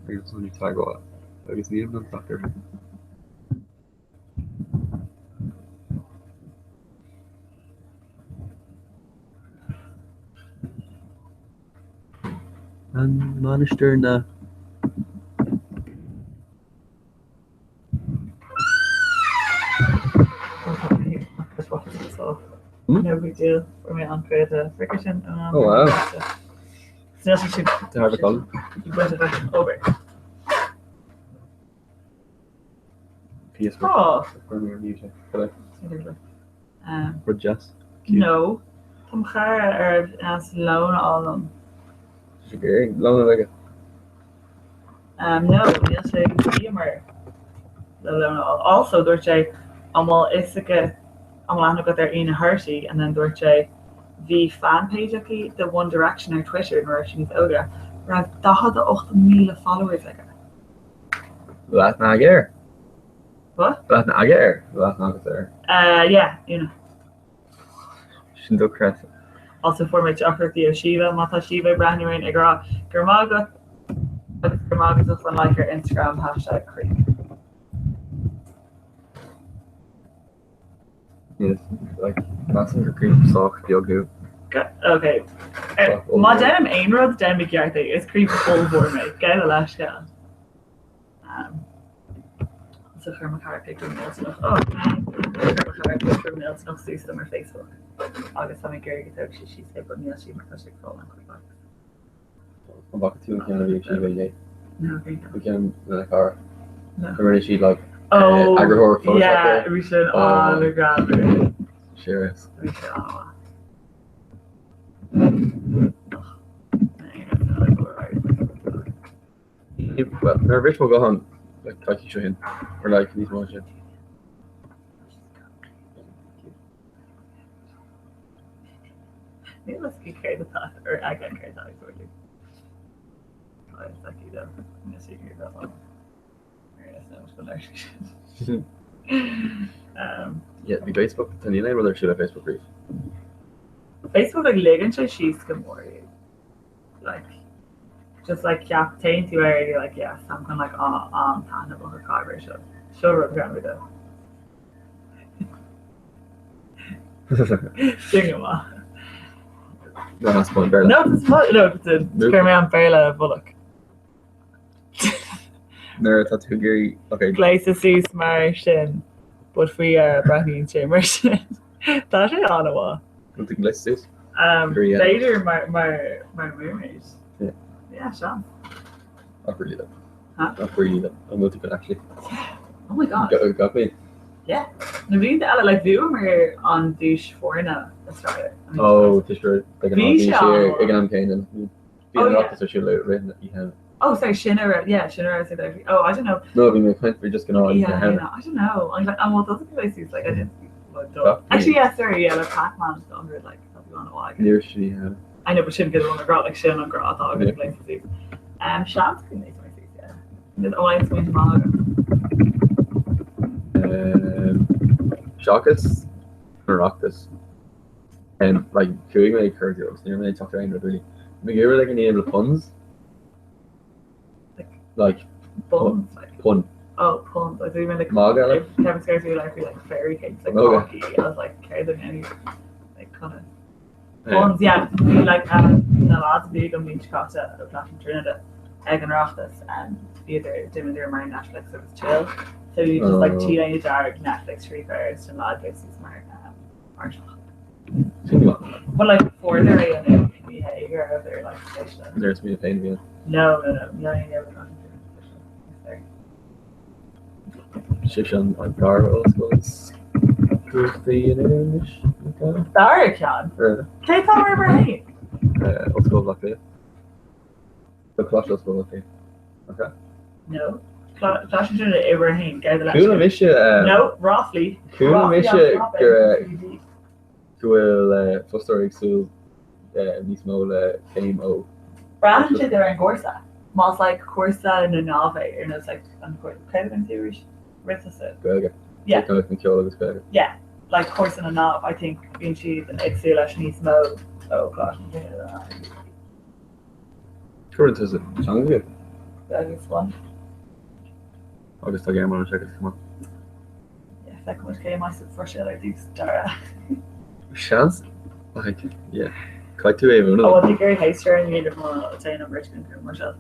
Speaker 9: ar na sonraí teagmhála agus nílim in ann teacht orthu. An Mainistir na.
Speaker 12: No big deal. Fuair mé an chuid frickin sin.
Speaker 9: Oh wow.
Speaker 12: So níl sé sin
Speaker 9: Tá thar a bheith
Speaker 12: bainteach leis an obair.
Speaker 9: PS
Speaker 12: Oh.
Speaker 9: Rud deas.
Speaker 12: No. Tá mo chara ar as lón a fháil liom.
Speaker 9: Tá sé ag iarraidh lón a bheith aige.
Speaker 12: No, níl sé bhíomar le lón a fháil. Also, dúirt sé an bhfuil fhios aige an bhfuil aithne agat ar Una Herty and then dúirt sé bhí fan page aici de One Direction ar Twitter nuair a raibh sí níos óige, raibh 48,000 followers aige.
Speaker 9: Bhfuil aithne aige air?
Speaker 12: What?
Speaker 9: Bhfuil aithne aige air? Bhfuil aithne agat air?
Speaker 12: Uh, yeah, Una.
Speaker 9: Sin dochreidte.
Speaker 12: Also fuair mé teachtaireachtaí ó Síomha, má tá Síomha ag breathnú orainn ag rá go raibh maith agat agus go raibh maith agat as an like ar Instagram hashtag creep.
Speaker 9: Yes, like, measaim gur creep sách beag thú.
Speaker 12: Ok. Má déanaim aon rud, déanaim i gceart é. Is creep ollmhór mé. Gabh mo leithscéal. So chuir mo chara pictiúr millteanach oh chuir mo chara pictiúr millteanach suas dom ar Facebook agus tá mé ag iarraidh go dtógfaidh sí síos é but níl sí mar tá sé ag fáil an-chuid likes.
Speaker 9: An bhfaca tú an ceann a bhí ag Síomha inné?
Speaker 12: No, bhí.
Speaker 9: An ceann lena cara?
Speaker 12: No.
Speaker 9: Go rinne siad like
Speaker 12: Oh,
Speaker 9: eagarthóir Photoshop
Speaker 12: yeah,
Speaker 9: air.
Speaker 12: bhí sin an-ghreannmhar.
Speaker 9: Serious.
Speaker 12: Bhí sé an-mhaith.
Speaker 9: Well, nuair a bhris mo ghuthán like coicís ó shin, or like níos mó sin.
Speaker 12: Níl a fhios aici céard atá ar aige céard atá ag tarlú. Tá a fhios aici though. Níl sí ag iarraidh bheith ann. Ar is nó go léir sin. Um,
Speaker 9: Yeah, bhí Facebook, tá níl aon rud ar siúl ar Facebook riamh.
Speaker 12: Facebook like ligeann sé síos go mór iad. Like just like ceap téann tú air you're like yes I'm chun like am taitneamhach a chaitheamh ar seo. Seo rud greannmhar though. Sin go maith.
Speaker 9: No, that's fine, Béarla.
Speaker 12: No, it's fine. No, it's a chuir mé an Béarla i bhfolach.
Speaker 9: Nuair atá tú ag iarraidh, ok.
Speaker 12: Gléasta suas mar sin, but faoi dheireadh breathnaíonn sé mar sin. Tá sé an-mhaith.
Speaker 9: Bhfuil tú gléasta suas?
Speaker 12: Um, b'fhéidir mar, mar, mar mermaid.
Speaker 9: Yeah.
Speaker 12: Yeah, seans.
Speaker 9: Not really though.
Speaker 12: Huh?
Speaker 9: Not really though. An bhfuil tú chun actually?
Speaker 12: Yeah. Oh my god.
Speaker 9: Go, go me.
Speaker 12: Yeah. Na blianta eile, like, bhuamar an duais foirne is fearr.
Speaker 9: Oh, tá sure. Ag an
Speaker 12: Bhí
Speaker 9: am
Speaker 12: sé
Speaker 9: bhí sé
Speaker 12: an-mhaith.
Speaker 9: ag an am céanna. Bhí
Speaker 12: Oh,
Speaker 9: an
Speaker 12: yeah.
Speaker 9: Oireachtas ar siúl i rith na oíche.
Speaker 12: Oh, sorry, sin a raibh, yeah, sin a raibh sé there. Oh, I don't know.
Speaker 9: No, bhí mé ag caint faoi just gnáth oíche
Speaker 12: Yeah,
Speaker 9: cheana.
Speaker 12: yeah, I don't know. I'm like, I'm well, doesn't play suits like I didn't. Well,
Speaker 9: Gach
Speaker 12: don't.
Speaker 9: bliain.
Speaker 12: Actually, yeah, sorry, yeah, like Pac-Man is the 100, like, that'd be on a while.
Speaker 9: Níor sí cheana.
Speaker 12: I know, but sin go an grá like sin an grá atá
Speaker 9: Yeah.
Speaker 12: agam play suits. Um, seans go mbeidh mé suits, yeah. There's only smaointe maith agam.
Speaker 9: Um, Seachas an Oireachtas. Um, like, chuaigh mé ag cuartú agus ní raibh mé ag teacht ar aon rud really. Bhí mé ag iarraidh like, a dhéanamh le puns. Like,
Speaker 12: Buns, like.
Speaker 9: pun.
Speaker 12: Oh, puns. I do mean like
Speaker 9: Magadh, like.
Speaker 12: Kevin Scares me like like fairy cakes, like
Speaker 9: Okay.
Speaker 12: coffee. I was like, céard a ndéanfaidh like kind of
Speaker 9: Yeah.
Speaker 12: Puns, yeah. Bhí like um, na lads a bhí agam an bhliain seo caite ó Choláiste na Tríonóide ag an Oireachtas um, bhíodar d'imíodar mar Netflix agus chill. So you just like
Speaker 9: Oh.
Speaker 12: T-léine dearg Netflix scríofa air is an lad gléasta mar um, Árseach.
Speaker 9: Sin go maith.
Speaker 12: But like fuaireadar é an ní hé go rabhadar like spéisiúil.
Speaker 9: Nuair mé féin bhí.
Speaker 12: No, no, no, níl aon neamh
Speaker 9: Sibh an an dara ollscoil is cumhachtaí in Éirinn anois, nach ea?
Speaker 12: Dara ceann?
Speaker 9: Eh,
Speaker 12: Cé tá mar mar fhéin?
Speaker 9: eh, Ollscoil Bhaile Átha Cliath. Nó Coláiste Ollscoile Bhaile Átha Cliath. Nach ea?
Speaker 12: No. Coláiste na Tríonóide uimhir a haon, gabh do leithscéal.
Speaker 9: Chuala mise, eh,
Speaker 12: No, ráflaí.
Speaker 9: Chuala
Speaker 12: Ráflaí
Speaker 9: mise
Speaker 12: on top
Speaker 9: gur, eh,
Speaker 12: NCD.
Speaker 9: go bhfuil eh, fostóirí ag súil eh, níos mó le céim ó.
Speaker 12: Braitheann sé ar an gcúrsa. Más like cúrsa na nDámh é ar nós like an cúrsa céard a bhíonn tú arís? Rith
Speaker 9: Gaeilge.
Speaker 12: Yeah.
Speaker 9: Teicneolaíocht an cheoil agus Gaeilge.
Speaker 12: Yeah, like cúrsa na nDámh, I think bíonn siad ag súil leis níos mó ó Choláiste na Tríonóide ná UCD.
Speaker 9: Cuireann tusa teanga
Speaker 12: Agus one.
Speaker 9: Agus tá Gearmáinis agat chomh maith.
Speaker 12: Yeah, feicfidh muid cé a mbeidh sa Bhruiséil ar dtús, Dara.
Speaker 9: Seans, like, yeah. Caithfidh tú é a mhúineadh.
Speaker 12: Oh, bhí Gary Hayster in dhéanamh má téann an bheirt againn chuig an mBruiséil.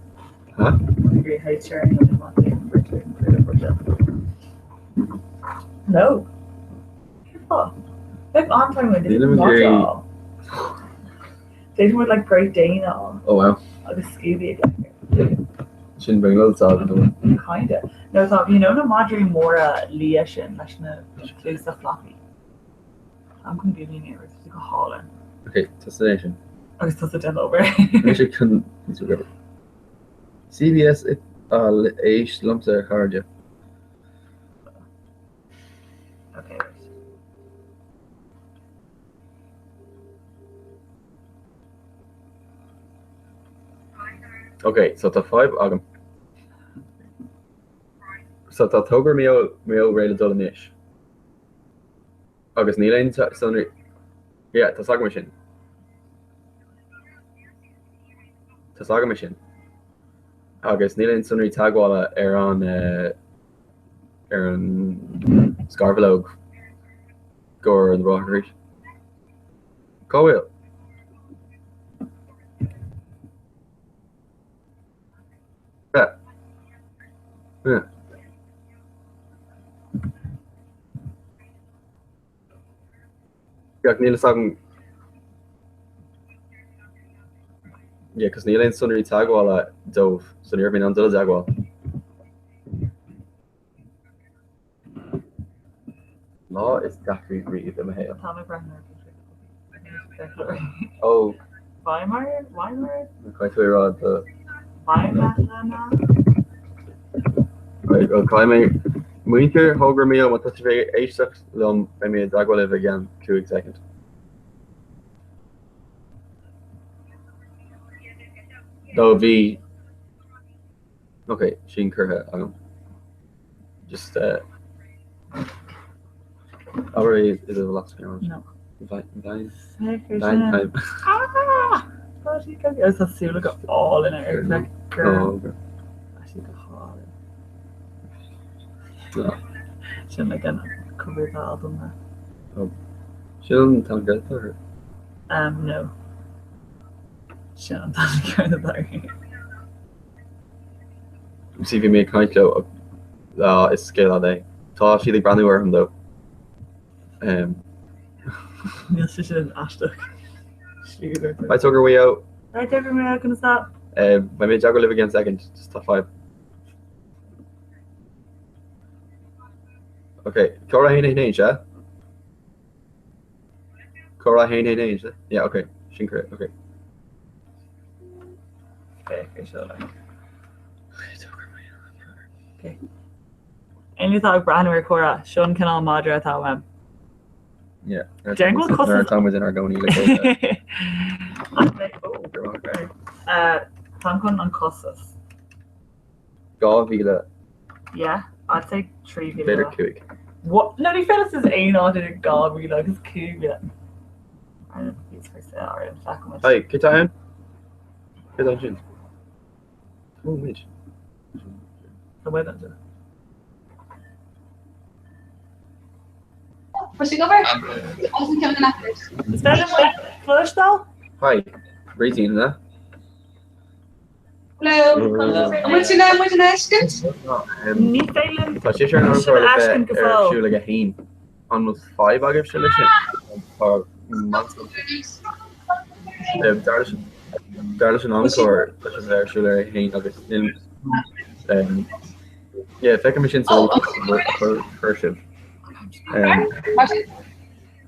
Speaker 9: Huh?
Speaker 12: Bhí Gary Hayster in dhéanamh má téann an bheirt againn chuig an Bhruiséil. No. Cén fáth? Bheadh an-time againn
Speaker 9: Nílim ag iarraidh.
Speaker 12: D'fhéadfadh muid like Great Dane a fháil.
Speaker 9: Oh wow.
Speaker 12: Agus Scooby ag glaoch air.
Speaker 9: Sin bungalow atá agat nó?
Speaker 12: Kinda. No tá, you know na madraí móra liath sin leis na cluasa flappy. Táim chun googling é agus tá sé go hálainn.
Speaker 9: Ok, tusa é sin.
Speaker 12: Agus tusa déan obair.
Speaker 9: Mise chun CBS éist liomsa a chairde.
Speaker 12: Ok, right.
Speaker 9: Ok, so tá fadhb agam. So tá Togra Maigh Eo réidh le dul anois. Agus níl aon sonraí. Yeah, tá agam sin. Tá agam sin. Agus níl aon sonraí teagmhála ar an eh, ar an scarbhileog go na Bráithre Críost. Cá bhfuil? Yeah. Yeah. Yeah, níl a fhios agam. Yeah, cos níl aon sonraí teagmhála dóibh, so ní raibh mé in ann dul i dteagmháil. Lá is deacraí riamh i mo shaol.
Speaker 12: Tá mé ag breathnú ar pictiúr.
Speaker 9: Ó.
Speaker 12: Weimar? Weimar?
Speaker 9: Caithfidh tú a rá do.
Speaker 12: Weimar?
Speaker 9: Right, well, caithfidh mé muintir Thogra Maigh Eo má tá sibh ag éisteacht liom beidh mé i dteagmháil libh i gceann 5 soicind. Nó bhí Ok, sin curtha agam. Just uh, Abair is a velocity on.
Speaker 12: No.
Speaker 9: Vine. Vine time.
Speaker 12: Ah! Tá sí go Tá súile go hálainn air like girl. Tá sí go hálainn. Sin like an cover the album.
Speaker 9: Sin an t-ainm ceart air?
Speaker 12: Um, no. Sin an t-ainm ceart air.
Speaker 9: See bhí mé ag caint leo ah is scéal fada é. Tá siad ag breathnú orm though. Um.
Speaker 12: Níl sé sin aisteach.
Speaker 9: Hi Togra Mhaigh Eo.
Speaker 12: Hi Togra Mhaigh Eo, conas tá?
Speaker 9: Beidh mé i dteagmháil libh i gceann soicind, just tá fadhb. Ok, Comhrá 1 1 1, sea? Comhrá 1 1 1, sea? Yeah, ok, sin correct, ok.
Speaker 12: Féach é seo like. Ok. Éinne atá ag breathnú ar comhrá, seo an cineál madra atá uaim.
Speaker 9: Yeah.
Speaker 12: Déarfainn go bhfuil costas-
Speaker 9: Tá muid inár gcónaí le chéile.
Speaker 12: Táim chun an costas.
Speaker 9: 2,000.
Speaker 12: Yeah, I'd say 3,000.
Speaker 9: B'fhéidir 5.
Speaker 12: What? No, ní féidir is aon áit idir 2,000 agus 5,000. I don't know, for sale ar an feacaimid.
Speaker 9: Hey, cé tá ann? Cé tá ansin? Ó, muid.
Speaker 12: Tá muid anseo.
Speaker 7: Tá sé ag obair? Agus an ceann in aice.
Speaker 12: Is féidir muid cloisteáil?
Speaker 9: Hi, Réitín, na?
Speaker 7: Hello. An bhfuil sin muid in fheiscint?
Speaker 12: Ní féidir
Speaker 9: Tá sé ar an
Speaker 12: sin
Speaker 9: a
Speaker 12: fheiscint
Speaker 9: bheith
Speaker 12: go
Speaker 9: ar
Speaker 12: fóill.
Speaker 9: siúl ag a haon. An bhfuil fadhb agaibhse leis sin? Tá Dar leis dar leis an amchlár tá sé bheith ar siúl ar a haon agus níl yeah, feicim sin sa chuir sibh.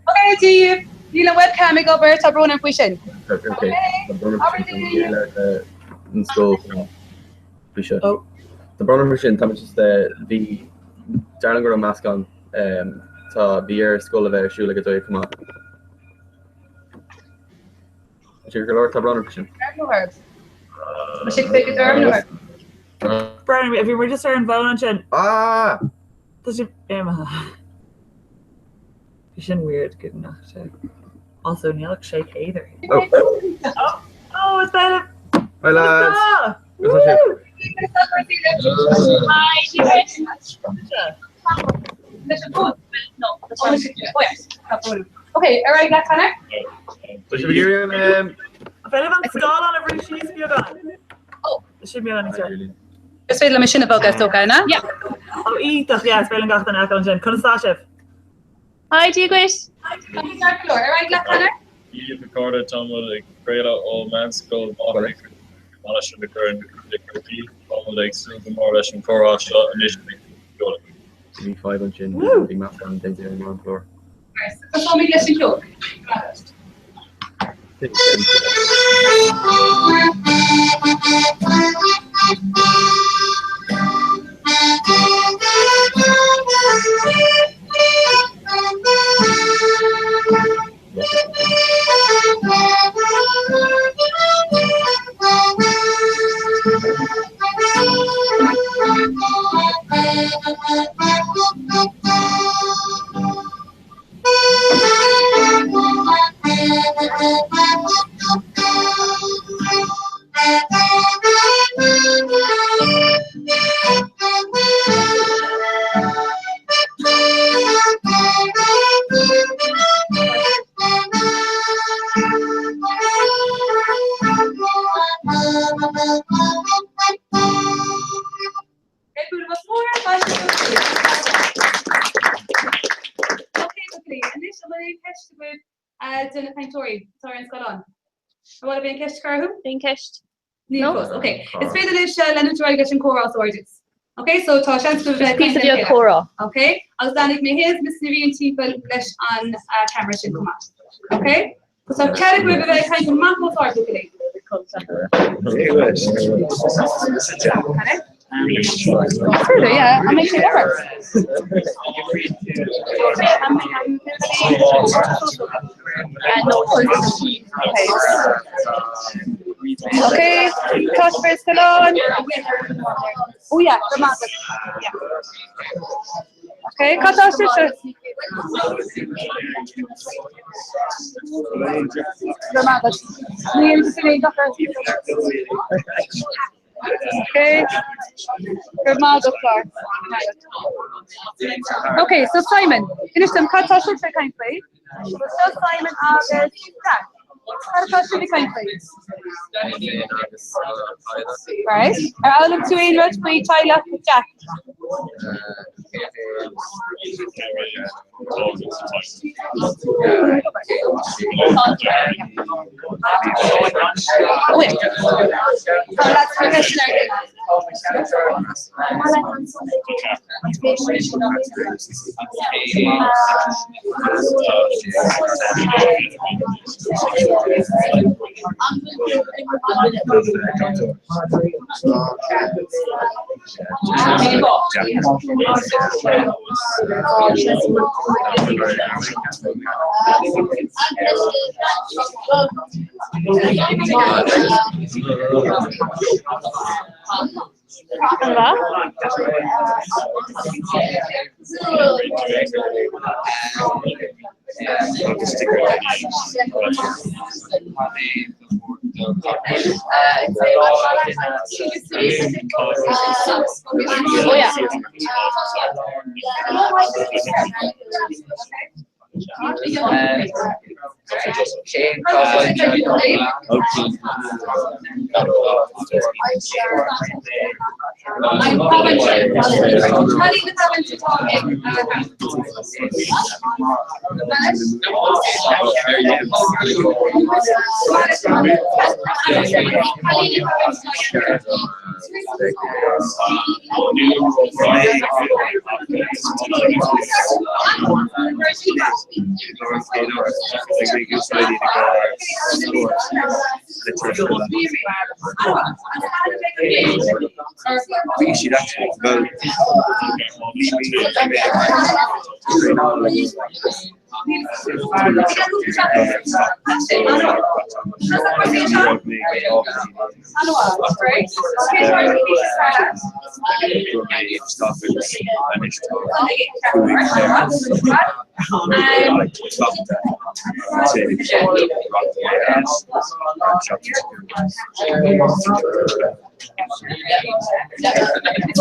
Speaker 7: Ok, daoibh. Níl an webcam ag obair, tá brón orm faoi sin.
Speaker 9: Ok, tá brón orm faoi sin. An scoil faoi seo. Tá brón orm faoi sin, tá muid just bhí dar liom go raibh meascán tá bhí ar scoil a bheith ar siúl ag a dó chomh maith. Sé go leor tá brón orm faoi sin.
Speaker 7: Tá sé go dorm
Speaker 12: Brian, bhí muid just ar an bhfón ansin.
Speaker 9: Ah!
Speaker 12: Tá sé imithe. Bhí sin weird go nach sé. Also níl ach 600 ar
Speaker 9: Oh.
Speaker 12: Oh, oh, is féidir.
Speaker 9: Hi lads! Conas tá sibh?
Speaker 7: Ok, ar aghaidh leat Conor.
Speaker 9: Tá sibh ag iarraidh an
Speaker 12: Féidir an scáileán a bhrú síos beagán. Tá sé beagán níos fearr.
Speaker 7: Is féidir liom sin a bhogadh is dócha, na? Yeah.
Speaker 12: Ó iontach, yeah, is féidir liom gach duine a fheiceáil ansin. Conas tá sibh?
Speaker 7: Hi, Dia dhuit. Tá mé ceart go leor. Ar aghaidh leat Conor.
Speaker 21: Dia daoibh a chairde, tá muid ag craoladh ó Meánscoil Bhráithre Críost. Mainistir na Corann, Co. Chorcaí. Táimid ag súil go mór leis an chomhrá seo anois beidh ceol againn.
Speaker 9: Bhí fadhb ansin, bhí meascán déanta ar an gclár.
Speaker 7: Tosóimid leis an cheol. Anois an bhfuil aon cheist agaibh do na cainteoirí atá ar an scáileán? An bhfuil aon cheist orthu?
Speaker 22: Aon cheist?
Speaker 7: Níl fós. Ok. Is féidir libh leanúint ar aghaidh leis an comhrá os ard. Ok, so tá seans agaibh bheith ag caint
Speaker 22: Píosa
Speaker 7: le
Speaker 22: beag
Speaker 7: chéile.
Speaker 22: comhrá.
Speaker 7: Ok, agus leanfaidh mé féin is Miss Ní Riain timpeall leis an ceamara sin chomh maith. Ok? So tá cead agaibh a bheith ag caint amach os ard buachaillí. Further, yeah, an mbeidh sé ever. Okay, tá sibh ar scáileán. Oh yeah, go maith agat. Yeah. Okay, cad tá sibhse? Go maith agat. Níl sin aon dochar. Okay. Go maith agat, Clár. Okay, so Simon, inis dom cad tá sibhse ag caint faoi? So Simon agus Jack. Cad atá sibh ag caint faoi? Right. Ar fhoghlaim tú aon rud faoi teaghlach Jack?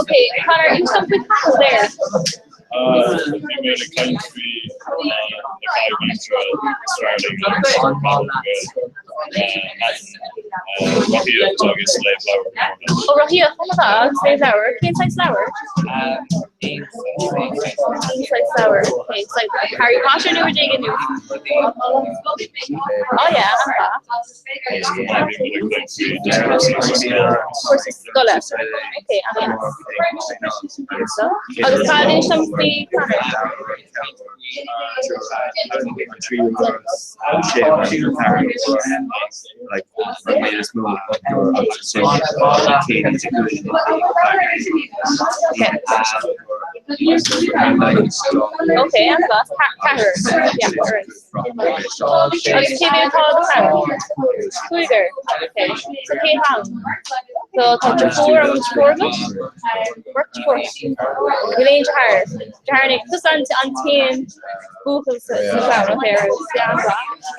Speaker 22: Okay, Conor, inis dom faoi capall there.
Speaker 21: Bhí mé ag caint faoi na cailíní is fearr liom rothaíocht agus léamh leabhar.
Speaker 22: Ó rothaíocht, chomh maith agus léamh leabhar, cén saghas leabhar? Inside sour. Okay, it's like Harry Potter nó rud éigin nó? Oh yeah, an-mhaith. Cúrsaí scoile. Okay, an-mhaith. Agus cad inis dom faoi Conor? Okay, an-mhaith. Ceathrar. Yeah, alright. Agus cé mhéad atá do chlann? Cúigear. Okay. So cén t-am? So tá deirfiúr an bhfuil deirfiúr agat? Beirt deirfiúr. Níl aon deartháir. Deartháir tusa an t-aon buachaill sa chlann, okay, alright.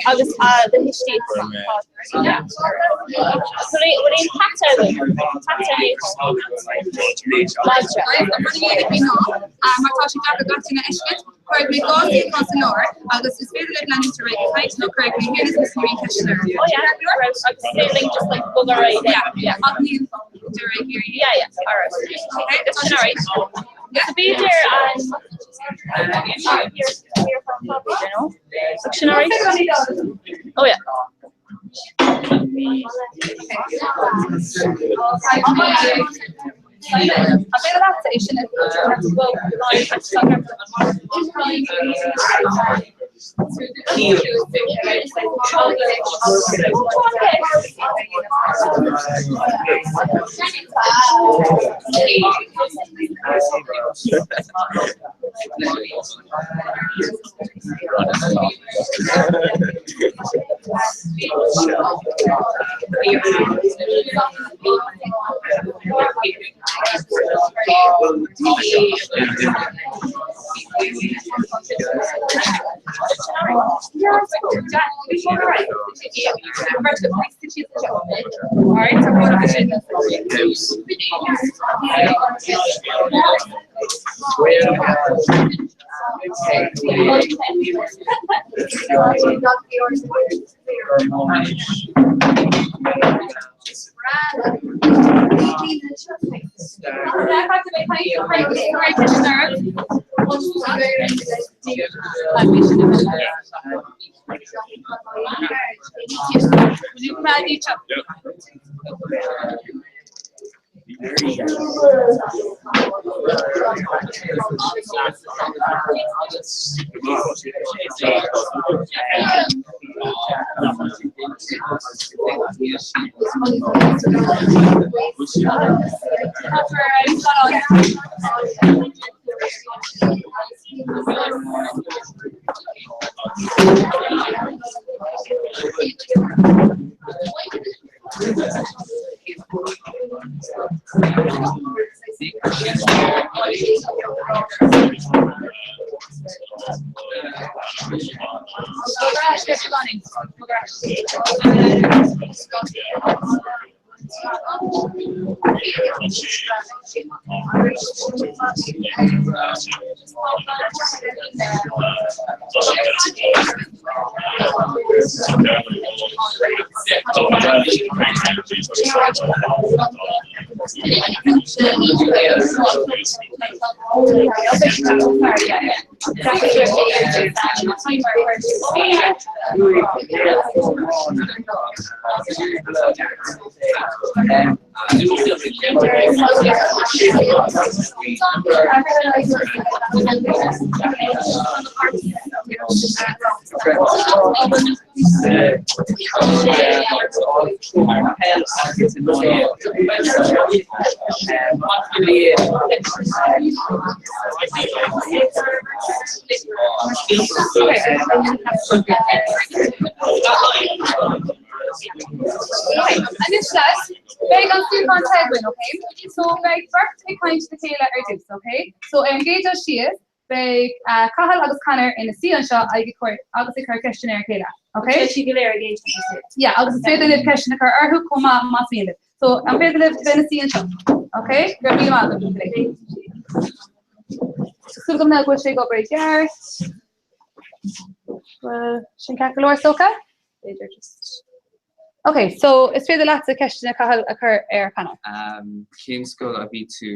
Speaker 22: Agus do thuistí chomh maith. Yeah. So bhfuil aon cat agat? Cat Madra.
Speaker 7: Mar tá sé deacair gach duine a fheiscint, cuirfidh mé 2 suíochán sa lár agus is féidir libh leanúint ar aghaidh ag caint nó cuirfidh mé thiar na sna ceisteanna orthu.
Speaker 22: Oh yeah, right. Agus is féidir linn just like bogadh ar aghaidh.
Speaker 7: Yeah, yeah. Ach níl deireadh ag iarraidh.
Speaker 22: Yeah, yeah, alright. Sin alright. So b'fhéidir an Sin alright? Oh yeah.
Speaker 7: Anois lads, beidh an suíochán te againn, ok? So beidh beirt ag caint le chéile ar dtús, ok? So ar an gcéad dul síos, beidh Cathal agus Conor ina suí anseo ag cur agus ag cur ceisteanna ar a chéile, ok?
Speaker 22: Beidh siad go léir ag éisteacht leis.
Speaker 7: Yeah, agus is féidir libh ceisteanna a chur orthu chomh maith más mian libh. So an féidir libh bheith ina suí anseo, ok? Go raibh míle maith agaibh, go léir. Súil agam go bhfuil sé ag obair i gceart. Bhfuil sin ceart go leor is dócha? B'fhéidir just. Ok, so is féidir leatsa ceisteanna Cathal a chur ar Conor.
Speaker 4: Cén scoil a bhí tú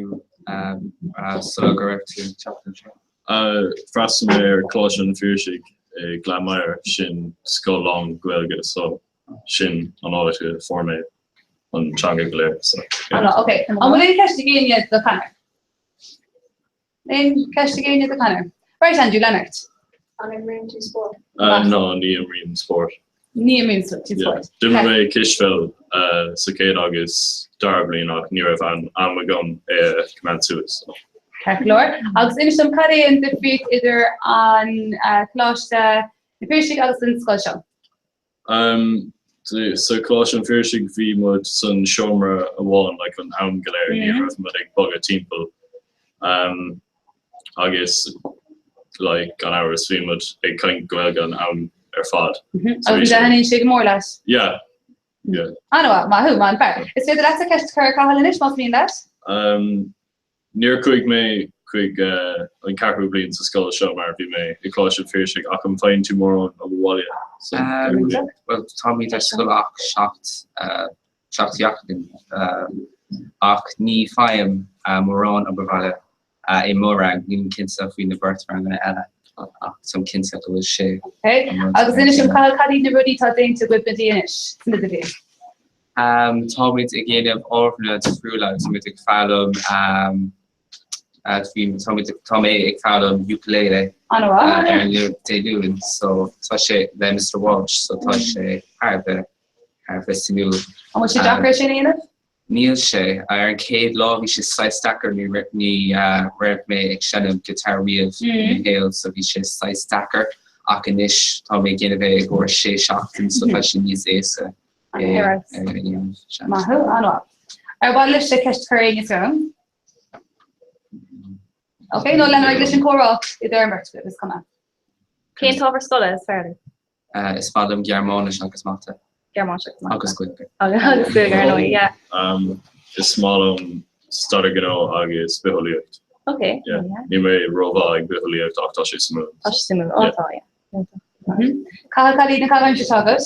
Speaker 4: sula go raibh tú ag teacht anseo?
Speaker 21: D'fhreastail mé ar Coláiste an Phiarsaigh i Gleann Maghair, sin scoil lán Gaeilge so sin an áit a fuair mé an teanga go léir so yeah.
Speaker 7: Ok, an bhfuil aon cheist ag éinne do Conor? Aon cheist ag éinne do Conor? Right Andrew, lean ort.
Speaker 11: An imríonn tú spórt?
Speaker 21: No, ní imrím spórt.
Speaker 7: Ní imríonn tú spórt.
Speaker 21: D'imir mé cispheil sa chéad agus dara bliain ach ní raibh an am agam é a choimeád suas. So.
Speaker 7: Ceart go leor. Agus inis dom cad é an difríocht idir an Coláiste na Piarsaigh agus an scoil seo?
Speaker 21: Sa Choláiste an Phiarsaigh bhí muid san seomra amháin like an am go léir, ní raibh muid ag bogadh timpeall. Agus like gan amhras bhí muid ag caint Gaeilge an am ar fad.
Speaker 7: Agus thaitníonn sé go mór leat?
Speaker 21: Yeah, yeah.
Speaker 7: An-mhaith, maith thú, maith an fear. Is féidir leatsa ceist a chur ar Cathal anois más mian leat?
Speaker 21: Níor chuaigh mé chuig an ceathrú bliain sa scoil seo mar bhí mé i Coláiste an Phiarsaigh ach an bhfaigheann tú mórán obair bhaile san ceathrú bliain?
Speaker 4: Bhuel, táimid ar scoil ach seacht seachtain ach ní faighim mórán obair bhaile i mo rang, nílim cinnte faoi na beirt ranganna eile ach táim cinnte go bhfuil sé
Speaker 7: Ok, agus inis dom Cathal cad iad na rudaí atá déanta agaibh go dtí anois san idirbhliain?
Speaker 4: Táimid ag déanamh ábhair difriúla agus táimid ag foghlaim tá mé ag foghlaim ukulele ar an Dé Luain so tá sé le Mr Walsh so tá sé thar a bheith thar a bheith suimiúil.
Speaker 7: An bhfuil sé deacair é sin a dhéanamh?
Speaker 4: Níl sé. Ar an chéad lá bhí sé saghas deacair ní raibh mé ag seinm guitar riamh i mo shaol so bhí sé saghas deacair ach anois tá mé ag déanamh é i gcomhair sé seachtain so tá sé níos éasca é a dhéanamh.
Speaker 7: Maith thú, an-mhaith. Ar mhaith libhse ceist a chur ar éinne sa rang? Ok, nó lean ar aghaidh leis an comhrá idir an bheirt agaibh, is cuma.
Speaker 22: Cén t-ábhar scoile is fearr leat?
Speaker 4: Is maith liom Gearmáinis agus Mata.
Speaker 22: Gearmáinis agus Mata.
Speaker 4: Agus Gaeilge.
Speaker 22: Agus Gaeilge ar ndóigh, yeah.
Speaker 21: Is maith liom Staidéar Gnó agus Bitheolaíocht.
Speaker 22: Ok.
Speaker 21: Yeah. Níl mé rómhaith ag bitheolaíocht ach tá sé suimiúil.
Speaker 22: Tá sé suimiúil, ó tá, yeah.
Speaker 7: Cathal, cad iad na caitheamh aimsire atá agat?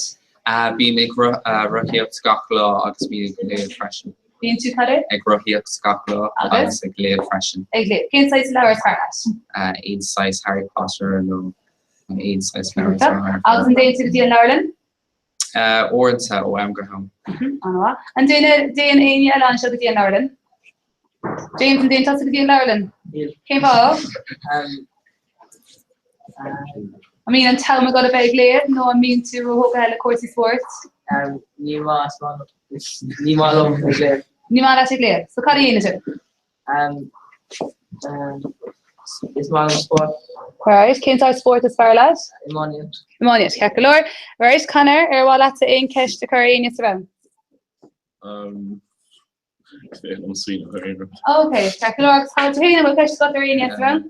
Speaker 4: Bím ag rothaíocht gach lá agus bím ag léamh freisin.
Speaker 7: Bíonn tú cad é?
Speaker 4: Ag rothaíocht gach lá agus ag léamh freisin.
Speaker 7: Ag léamh. Cén saghas leabhar is fearr leat?
Speaker 4: Aon saghas Harry Potter nó aon saghas leabhar.
Speaker 7: Agus an dtéann tú go dtí an leabharlann?
Speaker 4: Uaireanta ó am go ham.
Speaker 7: An-mhaith. An dtéann dtéann éinne eile anseo go dtí an leabharlann? James, an dtéann tusa go dtí an leabharlann?
Speaker 8: Níl.
Speaker 7: Cén fáth? An mbíonn an t-am agat a bheith ag léamh nó an mbíonn tú róthógtha le cúrsaí spóirt?
Speaker 8: Ní maith ní maith liom ag léamh.
Speaker 7: Ní maith leat ag léamh. So cad a dhéanann tú?
Speaker 8: Is maith liom spórt.
Speaker 7: Right, cén saghas spórt is fearr leat?
Speaker 8: Iománaíocht.
Speaker 7: Iománaíocht, ceart go leor. Right, Conor, ar mhaith leatsa aon cheist a chur ar éinne sa rang?
Speaker 21: Um, féach liom smaoineamh ar aon rud.
Speaker 7: Ok, ceart go leor. Agus Cathal, tú féin, an bhfuil ceist agat ar éinne sa rang?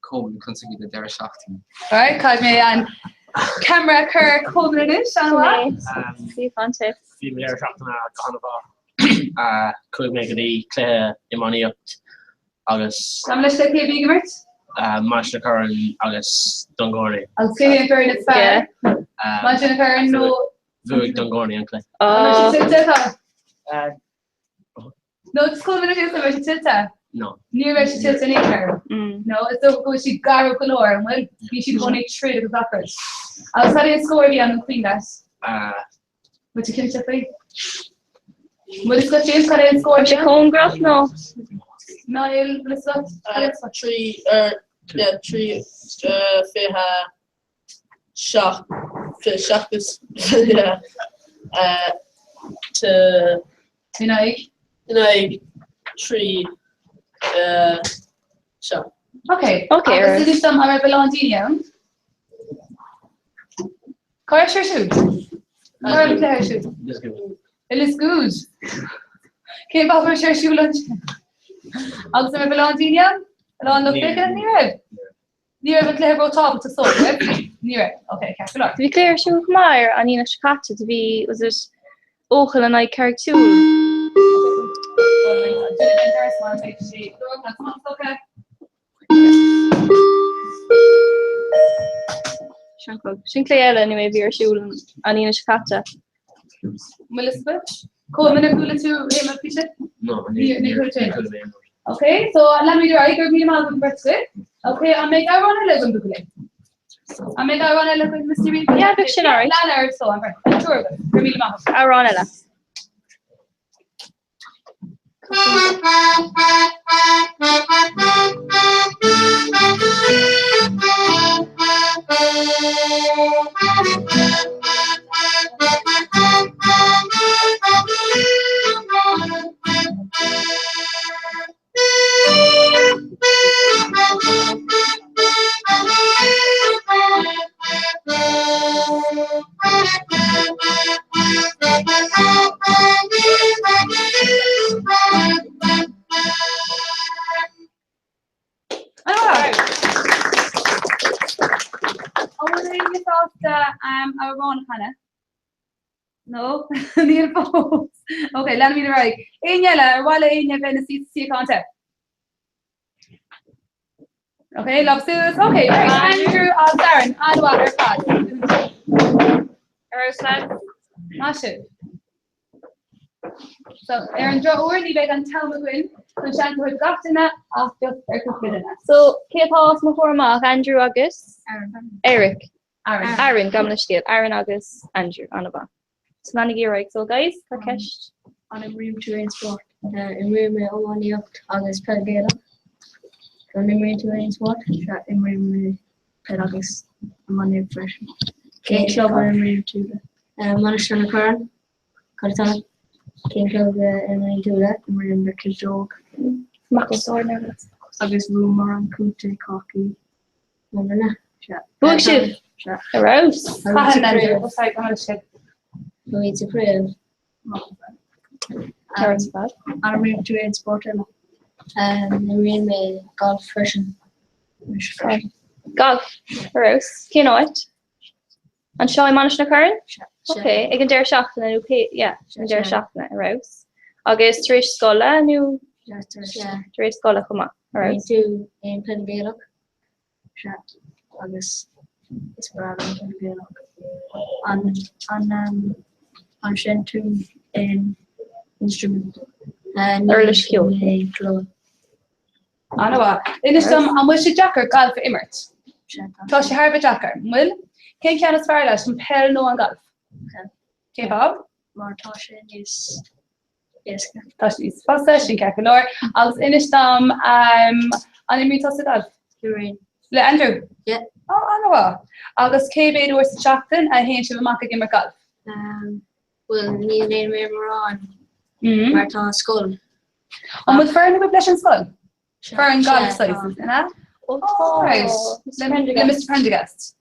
Speaker 4: Coleman, conas a bhí do deireadh seachtaine?
Speaker 7: Right, caithfidh mé an camera a chur ar Coleman anois, an-mhaith.
Speaker 22: Bhí fante.
Speaker 10: Bhí mo dheireadh seachtaine go han-mhaith. Chuaigh mé go dtí cluiche iománaíocht agus.
Speaker 7: Gabh mo leithscéal cé a bhí ag imirt?
Speaker 10: Mainistir Chorann agus Dungourney.
Speaker 7: Agus cé hé an foireann is fearr? Mainistir Chorann nó?
Speaker 10: Bhuaigh Dungourney an cluiche.
Speaker 7: An raibh sé tuillte? No, just Coleman an raibh sé tuillte?
Speaker 10: No.
Speaker 7: Ní raibh sé tuillte in aon chor. No, is dócha go bhfuil siad garbh go leor, an bhfuil? Bhí siad i gcónaí ag troid agus achrann. Agus cad é an scór a bhí ann an cuimhin leat? Bhfuil tú cinnte faoi? Bhfuil fhios agat James cad é an scór?
Speaker 22: Sé cóngarach nó?
Speaker 7: Niall, bhfuil fhios agat? Cad é an scór?
Speaker 8: 3 ar 3 27 27 is yeah to
Speaker 7: In aghaidh?
Speaker 8: In aghaidh 3 7.
Speaker 7: Ok. Ok. Agus inis dom an raibh a lán daoine ann? Cá raibh sé ar siúl? Cá raibh an cluiche ar siúl? I Lios Goud. Cén fáth a raibh sé ar siúl ansin? Agus an raibh a lán daoine ann? A lán lucht féachana? Ní raibh. Ní raibh an cluiche róthábhachtach so, raibh? Ní raibh. Ok, ceart go leor.
Speaker 22: Do bhí cluiche ar siúl chomh maith ar an Aoine seo caite, do bhí, was it Eochaill in aghaidh Carraig Tún? Sin cluiche eile anyway a bhí ar siúl an Aoine seo caite.
Speaker 7: Bhfuil fhios agat? Coleman ar chuala tú réamh faoi sin?
Speaker 10: No,
Speaker 7: ní chuala tú.
Speaker 3: Ok, so leanfaimid ar aghaidh, go raibh míle maith agat beirt agaibh. Ok, an mbeidh amhrán eile againn buachaillí? An mbeidh amhrán eile againn Misty Reid?
Speaker 22: Yeah, bheadh sin alright.
Speaker 3: Lean ar so an bheirt. An triúr agaibh. Go raibh míle maith agat.
Speaker 22: Amhrán eile.
Speaker 3: An bhfuil éinne sásta amhrán a chanadh? No? Níl fós. Ok, leanfaimid ar aghaidh. Éinne eile, ar mhaith le éinne bheith ina suí sa suíochán te? Ok, lámh suas. Ok, right, Andrew agus Aaron, an-mhaith ar fad.
Speaker 22: Ar fheabhas lads.
Speaker 3: Maith sibh. So, ar an drochuair, ní bheidh an t-am againn chun seans a thabhairt do gach duine ach just ar cúpla duine.
Speaker 22: So, cé atá os mo chomhair amach? Andrew agus? Eric.
Speaker 3: Aaron.
Speaker 22: Aaron, gabh mo leithscéal. Aaron agus Andrew, an-mhaith. So leanaigí ar aghaidh. So guys, tá ceist.
Speaker 6: An imríonn tú aon spórt? Imrím mé iománaíocht agus peil Gaelach. An imríonn tú aon spórt? Sea, imrím mé peil agus iománaíocht freisin. Cén club a imríonn tú le? Mainistir na Corann. Cad atá? Cén club a imríonn tú le? Imrím le Cill Agus bhuamar an Contae Hockey.
Speaker 22: Bhuaigh sibh! Ar fheabhas!
Speaker 6: Bhuaigh sa chraobh.
Speaker 22: Ar fad.
Speaker 6: An imríonn tú aon spórt eile? Imríonn mé galf freisin.
Speaker 22: Galf, ar fheabhas. Cén áit? Anseo i Mainistir na Corann? Ok, ag an deireadh seachtaine nó pé, yeah, an deireadh seachtaine, ar fheabhas. Agus tar éis scoile nó? Tar éis scoile chomh maith, ar fheabhas.
Speaker 6: Imríonn tú aon peil Gaelach? Sea, agus is breá liom peil Gaelach. An an an seinneann tú aon instrument?
Speaker 22: Uirlis cheoil.
Speaker 3: An-mhaith. Inis dom, an bhfuil sé deacair galf a imirt? Tá sé thar a bheith deacair, an bhfuil? Cén ceann is fearr leat, an peil nó an galf?
Speaker 6: Peil.
Speaker 3: Cén fáth?
Speaker 6: Mar tá sé níos éasca.
Speaker 3: Tá sé níos fusa, sin ceart go leor. Agus inis dom, an imríonn tusa galf?
Speaker 6: Imrím.
Speaker 3: Le Andrew?
Speaker 6: Yeah.
Speaker 3: Ó, an-mhaith. Agus cé mhéad uair sa tseachtain a théann sibh amach ag imirt galf?
Speaker 6: Bhuel, ní théann mé mórán mar tá scoil.
Speaker 3: An bhfuil foireann agaibh leis an scoil? Foireann galf saghas, an ea? Right. Le Mr Prendergast.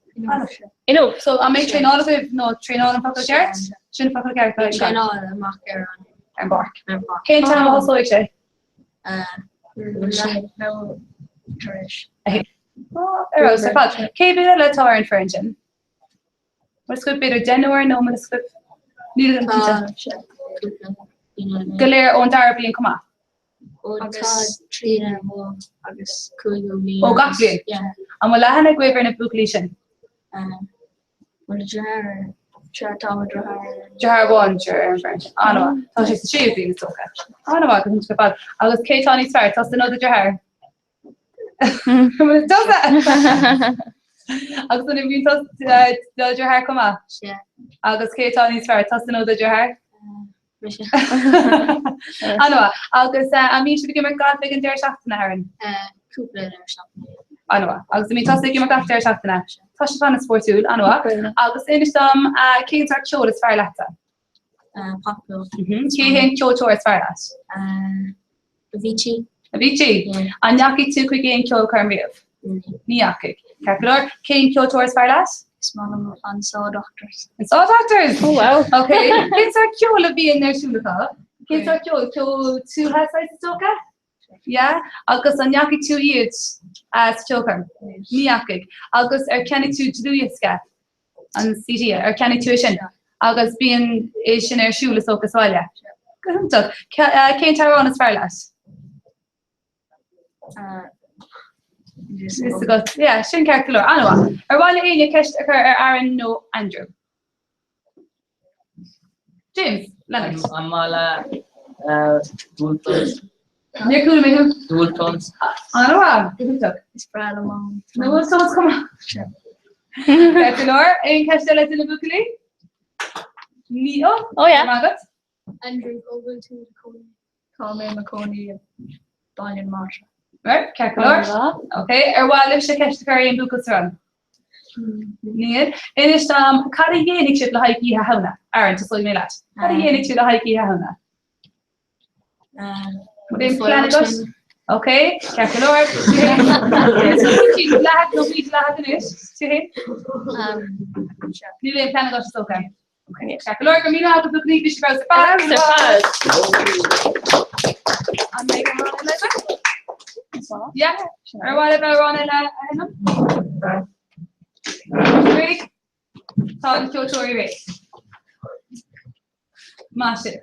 Speaker 22: Inniu.
Speaker 3: So an mbeidh traenáil agaibh nó traenáil an focal ceart? Sin an focal ceart.
Speaker 6: Traenáil amach ar an
Speaker 3: ar an bpáirc. Cén t-am a thosóidh sé?
Speaker 6: Tar éis.
Speaker 3: Ar fheabhas ar fad. Cé mhéad eile atá ar an foireann sin? Bhfuil a fhios agaibh b'fhéidir deichniúr nó an bhfuil a fhios agaibh? Níl an cinnte. Go léir ón dara bliain chomh maith.
Speaker 6: Ó tá tríú agus cúigiú bliain.
Speaker 3: Ó gach bliain? An bhfuil aithne agaibh ar na buachaillí sin?
Speaker 6: Bhuel deartháir, sea tá mo dheartháir.
Speaker 3: Deartháir amháin ar an bhfoireann sin. An-mhaith. Tá sé sa séú bliain is dócha. An-mhaith go hiontach ar fad. Agus cé atá níos fearr, tusa nó do dheartháir? Tusa! Agus an imríonn do dheartháir chomh maith?
Speaker 6: Sea.
Speaker 3: Agus cé atá níos fearr, tusa nó do dheartháir?
Speaker 6: Mise.
Speaker 3: An-mhaith. Agus an mbíonn sibh ag imirt gailf ag an deireadh seachtaine, Aaron?
Speaker 6: Cúpla deireadh seachtaine.
Speaker 3: An-mhaith. Agus an mbíonn tusa ag imirt gach deireadh seachtaine? Tá sibh an-spórtúil, an-mhaith. Agus inis dom cén sórt ceoil is fearr leatsa?
Speaker 6: Popcheol.
Speaker 3: Cé hé an ceoltóir is fearr leat?
Speaker 6: Avicii.
Speaker 3: Avicii? An ndeachaigh tú chuig aon cheolchoirm riamh? Ní dheachaigh. Ceart go leor. Cén ceoltóir is fearr leat?
Speaker 6: Is maith liom an Saw Doctors.
Speaker 3: An Saw Doctors?
Speaker 22: Oh wow.
Speaker 3: Ok. Cén sórt ceoil a bhíonn ar siúl acu? Cén sórt ceoil? Ceol tuaithe saghas is dócha? Yeah? Agus an ndeachaigh tú iad sa cheolchoirm? Ní dheachaigh. Agus ar cheannaigh tú dlúthdhiosca? An CD, ar cheannaigh tú é sin? Agus bíonn é sin ar siúl is dócha sa bhaile? Go hiontach. Cén t-amhrán is fearr leat? Is agat. Yeah, sin ceart go leor. An-mhaith. Ar mhaith le éinne ceist a chur ar Aaron nó Andrew? James, Lennox.
Speaker 8: An maith leat buailteoirí?
Speaker 3: Níor chuala mé thú.
Speaker 8: The Wolfe Tones.
Speaker 3: An-mhaith, go hiontach.
Speaker 6: Is breá liom an.
Speaker 3: Na Wolfe Tones chomh maith. Ceart go leor, aon cheist eile do na buachaillí? Ní oh,
Speaker 22: Oh yeah.
Speaker 3: Maith agat.
Speaker 6: Andrew, cá bhfuil tú i do chónaí? Tá mé i mo chónaí i Baile na Martra.
Speaker 3: Right, ceart go leor. Ok, ar mhaith libhse ceist a chur ar aon bhuachaill sa rang? Níl. Inis dom, cad a dhéanfaidh sibh le haghaidh Oíche Shamhna? Aaron, tosóidh mé leat. Cad a dhéanfaidh tú le haghaidh Oíche Shamhna? Bhfuil plean agat? Ok, ceart go leor. Dleathach nó mídhleathach anois? Tú féin? Níl aon plean agat is dócha. Ok, ceart go leor, go raibh míle maith agat buachaillí, bhí sibh ar fad.
Speaker 22: Ar fad.
Speaker 3: An mbeidh amhrán eile agat? Yeah, ar mhaith libh amhrán eile a sheinm? Réidh? Tá na ceoltóirí réidh. Maith sibh.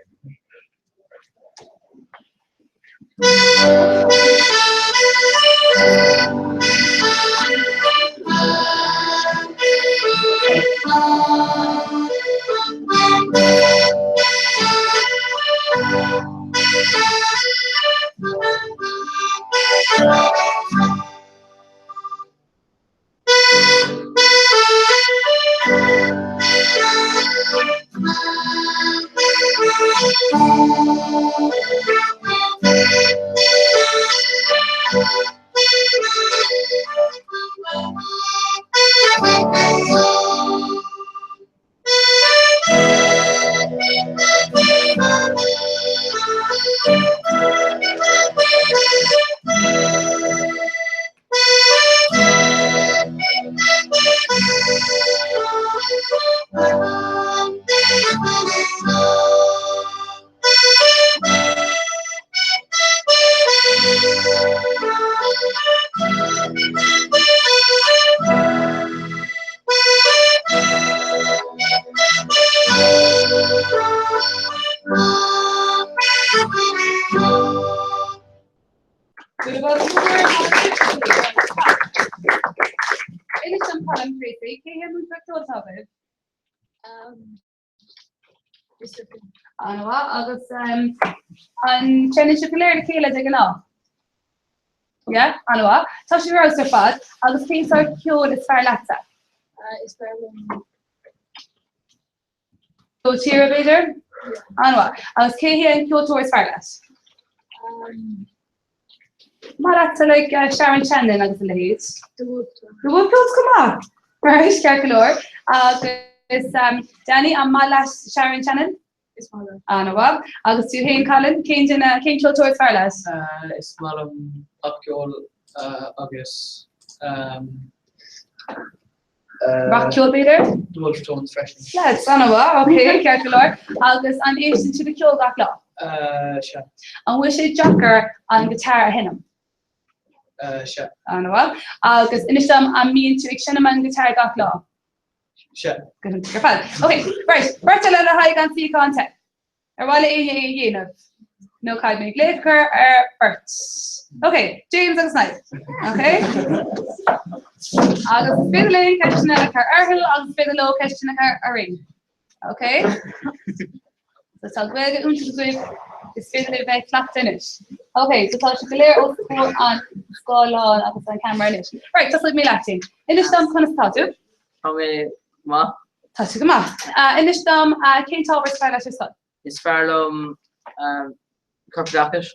Speaker 3: Inis dom Colm, Tracy, cé hé an múinteoir ceoil atá agaibh? An-mhaith, agus an seinneann sibh go léir le chéile de ghnáth? Yeah, an-mhaith. Tá sibh ar fheabhas ar fad, agus cén sórt ceoil is fearr leatsa?
Speaker 6: Is fearr liom
Speaker 3: Ceol tíre, b'fhéidir? An-mhaith. Agus cé hé an ceoltóir is fearr leat? Maith leatsa like Sharon Shannon agus a leithéid.
Speaker 6: The Wolfe Tones.
Speaker 3: The Wolfe Tones go maith. Right, ceart go leor. Agus um, Danny, an maith leat Sharon Shannon?
Speaker 6: Is maith liom.
Speaker 3: An-mhaith. Agus tú féin, Colin, cén duine, cén ceoltóir is fearr leat?
Speaker 8: Uh, is maith liom popcheol uh, agus um,
Speaker 3: Rac-cheol b'fhéidir?
Speaker 8: The Wolfe Tones freisin.
Speaker 3: Lads, an-mhaith, ok, ceart go leor. Agus an éisteann tú le ceol gach lá?
Speaker 8: Sea.
Speaker 3: An bhfuil sé deacair an guitar a sheinm?
Speaker 8: Sea.
Speaker 3: An-mhaith. Agus inis dom, an mbíonn tú ag seinm an guitar gach lá?
Speaker 8: Sea.
Speaker 3: Go hiontach ar fad. Ok, right, beirt eile le haghaidh an suíochán te. Ar mhaith le éinne é a dhéanamh? Nó caithfidh mé glaoch a chur ar bheirt. Ok, James agus Niall. Ok? Agus is féidir linn ceisteanna a chur orthu agus is féidir leo ceisteanna a chur orainn. Ok? So tá Gaeilge iontach agaibh, is féidir libh bheith ag cleachtadh anois. Ok, so tá sibh go léir os comhair an scáileáin agus an ceamara anois. Right, tosóidh mé leat, James. Inis dom conas atá tú?
Speaker 8: Tá mé go maith.
Speaker 3: Tá tú go maith. Inis dom cén t-ábhar is fearr leat ar scoil?
Speaker 8: Is fearr liom corpoideachas.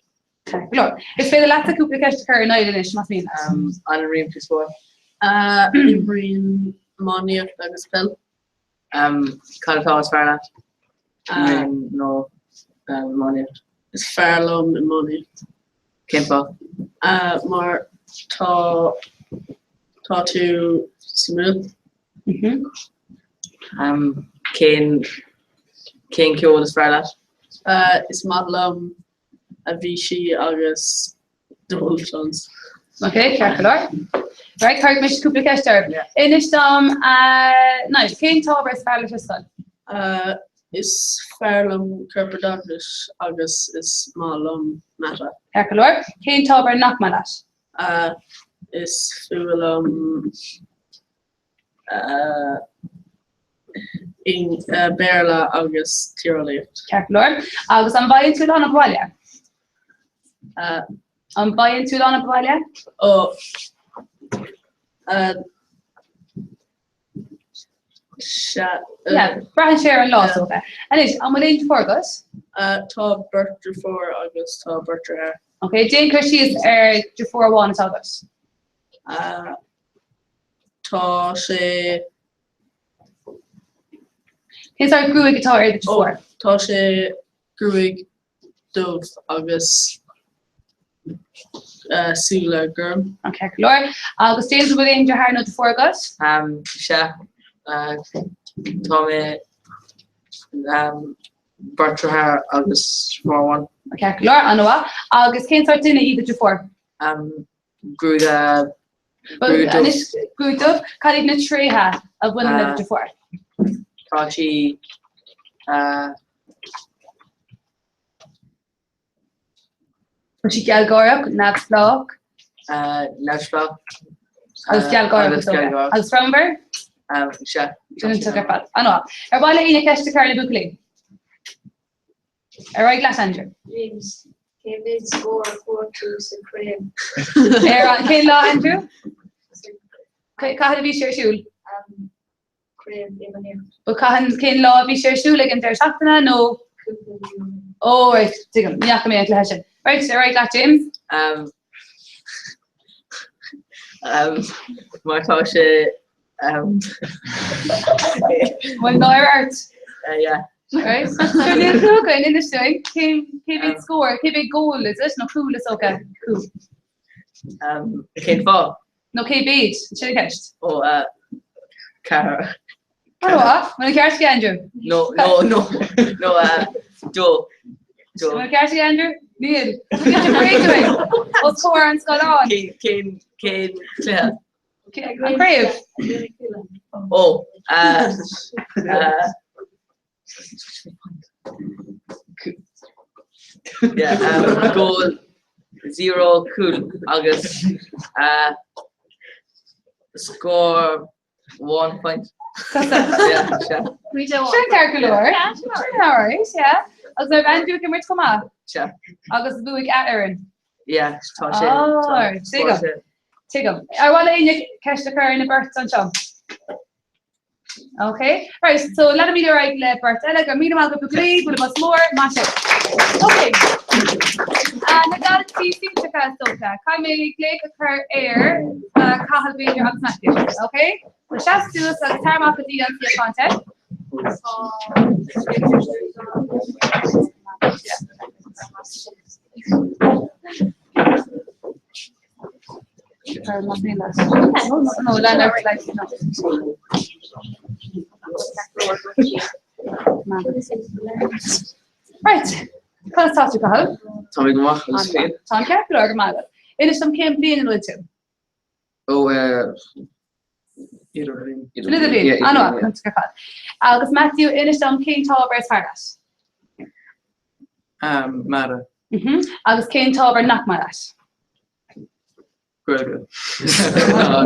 Speaker 3: Go leor. Is féidir leatsa cúpla ceist a chur ar Niall anois, más mian leat.
Speaker 8: An imríonn tú spórt?
Speaker 6: Imrím iománaíocht agus peil.
Speaker 8: Cad atá is fearr leat? Iomáint nó iománaíocht?
Speaker 6: Is fearr liom iománaíocht.
Speaker 8: Cén fáth?
Speaker 6: Mar tá tá tú suimiúil.
Speaker 8: Cén cén ceol is fearr leat?
Speaker 6: Is maith liom Avicii agus The Wolfe Tones.
Speaker 3: Ok, ceart go leor. Right, cuirfidh mise cúpla ceist ort. Inis dom, Niall, cén t-ábhar is fearr leat ar scoil?
Speaker 6: Is fearr liom corpoideachas agus is maith liom mata.
Speaker 3: Ceart go leor. Cén t-ábhar nach maith
Speaker 6: leat? Is fuath liom Béarla agus Tíreolaíocht.
Speaker 3: Ceart go leor. Agus an bhfaigheann tú a lán obair bhaile? An bhfaigheann tú a lán abhaile?
Speaker 8: Ó. Sea.
Speaker 3: Yeah, braitheann sé ar an lá is dócha. Anois, an bhfuil aon deirfiúr agat?
Speaker 8: Tá beirt deirfiúr agus tá beirt deartháir.
Speaker 3: Ok, déan cur síos ar deirfiúr amháin atá agat.
Speaker 8: Tá sé.
Speaker 3: Cén sórt gruaig atá ar do deirfiúr?
Speaker 8: Tá sé gruaig dubh agus súile gorm.
Speaker 3: Ok, ceart go leor. Agus James, an bhfuil aon deartháir nó deirfiúr agat?
Speaker 4: Sea, tá mé beirt deartháir agus deirfiúr amháin.
Speaker 3: Ok, ceart go leor, an-mhaith. Agus cén sórt duine í do deirfiúr?
Speaker 4: Gruaig dubh.
Speaker 3: Anois, gruaig dubh, cad iad na tréithe a bhaineann le do deirfiúr?
Speaker 4: Tá sí
Speaker 3: Tá sí gealgháireach, neamhspleách.
Speaker 4: Neamhspleách.
Speaker 3: Agus gealgháireach.
Speaker 4: Agus gealgháireach.
Speaker 3: Agus fonnmhar?
Speaker 4: Sea.
Speaker 3: Sin ar fad. An-mhaith. Ar mhaith le éinne ceist a chur ar na buachaillí? Ar aghaidh leat, Andrew.
Speaker 6: James, cé mhéad scór a fuair tú sa chraobh?
Speaker 3: Ar an cén lá, Andrew? Cathain a bhí sé ar siúl?
Speaker 6: Craobh iománaíocht.
Speaker 3: Ba cathain cén lá a bhí sé ar siúl ag an deireadh seachtaine nó?
Speaker 6: Cúpla mí ó shin.
Speaker 3: Ó, right, tuigim. Ní fhaca mé an cluiche sin. Right, ar aghaidh leat, James.
Speaker 4: Um, um, mar tá sé um,
Speaker 3: Bhfuil náire ort?
Speaker 4: Uh, yeah.
Speaker 3: Right. So níl clue againn inis dúinn cén cé mhéad scór, cé mhéad gól is it nó cúl is dócha cúl.
Speaker 4: Um, cén fáth?
Speaker 3: Nó cé mhéad, sin an ceist.
Speaker 4: Ó, uh, ceathair.
Speaker 3: An bhfuil an ceart aige Andrew?
Speaker 4: No, no, no, no, uh, dó. Dó.
Speaker 3: An bhfuil an ceart aige Andrew? Níl. Níl sé bréag dúinn. Os comhair an scáileáin.
Speaker 4: Cén, cén, cén cluiche?
Speaker 3: An craobh?
Speaker 4: Ó, uh, uh, yeah, um, goal, zero, cúl, agus uh, score one point. Yeah, sea.
Speaker 3: Sin ceart go leor. Sin alright, yeah. Agus raibh Andrew ag imirt chomh maith?
Speaker 4: Sea.
Speaker 3: Agus bhuaigh a fhoireann?
Speaker 4: Yeah, tá sé.
Speaker 3: Oh,
Speaker 4: tá-
Speaker 3: tuigim.
Speaker 4: sé.
Speaker 3: Tuigim. Ar mhaith le éinne ceist a chur ar na beirt anseo? Ok, right, so leanfaimid ar aghaidh le beirt eile, go raibh míle maith agaibh buachaillí, bualadh bos mór, maith sibh. Ok, uh, na daltaí sinsearacha is dócha, caithfidh mé glaoch a chur ar uh, Cathal b'fhéidir agus Matthew, ok? So seas suas agus tar amach go dtí an suíochán te. No, lean ar like, no. Right, conas tá tú Cathal?
Speaker 4: Tá mé go maith agus féin.
Speaker 3: Táim ceart go leor go maith. Inis dom cén bliain ina bhfuil tú?
Speaker 4: Ó eh, idirbhliain.
Speaker 3: San idirbhliain, an-mhaith, iontach ar fad. Agus Matthew, inis dom cén t-ábhar is fearr leat?
Speaker 8: Um, Mata.
Speaker 3: Mhm. Agus cén t-ábhar nach maith leat?
Speaker 8: Gaeilge.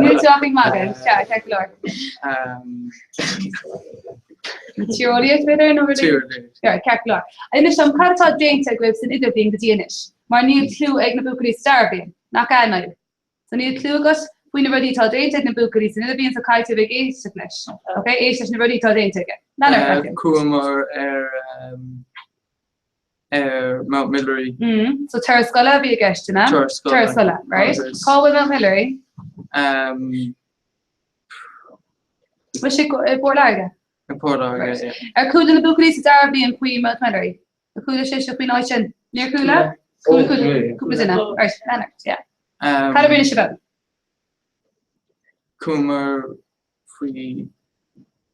Speaker 3: Níl tú ach ag magadh, sea, ceart go leor.
Speaker 8: Um,
Speaker 3: Tíreolaíocht b'fhéidir nó rudaí?
Speaker 8: Tíreolaíocht.
Speaker 3: Yeah, ceart go leor. Inis dom cad atá déanta agaibh san idirbhliain go dtí anois? Mar níl clue ag na buachaillí sa dara bliain, nach ea, Niall? So níl clue agat faoi na rudaí atá déanta ag na buachaillí san idirbhliain so caithfidh tú a bheith ag éisteacht leis. Ok, éist leis na rudaí atá déanta aige. Lean ort, Matthew.
Speaker 8: Chuamar ar um, ar Mount Melleray.
Speaker 3: Mm, so turas scoile a bhí i gceist, an ea?
Speaker 8: Turas scoile.
Speaker 3: Turas scoile, right?
Speaker 8: Agus-
Speaker 3: Cá bhfuil Mount Melleray?
Speaker 8: Um,
Speaker 3: Bhfuil sé go- i bPort Láirge?
Speaker 8: i Port Láirge, yeah.
Speaker 3: Ar chuala na buachaillí sa dara bliain faoi Mount Melleray? Ar chuala sibhse faoin áit sin? Níor chuala? Chuala
Speaker 8: Oh,
Speaker 3: cúpla
Speaker 8: yeah.
Speaker 3: cúpla duine. Right, lean ort, yeah.
Speaker 8: Um,
Speaker 3: Cad a rinne sibh ann?
Speaker 8: Chuamar faoi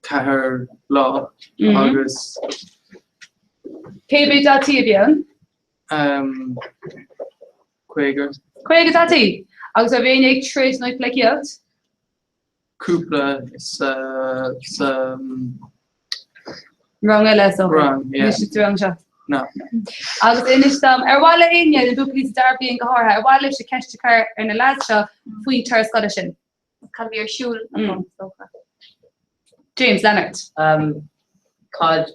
Speaker 8: 4 lá
Speaker 3: Mhm.
Speaker 8: agus
Speaker 3: Cé mhéad daltaí a bhí ann?
Speaker 8: um, 50.
Speaker 3: 50 daltaí! Agus raibh éinne ag troid nó ag pleidhcíocht?
Speaker 8: Cúpla sa sa
Speaker 3: Rang eile is dócha.
Speaker 8: Rang, yeah.
Speaker 3: Níl siad sa rang seo.
Speaker 8: No.
Speaker 3: Agus inis dom, ar mhaith le éinne, na buachaillí sa dara bliain go háirithe, ar mhaith libhse ceist a chur ar na lads seo faoin turas scoile sin?
Speaker 20: Cad a bhí ar siúl
Speaker 3: Mm.
Speaker 20: is dócha.
Speaker 3: James Leonard.
Speaker 4: Um, cad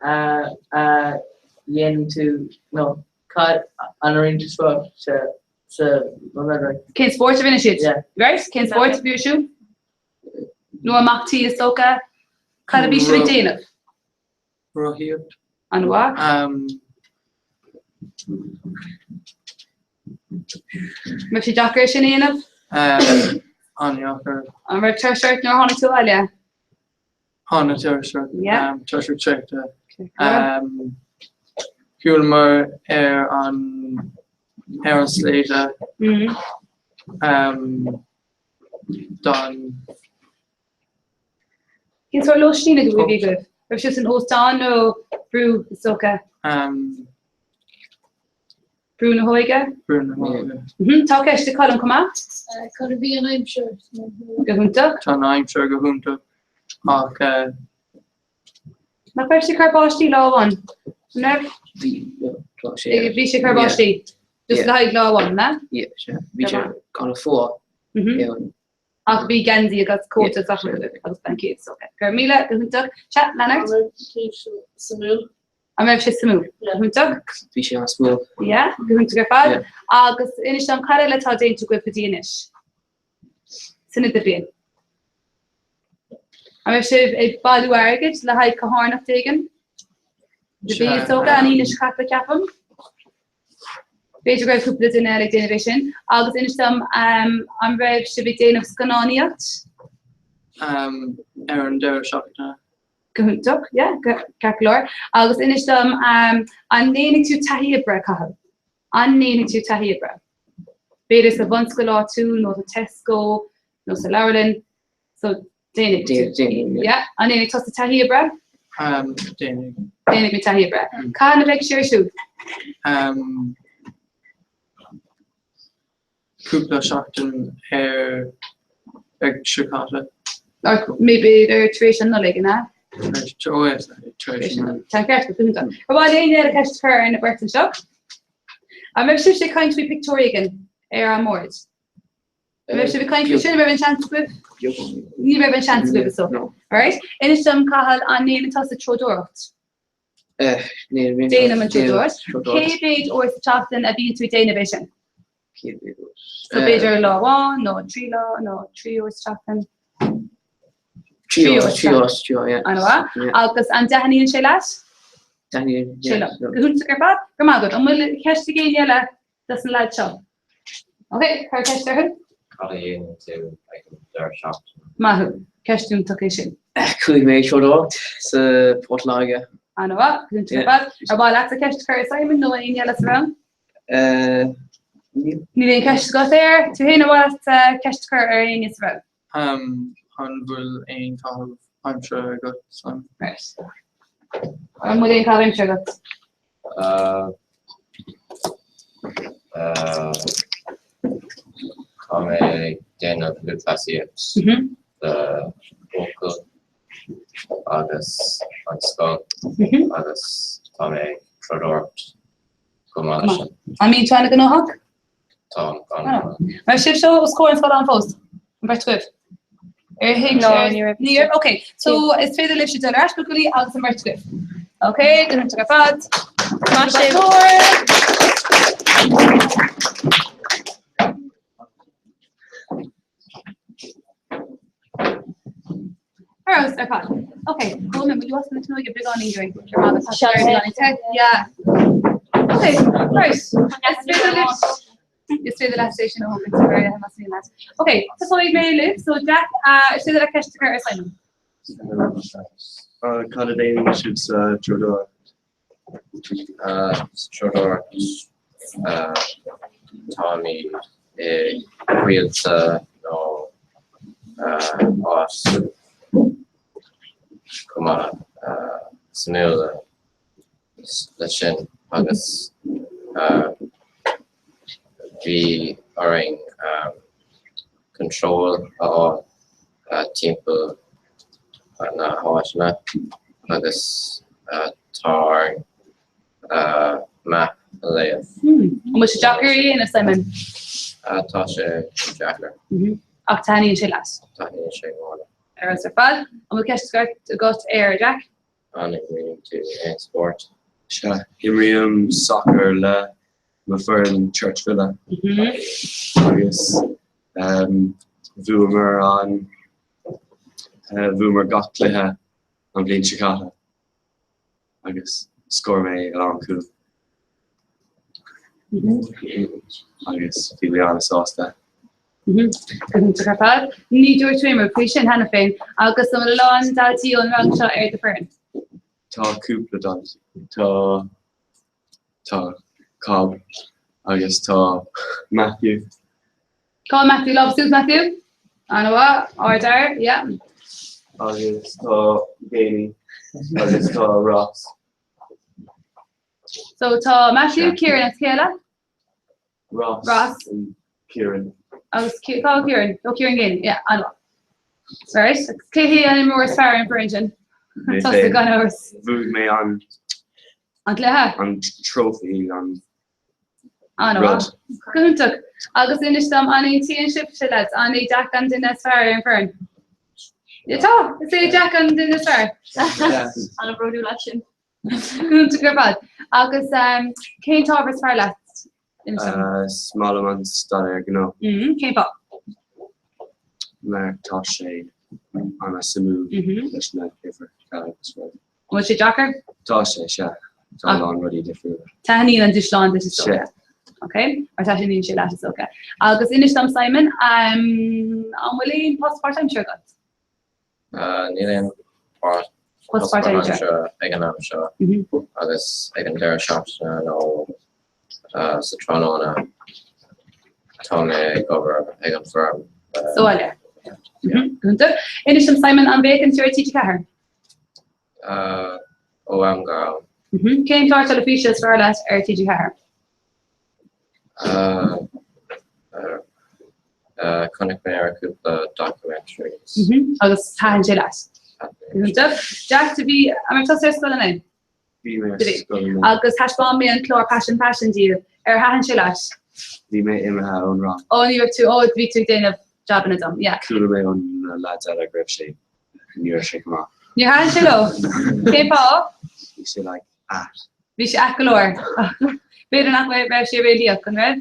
Speaker 4: a a dhéanann tú nó.
Speaker 8: Cad an rinne tú spórt sa sa Right.
Speaker 3: Cén spórt a rinne siad? Right? Cén spórt a bhí ar siúl? Nó amach tí is dócha? Cad a bhí sibh ag déanamh?
Speaker 8: Rothaíocht.
Speaker 3: An-mhaith. An raibh sé deacair sin a dhéanamh?
Speaker 8: An-deacair.
Speaker 3: An raibh tuirse ort nuair a tháinig tú abhaile?
Speaker 8: Tháinig tuirse ort. Tuirse traochta. Shiúlamar ar an ar an sléibhe don
Speaker 3: Cén sórt lóistín a bhí agaibh? Raibh sibh san óstán nó brú is dócha? Brú na hÓige?
Speaker 8: Brú na hÓige.
Speaker 3: Tá ceist ag Colm chomh maith?
Speaker 6: Cad a bhí an aimsir?
Speaker 3: Go hiontach.
Speaker 8: Tá an aimsir go hiontach ach.
Speaker 3: Nach raibh sé ag cur báistí lá amháin? An raibh?
Speaker 4: Bhí, tá sé.
Speaker 3: Bhí sé ag cur báistí? Just le haghaidh lá amháin, ne?
Speaker 4: Yeah, bhí sé an-fhuar.
Speaker 3: Ach bhí geansaí agus cóta agus agus blaincéad so. Go raibh míle go hiontach. Sea, Leonard?
Speaker 6: An raibh sé suimiúil?
Speaker 3: An raibh sé suimiúil? Go hiontach.
Speaker 4: Bhí sé an-suimiúil.
Speaker 3: Yeah, go hiontach ar fad. Agus inis dom cad eile atá déanta agaibh go dtí anois? San idirbhliain. An raibh sibh ag bailiú airgid le haghaidh carthanacht éigin? Bhí is dócha an Aoine seo caite ceapaim. B'fhéidir go raibh cúpla duine eile ag déanamh é sin. Agus inis dom, an raibh sibh ag déanamh scannánaíocht?
Speaker 8: Ar an deireadh seachtaine.
Speaker 3: Go hiontach, yeah, ceart go leor. Agus inis dom, an ndéanfaidh tú taithí oibre, Cathal? An ndéanfaidh tú taithí oibre? B'fhéidir sa bhunscoil áitiúil nó sa Tesco nó sa leabharlann. So, déanfaidh tú.
Speaker 4: Déanfaidh,
Speaker 3: yeah. An ndéanfaidh tusa taithí oibre?
Speaker 8: Déanfaidh.
Speaker 3: Déanfaidh mé taithí oibre. Cathain a bheidh sé ar siúl?
Speaker 8: Cúpla seachtain ar ag seo caite.
Speaker 3: Or maybe ar tar éis an Nollaig, an ea?
Speaker 8: Tar éis, oh tar éis an Nollaig.
Speaker 3: Tá ceart go hiontach. Ar mhaith le éinne eile ceist a chur ar na beirt anseo? An raibh sibhse ag caint faoi pictiúr éigin ar an mbord? An raibh sibh ag caint faoi sin, an raibh an seans agaibh? Ní raibh an seans agaibh is dócha. Alright. Inis dom, Cathal, an ndéanann tusa treodóireacht? Déanaim an treodóireacht. Cé mhéad uair sa tseachtain a bhíonn tú ag déanamh é sin?
Speaker 4: Cé mhéad uair?
Speaker 3: So b'fhéidir lá amháin nó trí lá nó trí uair sa tseachtain?
Speaker 4: Trí uair, trí uair, trí uair, yeah.
Speaker 3: An-mhaith. Agus an dtaitníonn sé leat?
Speaker 4: Taitníonn, yeah.
Speaker 3: Sé liom. Go hiontach ar fad. Go maith agat. An bhfuil ceist ag éinne eile dos na leaids seo? Ok, cuir ceist orthu.
Speaker 1: Cad a dhéanann tú ag an deireadh seachtaine?
Speaker 3: Maith thú. Ceist iontach é sin.
Speaker 10: Chuaigh mé ag treodóireacht sa Port Láirge.
Speaker 3: An-mhaith, go hiontach ar fad. Ar mhaith leatsa ceist a chur ar Simon nó éinne eile sa rang?
Speaker 4: Níl.
Speaker 3: Níl aon ceist agat air. Tú féin ar mhaith leat ceist a chur ar éinne sa rang?
Speaker 8: An bhfuil aon chaitheamh aimsire agat, Simon?
Speaker 3: Right. An bhfuil aon chaitheamh aimsire agat?
Speaker 1: Tá mé ag déanamh lúthchleasaíocht do buachaill agus an scoil agus tá mé ag treodóireacht chomh maith leis sin.
Speaker 3: An mbíonn tú an-ghnóthach?
Speaker 1: Táim an-ghnóthach.
Speaker 3: Raibh sibhse os comhair an scáileáin fós? An bheirt agaibh? Ar thuig
Speaker 11: No,
Speaker 3: sibh?
Speaker 11: ní raibh.
Speaker 3: Ní raibh? Ok, so is féidir libhse dul ar ais buachaillí agus an bheirt agaibh. Ok, go hiontach ar fad.
Speaker 22: Maith sibh.
Speaker 3: Ar fheabhas ar fad. Ok, Colm, will you ask them to know your beagáinín dúinn? Yeah. Ok, right. Is féidir libh Is féidir leat é sin a thógaint ar aon más mian leat. Ok, tosóidh mé libh, so Jack, is féidir leat ceist a chur ar Simon.
Speaker 21: Cad a dhéanann sibh sa treodóireacht?
Speaker 1: Sa treodóireacht táimid i gcoillte nó áit chomh maith suimiúil leis sin agus bhí orainn control a fháil timpeall na háiteanna agus tá orainn map a léamh.
Speaker 3: An bhfuil sé deacair a dhéanamh, Simon?
Speaker 1: Tá sé deacair.
Speaker 3: Ach taitníonn sé leat?
Speaker 1: Taitníonn sé go mór.
Speaker 3: Ar fheabhas ar fad. An bhfuil ceist agat air, Jack?
Speaker 1: An imríonn tú aon spórt?
Speaker 21: Sea, imrím sacar le.
Speaker 4: mo foireann Church Villa agus bhuamar an bhuamar gach cluiche an bhliain seo caite agus scór mé a lán cúl agus bhí mé an-sásta.
Speaker 3: Go hiontach ar fad. Ní dúirt tú aon rud faoi sin cheana féin agus an bhfuil a lán daltaí ón rang seo ar do foireann?
Speaker 4: Tá cúpla daltaí. Tá tá Cobb agus tá Matthew.
Speaker 3: Cá Matthew lámh suas Matthew? An-mhaith, ardfhear, yeah.
Speaker 4: Agus tá Jamie agus tá Ross.
Speaker 3: So tá Matthew, Kieran agus cé eile?
Speaker 4: Ross.
Speaker 3: Ross.
Speaker 4: Kieran.
Speaker 3: Agus cá bhfuil Kieran? Ó Kieran Geaney, yeah, an-mhaith. Right, agus cé hé an imreoir is fearr ar an bhfoireann sin?
Speaker 4: Mé
Speaker 3: Tusa
Speaker 4: féin.
Speaker 3: gan amhras.
Speaker 4: Bhuaigh mé an
Speaker 3: An cluiche?
Speaker 4: an trophy an
Speaker 3: An-mhaith. Go hiontach. Agus inis dom, an aontaíonn sibhse leis, an é Jack an duine is fearr ar an bhfoireann? Yeah, Tá, is é Jack an duine is fearr.
Speaker 20: An-bhródúil as sin.
Speaker 3: Go hiontach ar fad. Agus cén t-ábhar is fearr leat? Inis dom.
Speaker 4: Is maith liom an staidéar gnó.
Speaker 3: Cén fáth?
Speaker 4: Mar tá sé an-suimiúil leis na huimhreacha agus rudaí.
Speaker 3: An bhfuil sé deacair?
Speaker 4: Tá sé, sea. Tá a lán rudaí difriúla.
Speaker 3: Taitníonn an dúshlán duit is dócha.
Speaker 4: Sea.
Speaker 3: Ok, mar taitníonn sé leat is dócha. Agus inis dom Simon, an bhfuil aon post páirtaimseartha agat?
Speaker 1: Níl aon post páirtaimseartha ag an am seo agus ag an deireadh seachtaine nó sa tráthnóna tá mé ag obair ag an bhfeirm.
Speaker 3: Sa bhaile. Go hiontach. Inis dom Simon, an bhféachann tú ar TG4?
Speaker 1: Ó am go ham.
Speaker 3: Cén clár teilifíse is fearr leat ar TG4?
Speaker 1: Chonaic mé ar cúpla documentaries.
Speaker 3: Agus thaitin sé leat? Go hiontach. Jack, do bhí, an raibh tusa ar scoil inné?
Speaker 4: Bhí mé ar scoil inné.
Speaker 3: Agus thaispeáin mé an clár Paisean Paisean daoibh. Ar thaitin sé leat?
Speaker 4: Bhí mé imithe ón rang.
Speaker 3: Ó, ní raibh tú, ó, bhí tú ag déanamh jabanna dom, yeah.
Speaker 4: Chuala mé ó na lads eile go raibh sé, ní raibh sé go maith.
Speaker 3: Níor thaitin sé leo? Cén fáth?
Speaker 4: Bhí sé like ait.
Speaker 3: Bhí sé ait go leor. B'fhéidir nach raibh sé réalaíoch, an raibh?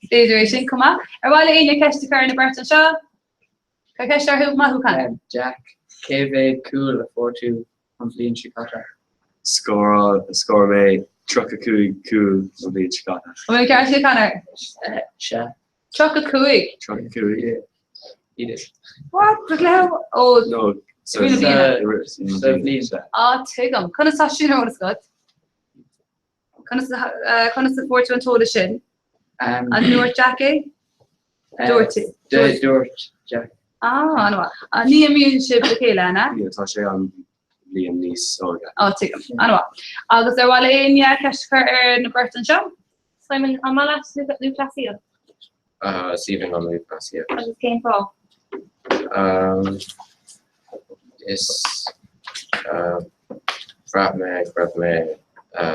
Speaker 3: B'fhéidir é sin chomh maith. Ar mhaith le éinne ceist a chur ar na beirt anseo? Cuir ceist orthu, maith thú Conor.
Speaker 8: Jack, cé mhéad cúl a fuair tú an bhliain seo caite?
Speaker 4: Scóráil, scór mé 35 cúl an bhliain seo caite.
Speaker 3: An bhfuil ceart aige Conor?
Speaker 8: Sea.
Speaker 3: 35?
Speaker 4: 35, yeah.
Speaker 8: He did.
Speaker 3: What? Sa chluiche? Ó,
Speaker 4: No, sa
Speaker 3: i rith na bliana.
Speaker 8: Sa bhliain.
Speaker 3: Á, tuigim. Conas tá sin ar eolas agat? Conas conas a fuair tú an t-eolas sin? An ndúirt Jack é? Dúirt.
Speaker 8: Dúirt Jack.
Speaker 3: Ah, an-mhaith. Ní imríonn sibh le chéile, an ea?
Speaker 4: Níl, tá sé an bhliain níos óige.
Speaker 3: Á, tuigim. An-mhaith. Agus ar mhaith le éinne ceist a chur ar na beirt anseo?
Speaker 22: Simon, an maith leat lúthchleasaíocht?
Speaker 1: Is aoibhinn liom lúthchleasaíocht.
Speaker 22: Agus cén fáth?
Speaker 1: Is bhraith mé go raibh mé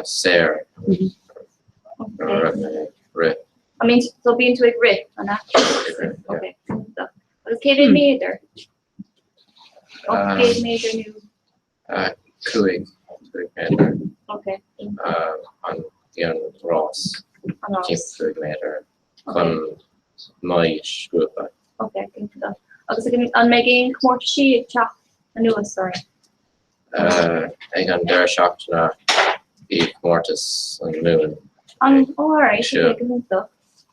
Speaker 1: saor nuair a raibh mé ag rith.
Speaker 22: I mean, so bíonn tú ag rith, an ea?
Speaker 1: Ag rith, yeah.
Speaker 22: Okay. Agus cé mhéad méadar? 800 méadar nó?
Speaker 1: 5 méadar.
Speaker 22: Okay.
Speaker 1: An bhí an rás.
Speaker 22: An rás.
Speaker 1: 5 méadar chun m'aoisghrúpa.
Speaker 22: Ok, cinnte. Agus an mbeidh aon chomórtaisí ag teacht anuas orainn?
Speaker 1: Ag an deireadh seachtaine bhí comórtas an Mumhan.
Speaker 22: An, ó alright, ok, go hiontach.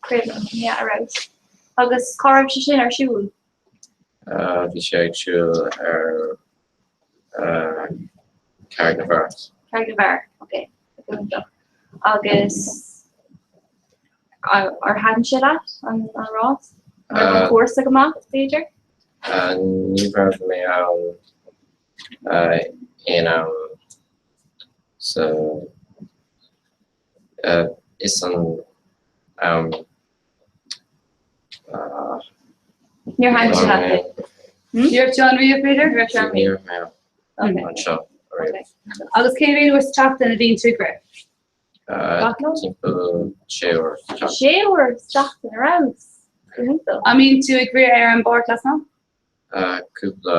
Speaker 22: Craobh na Mumhan, yeah, ar fheabhas. Agus cá raibh sé sin ar siúl?
Speaker 1: Bhí sé ag siúl ar Carraig na bhFear.
Speaker 22: Carraig na bhFear, ok, go hiontach. Agus ar thaitin sé leat an rás? An raibh an cúrsa go maith, b'fhéidir?
Speaker 1: Ní raibh mé ann aon am sa is an am
Speaker 22: Níor thaitin sé leat é?
Speaker 3: Ní raibh tú ann riamh, b'fhéidir?
Speaker 22: Ní raibh sé ann
Speaker 1: Ní raibh mé anseo riamh.
Speaker 3: Agus cé mhéad uair sa tseachtain a bhíonn tú ag rith? Gach lá?
Speaker 1: Timpeall sé uair sa tseachtain.
Speaker 22: Sé uair sa tseachtain, ar fheabhas! Go hiontach.
Speaker 3: An mbíonn tú ag rith ar an bpáirc lasmuigh?
Speaker 1: Cúpla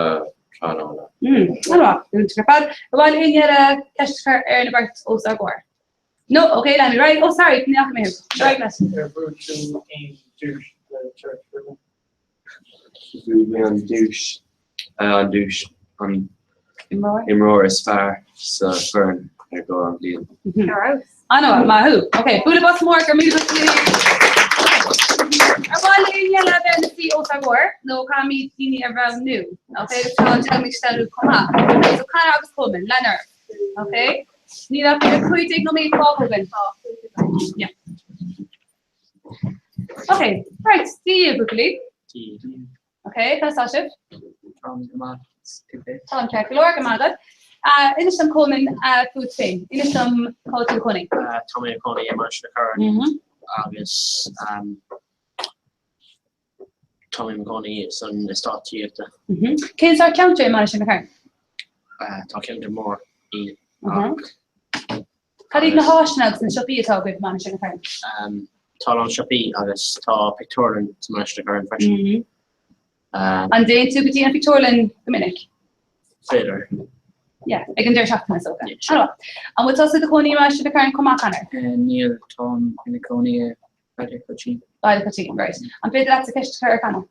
Speaker 1: tráthnóna.
Speaker 3: An-mhaith, go hiontach ar fad. Ar mhaith le éinne eile ceist a chur ar na beirt os ár gcomhair? No, okay, lean right. Oh, sorry, ní fhaca mé thú. Right leis.
Speaker 8: Ar bhuaigh tú aon duais le Church roimhe?
Speaker 4: Bhuaigh mé an duais, an duais an
Speaker 3: Imreoir?
Speaker 4: imreoir is fearr sa foireann ar lár an bhliain.
Speaker 3: An-mhaith, maith thú. Ok, bualadh bos mór go raibh míle maith Ar mhaith le éinne eile a bheith ina suí os ár gcomhair nó caithfimid daoine a roghnú? Ok, agus tá déanfaimid steillriú chomh maith. Ok, so Conor agus Coleman, lean oraibh. Ok, níl ach 15 nóiméad fágtha againn. Yeah. Ok, right, Dia daoibh, buachaillí. Ok, conas tá sibh?
Speaker 8: Táim go maith, tú féin?
Speaker 3: Táim ceart go leor, go maith agat. Inis dom Coleman fút féin. Inis dom cá bhfuil tú i do chónaí.
Speaker 10: Tá mé i mo chónaí i Mainistir na Corann agus tá mé i mo chónaí san eastát tithíochta.
Speaker 3: Cén sórt ceantar é Mainistir na Corann?
Speaker 10: Tá ceantar mór í ach
Speaker 3: Cad iad na háiseanna agus na siopaí atá agaibh i Mainistir na Corann?
Speaker 10: Tá a lán siopaí agus tá pictiúrlann sa Mainistir na Corann freisin.
Speaker 3: An dtéann tú go dtí an phictiúrlann go minic?
Speaker 10: B'fhéidir.
Speaker 3: Yeah, ag an deireadh seachtaine is dócha. An-mhaith. An bhfuil tusa i do chónaí i Mainistir na Corann chomh maith, Conor?
Speaker 8: Níl, táim i mo chónaí i Baile Coitín.
Speaker 3: Baile Coitín, right. An féidir leatsa ceist a chur ar Conor?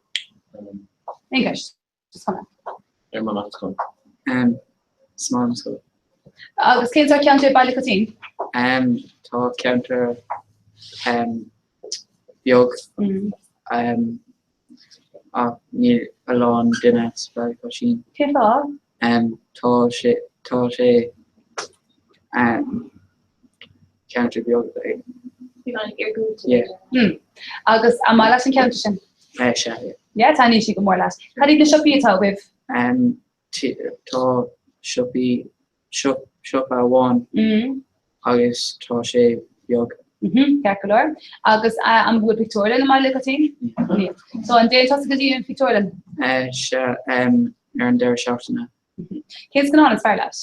Speaker 3: Aon cheist? Is cuma.
Speaker 10: Ar maith leat an scoil?
Speaker 8: Is maith liom an scoil.
Speaker 3: Agus cén sórt ceantar é Baile Coitín?
Speaker 8: Tá ceantar beag ach níl a lán duine sa Bhaile Coitín.
Speaker 3: Cén fáth?
Speaker 8: Tá sé tá sé ceantar beag. Yeah.
Speaker 3: Agus an maith leat an ceantar sin?
Speaker 8: Sea, yeah.
Speaker 3: Yeah, taitníonn sé go mór leat. Cad iad na siopaí atá agaibh?
Speaker 8: Tá siopaí, siopa amháin agus tá sé beag.
Speaker 3: Ceart go leor. Agus an bhfuil pictiúrlann i mBaile Coitín? Níl. So an dtéann tusa go dtí an phictiúrlann?
Speaker 8: Sea, ar an deireadh seachtaine.
Speaker 3: Cén scannán is fearr leat?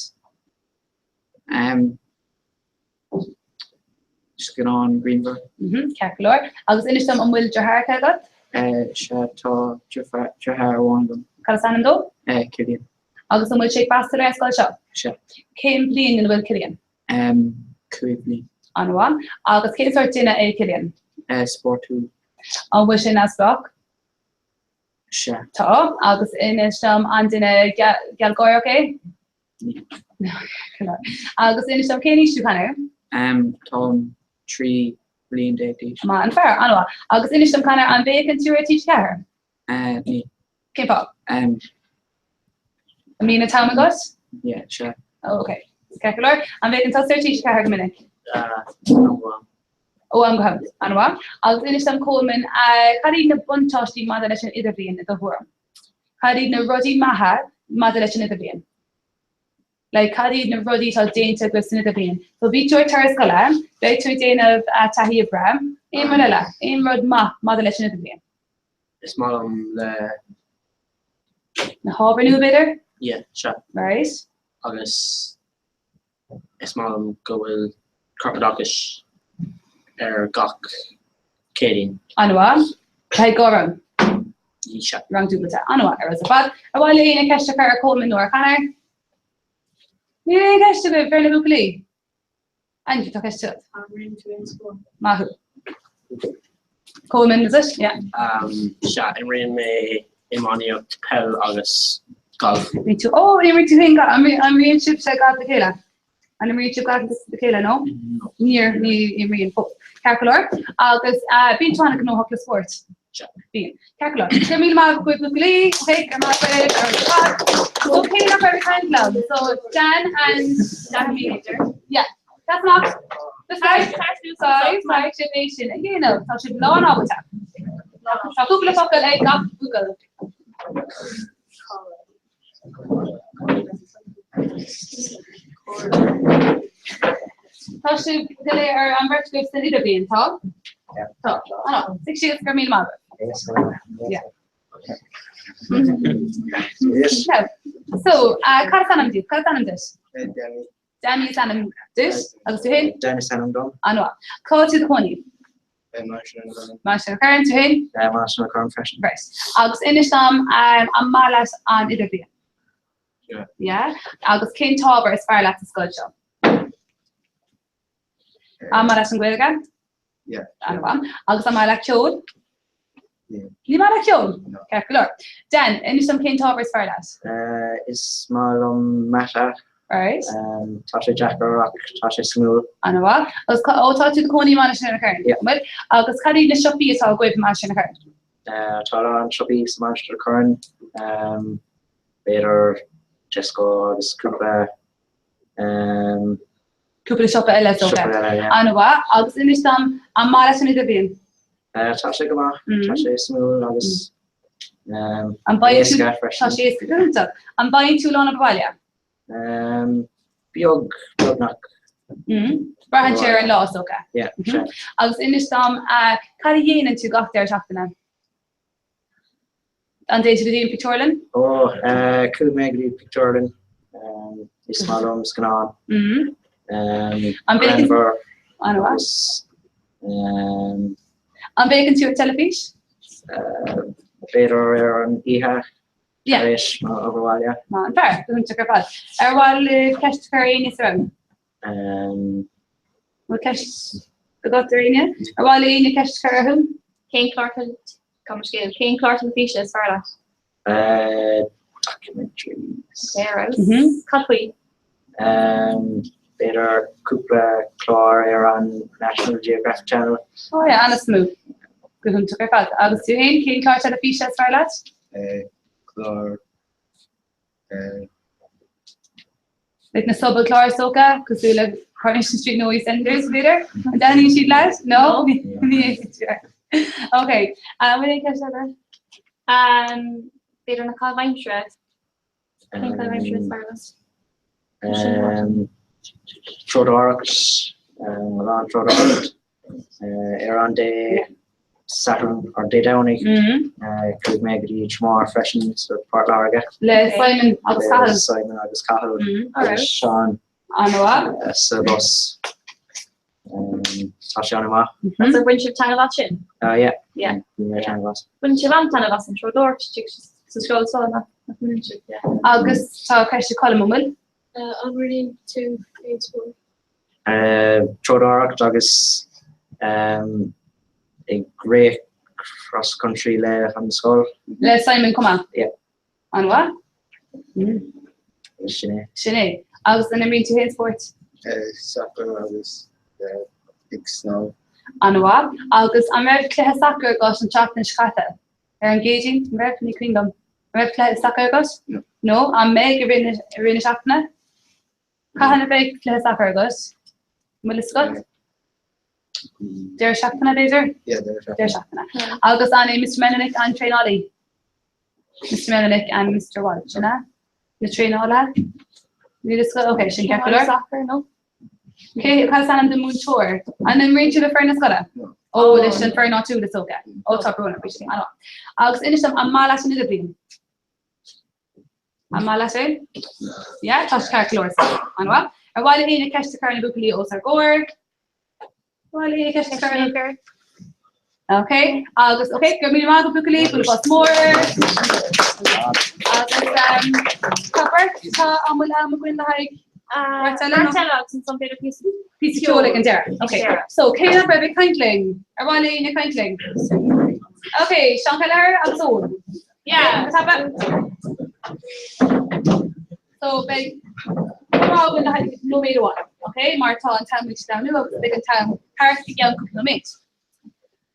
Speaker 8: Scannán grianmhar.
Speaker 3: Ceart go leor. Agus inis dom an bhfuil deartháireacha agat?
Speaker 8: Sea, tá deartháir amháin agam.
Speaker 3: Cad is ainm dó?
Speaker 8: Cillian.
Speaker 3: Agus an bhfuil sé ag freastal ar an scoil seo?
Speaker 8: Sea.
Speaker 3: Cén bhliain ina bhfuil Cillian?
Speaker 8: 5 bliain.
Speaker 3: An-mhaith. Agus cén sórt duine é Cillian?
Speaker 8: Spórtúil.
Speaker 3: An bhfuil sé neamhspleách?
Speaker 8: Sea.
Speaker 3: Tá. Agus inis dom an duine gealgháireach é? Agus inis dom cén aois tú Conor?
Speaker 8: Táim 13 bliain d'aois.
Speaker 3: Maith an fear, an-mhaith. Agus inis dom Conor, an bhféachann tú ar TG4?
Speaker 8: Níl.
Speaker 3: Cén fáth? An mbíonn an t-am agat?
Speaker 8: Yeah, sea.
Speaker 3: Oh, ok. Ceart go leor. An bhféachann tusa ar TG4 go minic?
Speaker 10: Ó am.
Speaker 3: Ó am go ham. An-mhaith. Agus inis dom Coleman, cad iad na buntáistí maidir leis an idirbhliain i do thuairim? Cad iad na rudaí maithe maidir leis an idirbhliain? Like, cad iad na rudaí atá déanta agaibh san idirbhliain? So bhí tú ar turas scoile, beidh tú ag déanamh taithí oibre, aon rud eile, aon rud maith maidir leis an idirbhliain?
Speaker 10: Is maith liom le.
Speaker 3: Na hábhair nua, b'fhéidir?
Speaker 10: Yeah, sea.
Speaker 3: Right.
Speaker 10: Agus Is maith liom go bhfuil corpoideachais ar gach Céadaoin.
Speaker 3: An-mhaith. Tá dhá rang.
Speaker 10: Sea.
Speaker 3: Rang dúbailte. An-mhaith ar fad ar fad. Ar mhaith le éinne ceist a chur ar Coleman nó ar Conor? Níl aon cheist agaibh ar na buachaillí? Andrew, tá ceist agat.
Speaker 6: An imríonn tú aon spórt?
Speaker 3: Maith thú. Coleman, is it? Yeah.
Speaker 10: Sea, imríonn mé iománaíocht, peil agus galf.
Speaker 3: Bhí tú, ó, imríonn tú féin galf, an imríonn sibhse galf le chéile? An imríonn sibh galf le chéile, no? Níor, ní imríonn fós. Ceart go leor. Agus bíonn tú an-ghnóthach le spórt?
Speaker 10: Sea.
Speaker 3: Bíonn. Ceart go leor. Go raibh míle maith agaibh buachaillí. Okay, go raibh maith agaibh ar fad. So cé nach raibh ag caint liom? So Dan and Dan Yeah. That's enough. Sorry, sorry, sorry, sibh é sin a dhéanamh. Tá sibh lán ábalta. Tá cúpla focal ag gach buachaill. Tá sibh go léir ar an mbeirt agaibh san idirbhliain, tá? Tá. An-mhaith. Suigh síos go raibh míle maith agaibh. Yeah. Now, so, uh, cad is ainm duit? Cad is ainm duit?
Speaker 2: Danny.
Speaker 3: Danny is ainm duit agus tú féin?
Speaker 2: Danny is ainm dom.
Speaker 3: An-mhaith. Cá bhfuil tú i do chónaí?
Speaker 2: Mainistir na Corann.
Speaker 3: Mainistir na Corann, tú féin?
Speaker 2: Mainistir na Corann freisin.
Speaker 3: Right. Agus inis dom an maith leat an idirbhliain?
Speaker 2: Yeah.
Speaker 3: Yeah? Agus cén t-ábhar is fearr leat sa scoil seo? An maith leat an Ghaeilge?
Speaker 2: Yeah.
Speaker 3: An-mhaith. Agus an maith leat ceol?
Speaker 2: Níl.
Speaker 3: Ní maith leat ceol? Ceart go leor. Dan, inis dom cén t-ábhar is fearr leat?
Speaker 2: Is maith liom mata.
Speaker 3: Right.
Speaker 2: Tá sé deacair ach tá sé suimiúil.
Speaker 3: An-mhaith. Agus ó tá tú i do chónaí i Mainistir na Corann?
Speaker 2: Yeah.
Speaker 3: An bhfuil? Agus cad iad na siopaí atá agaibh i Mainistir na Corann?
Speaker 2: Tá a lán siopaí sa Mainistir na Corann. B'fhéidir Tesco agus cúpla
Speaker 3: Cúpla siopa eile is dócha.
Speaker 2: Siopa eile, yeah.
Speaker 3: An-mhaith. Agus inis dom, an maith leat an idirbhliain?
Speaker 2: Tá sé go maith. Tá sé suimiúil agus
Speaker 3: An bhfaigheann tú,
Speaker 2: éasca
Speaker 3: tá
Speaker 2: freisin.
Speaker 3: sé éasca, go hiontach. An bhfaigheann tú a lán obair bhaile?
Speaker 2: Beag, beagnach.
Speaker 3: Braitheann sé ar an lá is dócha.
Speaker 2: Yeah, sea.
Speaker 3: Agus inis dom, cad a dhéanann tú gach deireadh seachtaine? An dtéann tú go dtí an pictiúrlann?
Speaker 2: Ó, chuaigh mé go dtí pictiúrlann. Is maith liom scannáin.
Speaker 3: An bhféachann
Speaker 2: Greannmhar
Speaker 3: An-mhaith.
Speaker 2: agus
Speaker 3: An bhféachann tú ar teilifís?
Speaker 2: B'fhéidir ar an oíche tar éis obair bhaile.
Speaker 3: An-fhear, go hiontach ar fad. Ar mhaith libh ceist a chur ar éinne sa rang? Bhfuil ceist agat ar éinne? Ar mhaith le éinne ceist a chur orthu?
Speaker 22: Cén clár Gabh mo leithscéal. Cén clár teilifíse is fearr leat?
Speaker 2: Documentaries.
Speaker 22: Ok, alright. Cad faoi?
Speaker 2: B'fhéidir cúpla clár ar an National Geographic Channel.
Speaker 3: Oh yeah, an-suimiúil. Go hiontach ar fad. Agus tú féin, cén clár teilifíse is fearr leat?
Speaker 16: Clár
Speaker 3: Like na sobalchláir is dócha, cosúil le Coronation Street nó EastEnders, b'fhéidir? An dtaitníonn siad leat? No? Ní Ok. An bhfuil aon cheist eile?
Speaker 22: B'fhéidir na caithimh aimsire. Cén caitheamh aimsire is fearr leat?
Speaker 2: Treodóireacht, a lán treodóireacht. Ar an Dé Sathairn or Dé Domhnaigh chuaigh mé go dtí Tramore freisin sa Port Láirge.
Speaker 3: Le Simon agus Cathal.
Speaker 2: Le Simon agus Cathal agus Seán.
Speaker 3: An-mhaith.
Speaker 2: Sa bhus. Tá sé an-mhaith.
Speaker 22: So bhain sibh taitneamh as sin?
Speaker 2: Yeah.
Speaker 22: Yeah.
Speaker 2: Bhain mé taitneamh as.
Speaker 22: Bhain sibh an-taitneamh as an treodóireacht sa scoil seo nach mbaineann sibh? Yeah.
Speaker 3: Agus tá ceist ag Colm, an bhfuil?
Speaker 6: An imríonn tú aon spórt?
Speaker 2: Treodóireacht agus ag rith cross country le an scoil.
Speaker 3: Le Simon chomh maith?
Speaker 2: Yeah.
Speaker 3: An-mhaith.
Speaker 2: Sin é.
Speaker 3: Sin é. Agus an imríonn tú aon spórt?
Speaker 16: Sacar agus ag snámh.
Speaker 3: An-mhaith. Agus an raibh cluiche sacair agat an tseachtain seo caite? Ar an gCéadaoin? An raibh? Ní cuimhin liom. An raibh cluiche sacair agat? No. An mbeidh i rith na seachtaine? Cathain a bheidh cluiche sacair agat? An bhfuil fhios agat? Deireadh seachtaine, b'fhéidir?
Speaker 16: Yeah, deireadh seachtaine.
Speaker 3: Deireadh seachtaine. Agus an é Mr Melnick an traenálaí? Mr Melnick and Mr Walsh, sin é? Na traenálaithe? Níl fhios agat? Ok, sin ceart go leor.
Speaker 22: Sacar, no?
Speaker 3: Cé, cad is ainm don múinteoir? An imríonn tú le foireann na scoile? Ó, leis an foireann áitiúil is dócha. Ó, tá brón orm faoi sin. An-mhaith. Agus inis dom, an maith leat an idirbhliain? An maith leat é? Yeah, tá sé ceart go leor. An-mhaith. Ar mhaith le héinne ceist a chur ar na buachaillí os ár gcomhair? Ar mhaith le héinne ceist a chur? Ok, agus ok, go raibh míle maith agat buachaillí, bualadh bos mór. Agus um, tá beirt, tá an bhfuil am againn le haghaidh beirt eile?
Speaker 22: Beirt eile agus ansan b'fhéidir píosa
Speaker 3: Píosa ceoil ag an deireadh. Ok, so cé nach raibh ag caint linn? Ar mhaith le héinne caint linn? Ok, Seán Kelleher agus Eoin. Yeah, tá So beidh comhrá againn le haghaidh nóiméad amháin, ok? Mar tá an t-am ag sleamhnú agus beidh an t-am thart i gceann cúpla nóiméad.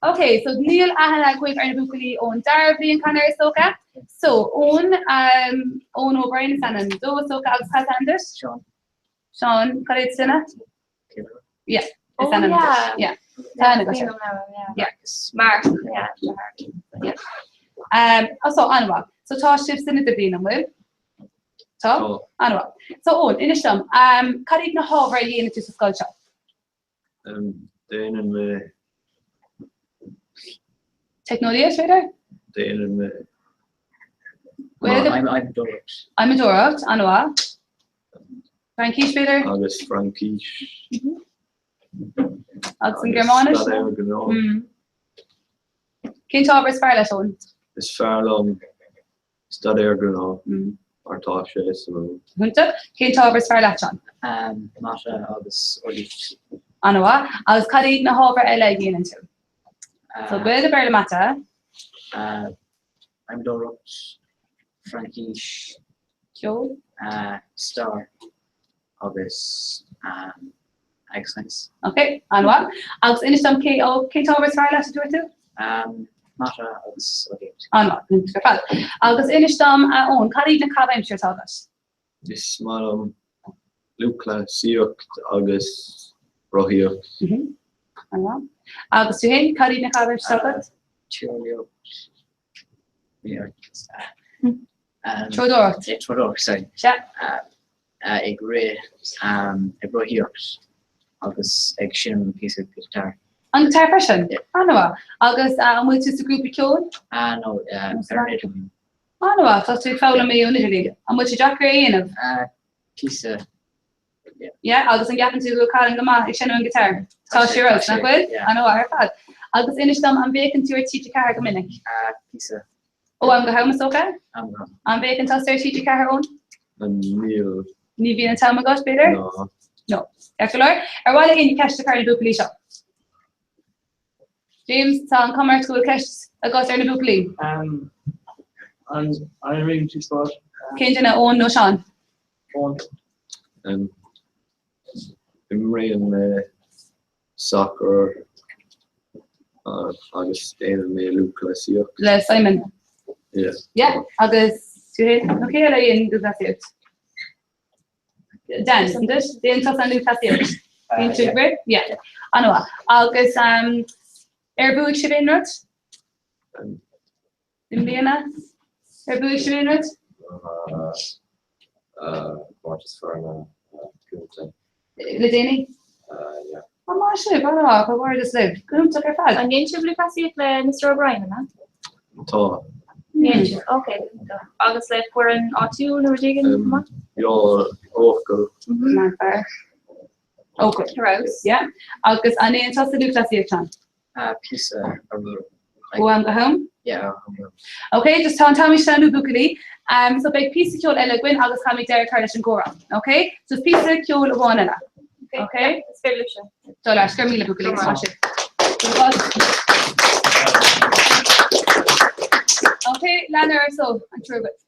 Speaker 3: Ok, so níl aithne agaibh ar na buachaillí ón dara bhliain cheana is dócha. So, Eoin, um, Eoin O'Brien is ainm dó is dócha agus cad is ainm duit?
Speaker 2: Seán.
Speaker 3: Seán, cad é do shloinne? Yeah, is
Speaker 22: Oh,
Speaker 3: ainm duit.
Speaker 22: yeah.
Speaker 3: Yeah. Tá aithne agat air.
Speaker 22: Yeah. Mark, yeah.
Speaker 3: Yeah. Um, oh, so, an-mhaith. So tá sibh san idirbhliain, an bhfuil? Tá? An-mhaith. So, Eoin, inis dom, um, cad iad na hábhair a dhéanann tú sa scoil seo?
Speaker 21: Um, déanann mé
Speaker 3: Teicneolaíocht, b'fhéidir?
Speaker 21: Déanann mé
Speaker 3: Gaeilge?
Speaker 2: Adhmadóireacht.
Speaker 3: Adhmadóireacht, an-mhaith. Fraincis, b'fhéidir?
Speaker 21: Agus Fraincis.
Speaker 3: Agus an Ghearmáinis?
Speaker 21: Staidéar gnó.
Speaker 3: Cén t-ábhar is fearr leat, Eoin?
Speaker 21: Is fearr liom staidéar gnó mar tá sé suimiúil.
Speaker 3: Iontach. Cén t-ábhar is fearr leat, Seán?
Speaker 2: Mata agus eolaíocht.
Speaker 3: An-mhaith. Agus cad iad na hábhair eile a dhéanann tú? So Gaeilge, Béarla, Mata.
Speaker 2: Adhmadóireacht, Fraincis,
Speaker 3: Ceol?
Speaker 2: Stair agus Ag Science.
Speaker 3: Ok, an-mhaith. Agus inis dom cé ó, cén t-ábhar is fearr leat a dúirt tú?
Speaker 2: Mata agus Eolaíocht.
Speaker 3: An-mhaith, iontach ar fad. Agus inis dom, a Eoin, cad iad na caithimh aimsire atá agat?
Speaker 21: Is maith liom lúthchleasaíocht agus rothaíocht.
Speaker 3: An-mhaith. Agus tú féin, cad iad na caithimh aimsire atá agat?
Speaker 2: Tíreolaíocht,
Speaker 3: Treodóireacht.
Speaker 2: Treodóireacht, sorry.
Speaker 3: Sea.
Speaker 2: Ag rith, ag rothaíocht agus ag seinm píosa guitar.
Speaker 3: An guitar freisin? An-mhaith. Agus an bhfuil tú sa grúpa ceoil?
Speaker 2: No, ar an idirlíon.
Speaker 3: An-mhaith, tá tú ag foghlaim é ón idirlíon. An bhfuil sé deacair é a dhéanamh?
Speaker 2: Píosa.
Speaker 3: Yeah, agus an gceapann tú go bhfuil Colin go maith ag seinm an guitar? Tá sé ar fheabhas, nach bhfuil? An-mhaith ar fad. Agus inis dom, an bhféachann tú ar TG4 go minic?
Speaker 2: Píosa.
Speaker 3: Ó am go ham, is dócha?
Speaker 2: Am go ham.
Speaker 3: An bhféachann tusa ar TG4, Eoin?
Speaker 21: Níl.
Speaker 3: Ní bhíonn an t-am agat, b'fhéidir?
Speaker 21: No.
Speaker 3: No. Ceart go leor. Ar mhaith le héinne ceist a chur ar na buachaillí seo? James, tá an chuma ort go bhfuil ceist agat ar na buachaillí.
Speaker 8: An imríonn tú spórt?
Speaker 3: Cén duine, Eoin nó Seán?
Speaker 8: Eoin.
Speaker 21: Imríonn mé sacar agus déanann mé lúthchleasaíocht.
Speaker 3: Le Simon?
Speaker 21: Yeah.
Speaker 3: Yeah, agus tú féin? Nó cé eile a dhéanann lúthchleasaíocht? Dan, isn't it? Déanann tusa an lúthchleasaíocht. Bíonn tú ag rith? Yeah. An-mhaith. Agus ar bhuaigh sibh aon rud? I mbliana? Ar bhuaigh sibh aon rud?
Speaker 1: Comórtas foirne contae.
Speaker 3: Le déanaí?
Speaker 1: Yeah.
Speaker 3: Ó maith sibh, an-mhaith, comhghairdeas libh. Go hiontach ar fad.
Speaker 22: An ndéanann sibh lúthchleasaíocht le Mr O'Brien, an ea?
Speaker 21: Tá.
Speaker 22: Ndéanann sibh, ok. Agus le foireann áitiúil nó rud éigin?
Speaker 21: Yeah, Eochaill.
Speaker 3: Maith fear. Eochaill.
Speaker 22: Ar fheabhas.
Speaker 3: Yeah. Agus an ndéanann tusa lúthchleasaíocht, Seán?
Speaker 2: Píosa
Speaker 3: Ó am go ham?
Speaker 2: Yeah, ó am go ham.
Speaker 3: Ok, just tá an t-am ag sleamhnú buachaillí. Um, so beidh píosa ceoil eile againn agus caithfimid deireadh a chur leis an gcomhrá. Ok? So is píosa ceoil amháin eile. Ok?
Speaker 22: Is féidir libhse.
Speaker 3: Dul leis, go raibh míle buachaillí, maith sibh. Ok, lean ar so, an triúr agaibh.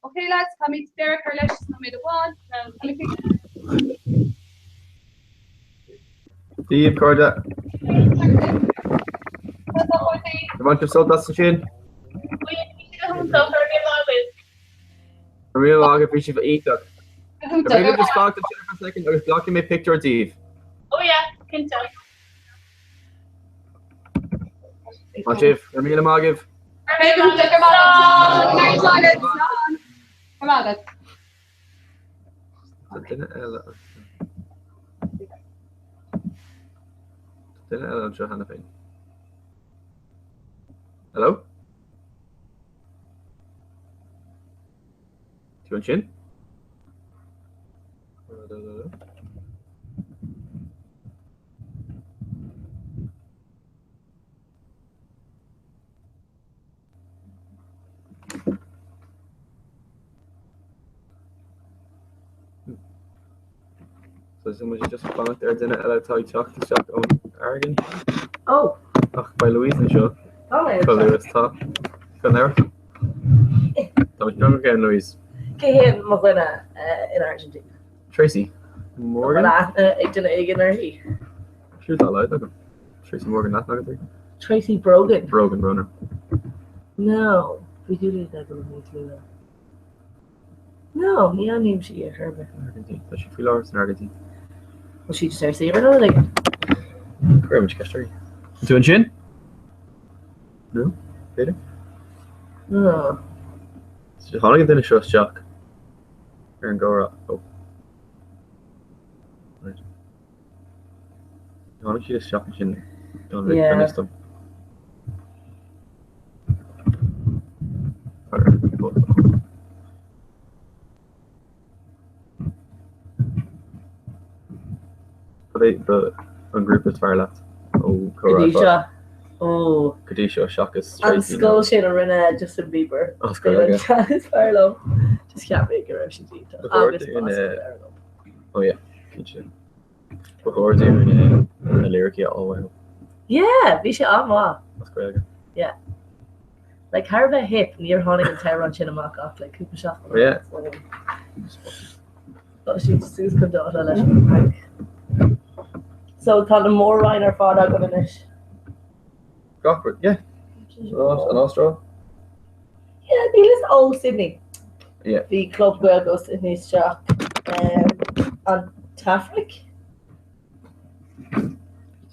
Speaker 3: Okay lads, caithfimid deireadh a chur leis sa nóiméad amháin.
Speaker 9: Dia daoibh, cairde. Ar bhain sibh sult as ansin? Go raibh míle maith agaibh, bhí sibh iontach. Ar féidir libh just fanacht ansin ar feadh soicind agus glacfaidh mé pictiúr díobh.
Speaker 7: Oh yeah, cinnte.
Speaker 9: Maith sibh, go raibh míle maith agaibh.
Speaker 3: Go raibh maith agat.
Speaker 9: Tá duine eile anseo. Tá duine eile anseo cheana féin. Hello? Tú ansin? Hello, hello, hello. So tá muid just fanacht ar duine eile atá ag teacht isteach ón Airgintín.
Speaker 17: Oh!
Speaker 9: Ach beidh Louise anseo.
Speaker 17: Tá mé
Speaker 9: Tá
Speaker 17: anseo.
Speaker 9: Louise, tá. Go leor. Tá muid beagnach ann, Louise.
Speaker 17: Cé hé mo dhuine in Argentina?
Speaker 9: Tracy Morgan?
Speaker 17: An bhfuil aithne ag duine éigin uirthi?
Speaker 9: Siúd tá a laghad agam. Tracy Morgan aithne agat uirthi?
Speaker 17: Tracy Brogan.
Speaker 9: Brogan, Broner.
Speaker 17: No, bhí Julia ag dul níos luaithe. No, ní aithnímse í ar chor ar bith.
Speaker 9: Airgintín. Tá sí faoi láthair san Airgintín.
Speaker 17: Bhfuil sí just ar saoire nó rud éigin?
Speaker 9: Cuirfidh muid ceist uirthi. An tú ansin? No? B'fhéidir?
Speaker 17: No.
Speaker 9: Tháinig an duine seo isteach ar an gcomhrá. Oh. Right. Tháinig siad isteach ansin gan bheith
Speaker 17: Yeah.
Speaker 9: gan fhios dom. Cad é do an grúpa is fearr leat ó
Speaker 17: Go
Speaker 9: Comhrá
Speaker 17: dtí seo.
Speaker 9: Fad?
Speaker 17: Ó.
Speaker 9: Go dtí seo seachas
Speaker 17: An
Speaker 9: Tracy
Speaker 17: scoil sin a rinne Justin Bieber.
Speaker 9: An scoil,
Speaker 17: B'é an ceann is fearr liom. Just cheap mé go raibh siad iontach.
Speaker 9: Ba chóir
Speaker 17: Agus
Speaker 9: dúinn,
Speaker 17: b'as
Speaker 9: eh,
Speaker 17: ar liom.
Speaker 9: Oh yeah, cinnte. Ba chóir dúinn na liricí a fháil uathu.
Speaker 17: Yeah, bhí sé an-mhaith.
Speaker 9: As Gaeilge.
Speaker 17: Yeah. Like thar a bheith hip, níor tháinig an t-amhrán sin amach ach like cúpla seachtain.
Speaker 9: Oh yeah.
Speaker 17: Tá siad suas chun dáta leis an Fhrainc. So tá na mór-roinn ar fad againn anois.
Speaker 9: Gach rud, yeah. An Astráil?
Speaker 17: Yeah, níl fhios ó Sydney.
Speaker 9: Yeah.
Speaker 17: Bhí Club Gaeilge ó Sydney isteach. Um, an tAfraic?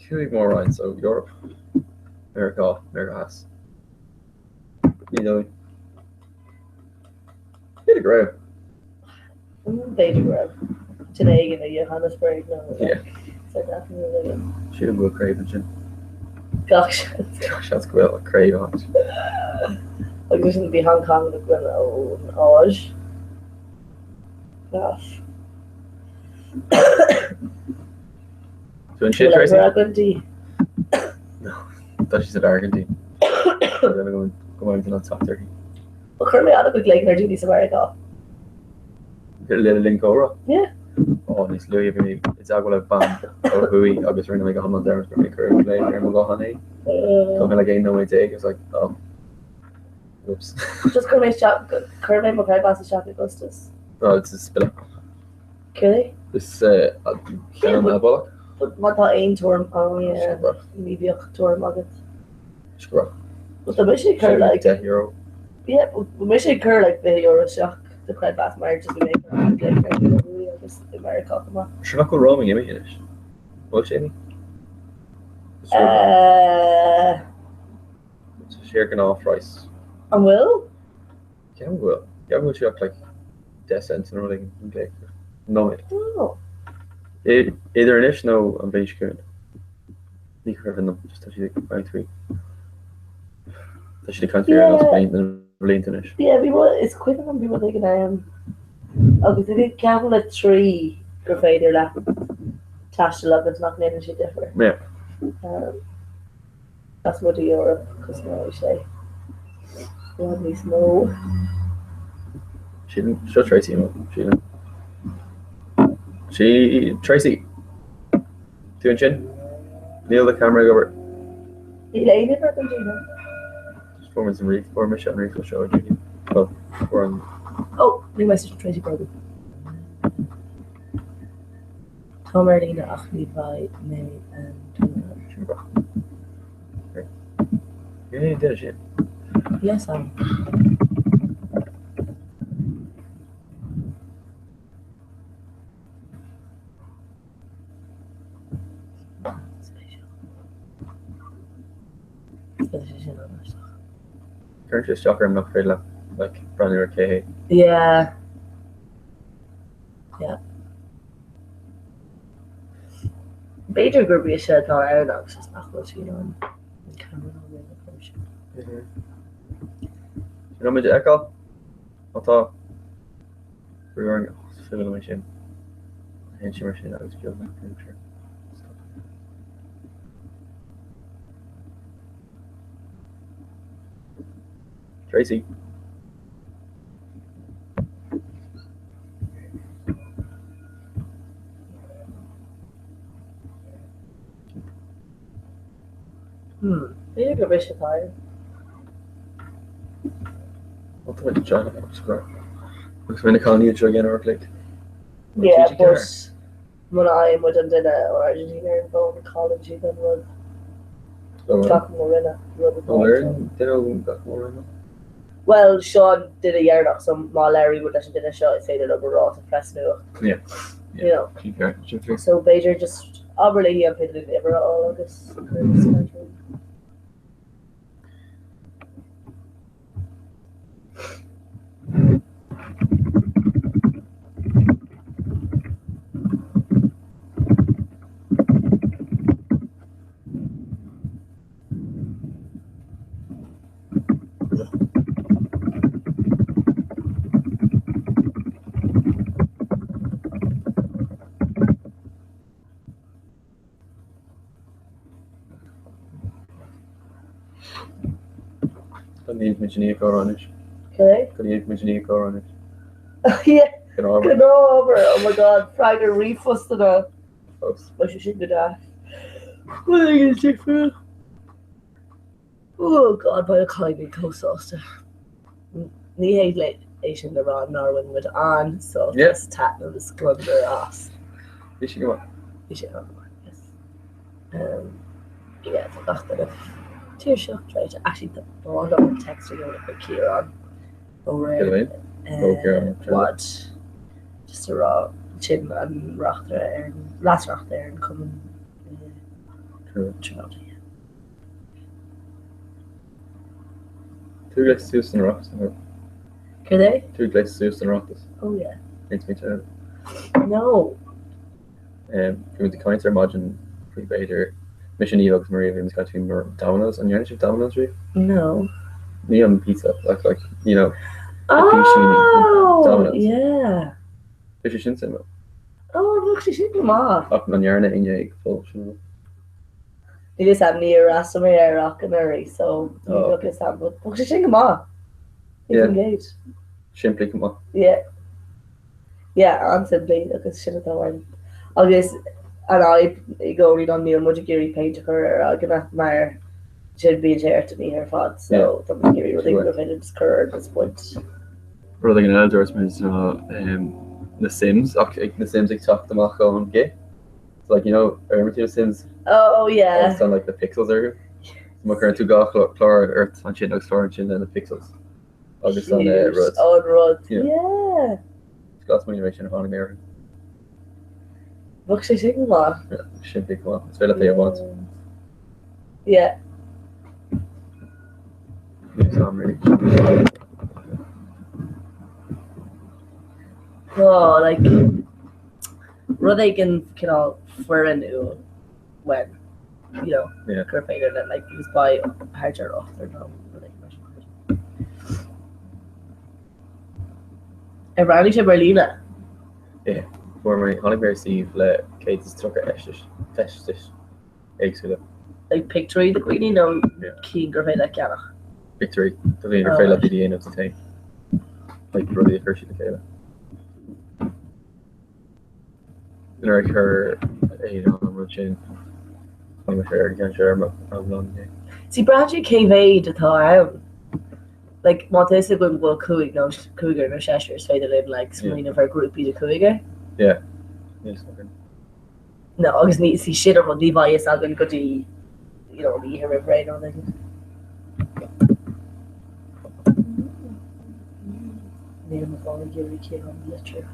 Speaker 9: Cúig mór-roinn, so Europe, Meiriceá, Meiriceá Theas. Ní dóigh. B'fhéidir go raibh.
Speaker 17: B'fhéidir go raibh. Sin éigin i Johannesburg nó
Speaker 9: Yeah.
Speaker 17: South Africa nó rud éigin.
Speaker 9: Sílim go bhfuil craobh ansin.
Speaker 17: Gach seans.
Speaker 9: Gach seans go bhfuil craobh ann.
Speaker 17: Agus sin bhí Hong Kong againn ón Áis. Class.
Speaker 9: So ansin Tracy?
Speaker 17: Againn di.
Speaker 9: Tá sí san Airgintín. Go mbeidh an teacht uirthi.
Speaker 17: Chuir mé an-chuid glaonna ar daoine sa Mheiriceá.
Speaker 9: Le linn comhrá?
Speaker 17: Yeah.
Speaker 9: Ó, níos luaithe bhí mé i dteagmháil le bean ó thuaidh agus rinne mé go hiomlán dearmad go raibh mé ag cur glao ar mo ghuthán é. Thóg mé like 11 nóiméad I was like, oh. Whoops.
Speaker 17: Just chuir mé isteach, chuir mé mo chreidmheas isteach i gcostas.
Speaker 9: Oh, it's a spiller.
Speaker 17: Céard é?
Speaker 9: Is ceann na bolach.
Speaker 17: But má tá aon tuairim ann, yeah, ní bheadh tuairim agat.
Speaker 9: Scrap.
Speaker 17: But tá mise ag cur like
Speaker 9: €10.
Speaker 17: Yeah, but tá mise ag cur like €20 isteach do chreidmheas mar just bhí mé ag cur an-glaoch ar daoine ó thuaidh agus i Meiriceá chomh maith.
Speaker 9: Sure nach bhfuil roaming imithe anois? Bhfuil sé imithe?
Speaker 17: Uh,
Speaker 9: Tá sé ar gnáthphraghas.
Speaker 17: An bhfuil?
Speaker 9: Ceapaim go bhfuil. Ceapaim go bhfuil sé ach like 10 cent nó rud éigin an glaoch. Nóiméad.
Speaker 17: Oh.
Speaker 9: Idir anois nó an bhliain seo chugainn. Ní cuimhin liom, just tá siad ag caint faoi. Tá siad ag caint faoi ar nós bliain na blianta anois.
Speaker 17: Yeah, bhí rud, is cuimhin liom bhí rud éigin ann agus bhí ceapaim le 3 gur féidir leat taisteal agus nach ndéanann sé difear.
Speaker 9: Yeah.
Speaker 17: Um, Lasmuigh de Eoraip, cosnóidh sé i bhfad níos mó.
Speaker 9: Sílim, seo Tracy nó sílim. Sí, Tracy! Tú ansin? Níl do camera ag obair.
Speaker 17: Níl aon uimhir agam di, no.
Speaker 9: Just fuair muid an ríomh, fuair mise an ríomhphost seo ó Judy. Well, fuair an.
Speaker 17: Oh, ní message Tracy Brogan. Táim ar líne ach ní bheidh mé Yes, I'm.
Speaker 9: Cuireann sé isteach orm nach féidir leat like breathnú ar cé hé.
Speaker 17: Yeah. Yeah. B'fhéidir gurb ise atá ann agus is nach bhfuil sí in ann an ceamara a dhéanamh mar sin.
Speaker 9: An muid a fheiceáil? Má tá brú orainn is fuath liom é sin. Théann sí mar sin agus beagnach aimsir. Stop. Tracy.
Speaker 17: Hmm, b'fhéidir gurb ise atá ann.
Speaker 9: Tá muid anseo agus go Agus mé na cailíní anseo ag déanamh ar chlic.
Speaker 17: Yeah, but muna fhaigheann muid an duine ó Argentina ar an bhfón, cailleann siad an rud. Gach mo rinne rud atá.
Speaker 9: Ó, ar an duine ó gach mo rinne?
Speaker 17: Bhuel, seo an duine dheireanach, so má labhraíonn muid leis an duine seo is féidir liom a rá sa press nuacht.
Speaker 9: Yeah.
Speaker 17: You know.
Speaker 9: Sin fíor, sin fíor.
Speaker 17: So b'fhéidir just abair léi an féidir linn uimhir a fháil agus cur in schedule.
Speaker 9: Go ndéanfaidh muid an íocóir anois.
Speaker 17: Cé?
Speaker 9: Go ndéanfaidh muid an íocóir anois.
Speaker 17: Yeah.
Speaker 9: Gnáth-obair.
Speaker 17: Gnáth-obair, oh my god, freagair ríomhphostanna.
Speaker 9: Fós.
Speaker 17: Beidh sé sin go deas. Rud éigin difriúil. Oh God, beidh na cailíní chomh sásta. Ní hé é sin le rá nár bhain muid an-sult is taitneamh is gliondar as.
Speaker 9: Bhí sé go maith.
Speaker 17: Bhí sé an-mhaith, yes. Um, yeah, tá gach duine tuirseach traochta. Actually, tá ba mhaith liom text a dhéanamh chuig Ciarán ó
Speaker 9: Ciarán? Ó Ciarán.
Speaker 17: What? Just a rá sin an reachtaire ar an leas-reachtaire ar an cumann Tríonóide.
Speaker 9: Tú gléasta suas don Oireachtas, nó?
Speaker 17: Céard é?
Speaker 9: Tú gléasta suas don Oireachtas.
Speaker 17: Oh yeah.
Speaker 9: Aon smaointe eile?
Speaker 17: No.
Speaker 9: Bhí muid ag caint ar maidin faoi b'fhéidir mise Niamh agus Maria bhí muid ag caint faoi Domino's. An ndearna sibh Domino's riamh?
Speaker 17: No.
Speaker 9: Ní an pizza, like, like, you know, the písíní,
Speaker 17: Oh,
Speaker 9: Domino's.
Speaker 17: yeah.
Speaker 9: Bhí sé sin suimiúil.
Speaker 17: Oh, bheadh sé sin go maith.
Speaker 9: Ach an ndearna éinne é go fóill, sin
Speaker 17: Níl fhios a'm, níor fhreastail mé air ach anuraidh so ní bheadh fhios a'm but bheadh sé sin go maith.
Speaker 9: Yeah.
Speaker 17: Engage.
Speaker 9: Simplí go maith.
Speaker 17: Yeah. Yeah, an-simplí agus sin atá uainn. Agus an fhadhb i gcónaí ná níl muid ag iarraidh péint a chur ar aghaidheanna mar sin bíonn sé ort an oíche ar fad so tá muid ag iarraidh rud éigin gur féidir just cur orainn is baint.
Speaker 9: Rud éigin eile dúirt muid ná na Sims ach na Sims ag teacht amach ón gcith. So like you know ar imir tú na Sims?
Speaker 17: Oh yeah.
Speaker 9: Agus tá like na pixels orthu. So má chuireann tú dhá chlár ort ansin agus clár ansin le na pixels. Agus an eh, rud.
Speaker 17: Oh, an rud.
Speaker 9: Yeah.
Speaker 17: Yeah.
Speaker 9: Is glas smaoineamh é sin a tháinig mé orthu.
Speaker 17: Bheadh sé sin go maith.
Speaker 9: Yeah, simplí go maith. Is féidir leat é a bhaint.
Speaker 17: Yeah.
Speaker 9: Níl 'fhios a'm really.
Speaker 17: Oh, like rud éigin cineál foirmiúil when, you know,
Speaker 9: Yeah.
Speaker 17: gur féidir le like because beidh thart ar ochtar nó rud éigin mar sin. Ar bhreathnaigh sibh ar líne?
Speaker 9: Yeah. Fuair mé, tháinig mé ar suíomh le 130 feistis, feistis éagsúla.
Speaker 17: Like pictiúirí de dhaoine nó cinn gur féidir leat ceannach?
Speaker 9: Pictiúirí de dhaoine gur féidir leat iad a dhéanamh duit féin. Like rudaí a chuir siad le chéile. Nuair a chuir Aidan an rud sin, tháinig mise ar an gceann seo ar an lá inné.
Speaker 17: See, braitheann sé cé mhéad atá ann. Like, má tá fhios againn go bhfuil cúig nó cúigear nó seisear, is féidir linn like smaoineamh ar ghrúpaí de chúigear.
Speaker 9: Yeah. Níl fhios againn.
Speaker 17: No, agus ní, see, sin an rud, ní bheidh fhios againn go dtí, you know, an oíche roimh ré nó rud éigin. Níl mo fón ag iarraidh Ciarán a litriú.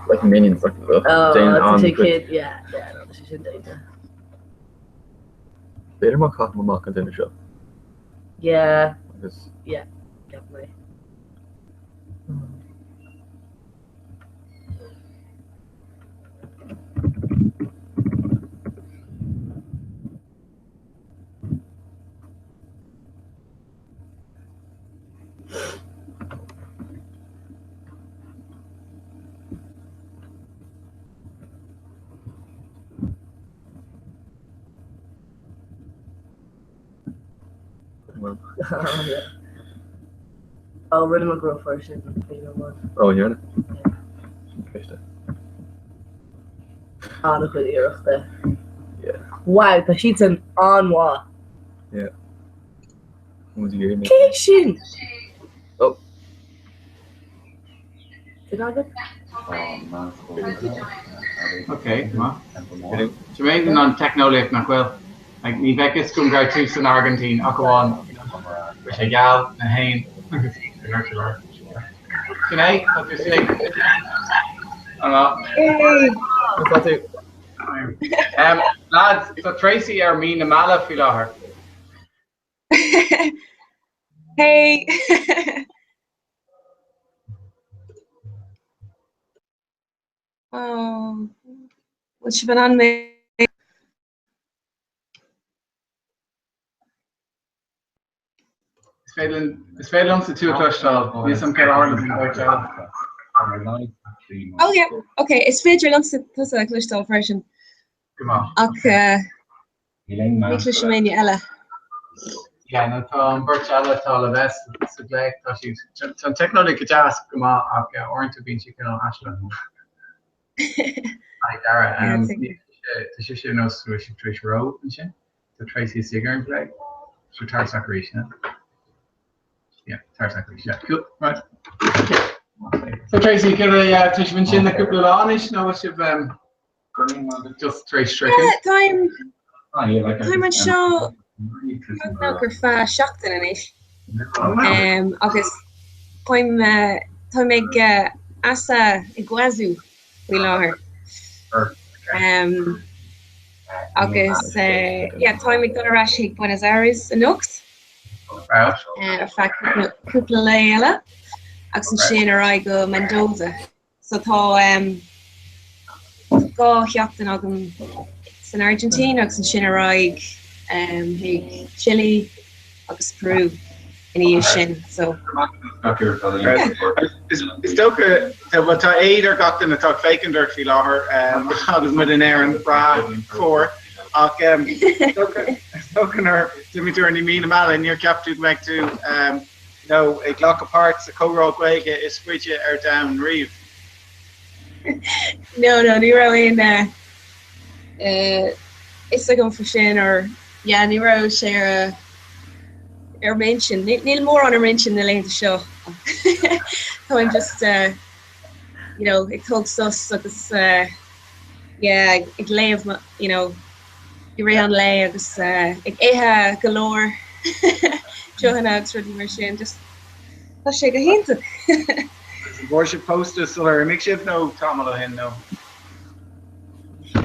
Speaker 9: Like minions, like the
Speaker 17: Oh,
Speaker 9: déan
Speaker 17: tá sé
Speaker 9: an-chuid.
Speaker 17: cin, yeah, yeah, no, tá sé sin déanta.
Speaker 9: B'fhéidir má chaithim amach an duine seo.
Speaker 17: Yeah.
Speaker 9: Agus.
Speaker 17: Yeah, definitely. Ó, rinne mo dheirfiúr sin bliain amháin.
Speaker 9: Ó, an ndearna? Cliste.
Speaker 17: An-chuid iarrachta.
Speaker 9: Yeah.
Speaker 17: Wow, tá siadsan an-mhaith.
Speaker 9: Yeah. Muid ag iarraidh mé.
Speaker 17: Cé sin?
Speaker 9: Oh.
Speaker 17: Did I get?
Speaker 18: Ok, maith. Sin é an teicneolaíocht nach bhfuil. Like, ní bheadh fhios agam go raibh tú san Airgintín ach amháin go raibh sé geal, na héin agus Sin é, tá tú istigh.
Speaker 3: Hey!
Speaker 18: Tá tú. Um, lads, tá Tracy ar mí na meala faoi láthair.
Speaker 19: Hey! Oh, bhfuil sibh in ann mé?
Speaker 18: Is féidir is féidir liomsa tú a chloisteáil, níl fhios agam céard a tharla don bheirt eile.
Speaker 19: Oh yeah, okay, is féidir liomsa tusa a chloisteáil freisin.
Speaker 18: Go maith.
Speaker 19: Ach eh, ní chloisim éinne eile.
Speaker 18: Yeah, no, tá an bheirt eile atá le bheith sa ghlaoch, tá siad, tá an teicneolaíocht go deas go maith ach eh, uaireanta bíonn sí cineál aisteach. Hi Dara, um, tá sise ar nós go bhfuil sibh tar éis reo ansin? Tá Tracy istigh ar an ghlaoch. So tar isteach arís, yeah? Yeah, tar isteach arís, yeah. Cool, right. So Tracy, céard é, tá sibh ansin le cúpla lá anois nó bhfuil sibh um, just tar éis
Speaker 19: Yeah,
Speaker 18: sroichint?
Speaker 19: táim táim anseo beagnach ar feadh seachtain anois. Um, agus táim eh, táim ag eh, Easa Iguazu faoi láthair. Um, agus eh, yeah, táim ag dul ar ais chuig Buenos Aires anocht
Speaker 18: Right.
Speaker 19: eh, ar feadh cúpla, cúpla lae eile agus ansin ar aghaidh go Mendoza. So tá um, 2 sheachtain agam san Airgintín agus ansin ar aghaidh um, chuig Chile agus Peru ina dhiaidh sin. So
Speaker 23: Is dócha bhuel tá éad ar gach duine atá ag féachaint ort faoi láthair agus muid in Éirinn breá fuar ach is dócha nuair a d'imigh tú ar mí na meala níor cheap tú go mbeadh tú you know ag glacadh páirt sa chomhrá Gaeilge is faide ar domhan riamh.
Speaker 19: No, no, ní raibh aon fhios agam faoi sin or yeah, ní raibh sé ar ar m'intinn. Níl mórán ar m'intinn na laethanta seo. Táim just uh, you know, ag tóg sos agus uh, yeah, ag léamh you know, i rith an lae agus uh, ag ithe go leor deochanna agus rudaí mar sin. Just tá sé go hiontach.
Speaker 23: An bhfuair sibh pósta sular imigh sibh nó tamall ó shin nó?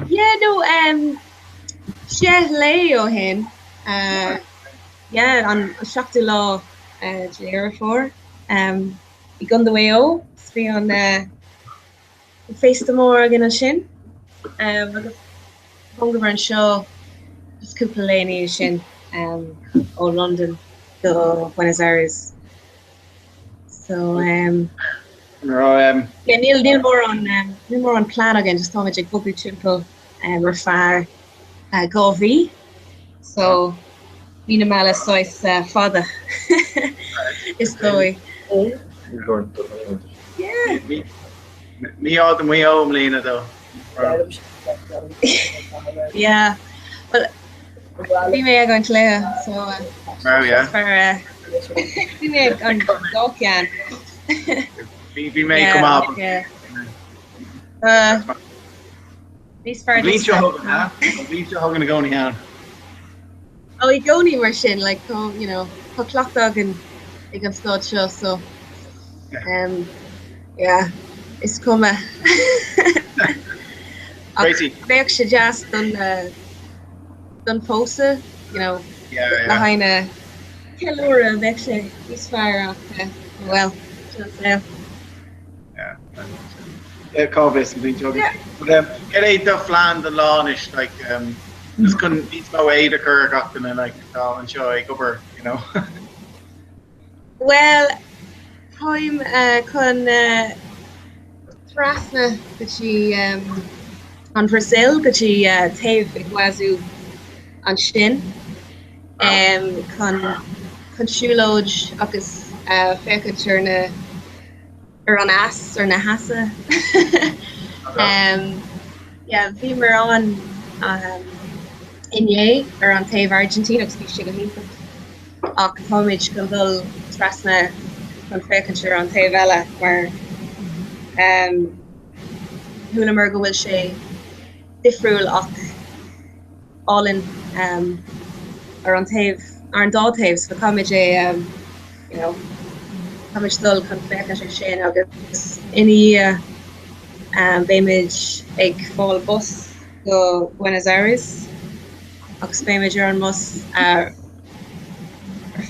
Speaker 19: Yeah, no, um, sé lae ó shin. Uh, yeah, an seachtú lá uh, de Dheireadh Fómhair um, i gContae Mhaigh Eo. Bhí an uh, féasta mór againn ansin um, agus thángamar anseo just cúpla lae ina dhiaidh sin um, ó London go Buenos Aires. So um,
Speaker 23: Raibh um,
Speaker 19: yeah, níl níl mórán um, níl mórán plean againn, just táimid ag bogadh timpeall um, ar feadh uh, 2 mhí. So mí na meala saghas uh, fada is dóigh. Yeah.
Speaker 23: Mí-ádh do Mhaigh Eo i mbliana dó.
Speaker 19: Yeah. Well, bhí mé ag an cluiche so uh,
Speaker 23: Oh yeah.
Speaker 19: is fearr, uh, bhí mé ag an dá cheann.
Speaker 23: Bhí bhí mé go maith.
Speaker 19: Yeah. Uh, Níos fearr
Speaker 23: An bhliain seo chugainn, ha? An bhliain seo chugainn i gcónaí ann.
Speaker 19: Ó, i gcónaí mar sin, like, tá, you know, tá cleachtadh againn ag an staid seo, so, um, yeah, is cuma. Ach
Speaker 23: Tracy.
Speaker 19: bheadh sé deas don, uh, don phósadh, you know,
Speaker 23: Yeah,
Speaker 19: le
Speaker 23: yeah.
Speaker 19: haghaidh na ceiliúradh, bheadh sé níos fearr ach, uh, well, sin an saol.
Speaker 23: Yeah, cá bhfios an bhliain seo chugainn. But um, cad é do phlean don lá anois, like, um, just chun níos mó éad a chur ar gach duine, like, atá anseo ag obair, you know.
Speaker 19: Well, táim uh, chun uh, trasna go dtí um, an Bhrasaíl, go dtí uh, taobh Iguazu ansin, um, chun, chun siúlóid agus uh, féachaint ar na ar an eas, ar na heasa. Yeah, bhíomar ann inné ar an taobh Airgintín agus bhí sé go hiontach ach táimid chun dul trasna chun féachaint ar an taobh eile mar chualamar go bhfuil sé difriúil ach álainn. ar an taobh, ar an dá taobh so caithfimid é you know caithfimid dul chun féachaint ar sin agus ina dhiaidh beimid ag fáil bus go Buenos Aires agus beimid ar an mbus ar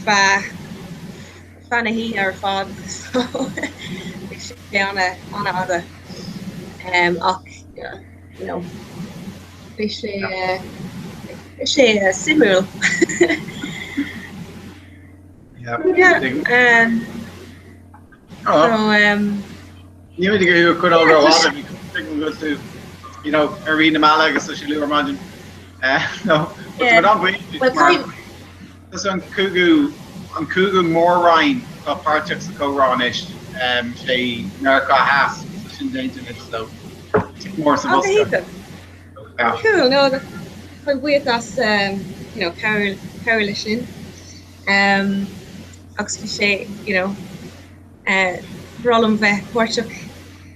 Speaker 19: feadh feadh na hoíche ar fad so beidh sé an-fhada ach you know beidh sé beidh sé suimiúil.
Speaker 23: Yeah.
Speaker 19: Um, so um,
Speaker 23: Ní mé go chur á rá tú you know, ar Rí na Meala agus tá sé luath ar maidin. Eh, no,
Speaker 19: Yeah. Well, caithfidh-
Speaker 23: Is an cúigiú an cúigiú mór-roinn atá páirteach sa chomhrá anois, sé Meiriceá Theas, so sin déanta anois, so tic mór sa
Speaker 19: Oh, go
Speaker 23: bhosca.
Speaker 19: hiontach.
Speaker 23: Yeah.
Speaker 19: Cool, no, táim buíoch as um, you know, cabhair cabhair leis sin. Um, agus bhí sé, you know, uh, breá liom bheith páirteach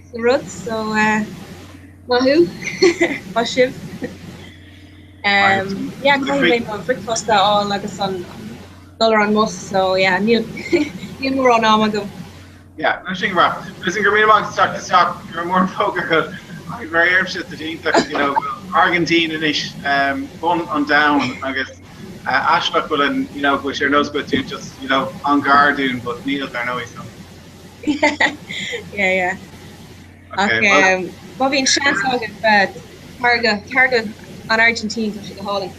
Speaker 19: sa rud, so uh, maith thú, maith sibh. Um, yeah, caithfidh mé mo bhricfeasta a fháil agus an dul ar an mbus, so yeah, níl níl mórán am agam.
Speaker 23: Yeah, no sin go breá. Listen, go raibh míle maith agat as teacht isteach, go raibh mórán póg agat agus mar a deirimse tá sé iontach, you know, Argentina anois, um, bun an domhain agus uh, aisteach go bhfuil an, you know, go bhfuil sé ar nós go bhfuil tú just, you know, an-ghar dúinn, but níl dar ndóigh, so.
Speaker 19: Yeah, yeah. Ach má bhíonn seans agat tar go tar go an Airgintín tá sé go hálainn.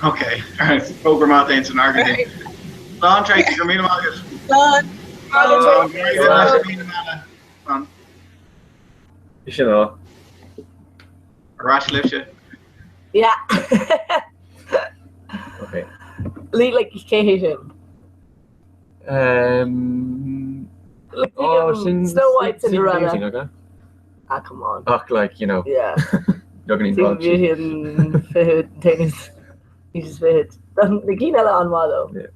Speaker 23: Ok, alright, fógra maith déanta san Airgintín. Slán Tracy, go raibh míle maith agat.
Speaker 19: Slán.
Speaker 23: Slán, go raibh míle maith agat. Slán.
Speaker 9: Sin á.
Speaker 23: Ar ais libhse.
Speaker 17: Yeah.
Speaker 9: Ok.
Speaker 17: Lee, like, cé hé sin?
Speaker 9: Um, oh, sin
Speaker 17: Snow White Cinderella.
Speaker 9: Sleeping Beauty, okay?
Speaker 17: Ah, come on.
Speaker 9: Ach, like, you know.
Speaker 17: Yeah.
Speaker 9: Beagáinín
Speaker 17: Sleeping Beauty an fichead tennis. He's fichead. Na cinn eile an-mhaith though.
Speaker 9: Yeah.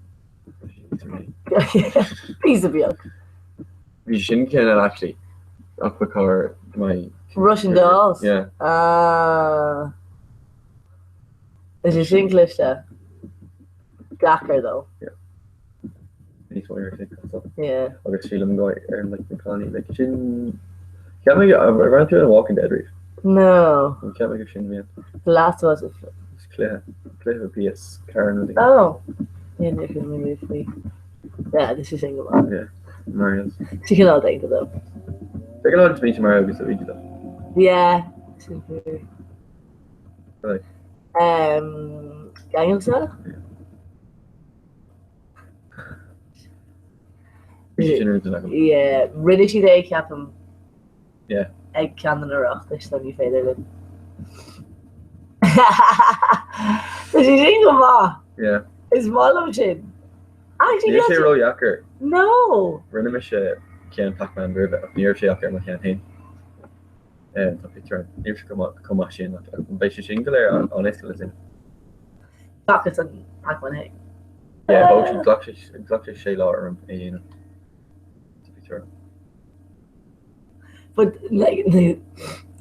Speaker 17: Píosa beag.
Speaker 9: Bhí sin ceann eile actually. Ach ba chóir my
Speaker 17: Russian Dolls.
Speaker 9: Yeah.
Speaker 17: Ah. Is é sin cliste. Deacair though.
Speaker 9: Yeah. Níos mó ar sin.
Speaker 17: Yeah.
Speaker 9: Agus sílim go ar like na cailíní like sin Cheap mé go raibh tú in Walking Dead riamh?
Speaker 17: No.
Speaker 9: Cheap mé gur sin bhí
Speaker 17: The Last of Us.
Speaker 9: Is cluiche cluiche PS Karen rud
Speaker 17: Oh. Yeah, níor chuala mé riamh faoi. Yeah, this is sin go maith.
Speaker 9: Yeah. Mario.
Speaker 17: Sí cineál déanta though.
Speaker 9: Beidh a lán smaointe Mario agus Luigi though.
Speaker 17: Yeah. Sin fíor.
Speaker 9: Right.
Speaker 17: Um, Gangnam Style? Yeah, rinne siad é ceapaim
Speaker 9: Yeah.
Speaker 17: ag ceann de na Oireachtais so ní féidir linn. Tá sé sin go maith.
Speaker 9: Yeah.
Speaker 17: Is maith liom sin. Actually,
Speaker 9: Níl sé
Speaker 17: níl-
Speaker 9: ródheacair.
Speaker 17: No!
Speaker 9: Rinne mise ceann Pac-Man roimhe ach ní raibh sé ach ar mo cheann féin. Tá pictiúr ann. Ní raibh sé chomh maith sin ach beidh sé sin go léir an-éasca le déanamh.
Speaker 17: Seachas an Pac-Man féin.
Speaker 9: Yeah, thóg sé, ghlac sé, ghlac sé sé lá orm é a dhéanamh. Tá pictiúr ann.
Speaker 17: But like,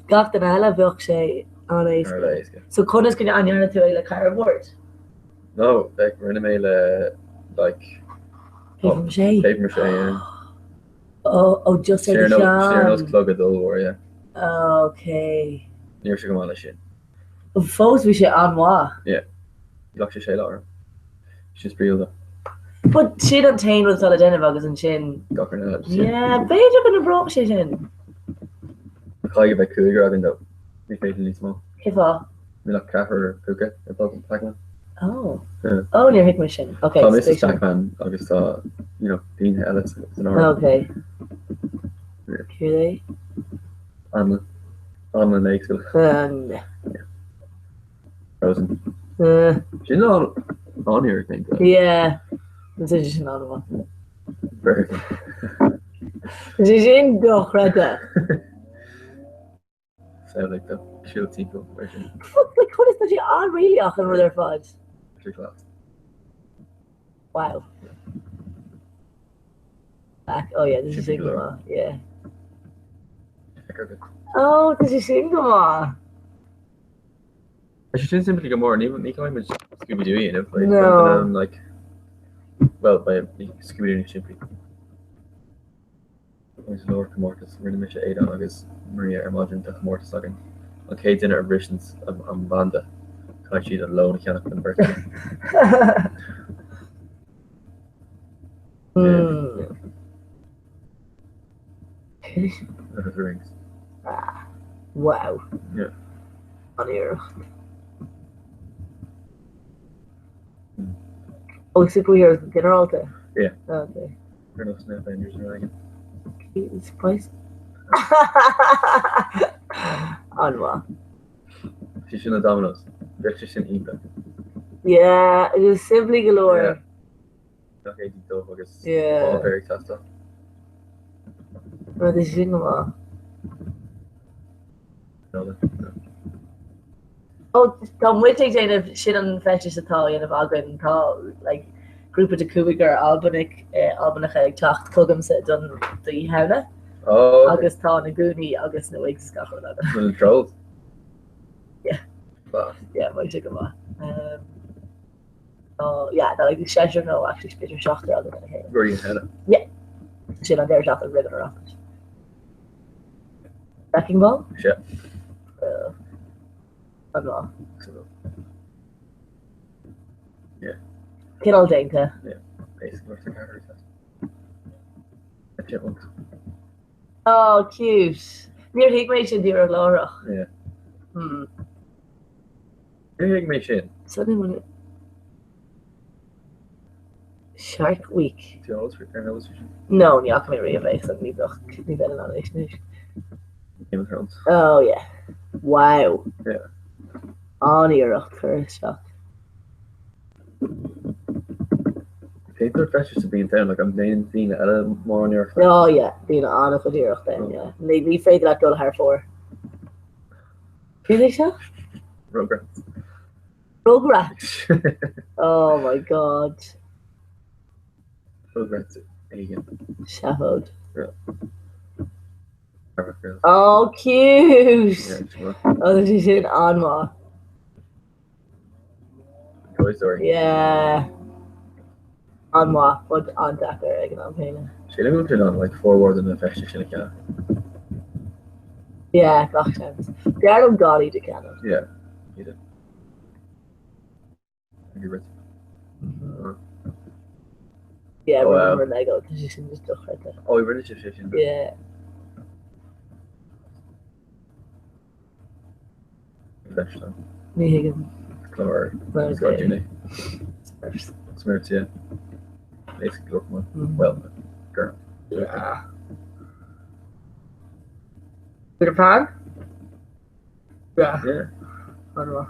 Speaker 17: gach duine eile bheadh sé an-éasca.
Speaker 9: An-éasca.
Speaker 17: So conas go ndearna tú é le cardboard?
Speaker 9: No, like, rinne mé le like,
Speaker 17: Paper maché.
Speaker 9: Paper maché, yeah.
Speaker 17: Oh, oh, just ar do
Speaker 9: Sé ar nós
Speaker 17: cheann.
Speaker 9: clogad ollmhór, yeah.
Speaker 17: Ok.
Speaker 9: Ní raibh sé go maith leis sin.
Speaker 17: Fós bhí sé an-mhaith.
Speaker 9: Yeah. Ghlac sé sé lá orm. Sin spraíúil though.
Speaker 17: But sin an t-aon rud atá le déanamh agus ansin.
Speaker 9: Gach rud eile.
Speaker 17: Yeah, b'fhéidir go n-oibreodh sé sin.
Speaker 9: Caithfidh go mbeidh cúigear againn though. Ní féidir níos mó.
Speaker 17: Cén fáth?
Speaker 9: Níl ach ceathrar púca i Pac-Man.
Speaker 17: Oh.
Speaker 9: Yeah.
Speaker 17: Oh, níor thuig mé sin. Ok.
Speaker 9: Tá Mrs. Pac-Man agus tá, you know, daoine eile san áireamh.
Speaker 17: Ok. Céard é?
Speaker 9: Anlann. Anlann éagsúil.
Speaker 17: Um,
Speaker 9: Frozen.
Speaker 17: Uh,
Speaker 9: Sin an an-iarracht déanta.
Speaker 17: yeah. Is é sin an-mhaith.
Speaker 9: Very good.
Speaker 17: Is é sin dochreidte.
Speaker 9: Samhlaigh do siúl timpeall mar sin.
Speaker 17: Fuck, like, conas tá sé an-réalaíoch an rud ar fad.
Speaker 9: Sé class.
Speaker 17: Wow. Back, oh yeah, this is sin go maith, yeah. Oh, tá sé sin go maith.
Speaker 9: Tá sé sin simplí go mór, ní ní caithfidh muid Scooby-Doo a dhéanamh, like,
Speaker 17: No.
Speaker 9: um, like, well, beidh Scooby-Doo níos simplí. Agus leor comórtas, rinne mise Aodán agus Maria ar maidin tá comórtas againn. An chéad duine a bhriseann an banda, caithfidh siad an lón a cheannach don bheirt.
Speaker 17: Hmm.
Speaker 9: Lord of the Rings.
Speaker 17: Ah, wow.
Speaker 9: Yeah.
Speaker 17: An-iarracht. Oh, superheroes go ginearálta?
Speaker 9: Yeah.
Speaker 17: Oh, okay.
Speaker 9: Ar nós na Avengers nó éigin.
Speaker 17: Surprise. An-mhaith.
Speaker 9: Sé sin na Dominoes. Bheadh sé sin iontach.
Speaker 17: Yeah, it is simplí go leor.
Speaker 9: Yeah. Nach éadaí dubh agus
Speaker 17: Yeah.
Speaker 9: páipéar ag teastáil.
Speaker 17: Rud is sin go maith. Ó, tá muid ag déanamh, sin an feisteas atá á dhéanamh againn, tá like grúpa de cúigear Albanach, eh, Albanacha ag teacht chugamsa don d'Oíche Shamhna.
Speaker 9: Oh, okay.
Speaker 17: Agus tá na gúnaí agus na wigs is gach rud againn.
Speaker 9: Bhfuil trolls?
Speaker 17: Yeah.
Speaker 9: Class.
Speaker 17: Yeah, beidh sé go maith. Um, Tá, yeah, tá like seisear nó actually b'fhéidir seachtar againn lena chéile.
Speaker 9: Rudaí eile.
Speaker 17: Yeah. Sin an deireadh seachtaine roimh an Oireachtas. Wrecking Ball?
Speaker 9: Sea.
Speaker 17: Uh, an-mhaith.
Speaker 9: Yeah.
Speaker 17: Cineál déanta.
Speaker 9: Yeah. Basically, what's the category test? A chipmunks.
Speaker 17: Oh, cute. Níor thuig mé sin díreach láithreach.
Speaker 9: Yeah.
Speaker 17: Hmm.
Speaker 9: Níor thuig mé sin.
Speaker 17: Suddenly when it... Shark Week.
Speaker 9: Tú eolas ar an eolas faoi sin?
Speaker 17: No, ní fhaca mé riamh é, so ní bheadh ní bheinn in ann é sin anois.
Speaker 9: Game of Thrones.
Speaker 17: Oh yeah. Wow.
Speaker 9: Yeah.
Speaker 17: An-iarracht cur isteach.
Speaker 9: Cén sórt feistis a bhíonn ann, like an ndéanann daoine eile mórán iarrachta?
Speaker 17: Oh yeah, bíonn an-chuid iarracht ann, yeah. Ní ní féidir leat dul thar fóir. Cén é seo?
Speaker 9: Rugrats.
Speaker 17: Rugrats! Oh my god.
Speaker 9: Rugrats éigin.
Speaker 17: Seafóid.
Speaker 9: Yeah.
Speaker 17: Oh, cute!
Speaker 9: Yeah,
Speaker 17: Oh, tá sé sin an-mhaith.
Speaker 9: Toy Story.
Speaker 17: Yeah. An-mhaith, but an-deacair ag an am céanna.
Speaker 9: Sílim go bhfuil siad in ann like formhór de na feistis sin a cheannach.
Speaker 17: Yeah, gach seans. B'fhearr liom gan iad a cheannach.
Speaker 9: Yeah. Iad. Angry Birds.
Speaker 17: Yeah,
Speaker 9: Oh, wow.
Speaker 17: remember Lego, tá sé sin just dochreidte.
Speaker 9: Oh, rinne sé sin.
Speaker 17: Yeah.
Speaker 9: Feisteán.
Speaker 17: Ní thuigim.
Speaker 9: Clár.
Speaker 17: Well,
Speaker 9: Clár Dúna.
Speaker 17: Smurfs.
Speaker 9: Smurfs, yeah. Basically, look, man.
Speaker 17: Mm.
Speaker 9: Well, girl.
Speaker 17: Yeah. Peter Pan? Yeah.
Speaker 9: Yeah.
Speaker 17: An-mhaith.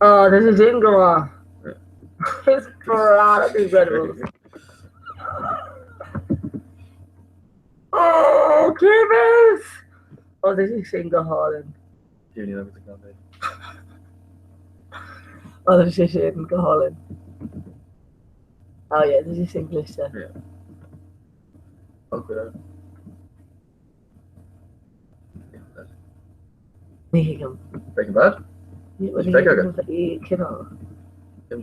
Speaker 17: Oh, this is sin go maith. Is breá liom Incredibles. Oh, Cubis! Oh, tá sé sin go hálainn.
Speaker 9: Junior agus a clann.
Speaker 17: Oh, tá sé sin go hálainn. Oh yeah, tá sé sin cliste.
Speaker 9: Yeah. Oh, good.
Speaker 17: Ní thuigim.
Speaker 9: Breaking Bad?
Speaker 17: Ní
Speaker 9: Feicthe agat?
Speaker 17: Cineál.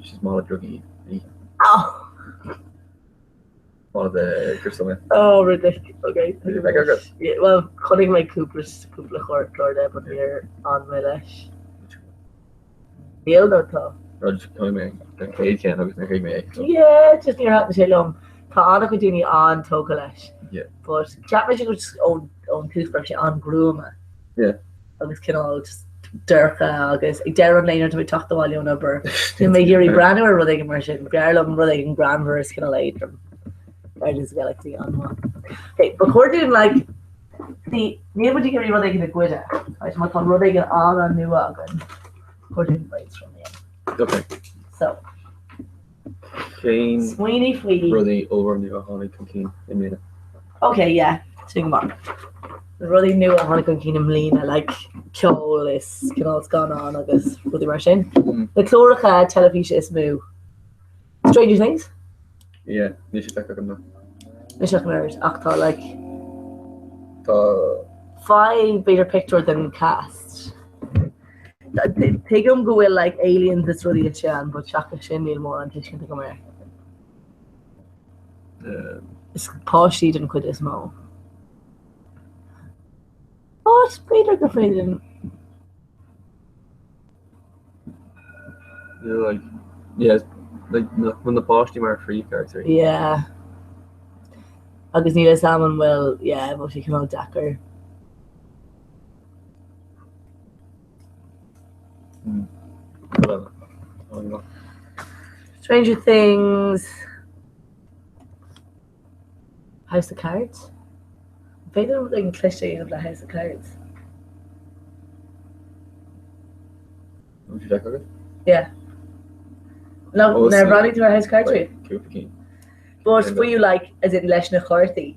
Speaker 9: She's mála drugaí.
Speaker 17: Oh!
Speaker 9: Mála de crystal meth.
Speaker 17: Oh, ridiculous. Okay.
Speaker 9: Bhí feicthe agat?
Speaker 17: Yeah, well, chonaic mé cúpla cúpla clár de, but níor fhan mé leis. Níl nó tá?
Speaker 9: No, just chonaic mé an chéad cheann agus níor thuig mé é. so.
Speaker 17: Yeah, just níor thaitin sé liom. Tá an-chuid daoine an-tógtha leis.
Speaker 9: Yeah.
Speaker 17: But cheap mé go just ón ón tús go raibh sé an-ghruama.
Speaker 9: Yeah.
Speaker 17: Agus cineál just dorcha agus ag deireadh an lae nuair atá mé ag teacht abhaile ón obair. Níl mé ag iarraidh breathnú ar rud éigin mar sin. B'fhearr liom rud éigin greannmhar is cineál éadrom. Guardians of the Galaxy an-mhaith. Okay, ba chóir dúinn like see, níl muid ag iarraidh rud éigin a ghoideadh. Right, má tá rud éigin an-an-nua againn, ba chóir dúinn brainstorm a dhéanamh.
Speaker 9: Okay.
Speaker 17: So.
Speaker 9: Cén
Speaker 17: Smaoinigh faoi.
Speaker 9: rudaí ollmhór nua a tháinig chun cinn i mbliana?
Speaker 17: Ok, yeah, sin go maith. Rudaí nua a tháinig chun cinn i mbliana, like ceol is cineál scannán agus rudaí mar sin. Na cláracha teilifíse is mó. Stranger Things?
Speaker 9: Yeah, níl sé feicthe agam though.
Speaker 17: Níl sé ach an oiread, ach tá like.
Speaker 9: Tá.
Speaker 17: Faigh b'fhéidir pictiúr den cast. Tuigim go bhfuil like aliens is rudaí istigh ann but seachas sin níl mórán tuiscint agam air. Is páistí den chuid is mó. But b'fhéidir gur féidir linn.
Speaker 9: Yeah, like, yeah, like, nach bhfuil na páistí mar phríomhcharachtair.
Speaker 17: Yeah. Agus níl a fhios agam an bhfuil, yeah, bhfuil sé cineál deacair. Stranger Things. House of Cards? An féidir rud éigin cliste a dhéanamh le House of Cards?
Speaker 9: Bhfuil sé deacair agat?
Speaker 17: Yeah. No,
Speaker 9: Oh,
Speaker 17: nár bhreathnaigh tú ar House of Cards riamh?
Speaker 9: Cúpla cinn.
Speaker 17: But were you like, as in leis na cártaí?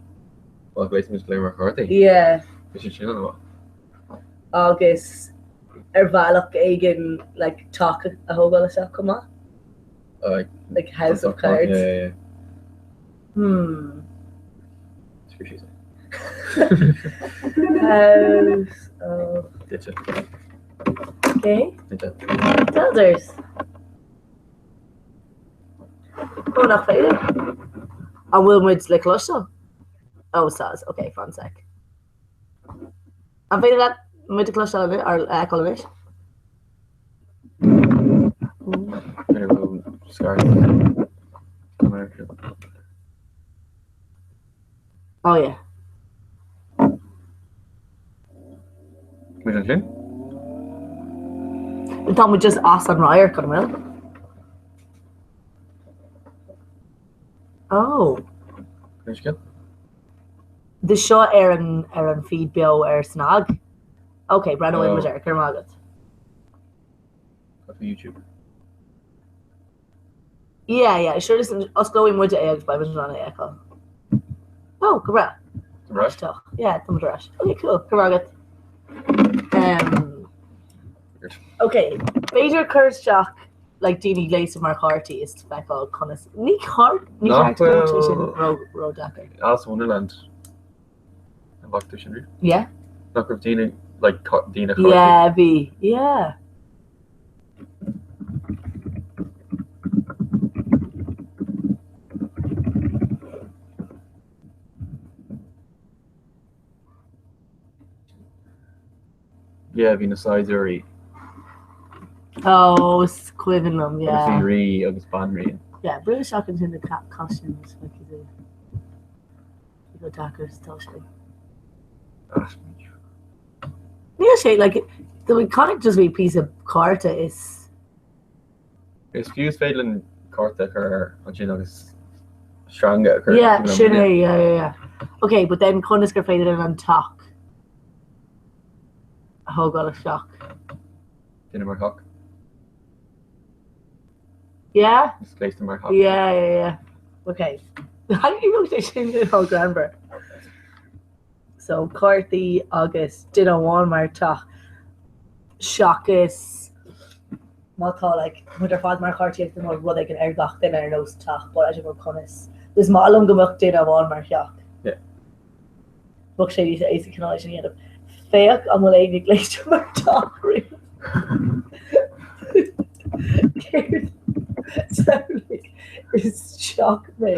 Speaker 9: Well, gléasann muid go léir mar chártaí.
Speaker 17: Yeah.
Speaker 9: Bhí sé sin an-mhaith.
Speaker 17: Agus ar bhealach éigin like teach a thógáil isteach chomh maith?
Speaker 9: Like,
Speaker 17: like House of Cards.
Speaker 9: Yeah, yeah, yeah.
Speaker 17: Hmm.
Speaker 9: Screw she's
Speaker 17: House of
Speaker 9: Ditch it.
Speaker 17: Okay.
Speaker 9: Ditch it.
Speaker 17: Elders. Ó nach féidir? An bhfuil muid le cloisteáil? Ó sas, ok, fan sec. An féidir leat muid a chloisteáil ar a fheiceáil anois? Oh yeah.
Speaker 9: Muid ansin?
Speaker 17: Tá muid just as an radharc an bhfuil? Oh.
Speaker 9: Cén scéal?
Speaker 17: De seo ar an ar an feed beo ar SnaG? Ok, breathnóidh muid air, go raibh maith agat.
Speaker 9: Tá faoi YouTube.
Speaker 17: Yeah, yeah, sure listen, osclóidh muid é agus beidh muid in ann é a fheiceáil. Oh, go breá.
Speaker 9: Go breá?
Speaker 17: Aisteach. Yeah, tá muid ar ais. Ok, cool, go raibh maith agat. Um, ok, b'fhéidir cur isteach like, daoine gléasta mar chártaí is feiceáil conas. Ní chart, ní
Speaker 9: Nach
Speaker 17: ceart go mbeadh sé sin
Speaker 9: bhfuil-
Speaker 17: ró, ródheacair.
Speaker 9: Alice in Wonderland. An bhfaca tú sin riamh?
Speaker 17: Yeah.
Speaker 9: Nach raibh daoine, like, daoine chártaí?
Speaker 17: Yeah, bhí. Yeah.
Speaker 9: Yeah, bhí na saighdiúirí.
Speaker 17: Oh, is cuimhin liom, yeah.
Speaker 9: Agus bhí rí agus banríon.
Speaker 17: Yeah, brú isteach ansin na costumes, like, is é. Go deacair is tá sé. Níl sé, like, the comic just bhí píosa cárta is.
Speaker 9: Is fiú is féidir linn cárta a chur ansin agus sreanga a chur.
Speaker 17: Yeah, sin é, yeah, yeah, yeah. Okay, but then conas gur féidir linn an teach a thógáil isteach?
Speaker 9: Duine mar theach.
Speaker 17: Yeah?
Speaker 9: Is gléasta mar theach.
Speaker 17: Yeah, yeah, yeah. Okay. Ní raibh sé sin go greannmhar. So cártaí agus duine amháin mar teach seachas má tá like muid ar fad mar chártaí agus tá rud éigin ar gach duine ar nós teach but I don't know conas. Is maith liom go mbeadh duine amháin mar theach.
Speaker 9: Yeah.
Speaker 17: Bheadh sé níos éasca cineál é sin a dhéanamh. Féach an bhfuil éinne gléasta mar teach riamh. Céard samhlaigh is teach mé.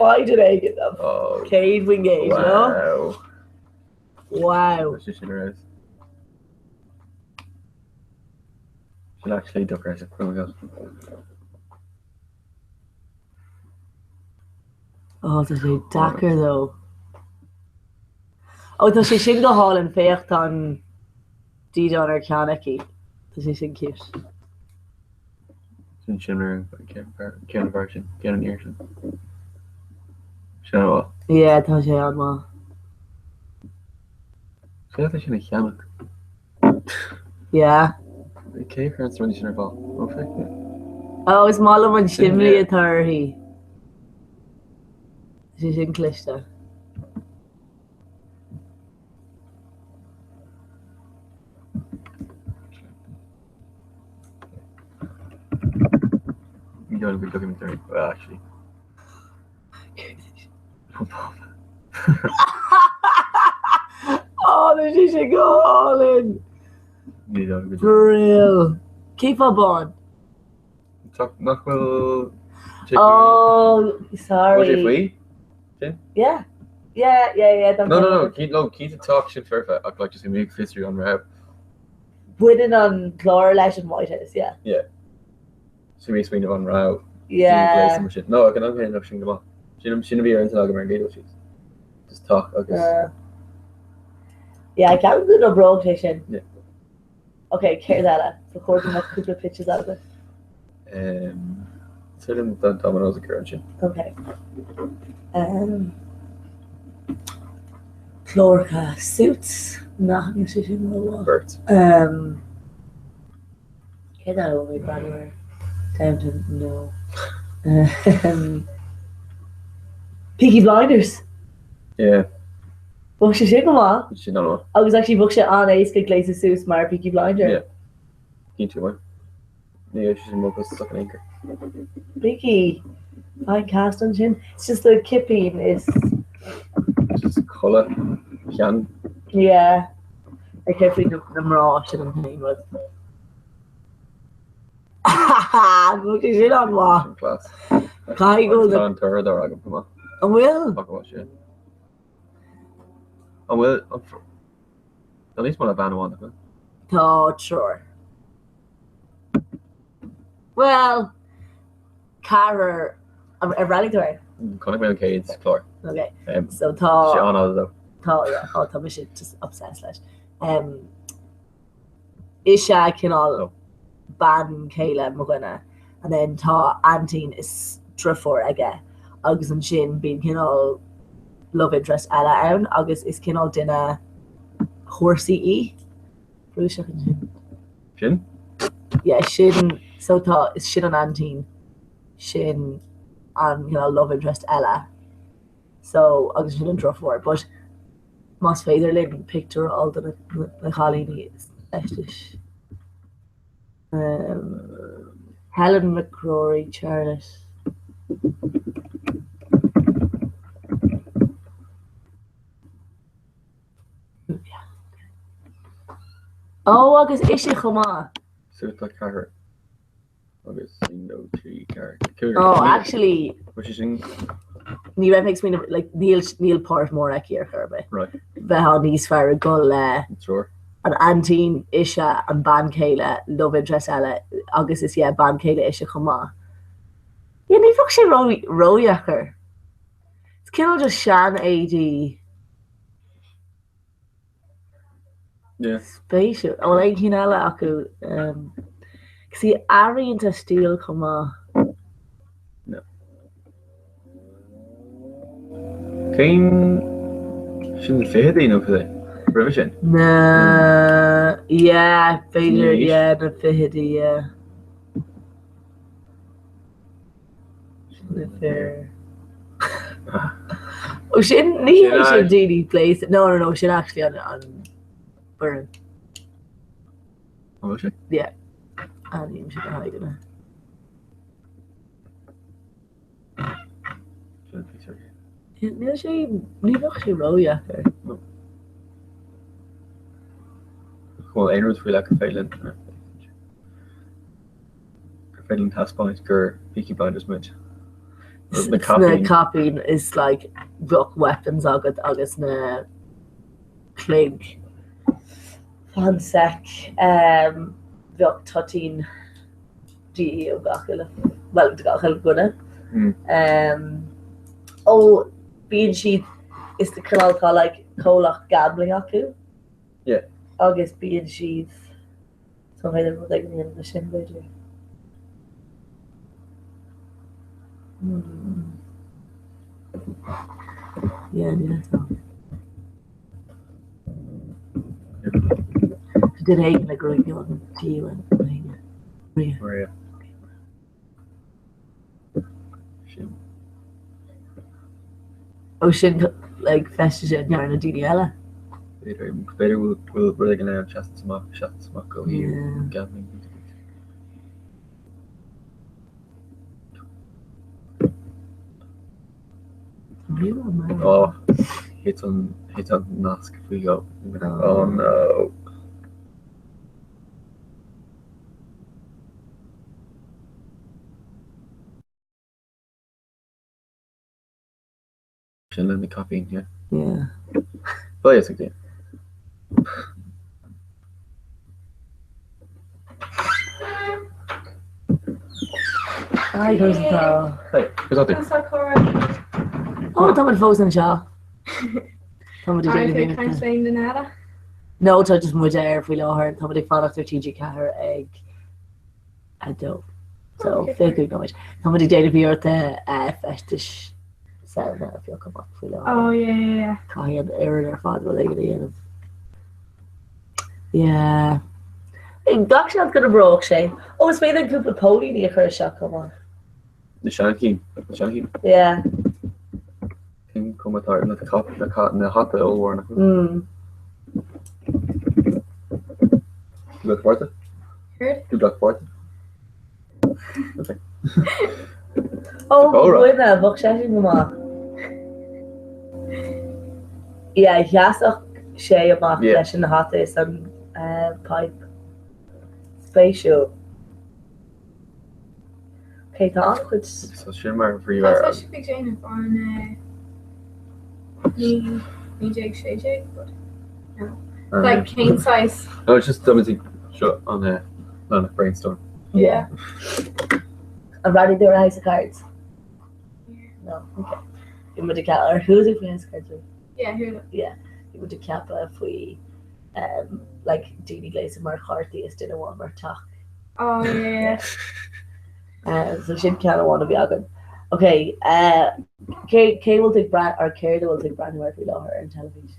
Speaker 17: Biden éigin 100%, no?
Speaker 9: Wow.
Speaker 17: Wow.
Speaker 9: Tá sé sin ar fheabhas. Sin actually dochreidte. Oh my god.
Speaker 17: Oh, tá sé deacair though. Oh, tá sé sin go hálainn féach tá an dídeán ar ceann aici. Tá sé sin cute.
Speaker 9: Sin sin ar ceann an bhfear sin, ceann an fhir sin. Sin an-mhaith.
Speaker 17: Yeah, tá sé an-mhaith.
Speaker 9: Cé tá sin a cheannach?
Speaker 17: Yeah.
Speaker 9: Cé a chuireann na rudaí sin ar fáil? Ó, féach.
Speaker 17: Oh, is maith liom an simlí atá uirthi. Tá sé sin cliste.
Speaker 9: You don't have a documentary. Well, actually.
Speaker 17: Tá sé sin go hálainn! Brill. Cén fáth bán?
Speaker 9: Nach bhfuil
Speaker 17: Oh, sorry.
Speaker 9: Bhfuil sé faoi? Sin?
Speaker 17: Yeah. Yeah, yeah, yeah.
Speaker 9: No, no, no, no, cinnte tá sin foirfe ach like just bhí mé ag fiosrú an raibh.
Speaker 17: Baineann an clár leis an White House, yeah.
Speaker 9: Yeah. So bhí mé ag smaoineamh an raibh.
Speaker 17: Yeah.
Speaker 9: No, ag an am céanna sin go maith. Sin sin a bhí ar intinn agam ar an gcéad dul síos. Just teach agus.
Speaker 17: Uh, yeah, ceapaim go n-oibreodh sé sin.
Speaker 9: Yeah.
Speaker 17: Ok, céard eile? Ba chóir go mbeadh cúpla pitches agat.
Speaker 9: Um, Sílim don Domino's ag cur ansin.
Speaker 17: Ok. Um, Cláracha Suits, nach níl sé sin rómhaith.
Speaker 9: Beirt.
Speaker 17: Um, Céard eile a bhfuil mé ag breathnú air? Downton, no. Um, Peaky Blinders!
Speaker 9: Yeah.
Speaker 17: Bheadh sé sin go maith.
Speaker 9: Sin an-mhaith.
Speaker 17: Agus actually bheadh sé an-éasca gléasadh suas mar Peaky Blinder.
Speaker 9: Yeah. Cinnte go maith. Ní raibh sé sin róchostasach in aon chor.
Speaker 17: Peaky! Fine cast ansin. It's just the cipín is.
Speaker 9: Just culaith shean.
Speaker 17: Yeah. Ar céard faoi na mná sin an t-aon rud. Bheadh sé sin an-mhaith.
Speaker 9: Class.
Speaker 17: Caithfidh go bhfuil
Speaker 9: Tá an Toreador agam chomh maith.
Speaker 17: An bhfuil?
Speaker 9: Tá go bhfuil sé. An bhfuil an Tá níos mó ná bean amháin, nach bhfuil?
Speaker 17: Tá triúr. Bhuel, ceathrar ar bhreathnaigh tú air?
Speaker 9: Chonaic mé an chéad chlár.
Speaker 17: Ok.
Speaker 9: Um,
Speaker 17: So tá
Speaker 9: sé an-fhada though.
Speaker 17: Tá, yeah. Oh, tá mise just obsessed leis. Um, Is ea cineál bean chéile mo dhuine and then tá aintín is driofúr aige agus ansin bíonn cineál love interest eile ann agus is cineál duine horsey í. Rúiseach ansin.
Speaker 9: Sin?
Speaker 17: Yeah, sin, so tá, is sin an aintín, sin an cineál love interest eile. So, agus sin an driofúr but más féidir linn pictiúr a fháil de na cailíní feistis. Helen McCrory, Charlotte. Ó, agus ise chomh maith.
Speaker 9: So tá ceathrar. Agus 1, 2, 3, 4, 5.
Speaker 17: Oh, actually,
Speaker 9: Bhfuil sé sin?
Speaker 17: ní raibh mé ag smaoineamh, like, níl, níl páirt mór aici ar chor ar bith.
Speaker 9: Right.
Speaker 17: Bheadh níos fearr ag dul le
Speaker 9: Sure.
Speaker 17: an aintín ise an bean chéile, love interest eile, agus is yeah, bean chéile ise chomh maith. Yeah, ní bheadh sé ró, ródheacair. It's cineál just sean-éadaí. Spéisiúil. An bhfuil aon chinn eile acu? See, athraíonn a stíl chomh maith.
Speaker 9: No. Cén sin na fichidí nó cad é? Roimhe sin?
Speaker 17: Na, yeah, b'fhéidir, yeah, na fichidí, yeah. Ó sin ní hé sin daoine gléasta. No, no, no, sin actually an an foireann.
Speaker 9: An bhfuil sé?
Speaker 17: Yeah. Aithním sin na haghaidheanna. Níl sé, ní bheadh sé ródheacair.
Speaker 9: No. Bhfuil aon rud faoi leith gur féidir linn gur féidir linn taispeáint gur Peaky Blinders muid? Na
Speaker 17: Na
Speaker 9: caipín.
Speaker 17: caipín is like bheadh weapons agat agus na cloig. Fan sec, um, bheadh toitín de dhíth ó gach uile, bhuel, do gach uile dhuine. Um, ó, bíonn siad, is de cineál tá like comhlacht gambling acu.
Speaker 9: Yeah.
Speaker 17: Agus bíonn siad, so an féidir rud éigin a dhéanamh leis sin, b'fhéidir. Hmm. Yeah, níl a fhios agam. Duine éigin le gruaig bheag dialann Maria.
Speaker 9: Maria. Sin.
Speaker 17: Ó sin like feistis a ndearna daoine eile.
Speaker 9: B'fhéidir b'fhéidir go bhfuil rud éigin ann seasann amach seasann amach ó thaobh gambling. Ó. Thit an thit an nasc faoi dhó. Oh no. Sin le na caifín, yeah.
Speaker 17: Yeah.
Speaker 9: Well, yes, I
Speaker 17: Hi, conas atá?
Speaker 9: Hey, conas atá tú?
Speaker 17: Ó, tá muid fós anseo. Tá muid ag déanamh
Speaker 11: Tá caint linn den eile?
Speaker 17: No, tá just muid air faoi láthair, tá muid ag fanacht ar TG4 ag 2. So, 25 nóiméad. Tá muid ag déanamh iarracht feistis Samhna a phiocadh amach faoi láthair.
Speaker 11: Oh, yeah, yeah, yeah.
Speaker 17: Caithfidh an fhoireann ar fad rud éigin a dhéanamh. Yeah. Gach seans go n-oibreoidh sé. Ó, is féidir cúpla póilíní a chur isteach chomh maith.
Speaker 9: Na seanchinn. Na seanchinn.
Speaker 17: Yeah.
Speaker 9: Cén cuma atá ar na na hata ollmhór na
Speaker 17: Mm.
Speaker 9: Tú gach páirte?
Speaker 11: Céard?
Speaker 9: Tú gach páirte? Okay.
Speaker 17: Ó,
Speaker 9: Córa.
Speaker 17: buime, bheadh sé sin go maith. Yeah, sheasfadh sé amach
Speaker 9: Yeah.
Speaker 17: leis an hata is an eh, pipe. Spéisiúil. Ok, tá an-chuid.
Speaker 9: So sin mar
Speaker 11: Tá
Speaker 9: bhrí
Speaker 11: sibh ag déanamh an 1916 but no. Like cén saghas?
Speaker 9: No, it's just domhain seo an leathanach brainstorm.
Speaker 17: Yeah. An raibh tú ar House of Cards? No, ok. Bhí muid ag ceapadh ar chuala tú faoi House of Cards?
Speaker 11: Yeah, chuala.
Speaker 17: Yeah. Bhí muid ag ceapadh faoi um, like daoine gléasta mar chártaí is duine amháin mar teach.
Speaker 11: Oh yeah, yeah.
Speaker 17: Uh, so sin ceann amháin a bhí againn. Ok, uh, cé cé bhfuil tú ag breathnú ar céard a bhfuil tú ag breathnú air faoi láthair ar an teilifís?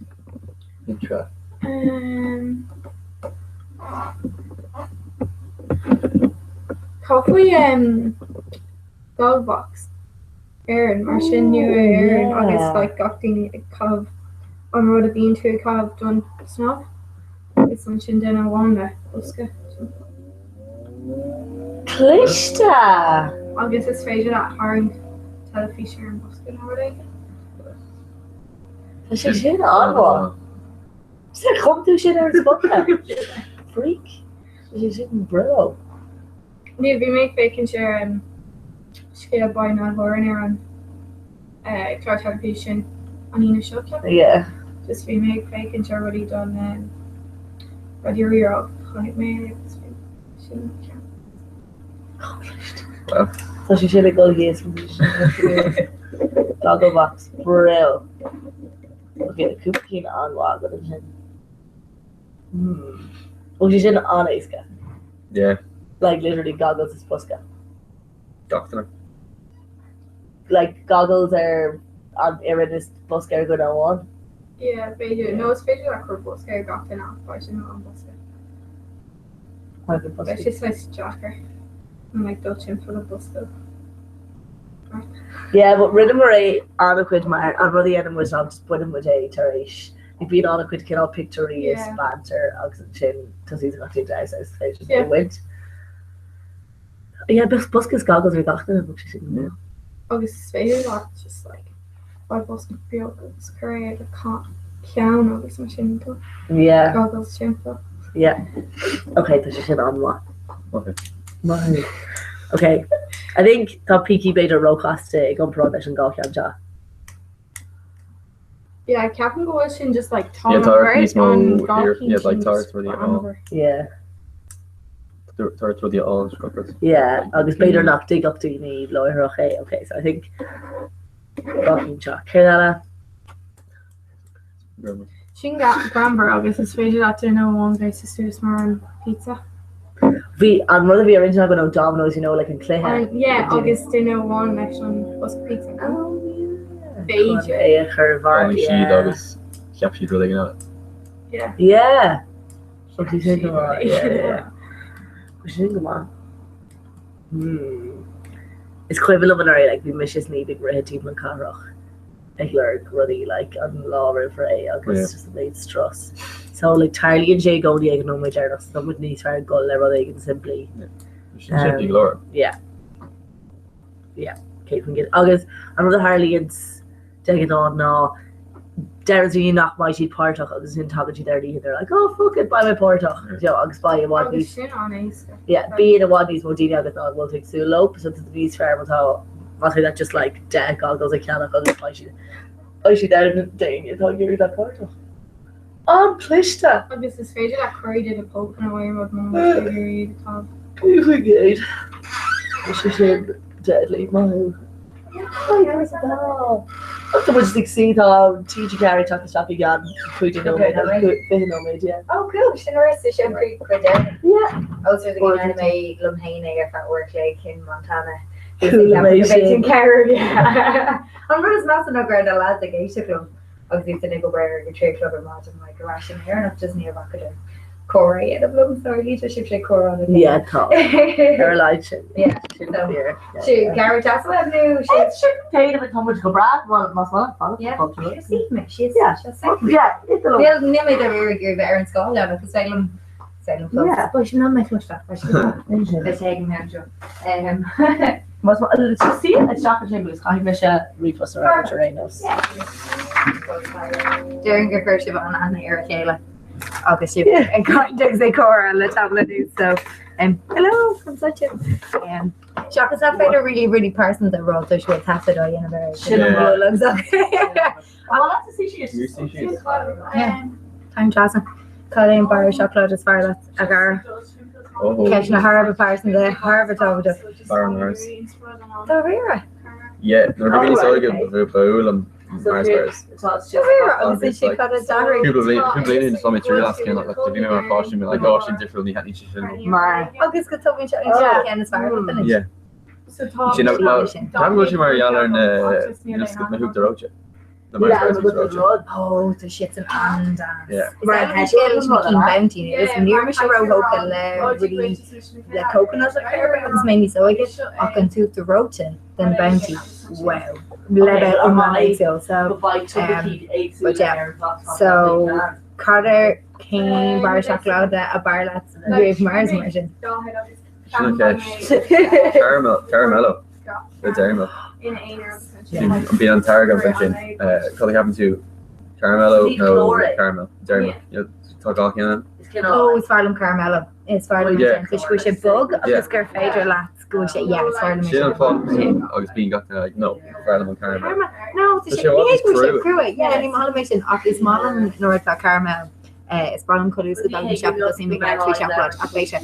Speaker 9: Intra.
Speaker 11: Um, Cá faoi um, Gogglebox Éireann mar sin nua Éireann agus like gach daoine ag caitheamh an rud a bhíonn tú ag caitheamh don snámh agus ansin duine amháin le bosca timpeall.
Speaker 17: Cliste!
Speaker 11: Agus is féidir leat tharraingt teilifís ar an bosca nó rud éigin.
Speaker 17: Tá sé sin an-mhaith. Is ar chum tú sin ar an spota? Freak. Tá sé sin brillo.
Speaker 11: Ní bhí mé ag féachaint ar an scéal by Niall Horan ar an chlár teilifíse sin an Aoine seo ceapaim.
Speaker 17: Yeah.
Speaker 11: Just bhí mé ag féachaint ar rudaí don Raidió Rí-Rá chonaic mé é agus bhí sin ceann.
Speaker 9: Wow.
Speaker 17: Tá sé sin ag dul thíos. Gogglebox brill. Ok, tá cúpla cinn an-mhaith agat ansin. Hmm. Ó sé sin an-éasca.
Speaker 9: Yeah.
Speaker 17: Like literally goggles is bosca.
Speaker 9: Gach duine.
Speaker 17: Like goggles ar an fhoireann is bosca ar dhuine amháin.
Speaker 11: Yeah, b'fhéidir. Nó is féidir leat cur bosca ar gach duine ach beidh sin an bosca. Beidh sé saghas deacair an like dul timpeall le bosca.
Speaker 17: Yeah, but rinneamar é an-chuid mar an rud a dhéanann muid ná just baineann muid é tar éis Like bíonn an-chuid cineál pictiúirí is banter agus ansin tosaíonn gach duine damhsa agus is féidir é a bhaint. Yeah, bheadh bosca is goggles ar gach duine, bheadh sé sin go maith.
Speaker 11: Agus is féidir leat just like faigh bosca beag agus cuir é ar do cheann agus mar sin tá
Speaker 17: Yeah.
Speaker 11: goggles timpeall.
Speaker 17: Yeah. Ok, tá sé sin an-mhaith.
Speaker 9: Ok.
Speaker 17: Maith. Ok. I think tá Peaky b'fhéidir róchasta i gcomparáid leis an dhá cheann seo.
Speaker 11: Yeah, ceapaim go bhfuil sin just like tá
Speaker 9: Yeah,
Speaker 11: an
Speaker 9: tá
Speaker 11: bheirt
Speaker 9: níos mó
Speaker 11: an dhá
Speaker 9: iar-
Speaker 11: cinn
Speaker 9: yeah, like
Speaker 11: sin
Speaker 9: tá
Speaker 11: just
Speaker 9: rudaí
Speaker 11: greannmhar.
Speaker 17: Yeah.
Speaker 9: Tá rudaí á scrupad.
Speaker 17: Yeah, agus b'fhéidir nach dtuigfeadh daoine láithreach é. Ok, so I think dhá cinn seo. Céard eile?
Speaker 11: Sin greannmhar agus is féidir leat duine amháin gléasadh suas mar an pizza.
Speaker 17: Bhí an rud a bhí ar intinn agam ó Domino's, you know, like an cluiche.
Speaker 11: An, yeah, agus duine amháin leis an bosca pizza.
Speaker 17: Oh, yeah.
Speaker 11: B'fhéidir.
Speaker 17: É a chur i bhfear,
Speaker 9: Tháinig siad
Speaker 17: yeah.
Speaker 9: agus cheap siad rud éigin eile.
Speaker 11: Yeah.
Speaker 17: Yeah. Bhí sé sin go maith, yeah, yeah. Bhí sé sin go maith. Hmm. Is cuimhin liom anuraidh, like, bhí mise is Niamh ag rith timpeall na cathrach ag lorg rudaí like an lá roimh ré agus
Speaker 9: Yeah.
Speaker 17: just an méid strus. So like tarlaíonn sé i gcónaí ag an nóiméad deireanach, so tá muid níos fearr ag dul le rud éigin simplí.
Speaker 9: Sin simplí go leor.
Speaker 17: Yeah. Yeah, 100%. Agus an rud a tharlaíonn de ghnáth ná Deireann daoine nach mbeidh siad páirteach agus ansin tagann siad ar an oíche they're like oh fuck it beidh mé páirteach you know agus beidh i bhfad
Speaker 11: Agus
Speaker 17: níos
Speaker 11: sin an-éasca.
Speaker 17: yeah bíonn i bhfad níos mó daoine agat ná a bhfuil tú ag súil leo so tá níos fearr má tá má tá just like 10 goggles a cheannach agus beidh siad beidh siad ann d'éinne atá ag iarraidh bheith páirteach. An-chliste!
Speaker 11: Agus is féidir leat cur iad i do phóca nó aon rud muna bhfuil tú ag iarraidh iad a chaitheamh.
Speaker 17: 5%. Tá sé sin deadly, maith thú. Ach tá muid ag suí tá TG4 ag teacht isteach i gceann 15 nóiméad, 20 nóiméad, yeah.
Speaker 13: Oh cool, sin ar is sin cuid cuid deireanach.
Speaker 17: Yeah.
Speaker 13: Ós rud é go ndearna mé liom féin é ar feadh uair a chloig in Montana.
Speaker 17: Chuala mé sin.
Speaker 13: An rud is measa ná go raibh na lads ag éisteacht liom. agus iad san ag obair ag a 3 a chlog ar maidin like ar ais in Éirinn ach just níor bhacadar comhrá a dhéanamh liom so ar líte sibh sé comhrá le
Speaker 17: Yeah tá ar a laghad sin.
Speaker 13: Yeah
Speaker 17: Sin
Speaker 13: so
Speaker 17: fíor.
Speaker 13: sé Gareth deas uaim nó sé
Speaker 17: Sin féin a tá muid go breá más maith fanacht
Speaker 13: Yeah
Speaker 17: fáilte.
Speaker 13: Sí mé síos
Speaker 17: Yeah.
Speaker 13: seo sexy.
Speaker 17: Yeah it's a lot.
Speaker 13: Níl níl mé dáiríre ag iarraidh bheith ar an scáileán ach is féidir liom is féidir liom fós.
Speaker 17: Yeah.
Speaker 13: Beidh sin an mé cloisteach beidh sin beidh sé ag an mbean seo. Um,
Speaker 17: Más sí isteach ansin agus caithfidh mise ríomhphost a fhreagairt ar aon nós.
Speaker 13: Déarfainn gur chuir sibh an-aithne ar a chéile agus sibh ag caint agus ag comhrá le tamall anuas so um, hello, conas tá sibh? Um, seachas nach féidir really really pearsanta a rá toisc go bhfuil taifead á dhéanamh air.
Speaker 17: Sin an rud.
Speaker 13: agus Táim deasa. Cad é an barra seacláide is fearr leat, a Dhara? Ceisteanna thar a bheith pearsanta, thar a bheith tábhachtach.
Speaker 9: Barra Mars.
Speaker 13: Dáiríre?
Speaker 9: Yeah, nuair a bhí níos óige ba fhuath liom Mars bars.
Speaker 13: Dáiríre, agus is sé cad a d'athraigh.
Speaker 9: Cúpla bliain, cúpla bliain ó shin tá mé triail as ceann like bhí mé mar pháiste mé like oh sin difriúil ní thaitníonn sé sin liom.
Speaker 13: Mar agus go dtugann sé an ceann is fearr leat anois.
Speaker 9: Yeah. Sin go bhfuil sé mar gheall ar na na huachtar reoite. Na Mars bars uachtar reoite.
Speaker 13: Oh, tá siad san an-deas.
Speaker 9: Yeah.
Speaker 13: Is é an scéal leis na cinn Bounty nó is ní raibh mise róthógtha le rudaí le coconut a chur agus mé níos óige ach an t-uachtar reoite den Bounty, wow. Leibhéal iomlán éagsúil. So, um, but yeah. So, cad ar cén barra seacláide ab fhearr leat roimh Mars mar sin?
Speaker 9: Sin an cheist. Caramel, caramello. Le Dairy Milk. Bíonn an t-airgead ansin. Cad a cheapann tú? Caramello nó caramel? Dairy Milk. You know, Tá gach ceann ann.
Speaker 13: Oh, is fearr liom caramello. Is fearr liom
Speaker 9: Yeah.
Speaker 13: sin. Toisc go bhfuil sé bog agus gur féidir leat go bhfuil sé, yeah, is fearr liom é
Speaker 9: Sin an
Speaker 13: sin.
Speaker 9: fáth agus bíonn gach duine like, no, fearr liom an caramel.
Speaker 13: Caramel. No, tá
Speaker 9: Tá
Speaker 13: sé
Speaker 9: sé i bhfad
Speaker 13: ní
Speaker 9: níos
Speaker 13: hé go bhfuil sé
Speaker 9: crua.
Speaker 13: crua. Yeah, ní maith liom é sin ach is maith liom nuair atá caramel Is breá liom codladh sa dtagann seacláid is mé ag labhairt faoi seacláid ach beidh sé.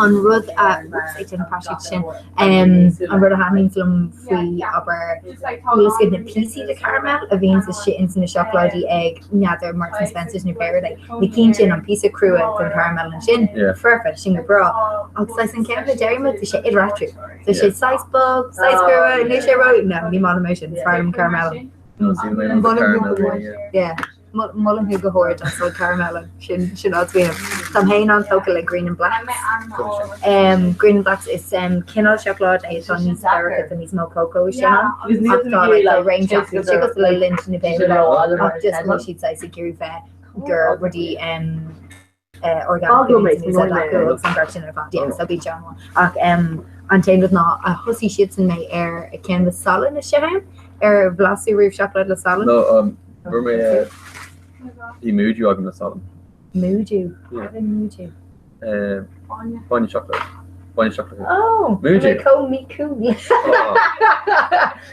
Speaker 13: An rud a whoops ag déanamh praiseach sin. An rud a thaitníonn liom faoi abair bhfuil fhios agat na píosaí de caramel a bhíonn istigh ins na seacláidí ag n'fheadar Marks and Spencers nó pé rud é. Na cinn sin an píosa crua den caramel ansin foirfe sin go breá. Agus saghas an ceann le Dairy Milk tá sé idir eatarthu. Tá sé saghas bog, saghas crua, níl sé ró no ní maith liom é sin, is fearr liom caramel.
Speaker 9: No, sí, mé an caramel really, yeah.
Speaker 13: Yeah. Molaim thú go hard as an caramello sin sin áit bhíonn. Táim féin an-tógtha le Green and Blacks. Green and Blacks is cineál seacláid é atá níos dorcha tá níos mó cócó istigh ann. Ach tá like tá réimse acu sé cosúil le Lindt nó pé rud ach just go bhfuil siad saghas ag iarraidh bheith gur rudaí organic a bhíonn san úsáid acu agus an gort sin ar fad. Yeah, so bíonn sé an-mhaith. Ach an t-aon rud ná a thosaigh siadsan mé ar ceann le salann istigh ann, ar bhlas tú riamh seacláid le salann?
Speaker 9: No, fuair mé bhí Muju agam le salann.
Speaker 13: Muju?
Speaker 9: Yeah.
Speaker 13: Cad é Muju?
Speaker 9: Bainne seacláid. Bainne seacláid.
Speaker 13: Oh,
Speaker 9: Muju.
Speaker 13: Chomh míchúil.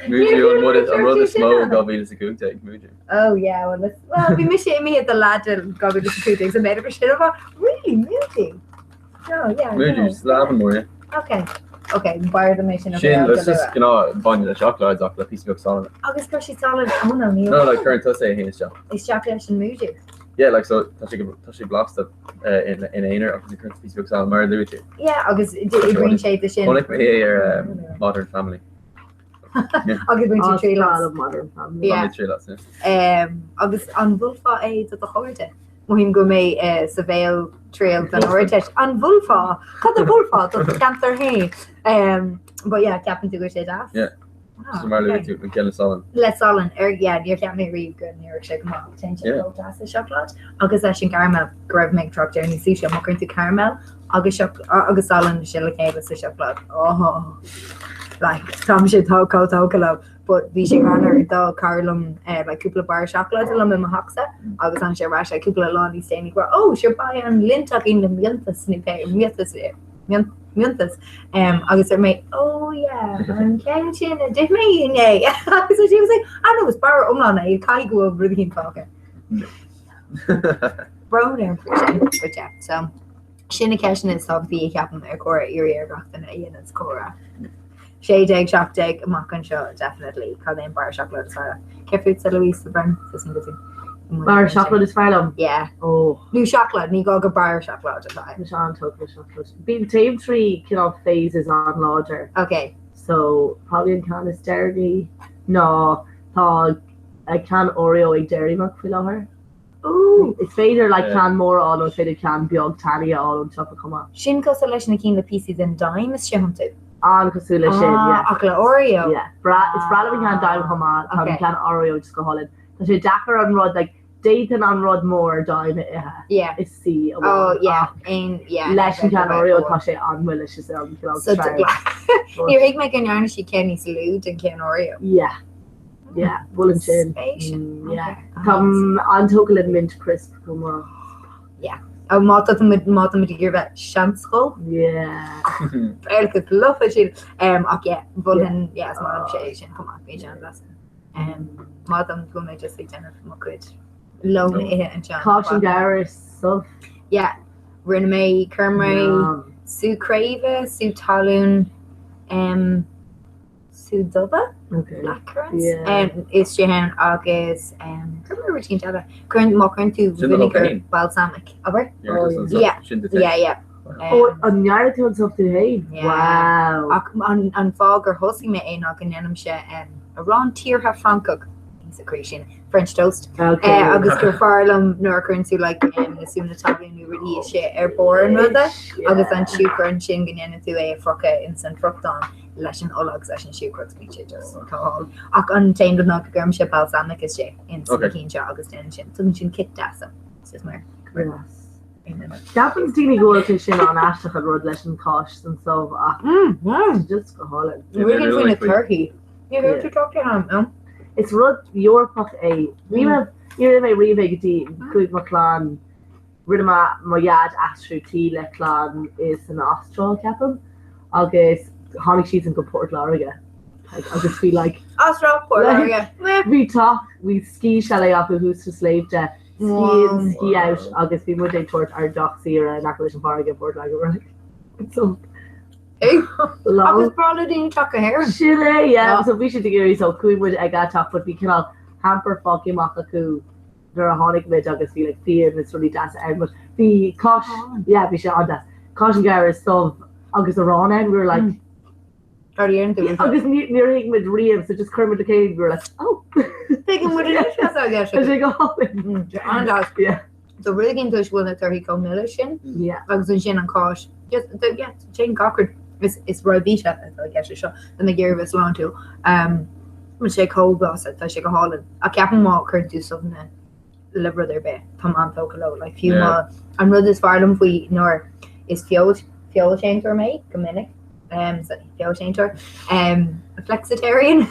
Speaker 9: Muju an rud an rud is mó 2015, Muju.
Speaker 13: Oh yeah, well, let's, well bhí mise imithe do leath de 2015 so b'fhéidir gur sin an fáth. Really, Muju? Oh yeah.
Speaker 9: Muju,
Speaker 13: no.
Speaker 9: slab mór. yeah.
Speaker 13: Okay. Okay, b'fhearr dom é sin a
Speaker 9: Sin
Speaker 13: bheith
Speaker 9: is just gnáth bainne le seacláid ach le píosa beag salann.
Speaker 13: Agus chuir siad salann oh no, ní
Speaker 9: No, like cuireann tusa é féin isteach.
Speaker 13: Isteach leis an Muju.
Speaker 9: Yeah, like so tá sé go- tá sé blasta eh, in in aonar agus cuireann tú píosa beag salann mar a luaigh tú.
Speaker 13: Yeah, agus oibríonn sé de sin.
Speaker 9: Chonaic mé é ar um, Modern Family.
Speaker 13: Agus bhain tú triail as.
Speaker 17: Modern Family.
Speaker 13: Yeah.
Speaker 9: Bhain mé triail as, yeah.
Speaker 13: Um, agus an mholfá é do do chairde? Mothaím go mé uh, sa bhéaltriail den Ardteist. An mholfá? Cad a mholfá do do cheantar féin? Um, but yeah, ceapann tú go bhfuil sé deas?
Speaker 9: Yeah.
Speaker 13: Ah,
Speaker 9: So mar a luaigh
Speaker 13: okay.
Speaker 9: tú, an ceann le salann.
Speaker 13: Le salann, ar yeah, níor cheap mé riamh go n-éireodh sé go maith. Téann sé
Speaker 9: Yeah.
Speaker 13: chomh deas le seacláid. Agus leis an gcaramel, go raibh mé ag trácht ar níos luaithe, má chuireann tú caramel agus, agus salann istigh le chéile sa seacláid. Oh. Like táimse tá chomh tógtha leo but bhí sé greannmhar d'fhág cara liom eh, like cúpla barra seacláide liom i mo theachsa agus tháinig sé ar ais like cúpla lá níos déanaí go raibh oh sure ba é an Lindt againn le miontas nó pé miotas eh, miontas um, agus ar mé oh yeah an ceann sin a d'ith mé inné agus she was like ah no is barra iomlán é caithfidh go bhfuil rud éigin fágtha. Brón orm faoi sin but yeah so sin na ceisteanna is tábhachtaí a cheapaim ar chóir iarraidh ar gach duine a dhéanamh sa chomhrá. 16, 17 amach anseo definitely cad é an barra seacláide is fearr leat? Céard fútsa Louise sa Bhrein?
Speaker 17: Barra seacláide is fearr liom?
Speaker 13: Yeah.
Speaker 17: Oh.
Speaker 13: Nó seacláid, ní gá gur barra seacláide atá ann.
Speaker 17: Tá an-tógtha le seacláid. Bíonn téim trí cineál phases an-láidir.
Speaker 13: Ok.
Speaker 17: So probably an ceann is deireanaí ná tá ceann Oreo ag Dairy Milk faoi láthair.
Speaker 13: Ooh!
Speaker 17: Is féidir like ceann mór a fháil nó is féidir ceann beag tiny a fháil ón siopa chomh maith.
Speaker 13: Sin cosúil leis na cinn le píosaí den Daim istigh iontu.
Speaker 17: An-chosúil leis sin, yeah.
Speaker 13: Ah, ach le Oreo.
Speaker 17: Yeah. Breá, is breá liom an ceann Daim chomh maith. Tá an ceann Oreo just go hálainn. Tá sé deacair an rud, like, d'fhéadfainn an rud mór Daim a ithe
Speaker 13: Yeah.
Speaker 17: i suí amháin
Speaker 13: Oh, yeah.
Speaker 17: ach
Speaker 13: Aon, yeah.
Speaker 17: leis an ceann Oreo tá sé an-mhilis is an cineál
Speaker 13: So,
Speaker 17: treabh.
Speaker 13: níor thuig mé go ndearna siad ceann níos lú den ceann Oreo.
Speaker 17: Yeah. Yeah, bhuel ansin.
Speaker 13: Spéisiúil.
Speaker 17: Mm, yeah. Táim an-tógtha le mint crisp chomh maith.
Speaker 13: Yeah. Ó má tá muid má tá muid ag iarraidh bheith seanscoil.
Speaker 17: Yeah.
Speaker 13: Béarlachas lofa sin. Um, ach yeah, mholfainn, yeah, is maith liom sé sin chomh maith, bíonn sé an-bhlasta. Um, maith dom go bhfuil mé just ag déanamh mo chuid lón a ithe anseo.
Speaker 17: Cáis an gheimhridh subh.
Speaker 13: Yeah, rinne mé, chuir mé
Speaker 17: Yum.
Speaker 13: sú craoibhe, sú talún, um, sú dubha, blackcurrants, istigh ann agus chuir mé rud éicint eile. Cuireann, má chuireann tú
Speaker 9: Sin do shop
Speaker 13: vinegar
Speaker 9: féin?
Speaker 13: balsamic, abair?
Speaker 9: Dhear tú
Speaker 13: Yeah,
Speaker 9: an subh, sin duit féin?
Speaker 13: yeah, yeah.
Speaker 17: Ó, an ndearna tú an subh tú féin?
Speaker 13: Yeah.
Speaker 17: Wow.
Speaker 13: Ach an, an fáth gur thosaigh mé é ná go ndéanaimse arán tíortha Francach sa chroí sin, French toast.
Speaker 17: Okay.
Speaker 13: Agus gur fearr liom nuair a chuireann tú like na súnna talún nó rudaí istigh ar barr an ruda agus an siúcra ansin go ndéanann tú é a phrocadh ins an friochtán. leis an ola agus leis an siúcra agus bíonn sé just go hálainn. Ach an t-aon rud ná go gcuirimse balsamic istigh ins na
Speaker 9: Okay.
Speaker 13: cinn seo agus déanann sin, tugann sin kick deas dó. It's just mar
Speaker 17: Ceapann daoine go bhfuil sé sin an-aisteach an rud leis an cáis san subh ach
Speaker 13: Mm,
Speaker 17: just go hálainn.
Speaker 13: Rugann faoi na torthaí. Ní raibh tú trácht ar am, no?
Speaker 17: Is rud Eorpach é. Ní raibh ní raibh mé riamh ag go dtí chuaigh mo chlann Rinne mo dhaid aistriú tí le clann i san Astráil, ceapaim, agus tháinig siadsan go Port Láirge agus bhí like.
Speaker 13: Astráil, Port Láirge.
Speaker 17: Bhí teach, bhí ski chalet acu thuas sna sléibhte, ski in, ski out agus bhí muid ag tabhairt ár dteach saoire in aice leis an bhfarraige i bPort Láirge. We're like, it's so.
Speaker 13: Agus breá le daoine teacht go hÉirinn.
Speaker 17: Sin é, yeah. So bhí siad ag iarraidh, so chuaigh muid ag a teach but bhí cineál hamper fágtha amach acu nuair a tháinig muid agus bhí like fíon is rudaí deasa ann but bhí cáis yeah bhí sé an-deas cáis an gheimhridh subh agus arán ann we were like
Speaker 13: Ar dhéan tú
Speaker 17: agus ní níor thuig muid riamh so just chuir muid le chéile we were like oh
Speaker 13: Tuigeann muid anois as a gceist.
Speaker 17: Tá sé go hálainn.
Speaker 13: An-deas.
Speaker 17: Yeah.
Speaker 13: So rud éigin toisc go bhfuil na torthaí chomh milis sin
Speaker 17: Yeah.
Speaker 13: agus ansin an cáis just the yeah téann gach rud is is Ryvita atá i gceist seo tá mé ag iarraidh bheith sláintiúil. Um, Bhfuil sé chomh blasta, tá sé go hálainn. Ach ceapaim má chuireann tú subhanna le rud ar bith, tá mé an-tógtha leo. Like fiú má, an rud is fearr liom faoi nuair is feoil, feoilséantóir mé go minic, um, so feoilséantóir, um, flexitarian,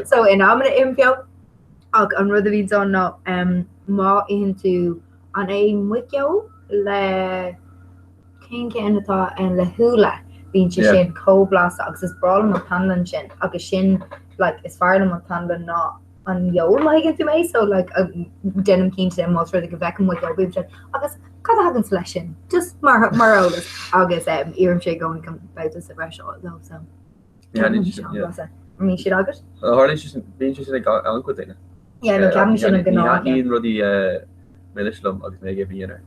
Speaker 13: so in amanna ithim feoil. Ach an rud a bhíonn ann ná um, má itheann tú an é muiceoil le Cén ceann atá ann le húlla? Bíonn sé sin chomh blasta agus is breá liom an t-anlann sin agus sin like is fearr liom an t-anlann ná an fheoil má thuigeann tú mé so like déanaim cinnte de más rud é go bhfeicim muiceoil bím sin agus cad a thaganns leis sin? Just mar mar eolas agus um, iarraim sé i gcónaí chun babhta sa bhreis a fháil dó so.
Speaker 9: Yeah, níl sé sin, yeah.
Speaker 13: Níl siad agat?
Speaker 9: Tharlaíonn sé sin, bíonn sé sin ag an-chuid daoine.
Speaker 13: Yeah, no, ceapaim sin an
Speaker 9: Ní
Speaker 13: gnáth.
Speaker 9: thaitníonn rudaí milis liom agus mé ag ithe mo dhinnéar.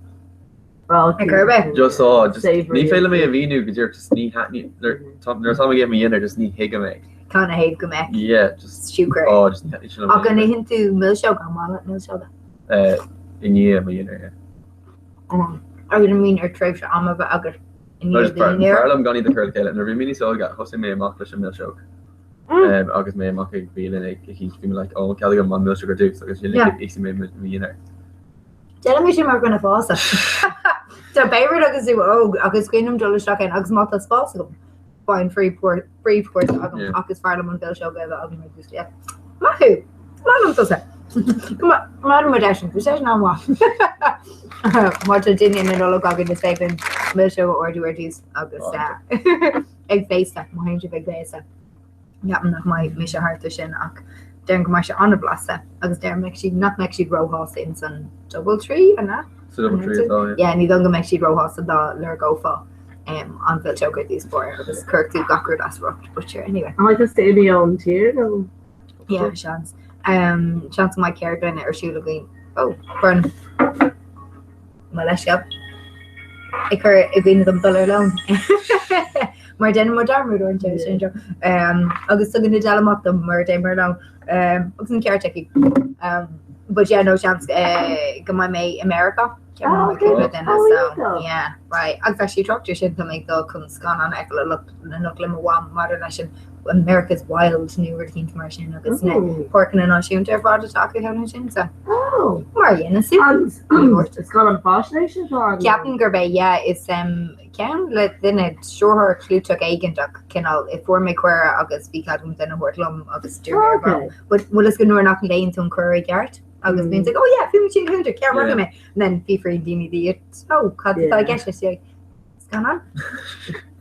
Speaker 13: Ag ar bith.
Speaker 9: Just á, just ní féidir liom é a mhíniú go díreach, just ní thaitníonn, nuair atá mé ag ithe mo dhinnéar, just ní thuigim é.
Speaker 13: Cad ina thaobh go mbeadh
Speaker 9: Yeah, just
Speaker 13: siúcra.
Speaker 9: Á, just ní thaitníonn sé liom.
Speaker 13: Ach an itheann tú milseog an maith leat milseoga?
Speaker 9: I ndiaidh mo dhinnéar, yeah.
Speaker 13: Agus I mean ar tréimhse ama bheith agat i ndiaidh do dhinnéir.
Speaker 9: B'fhearr liom gan iad a chur le chéile. Nuair a bhí mé níos óige, thosaigh mé amach leis an milseog. Agus mé amach ag bialann ag oíche, bhí mé like, oh, cead agam an milseog ar dtús agus ansin íosfaidh mé mo dhinnéar.
Speaker 13: Déanaim é sin mar dhuine fásta. Tá pé rud agus tú óg agus cuimhin liom dul isteach ann agus má tá spás agam. Beidh an phríomhchúrsa agam ach is fearr liom an mhilseog a bheith agam ar dtús. Yeah. Maith thú! Maith liom tusa! Go maith liom mar eisean, bhí seisean an-mhaith. Má tá dinnéar na Nollag againn is féidir linn milseog a ordú ar dtús agus ag féasta, má théann sibh ag féasta. Ceapaim nach mbeidh mise thart air sin ach deirim go mbeidh sé an-bhlasta agus deirim mbeidh siad nach mbeidh siad róshásta in san Doubletree, an ea?
Speaker 9: Sa Doubletree atá, yeah.
Speaker 13: Yeah, ní dóigh go mbeidh siad róshásta dá lorgófá an mhilseog ar dtús báire agus cuirfidh tú gach rud as riocht, but sure, anyway.
Speaker 17: An mbeidh tusa imithe ón tír nó?
Speaker 13: Yeah, seans. Seans go mbeidh ceardlanna ar siúl againn. Oh, Bern. Mo leithscéal. Ag cur i gcuimhne dom dul ar lón. Mar déanann muid dearmad uaireanta sin seo. Agus tugann Adele amach dom mar déan ar lón. Agus an ceart aici. But yeah, no seans go mbeidh mé i Meiriceá. Oh, okay. Oh, so, yeah, right. Agus actually trácht air sin tá mé ag dul chun scannán a fheiceáil anocht le mo mham maidir leis an America's Wild nó rud éicint mar sin agus na páirceanna náisiúnta ar fad atá acu thall ansin so.
Speaker 17: Oh.
Speaker 13: Mar a dhéanann tú.
Speaker 17: Scannán faisnéise atá ann?
Speaker 13: Ceapaim gurb é, yeah, is ceann le duine stiúrthóir clúiteach éigin ach cineál fuair mé cuireadh agus bhí cead agam duine a thabhairt liom agus d'iarr mé ar mham. But bhfuil fhios agat nuair nach léann tú an cuireadh i gceart agus bíonn tú like, oh yeah, fuair mé sin go hiontach, yeah, rachaidh mé. And then fiafraíonn daoine díot, oh, cad atá i gceist leis? Like, Scannán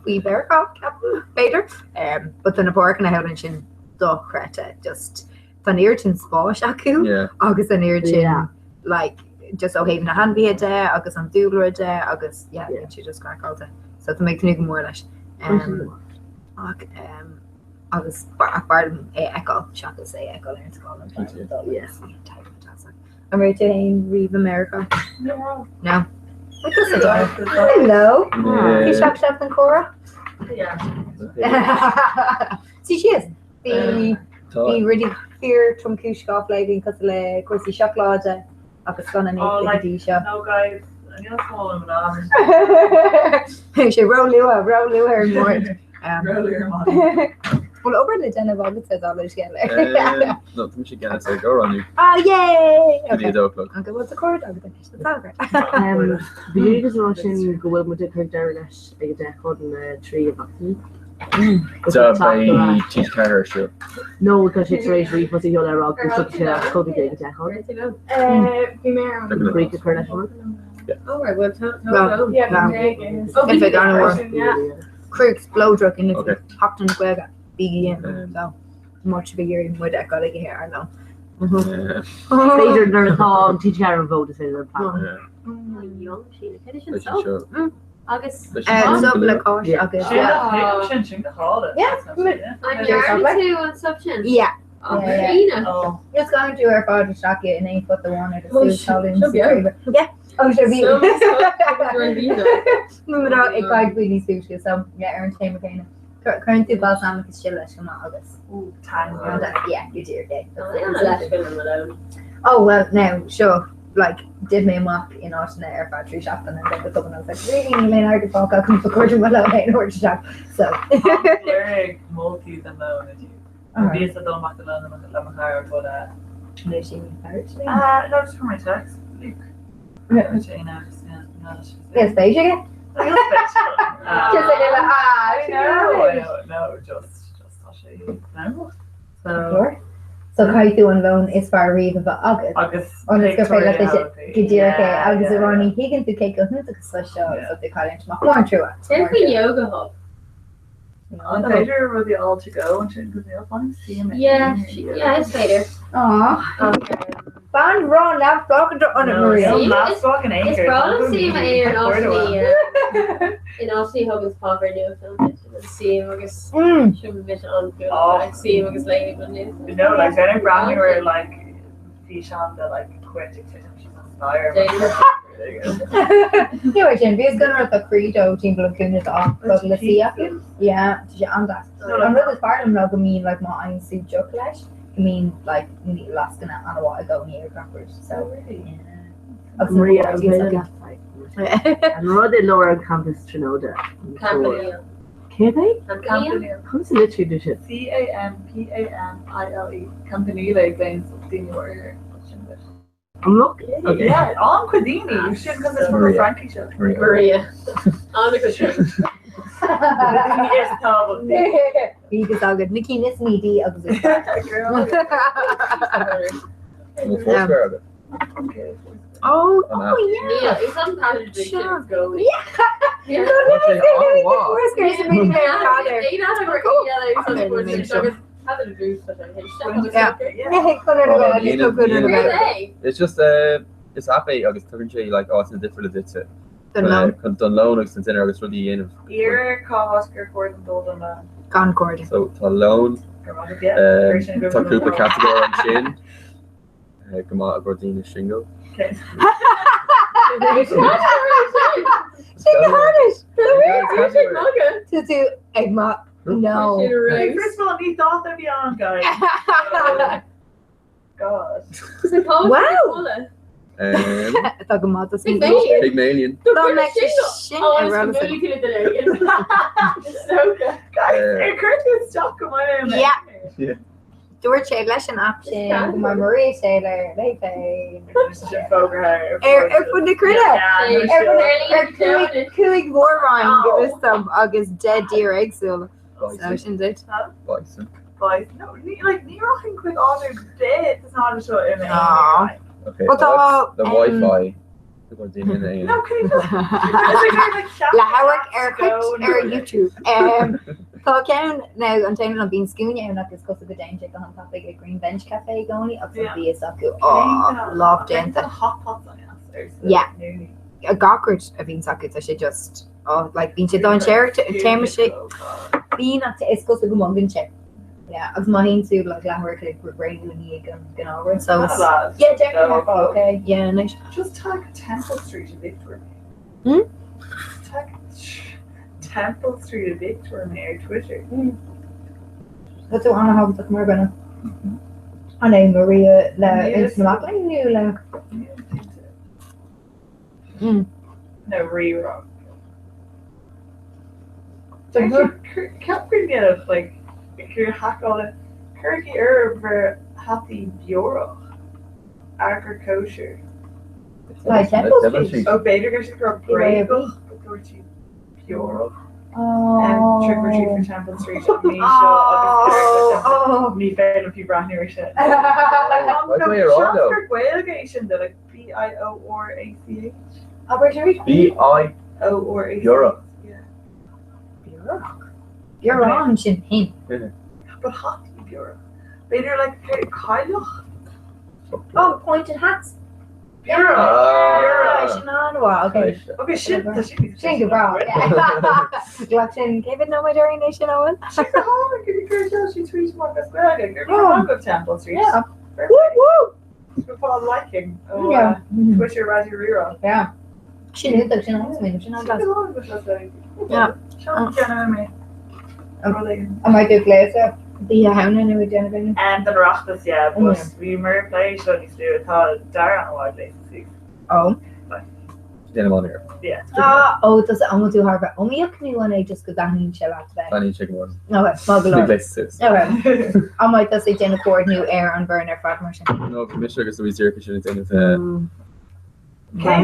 Speaker 13: faoi Mheiriceá, ceapaim, b'fhéidir. But tá na páirceanna thall ansin dochreidte, just tá an oiread sin spáis acu agus an oiread sin like just ó thaobh na hainmhithe de agus an dúlra de agus yeah, bíonn sé just craiceáilte. So tá mé ag tnúth go mór leis. Um, ach um, agus ach b'fhearr liom é a fheiceáil seachas é a fheiceáil ar an scáileán. Yes. An raibh tú féin riamh i Meiriceá?
Speaker 12: No.
Speaker 13: No. Hello. Bhí seach seach an chomhrá? Sí síos. Bhí bhí rudaí fíor tromchúiseach á phlé againn cosúil le cúrsaí seacláide agus scannáin
Speaker 12: Oh,
Speaker 13: go
Speaker 12: like,
Speaker 13: dtí seo.
Speaker 12: no guys, níl smál in mná.
Speaker 13: Sé ró-luath, ró-luath ar an mbord.
Speaker 12: Ró-luath ar maidin.
Speaker 13: Bhfuil obair le déanamh agatsa dá le scéal?
Speaker 9: No, tá mise ag déanamh sa go raibh
Speaker 13: Ah, yay!
Speaker 9: Go dtí a dó a chlog.
Speaker 13: Okay, well, tá cuireadh agat anois, that's all right.
Speaker 17: Bhí agus rá sin go bhfuil muid ag cur deireadh leis ag a 10 chun 3 a bhacsaí.
Speaker 9: So beidh TG4 ar siúl.
Speaker 17: No, tá sé tar éis ríomhphost a sheoladh le rá go dtiocfaidh sé as cogaidh ag a 10 chun.
Speaker 11: Bhí mé ar an
Speaker 17: Bríd a chur leis an
Speaker 19: Oh, right, well, tell, tell,
Speaker 13: No,
Speaker 19: tell.
Speaker 11: Yeah,
Speaker 13: no.
Speaker 11: Oh,
Speaker 13: If it don't work.
Speaker 11: Yeah.
Speaker 13: Croí spleodrach in
Speaker 9: Okay.
Speaker 13: Seachtain na Gaeilge. Bígí in. So, much of a year muid ag dul ag ar nó.
Speaker 17: B'fhéidir nuair atá an TG4 ar an bhfód is féidir an plean.
Speaker 5: Agus
Speaker 13: Subh le cáis agus
Speaker 12: Sin sin go hálainn.
Speaker 5: An ndearna tú an subh sin?
Speaker 13: Yeah.
Speaker 5: Oh,
Speaker 13: Just gan tú ar fad isteach in aon phota amháin agus
Speaker 5: Oh,
Speaker 13: tú talún
Speaker 5: seo beag.
Speaker 13: Yeah. Oh, sure bhí.
Speaker 5: So, so,
Speaker 13: Nó ag caid faoi níos túisce so yeah, ar an téama céanna. Cuireann tú balsamic is sile leis go maith agus Yeah, you do okay. Oh well now seo like d'ith mé amach in áiteanna ar feadh 3 seachtaine and then go tobann I was like really níl aon airgead fágtha agam ba chóir dom mo lón féin a thabhairt isteach so
Speaker 12: Lorg moltaí den lón a dú. Bhíos ag dul amach do lón le mo chara but uh
Speaker 13: Níl sí ní fearr
Speaker 12: Uh, no, just for my text. Luke. Which I know, just, yeah, no, she's
Speaker 13: Níl spéis aige? Just like, ah,
Speaker 12: no, no, no, just, just tá sé leanbach. So,
Speaker 13: So caithfidh tú an lón is fearr riamh a bheith agat.
Speaker 12: Agus
Speaker 13: ionas gur féidir leat
Speaker 12: pictiúirí
Speaker 13: go díreach é
Speaker 12: Yeah,
Speaker 13: agus a
Speaker 12: yeah,
Speaker 13: rá ní
Speaker 12: yeah.
Speaker 13: thuigeann tú cé go hiontach is seo so tú cailliúint amach. Mór an trua.
Speaker 5: Cén faoi yoga hub?
Speaker 12: An féidir rudaí all to go ansin go níl fan suim
Speaker 5: Yeah, yeah, is féidir.
Speaker 13: Aw. Fan rá neamhspleách ionat Maria.
Speaker 5: Is breá liom suím ar an áit in áit a thugann páipéar nua suím agus sin bit an suím agus léim an nua.
Speaker 12: No, like then I breathnú ar like físeán de like cuid ag titim síos an staighre.
Speaker 13: Ní raibh sin, bhíos gan rud a credo timpeall an cúinne de rud le suí acu. Yeah, tá sé an-deas. An rud is fearr liom ná go mbíonn like má fhaigheann tú deoch leis, go mbíonn like lascaine an-mhaith i gcónaí ar gach rud. So, yeah. Agus an
Speaker 17: Maria,
Speaker 13: rud is acu.
Speaker 17: An rud i lár an campus Tríonóide.
Speaker 5: Campanile.
Speaker 17: Céard é?
Speaker 5: Campanile.
Speaker 17: Conas a litríonn tú sin?
Speaker 12: C-A-M-P-A-N-I-L-E. Campanile ag léann daoine ar sin bit.
Speaker 17: An look? Okay.
Speaker 12: Yeah, an-chuid daoine, sin cos is rud Fraincis.
Speaker 5: Maria. An-chuid.
Speaker 12: Daoine is tábhachtaí.
Speaker 13: Bhí fhios agat na cinn is mídí agus is
Speaker 9: Bhfuil Foursquare agat?
Speaker 13: Oh,
Speaker 9: An
Speaker 13: oh
Speaker 9: app.
Speaker 13: yeah.
Speaker 5: Is an
Speaker 13: Sure.
Speaker 5: Sure.
Speaker 13: Yeah. Foursquare is
Speaker 9: It's just uh, is app é agus tugann sé like áiteanna difriúla duitse.
Speaker 13: Don lón.
Speaker 9: Chun don lón agus don dinnéar agus rudaí a dhéanamh.
Speaker 12: Iarr cá háit gur chóir dom dul don lón.
Speaker 13: Gan cairde.
Speaker 9: So tá lón, tá cúpla catagóir ansin. Go maith i gcomhair daoine singil.
Speaker 13: Sin go háirid! Tá tú ag ma No.
Speaker 12: First of all, ní dáta a bhí ann, guys. God.
Speaker 13: Wow! Tá go maith dos
Speaker 9: Pygmalion.
Speaker 13: Dá mbeadh sé sin ar eolas agam.
Speaker 12: Guys, ar chuir tú isteach go maith mé?
Speaker 13: Yeah. Dúirt sé leis an aip sin go mbeidh Maria Taylor léi féin.
Speaker 12: Sin fógartha
Speaker 13: ar ar fud na cruinne. Ar ar chúig mhór-roinn go bhfios dom agus 10 dtír éagsúla. So sin duit.
Speaker 9: Bison.
Speaker 12: Bison. No, ní like ní rachainn chuig áit ar bith is ná seo i mé.
Speaker 9: Okay,
Speaker 13: Well, tá,
Speaker 9: the Wi-Fi.
Speaker 12: No, can you just
Speaker 13: Le hamharc ar chuid ar YouTube. Tá ceann now an t-aon rud bíonn scuaine ann agus cosúil go dtéann sé go han-tapaidh ag Green Bench Cafe i gcónaí agus an bia s'acu oh lámhdéanta. Yeah. Gach rud a bhíonn s'acu tá sé just oh like bíonn sé dainséarach téarma sé bíonn ach is cosúil go mbogann sé. Yeah, agus má théann tú like leathuair a chloig roimh ré nó i ndiaidh an gnáthrud so it's yeah definitely okay yeah nice.
Speaker 12: Just tag Temple Street i bpictiúr mé.
Speaker 13: Hmm?
Speaker 12: Tag Temple Street i bpictiúr mé ar Twitter.
Speaker 13: Hmm. Tá tú an-thábhachtach mar dhuine. An é Maria le Ins na Mac Léinn nó le Hmm.
Speaker 12: No rírá. Ceap go ndéanfadh like gur haiceáil cuirigí ar bhur hataí beorach agri-kosher.
Speaker 13: Like Temple Street.
Speaker 12: Ó b'fhéidir gur go raibh bréagach go dúirt siad beorach.
Speaker 13: Oh.
Speaker 12: Trick or treat for Temple Street an mí seo agus ní féidir liom fiú breathnú ar sin.
Speaker 9: Why do
Speaker 12: Gur Gaeilge é sin de like B I O R A C H.
Speaker 13: Abair arís.
Speaker 9: B I
Speaker 12: O R A C H.
Speaker 9: Europe.
Speaker 13: Beorach. Beorán sin féin.
Speaker 12: But hataí beorach. B'fhéidir like cailleach?
Speaker 13: Oh, pointed hats.
Speaker 12: Beorach.
Speaker 13: Ah, sin an-mhaith, okay.
Speaker 12: Okay, sin tá sin
Speaker 13: Sin go breá. Ghlac sin cé mhéad nóiméad orainn é sin a fháil?
Speaker 12: Sin go hálainn go dtí gur seo sí tweet amach as Gaeilge gur maith agaibh Temple Street.
Speaker 13: Yeah. Woo woo!
Speaker 12: Go liking ó
Speaker 13: Yeah.
Speaker 12: Twitter Raidió Rí-Rá.
Speaker 13: Yeah. Sin iontach, sin an-smaoineamh, sin an-bhlas. Yeah. An mbeidh tú gléasta d'Oíche Shamhna nó ag déanamh aon?
Speaker 12: Um, don Oireachtas, yeah, but bhí mar ag plé seo níos luaithe, tá Dara an-mhaith gléasta suas.
Speaker 13: Ó.
Speaker 9: Déanaim an-iarracht.
Speaker 12: Yeah.
Speaker 13: Ah, ó, tá an bhfuil tú thar a bheith iomaíoch nó an é just go dtaitníonn sé leat bheith?
Speaker 9: Taitníonn sé go mór.
Speaker 13: Ok, maith go leor.
Speaker 9: Gléasta suas.
Speaker 13: Ok. An mbeidh tusa ag déanamh comhordnú ar an bhfoireann ar fad mar sin?
Speaker 9: No, bhí mise agus Louise Iarca sin ag déanamh
Speaker 12: Cén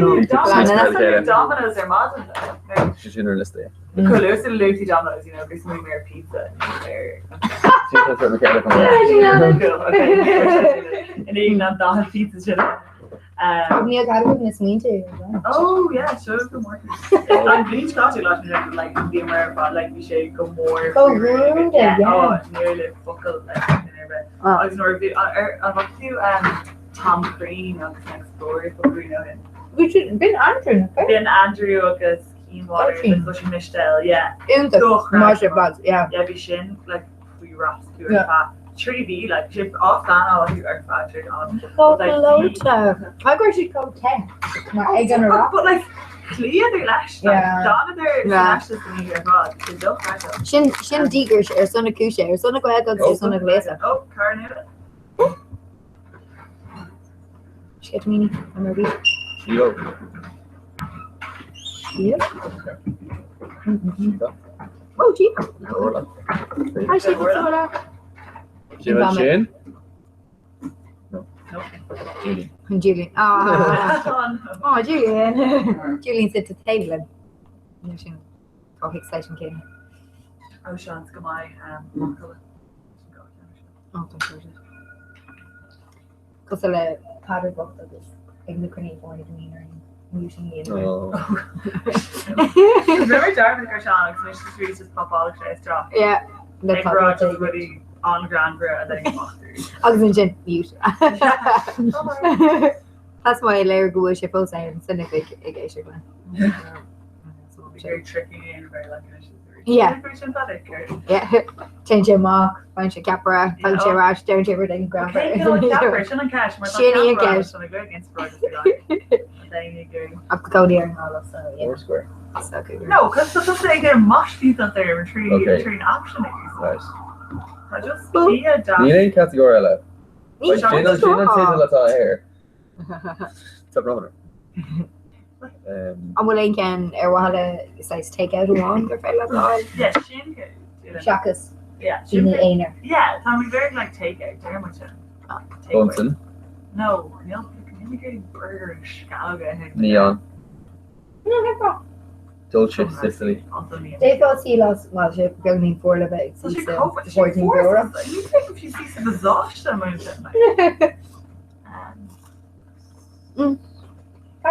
Speaker 12: Domino's ar maidin though?
Speaker 9: Sin sin ar an liosta, yeah.
Speaker 12: Go luath sa luath Domino's, you know, gur smaoinigh mé ar pizza ar. Cool, okay. In éadan an 40 pizza sin.
Speaker 13: Níl gad agaibh na smaointe ar
Speaker 12: Oh yeah, seo go mór. An bhliain seo caite leis an like bhí mar ar fad like bhí sé go mór.
Speaker 13: Go rúnda, yeah.
Speaker 12: Oh, níor le focal like ar bith. Agus nuair a bhí ar an bhfaca tú um, Tom Crean agus an Explorer go Green ó shin.
Speaker 13: Bhí siad b'in Andrew nach é?
Speaker 12: B'in Andrew agus Cian Waters agus leis Mistéil, yeah.
Speaker 13: Iontach, maith sibh lads, yeah.
Speaker 12: Yeah, bhí sin like faoi rascú ar feadh 3 mhí, like bhí sé á phleanáil acu ar feadh trí am.
Speaker 13: Chomh gleoite. Caithfidh go raibh siad chomh te mar ag an Oireachtas.
Speaker 12: But like chloíodar leis, like d'fhanadar san fheisteas san oíche ar fad, bhí sé dochreidte.
Speaker 13: Sin sin díograis ar son na cúise, ar son na Gaeilge agus ar son na gléasa.
Speaker 12: Oh, cara nua.
Speaker 13: Sceitimíní, I'm ready.
Speaker 9: Sío.
Speaker 13: Sío? Oh, Sío. Hi, Sío, Orla.
Speaker 9: Sin an sin? No. Julian.
Speaker 13: Julian. Ah. Oh, Julian. Julian suite taobh linn. Sin. Tá exciting céanna.
Speaker 12: Ó seans go mbeidh macalla.
Speaker 13: Ó tá sé. Cosúil le Peadar bocht agus ag na cruinní foirne go mbíonn orainn muting a dhéanamh.
Speaker 12: Rinne mé dearmad ar Seán agus anois is arís is popáladh sé isteach.
Speaker 13: Yeah, le
Speaker 12: Ag rá just rudaí an-ghreannmhara a bheidh amach arís.
Speaker 13: Agus ansin mute. That's why léir go bhfuil sé fós ann san oifig ag éisteacht linn.
Speaker 12: Very tricky and very like anois is arís.
Speaker 13: Yeah.
Speaker 12: Sin bealach ar.
Speaker 13: Yeah. Téann sé amach, faigheann sé ceapaire, faigheann sé ar ais, deireann sé rud éigin greannmhar.
Speaker 12: Cén cineál ceapaire? Sin an ceist, mar tá
Speaker 13: Sin í an
Speaker 12: ceapaire
Speaker 13: ceist.
Speaker 12: ann ag lorg inspioráid is ag daoine ag iarraidh.
Speaker 13: Ach go cónaí ar an nGaillimh, so yeah.
Speaker 9: Foursquare.
Speaker 13: So cool.
Speaker 12: No, cos tá tusa ag déanamh maistíocht ar an trí
Speaker 9: Okay.
Speaker 12: trín aip sin ag úsáid.
Speaker 9: Right.
Speaker 12: Tá just bia deas.
Speaker 9: Níl aon catagóir eile.
Speaker 13: Níl
Speaker 9: Sin an sin an teideal atá air. Tá brón orm.
Speaker 13: An bhfuil aon cheann ar mhaithe le saghas take-out amháin gur féidir leat a fháil?
Speaker 12: Yeah, sin go.
Speaker 13: Seachas
Speaker 12: Yeah, sin
Speaker 13: daoine aonair.
Speaker 12: Yeah, tá mé very like take-out, deir muid sin.
Speaker 9: Bunsen.
Speaker 12: No, níl níl mé ag iarraidh burger agus sceallóga a ithe.
Speaker 9: Neon.
Speaker 13: No, no problem.
Speaker 9: Dolce Sicily.
Speaker 13: D'fhéadfá suí las, bhuel, sé beagnín fuar le bheith ag suí sa ghairdín beora.
Speaker 12: Ní féidir sí suí sa bhasáiste mar sin. Ó,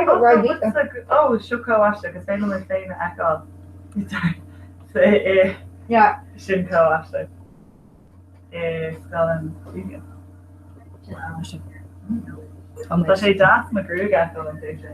Speaker 12: seo chomh aisteach, is féidir liom mé féin a fheiceáil.
Speaker 13: Yeah.
Speaker 12: Sin chomh aisteach. I scáileán Vivian. Tá sé deas mo ghruaig a fheiceáil an taobh sin.